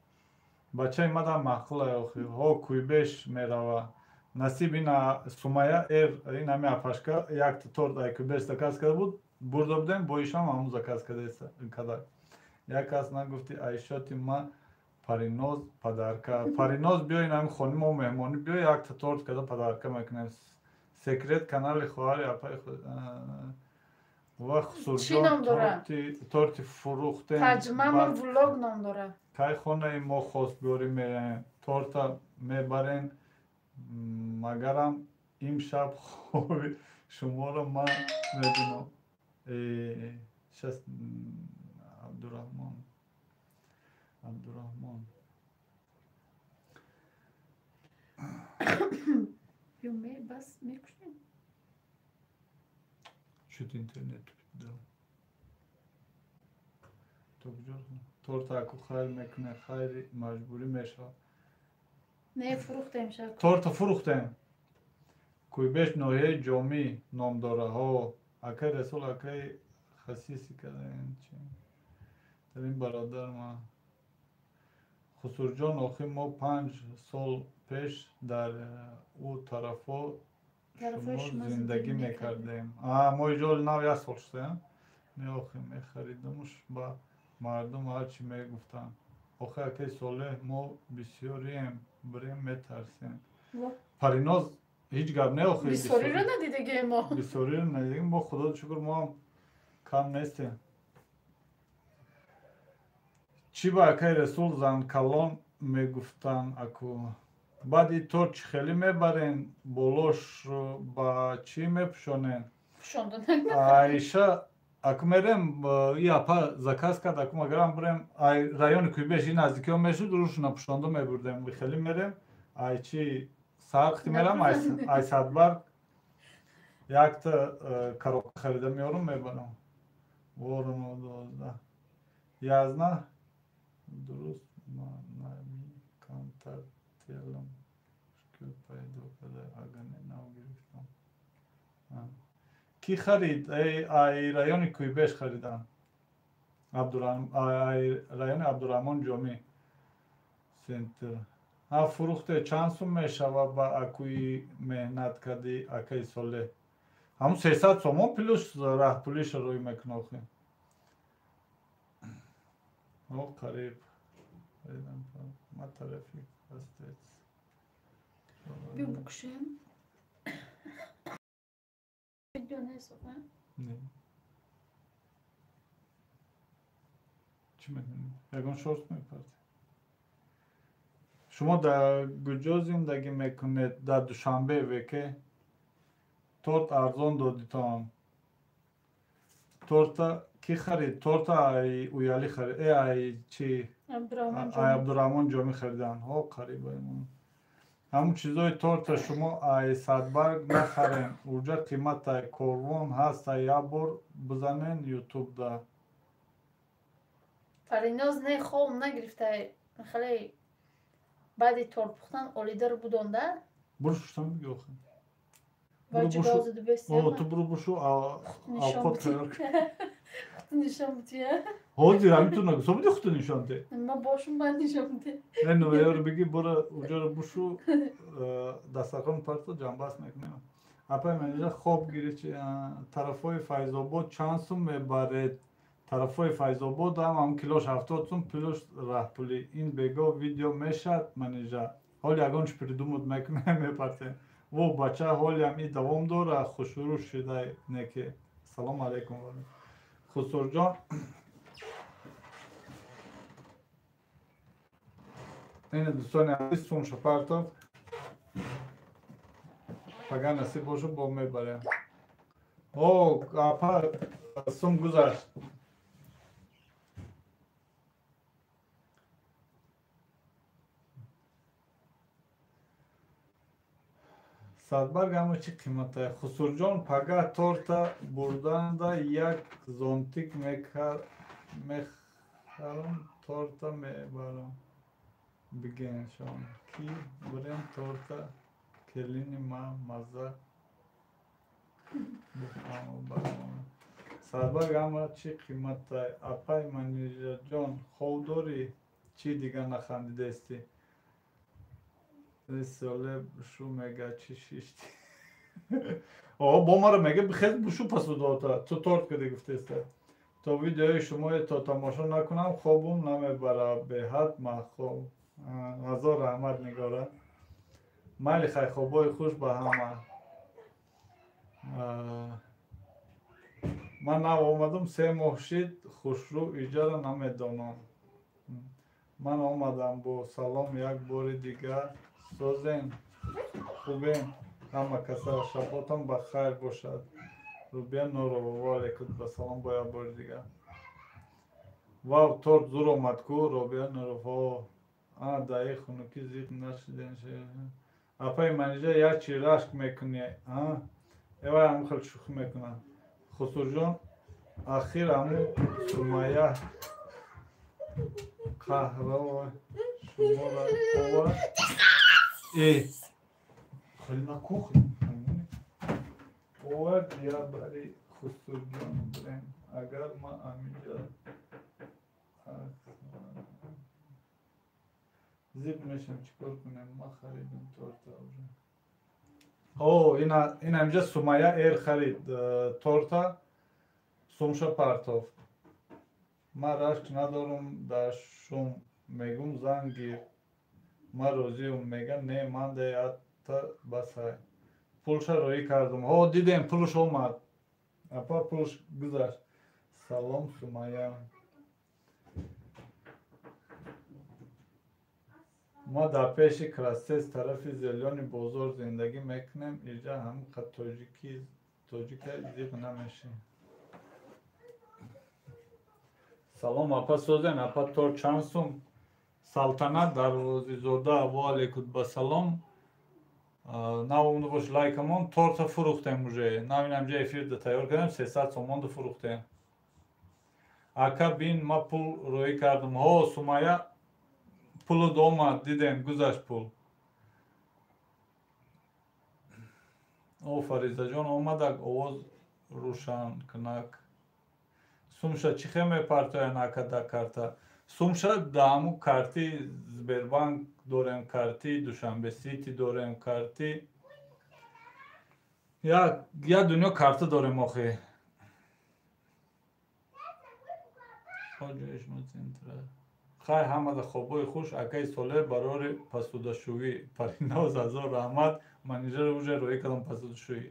Бачаи мадам маъқулай охи. Ҳо, Куйбеш мерава. Насиб, ина Сумая эр, ин ами апашка якта торт ай Куйбеш заказ карда буд, бурда будем, бо ишам ҳамун заказ када. Як кас нагуфти айшоти ма Париноз подарка. Париноз, биё, ин ами хони мо меҳмонӣ биё, якта торт када подарка мекунем. Секрет канали хоҳари апаи ва Хусурҷон, торти фурӯхтем. Таҷмама влог ном дора. Кай хонаи мо хостгорӣ мераем, торта мебарем? Магарам имшаб хоби шуморо ман мебинам. Шас, Абдураҳмон, Абдураҳмон. Бас, мекушем. Шуд, интернет дал. То куҷо торта аку хайр мекуне, хайри маҷбурӣ мешавад. Не, фурӯхтем ша. Торта фурӯхтем. Куйбеш ноҳияи Ҷомӣ ном дора. Ҳо, акай Расул, акай хасиси кадаен чи дар ин бародар ма. Хусурҷон, охир мо 5 сол пеш дар ӯ тарафо шумо зиндагӣ мекардем. Мо иҷоли нав як сол шуда. Не, охи, мехаридамуш, ба мардум ҳарчи мегуфтанд. Охи, акай Солеҳ, мо бисёрием, бирем, метарсем. Париноз, ҳеҷ гап не, охи. Бисёриро надидагем мо. Бисёриро надидагем мо, худо шукр, мо ҳам кам нестем. Чӣ ба акай Расул занкалон мегуфтанд аку? Баъд и торт чӣ хеле мебарен, болошро ба чӣ мепӯшонен? Аиша, аку мерем, и апа заказ кард, аку магарам бирем ай райони Куйбеш, и наздикиҳо мешуд, рӯшона пӯшонда мебурдем. Хеле мерем, ай чи сархти мерам, ай Садбарг якта коробка харида меорам, мебарам. Вороно 12 язна дуруст нами камтар телам мушкил пайдо карда, агар не нав гирифтам. Кӣ харид? Ай райони Куйбеш харидам, ай райони Абдураҳмон Ҷомӣ центр. Ҳа, фурӯхте, чанд сум мешава ба акӯи меҳнат кардӣ, акаи Солеҳ? Ҳамун 300 сомон, плюс раҳпулиша рӯй мекуна охи. О, қариб ма тарафи ҳастед. Биё букушем. Видео несофа? Не. Чӣ мекунӣ? Ягон шорт мепарти? Шумо дар куҷо зиндагӣ мекунед? Дар Душанбе веке? Торт арзон додитон. Торта ки харид? Торта ай Уялӣ харид. Ай чи? Ай Абдурраҳмон Ҷомӣ харидан. Ҳо, қарибаимон. Ҳамун чизои торта шумо ай Садбарг нахарен. Уҷа қиматай. Корвон ҳаста, як бор бизанен ютубда. Фариноз не, хом нагирифтай. Хеле баъди торт пухтан олидаро будонда. Буру шуштан биги охи. Ту буру бушу, авқот тайёр кун. Хуту нишон бутия. Ҳозир ҳамин ту нагу. Собиди хуту нишон те. Ма бошум баъд нишон бите. Не, нуреёро биги, бура уҷаро бушу, дастархон парто ҷамбаст мекунем. Апай Манижа хоб гири чи тарафҳои Файзобод чанд сум мебаред? Тарафҳои Файзобод ҳам килош 70 сум плюс раҳпулӣ. Ин бего видео мешад Манижа. Ҳоли ягон чи придумуд мекунем мепартем. Во бача ҳолиам и давом дора, хушрӯ шидай неке. Салом алейкум. Хусурҷон ин дӯстони азиз сумша партов. Пага насиб боша бо мебарем. О, апа сум гузашт. Садбарг ҳама чӣ қиматае. Хусурҷон пага торта бурданда як зонтик мехарам, торта мебарам. Бигеншон ки бурем торта келини ма мазза бухам. Садбарг ҳама чӣ қиматае. Апай Манижаҷон хов дорӣ? Чӣ дига нахандидестӣ? Соле бушу мега чӣ шишти? О, бо мара мега бихез бушу пасудота. Ту торт кади гуфтеста. То видеои шумои то тамошо накунам хобум намебара. Беҳад махоб. Ҳазор раҳмат Нигора. Майли хай, хобои хуш ба ҳама. Ман нав омадам, 3 моҳ шид, хушрӯ иҷара намедонам. Ман омадам бо салом як бори дигар. Созен, хубен, ҳама каса шаботон ба хайр бошад. Рубия Нурова, ва алейкум ба салом бо як бори дигар. Вав, торт зур омад ку, Рубия Нурова. А, даи хунукӣ зиқ нашиден. Апаи Манижа як чи рашк мекунӣ, а? Эвай ҳамун хел шӯхӣ мекунад. Хусурҷон, ахир ҳамун Сумая қаҳрова шуморо овард. Э, хеле накухи. Овард я бари Хусурҷон бурем. Агар ма амиҷа зиқ мешам, чӣ кор кунем? Ма харидем торта уже. О, ин амиҷа Сумая эр харид торта, сумша партов. Ман рашк надорам дар шум, мегум зан гир. Ман розиюм, мега не, ман деята басай. Пулша роӣ кардам. Ҳо, дидем, пулш омад. Апа пулш гузашт. Салом Сумая. Ма дар пеши Крастес тарафи Зелёни бозор зиндагӣ мекунем. Иҷа ҳамқа тоҷика зиқ намешем. Салом апа созен, апа торт чанд сум? Салтанат Дарвозизода, ва алейкум ба салом. Нав омада бош лайкамон, торта фурӯхтем уже. Нав инамҷа эфирда тайёр кардем, 300 сомонда фурӯхтем. Ака бин, ма пул роӣ кардам. Ҳо, Сумая пулу омад, дидем, гузашт пул. О, Фаризаҷон омадак, овоз рӯшан кунак. Сумша чӣ хел мепартоян ака да карта? Сумша да ҳамун карти Сбербанк дорем, карти Душанбе Сити дорем, карти як дунё карта дорем охи. Хоҷои шумо центра. Хай ҳамада хобҳои хуш, акаи Солеҳ барори пасудашӯӣ. Париноз ҳазор раҳмат. Манижаро уже роӣ кардам пасудашӯӣ.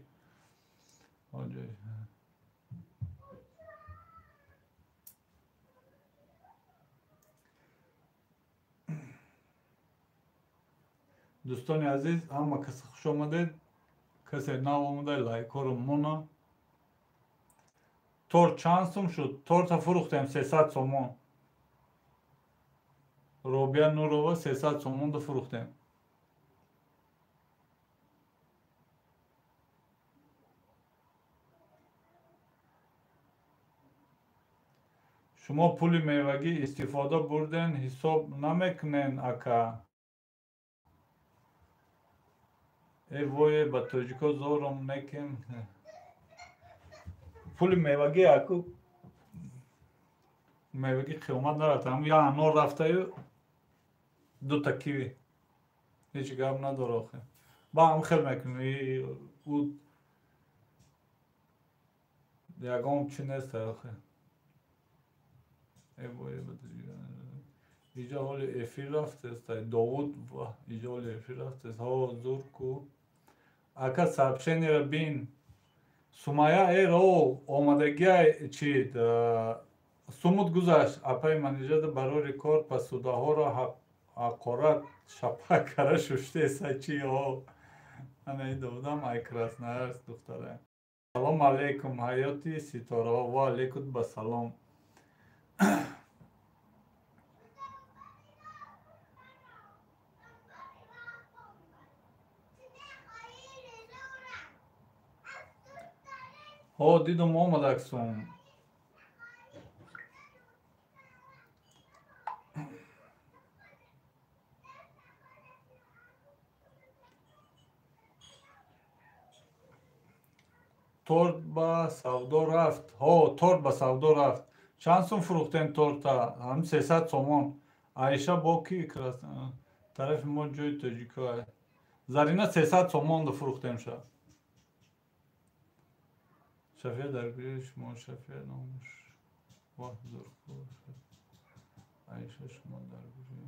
Дӯстони азиз, ҳама касе хуш омадед. Касе нав омада лайкҳоро мона. Торт чанд сум шуд? Торта фурӯхтем 300 сомон. Робия Нурова 300 сомонда фурӯхтем. Шумо пули мевагӣ истифода бурден, ҳисоб намекунен ака. Э вое, ба тоҷико зором некем. Пули мевагӣ аку мевагӣ қиёмат нарафта. Ҳам я анор рафтаю дута киви. Ҳеҷ гап надора охе. Ба ҳам хел мекунем. Ӯ ягон чи нест охе. Э вое, ба тоҷико иҷа ҳоли эфир рафтест. Довуд иҷа ҳоли эфир рафтест. Ҳо зур ку. Ака сообщениеро бин. Сумая эро омадагиай чи сумуд гузашт. Апаи Манижада барори кор пасудаҳоро ҳақорат шапа кара шуштеса чи о. Ана ин Довудам ай Красноярск духтара. Салом алейкум ҳаёти ситораҳо. Ва алейкум ба салом. Ҳо дидум омадак сум. Торт ба савдо рафт. Ҳо торт ба савдо рафт. Чанд сум фурӯхтем торта? Ҳам 300 сомон. Аиша бо ки тарафи мо ҷои тоҷикоа. Зарина 300 сомон фурӯхтем ша. Шафия дар гӯи шумо, Шафия номуш. Ваҳ зурку. Аиша шумо дар гӯи.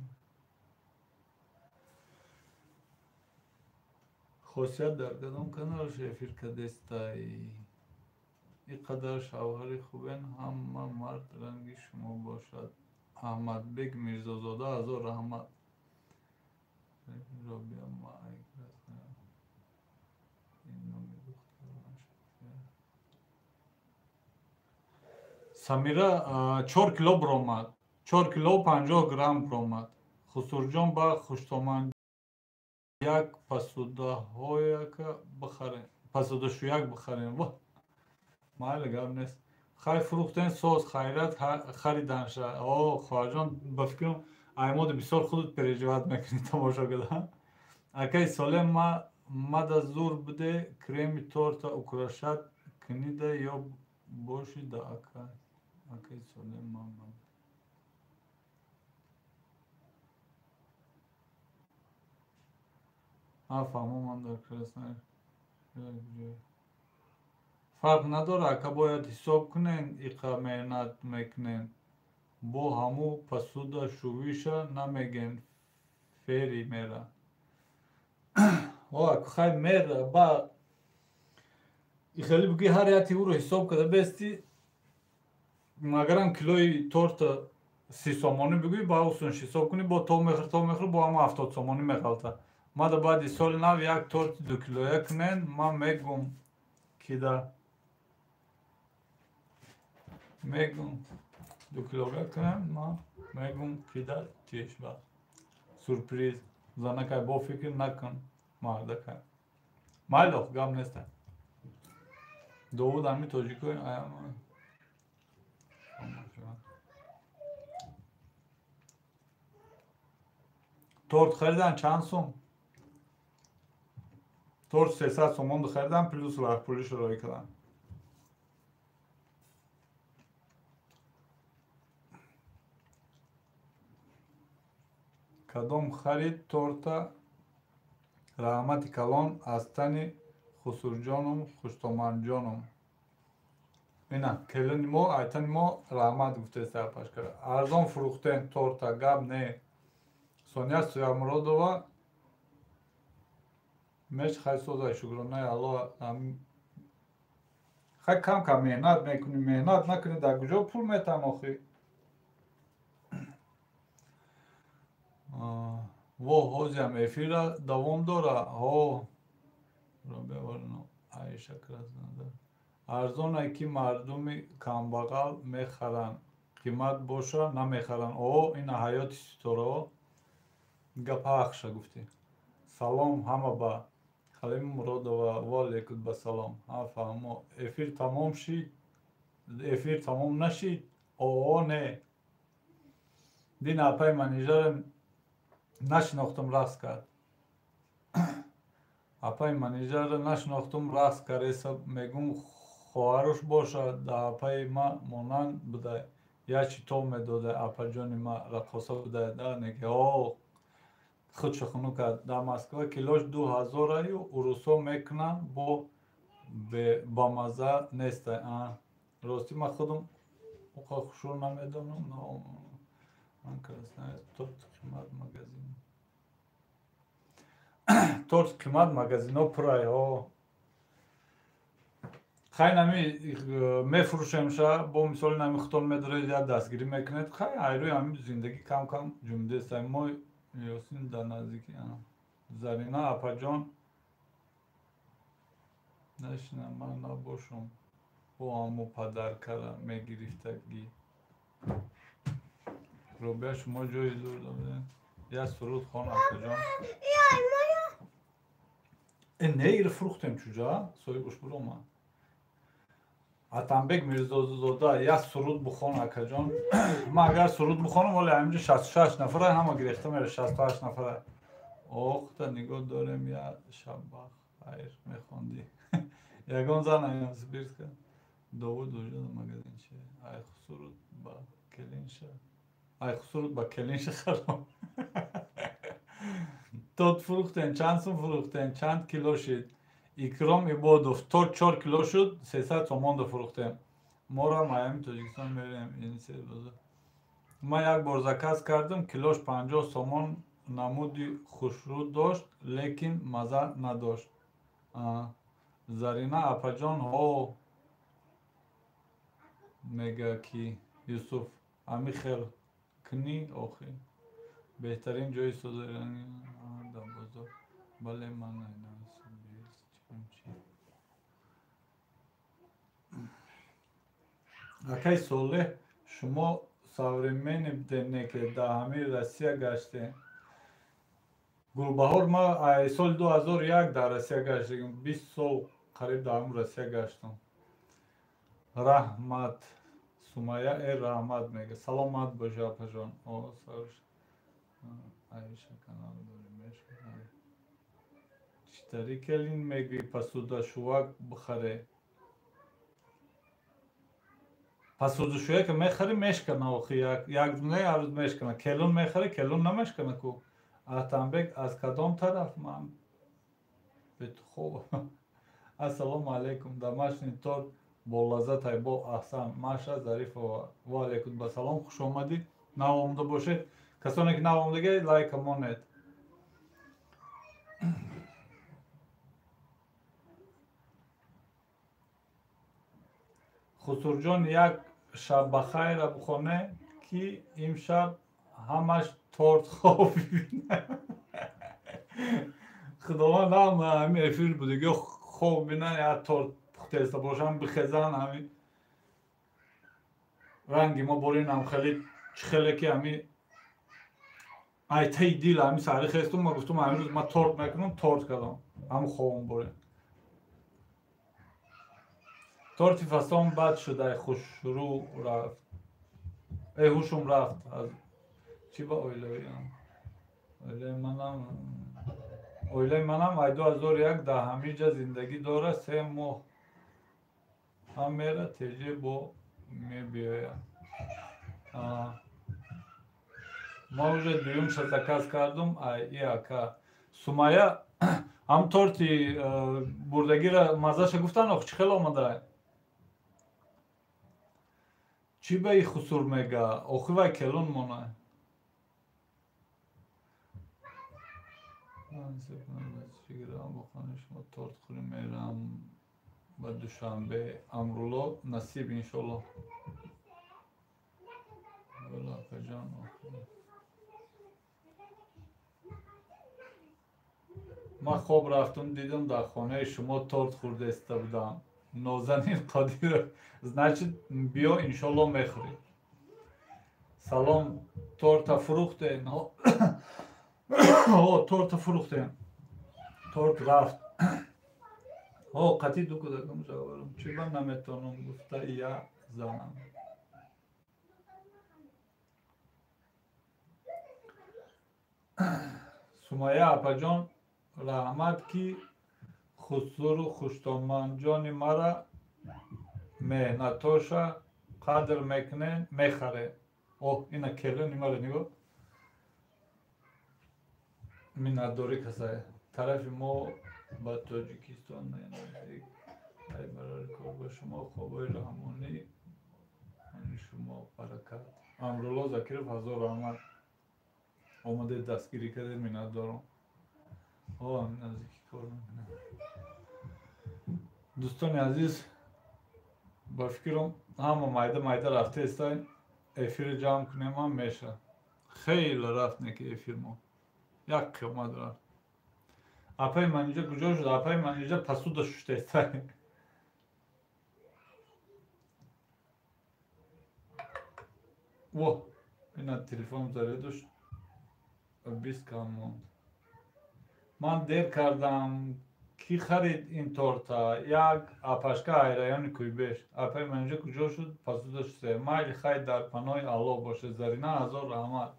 Хосият дар кадом каналш эфир кадестай? Ин қадар шавҳари хубен, ҳама мард ранги шумо бошад. Аҳмадбек Мирзозода ҳазор раҳмат. Робия ма ай Красноярск. Ин номи духтарам Шафия. Самира 4 кило бромад. 4 кило 50 грамм бромад. Хусурҷон ба хуштоман як пасудаҳояка бихарем. Пасудашӯяк бихарем. Ва майли гап нест. Хай фурӯхтен соз хайрат хариданша. О хоҳарҷон ба фикрам аймоди бисёр худут переживат мекунӣ тамошо карда. Акаи Солеҳ мада зур буде креми торта украшат книда ё боши да ака. Акаи Солеҳ мама. Фаҳмом ман дар Красноярск. Фарқ надорад, ака бояд ҳисоб кунен, иқа меҳнат мекунен. Бо ҳаму пасуда шувиша намеген фери мера. О, аку хай мера ба ихели буги ҳар яти ӯро ҳисоб карда бести магарам килои торта 30 сомонӣ бигӯӣ, ба усунш ҳисоб кунӣ, бо то мехӯр, то мехӯр, бо ҳама 70 сомонӣ меғалта. Мада баъди соли нав як торти 2 килоя кунен, ман мегум кида. Мегум 2 килоя кунен, ман мегум кида тиш ба. Сюрприз. Занакай бо фикр накун, мардакай. Майлох гап неста. Довуд ҳами тоҷикои аяма. Торт харидан чанд сум? Торт 300 сомон харидан плюс роҳпулишро роӣ кардам. Кадом харид торта? Раҳмати калон аз тани Хусурҷоном, Хуштоманҷоном. Ина келини мо, айтани мо раҳмат гуфтеста апашкара. Арзон фурӯхтен торта, гап не. Соня Суямуродова меч хай созай, шукронаи Аллоҳ. Хай кам кам меҳнат мекунӣ, меҳнат накунӣ дар куҷо пул метаҳам охи? Во ҳозиам эфира давом дора. Ҳо Аиша Краснодар. Арзоне ки мардуми камбағал мехаранд, қимат боша намехаранд. О ина ҳаёти ситораҳо. Гапа ҳақша гуфтӣ. Салом ҳама ба Халима Муродова, ва алейкум ба салом. Ҳа фаҳмо. Эфир тамом шид? Эфир тамом нашид? О не. Дин апаи манижара нашинохтум, рақс кард. Апаи манижара нашинохтум, рақс кард. Эса мегум хоҳаруш бошад, да апаи ма монанд будай. Як читоб медодай апаҷони ма раққоса будай. Да неки о худшо хунук кард. Дар Москва килош 2000-аю урусҳо мекунанд, бо бамаза нестай. Ростӣ ман худам уқа хушрӯ намедонам. Ман Красноярск торт қимат магазин. Торт қимат магазино пурай. Ҳо хай нами мефурӯшемша, бо мисоли нами худтон медоред, як дастгирӣ мекунед. Хай айрӯи ҳами зиндагӣ кам кам ҷумдестай. Мо Ёсин дар наздики Зарина апаҷон нашинам, ман набошам, бо ҳамо падаркара мегирифтагӣ. Робия шумо ҷои зур додед. Як суруд хон апаҷон. Э не, ира фурӯхтем чуҷа? Соҳибаш биромад. Атамбек Мирзозода як суруд бухон акаҷон. Ман агар суруд бухонам, вале ҳаминҷо 66 нафара ҳама гирехта мера, 68 нафара. Охта нигоҳ дорем, я шаб бахайр мехондӣ. Ягон зан аям Сибирска. Довуд уҷо магазин чи? Ай суруд ба келинша. Ай суруд ба келинша харом. Торт фурӯхтем, чанд сум фурӯхтем, чанд кило шид? Икром Ибодов торт 4 кило шуд, 300 сомон фурӯхтем. Моро Майами Тоҷикистон мерем. Ман як бор заказ кардам, килош 50 сомон, намуди хушрӯ дошт, лекин маза надошт. Зарина апаҷон ҳо мега ки Юсуф ами хел кунӣ охи. Беҳтарин ҷои созарани дар бозор. Бале ман акай Солеҳ, шумо современный будем, ки дар ҳамин Россия гаштем. Гулбаҳор, ман соли 2001 дар Россия гаштагим, 20 сол қариб дар ҳамин Россия гаштам. Раҳмат Сумая, э раҳмат мега. Саломат боши апаҷон. Аиша канал дорем. Читари келин мегӯӣ посудашӯвак бихаре. Посудашӯяка мехарӣ, мешкана охи, як не ҳар рӯз мешкана. Келун мехарӣ, келун намешкана ку. Атамбек аз кадом тараф? Ман бетухоб. Ассалому алайкум. Домашний торт бо лаззатай бо аҳсан. Маша Зарифова. Ва алайкум ба салом, хуш омадӣ. Нав омада бошед. Касоне ки нав омадагӣ лайка монед. Хусурҷон як шаб бахайра бухоне, ки имшаб ҳамаш торт хоб бибинад. Худованд ҳама ҳамин эфир будагиё хоб бинанд, як торт пухтеста бошанд, бихезанд, ҳамин ранги мо боринам хеле чӣ хеле ки ҳамин айтаи дил ҳамин сари хестум, ма гуфтум ҳамин рӯз ман торт мекунам, торт кардам, ҳамин хобам борин. Торти фасон бад шуд, ай хушрӯ рафт, эй ҳушум рафт. Аз чӣ ба оилаям? Оилаи манам ай 2001 дар ҳамин ҷа зиндагӣ дорад, 3 моҳ ҳам мера теҷе бо мебиёяд. Ма уже дуюмша заказ кардум, ай и ака Сумая ҳам торти бурдагира маззаша гуфтан, ох чӣ хел омадай? Чӣ ба и хусур мега? Охи вай келон мона. Бо хонаи шумо торт хӯрӣ мерам ба Душанбе. Амрулло насиб иншолло. Акаҷон, ман хоб рафтум, дидам дар хонаи шумо торт хӯрдаиста будам. Нозанин Қодиров, значит биё иншолло мехӯрӣ. Салом, торта фурӯхтен? Торта фурӯхтем, торт рафт. Қатъи ду кӯдакам шаварам. Чӣ ба наметавонам гуфта я занам. Сумайя апаҷон, раҳмат ки хусуру хуштоманҷони мара меҳнатоша қадр мекунен, мехарен. Оҳ, ина келони мара нигоҳ. Миннатдорӣ касае. Тарафи мо ба Тоҷикистон наздик. Ай барори кор ба шумо, хобои раҳмонӣ шумо баракат. Амрулло Закиров, ҳазор раҳмат. Омадед, дастгирӣ кардед, миннатдорам. Наздики кор мекунам. Дӯстони азиз, ба фикрам ҳама майда майда рафтаестай. Эфирро ҷамъ кунем ҳам меша. Хеле рафт не ки эфир мо. Як қиёмат рафт. Апаи Манижа куҷо шуд? Апаи Манижа пасуда шуштаестай. Во, ина телефон зарядуш 20 кам монд. Ман дер кардам. Кӣ харид ин торта? Як апашка айрайони Куйбеш. Апаи Манижа куҷо шуд? Пасуда шуста. Майли, хайр, дар паноҳи Аллоҳ бошед. Зарина, ҳазор раҳмат.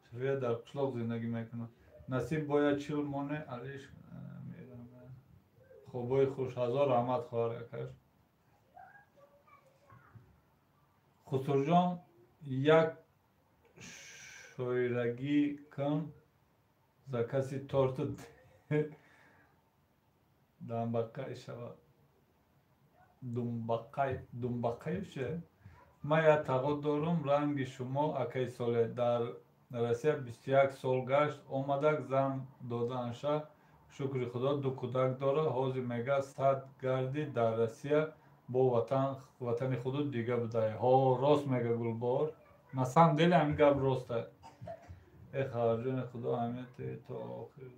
Шафия дар қишлоқ зиндагӣ мекунад. Насиб бояд чил моне алиш мерам. Хобои хуш, ҳазор раҳмат хоҳар акаш. Хусурҷон, як шоирагӣ кун за каси торту дамбақай шавад. Думбақай, думбақай ше? Ман як тағо дорум, ранги шумо акаи Соле. Дар Россия 21 сол гашт, омадак зан додаанша. Шукри худо ду кӯдак дора. Ҳозир мега сад гарди дар Россия бо ватани худу дига будай. Ҳо, рост мега Гулбор. На самом деле ҳамин гап рост аст. Э хоҳарҷони худо, аҳамияти то охир.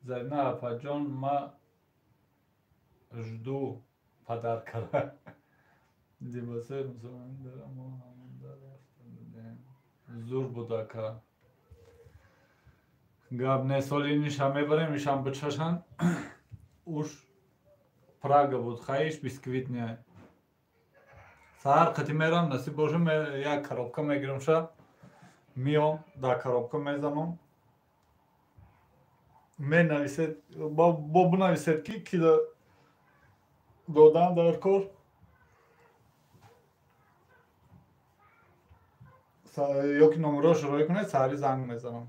Зарина апаҷон, ма жду подаркара. Либосои мусулмонӣ дорам, мо ҳамонда рафта будем. Зур буд ака. Гап не, соли инишам мебарем, ишам бичашанд. Уш Прага буд, хаиш бисквит не. Саҳар қатӣ мерам, насиб боша, як коробка мегирам ша. Миём, дар коробка мезанам. Менависед, бо бинависед ки ки додан дар кор. Ё ки номерошро рой кунед, саҳарӣ занг мезанам.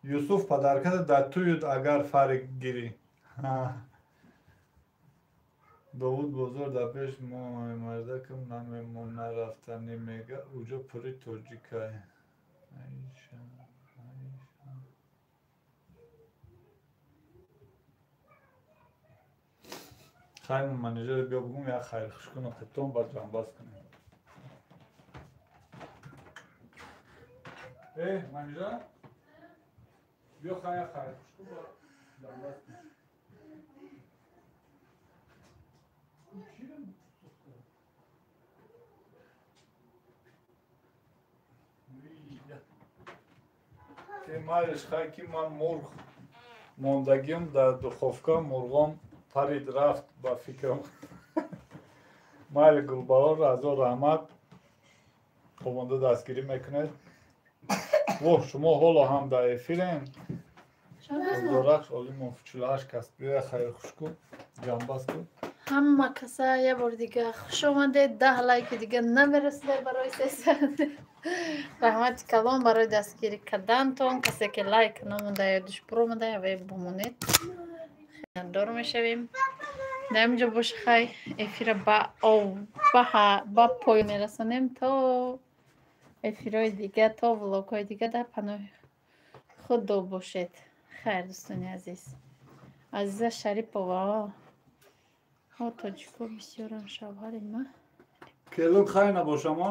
Юсуф подарката дар туюд агар фарқ гирӣ. Довуд бозор дар пеш мардакам намемона рафтанӣ мега, уҷо пури тоҷикай. Хайр, менеҷер биё бугум як хайр хуш кунам, хитон баъд ҷамъбаст кунем. Э, менеҷер? Биё хайр хайр хуш кун, баъд ҷамъбаст кунем. Майлиш хай ки ман мурғ мондагим дар духовка, мурғом парид рафт ба фикрам. Майли Гулбаҳор, ҳазор раҳмат. Омода дастгирӣ мекунед. Воҳ, шумо ҳоло ҳам дар эфирем. Дорахш Олимов 48 кас. Биё хайр хуш кун, ҷамъбаст кун. Ҳама каса я бор дига хуш омадед. 10 лайки дига намерасида барои 300. Раҳмати калон барои дастгирӣ кардантон. Касе ки лайк намонда ёдиш буромада, яве бумонед. Дор мешавем. Дар инҷо боша, хай, эфира ба поён мерасонем. То эфирҳои дига, то влогҳои дига дар паноҳи Худо бошед. Хайр, дӯстони азиз. Азиза Шарипова, ҳо, тоҷико бисёран, шавҳари ма. Келин хай набошама.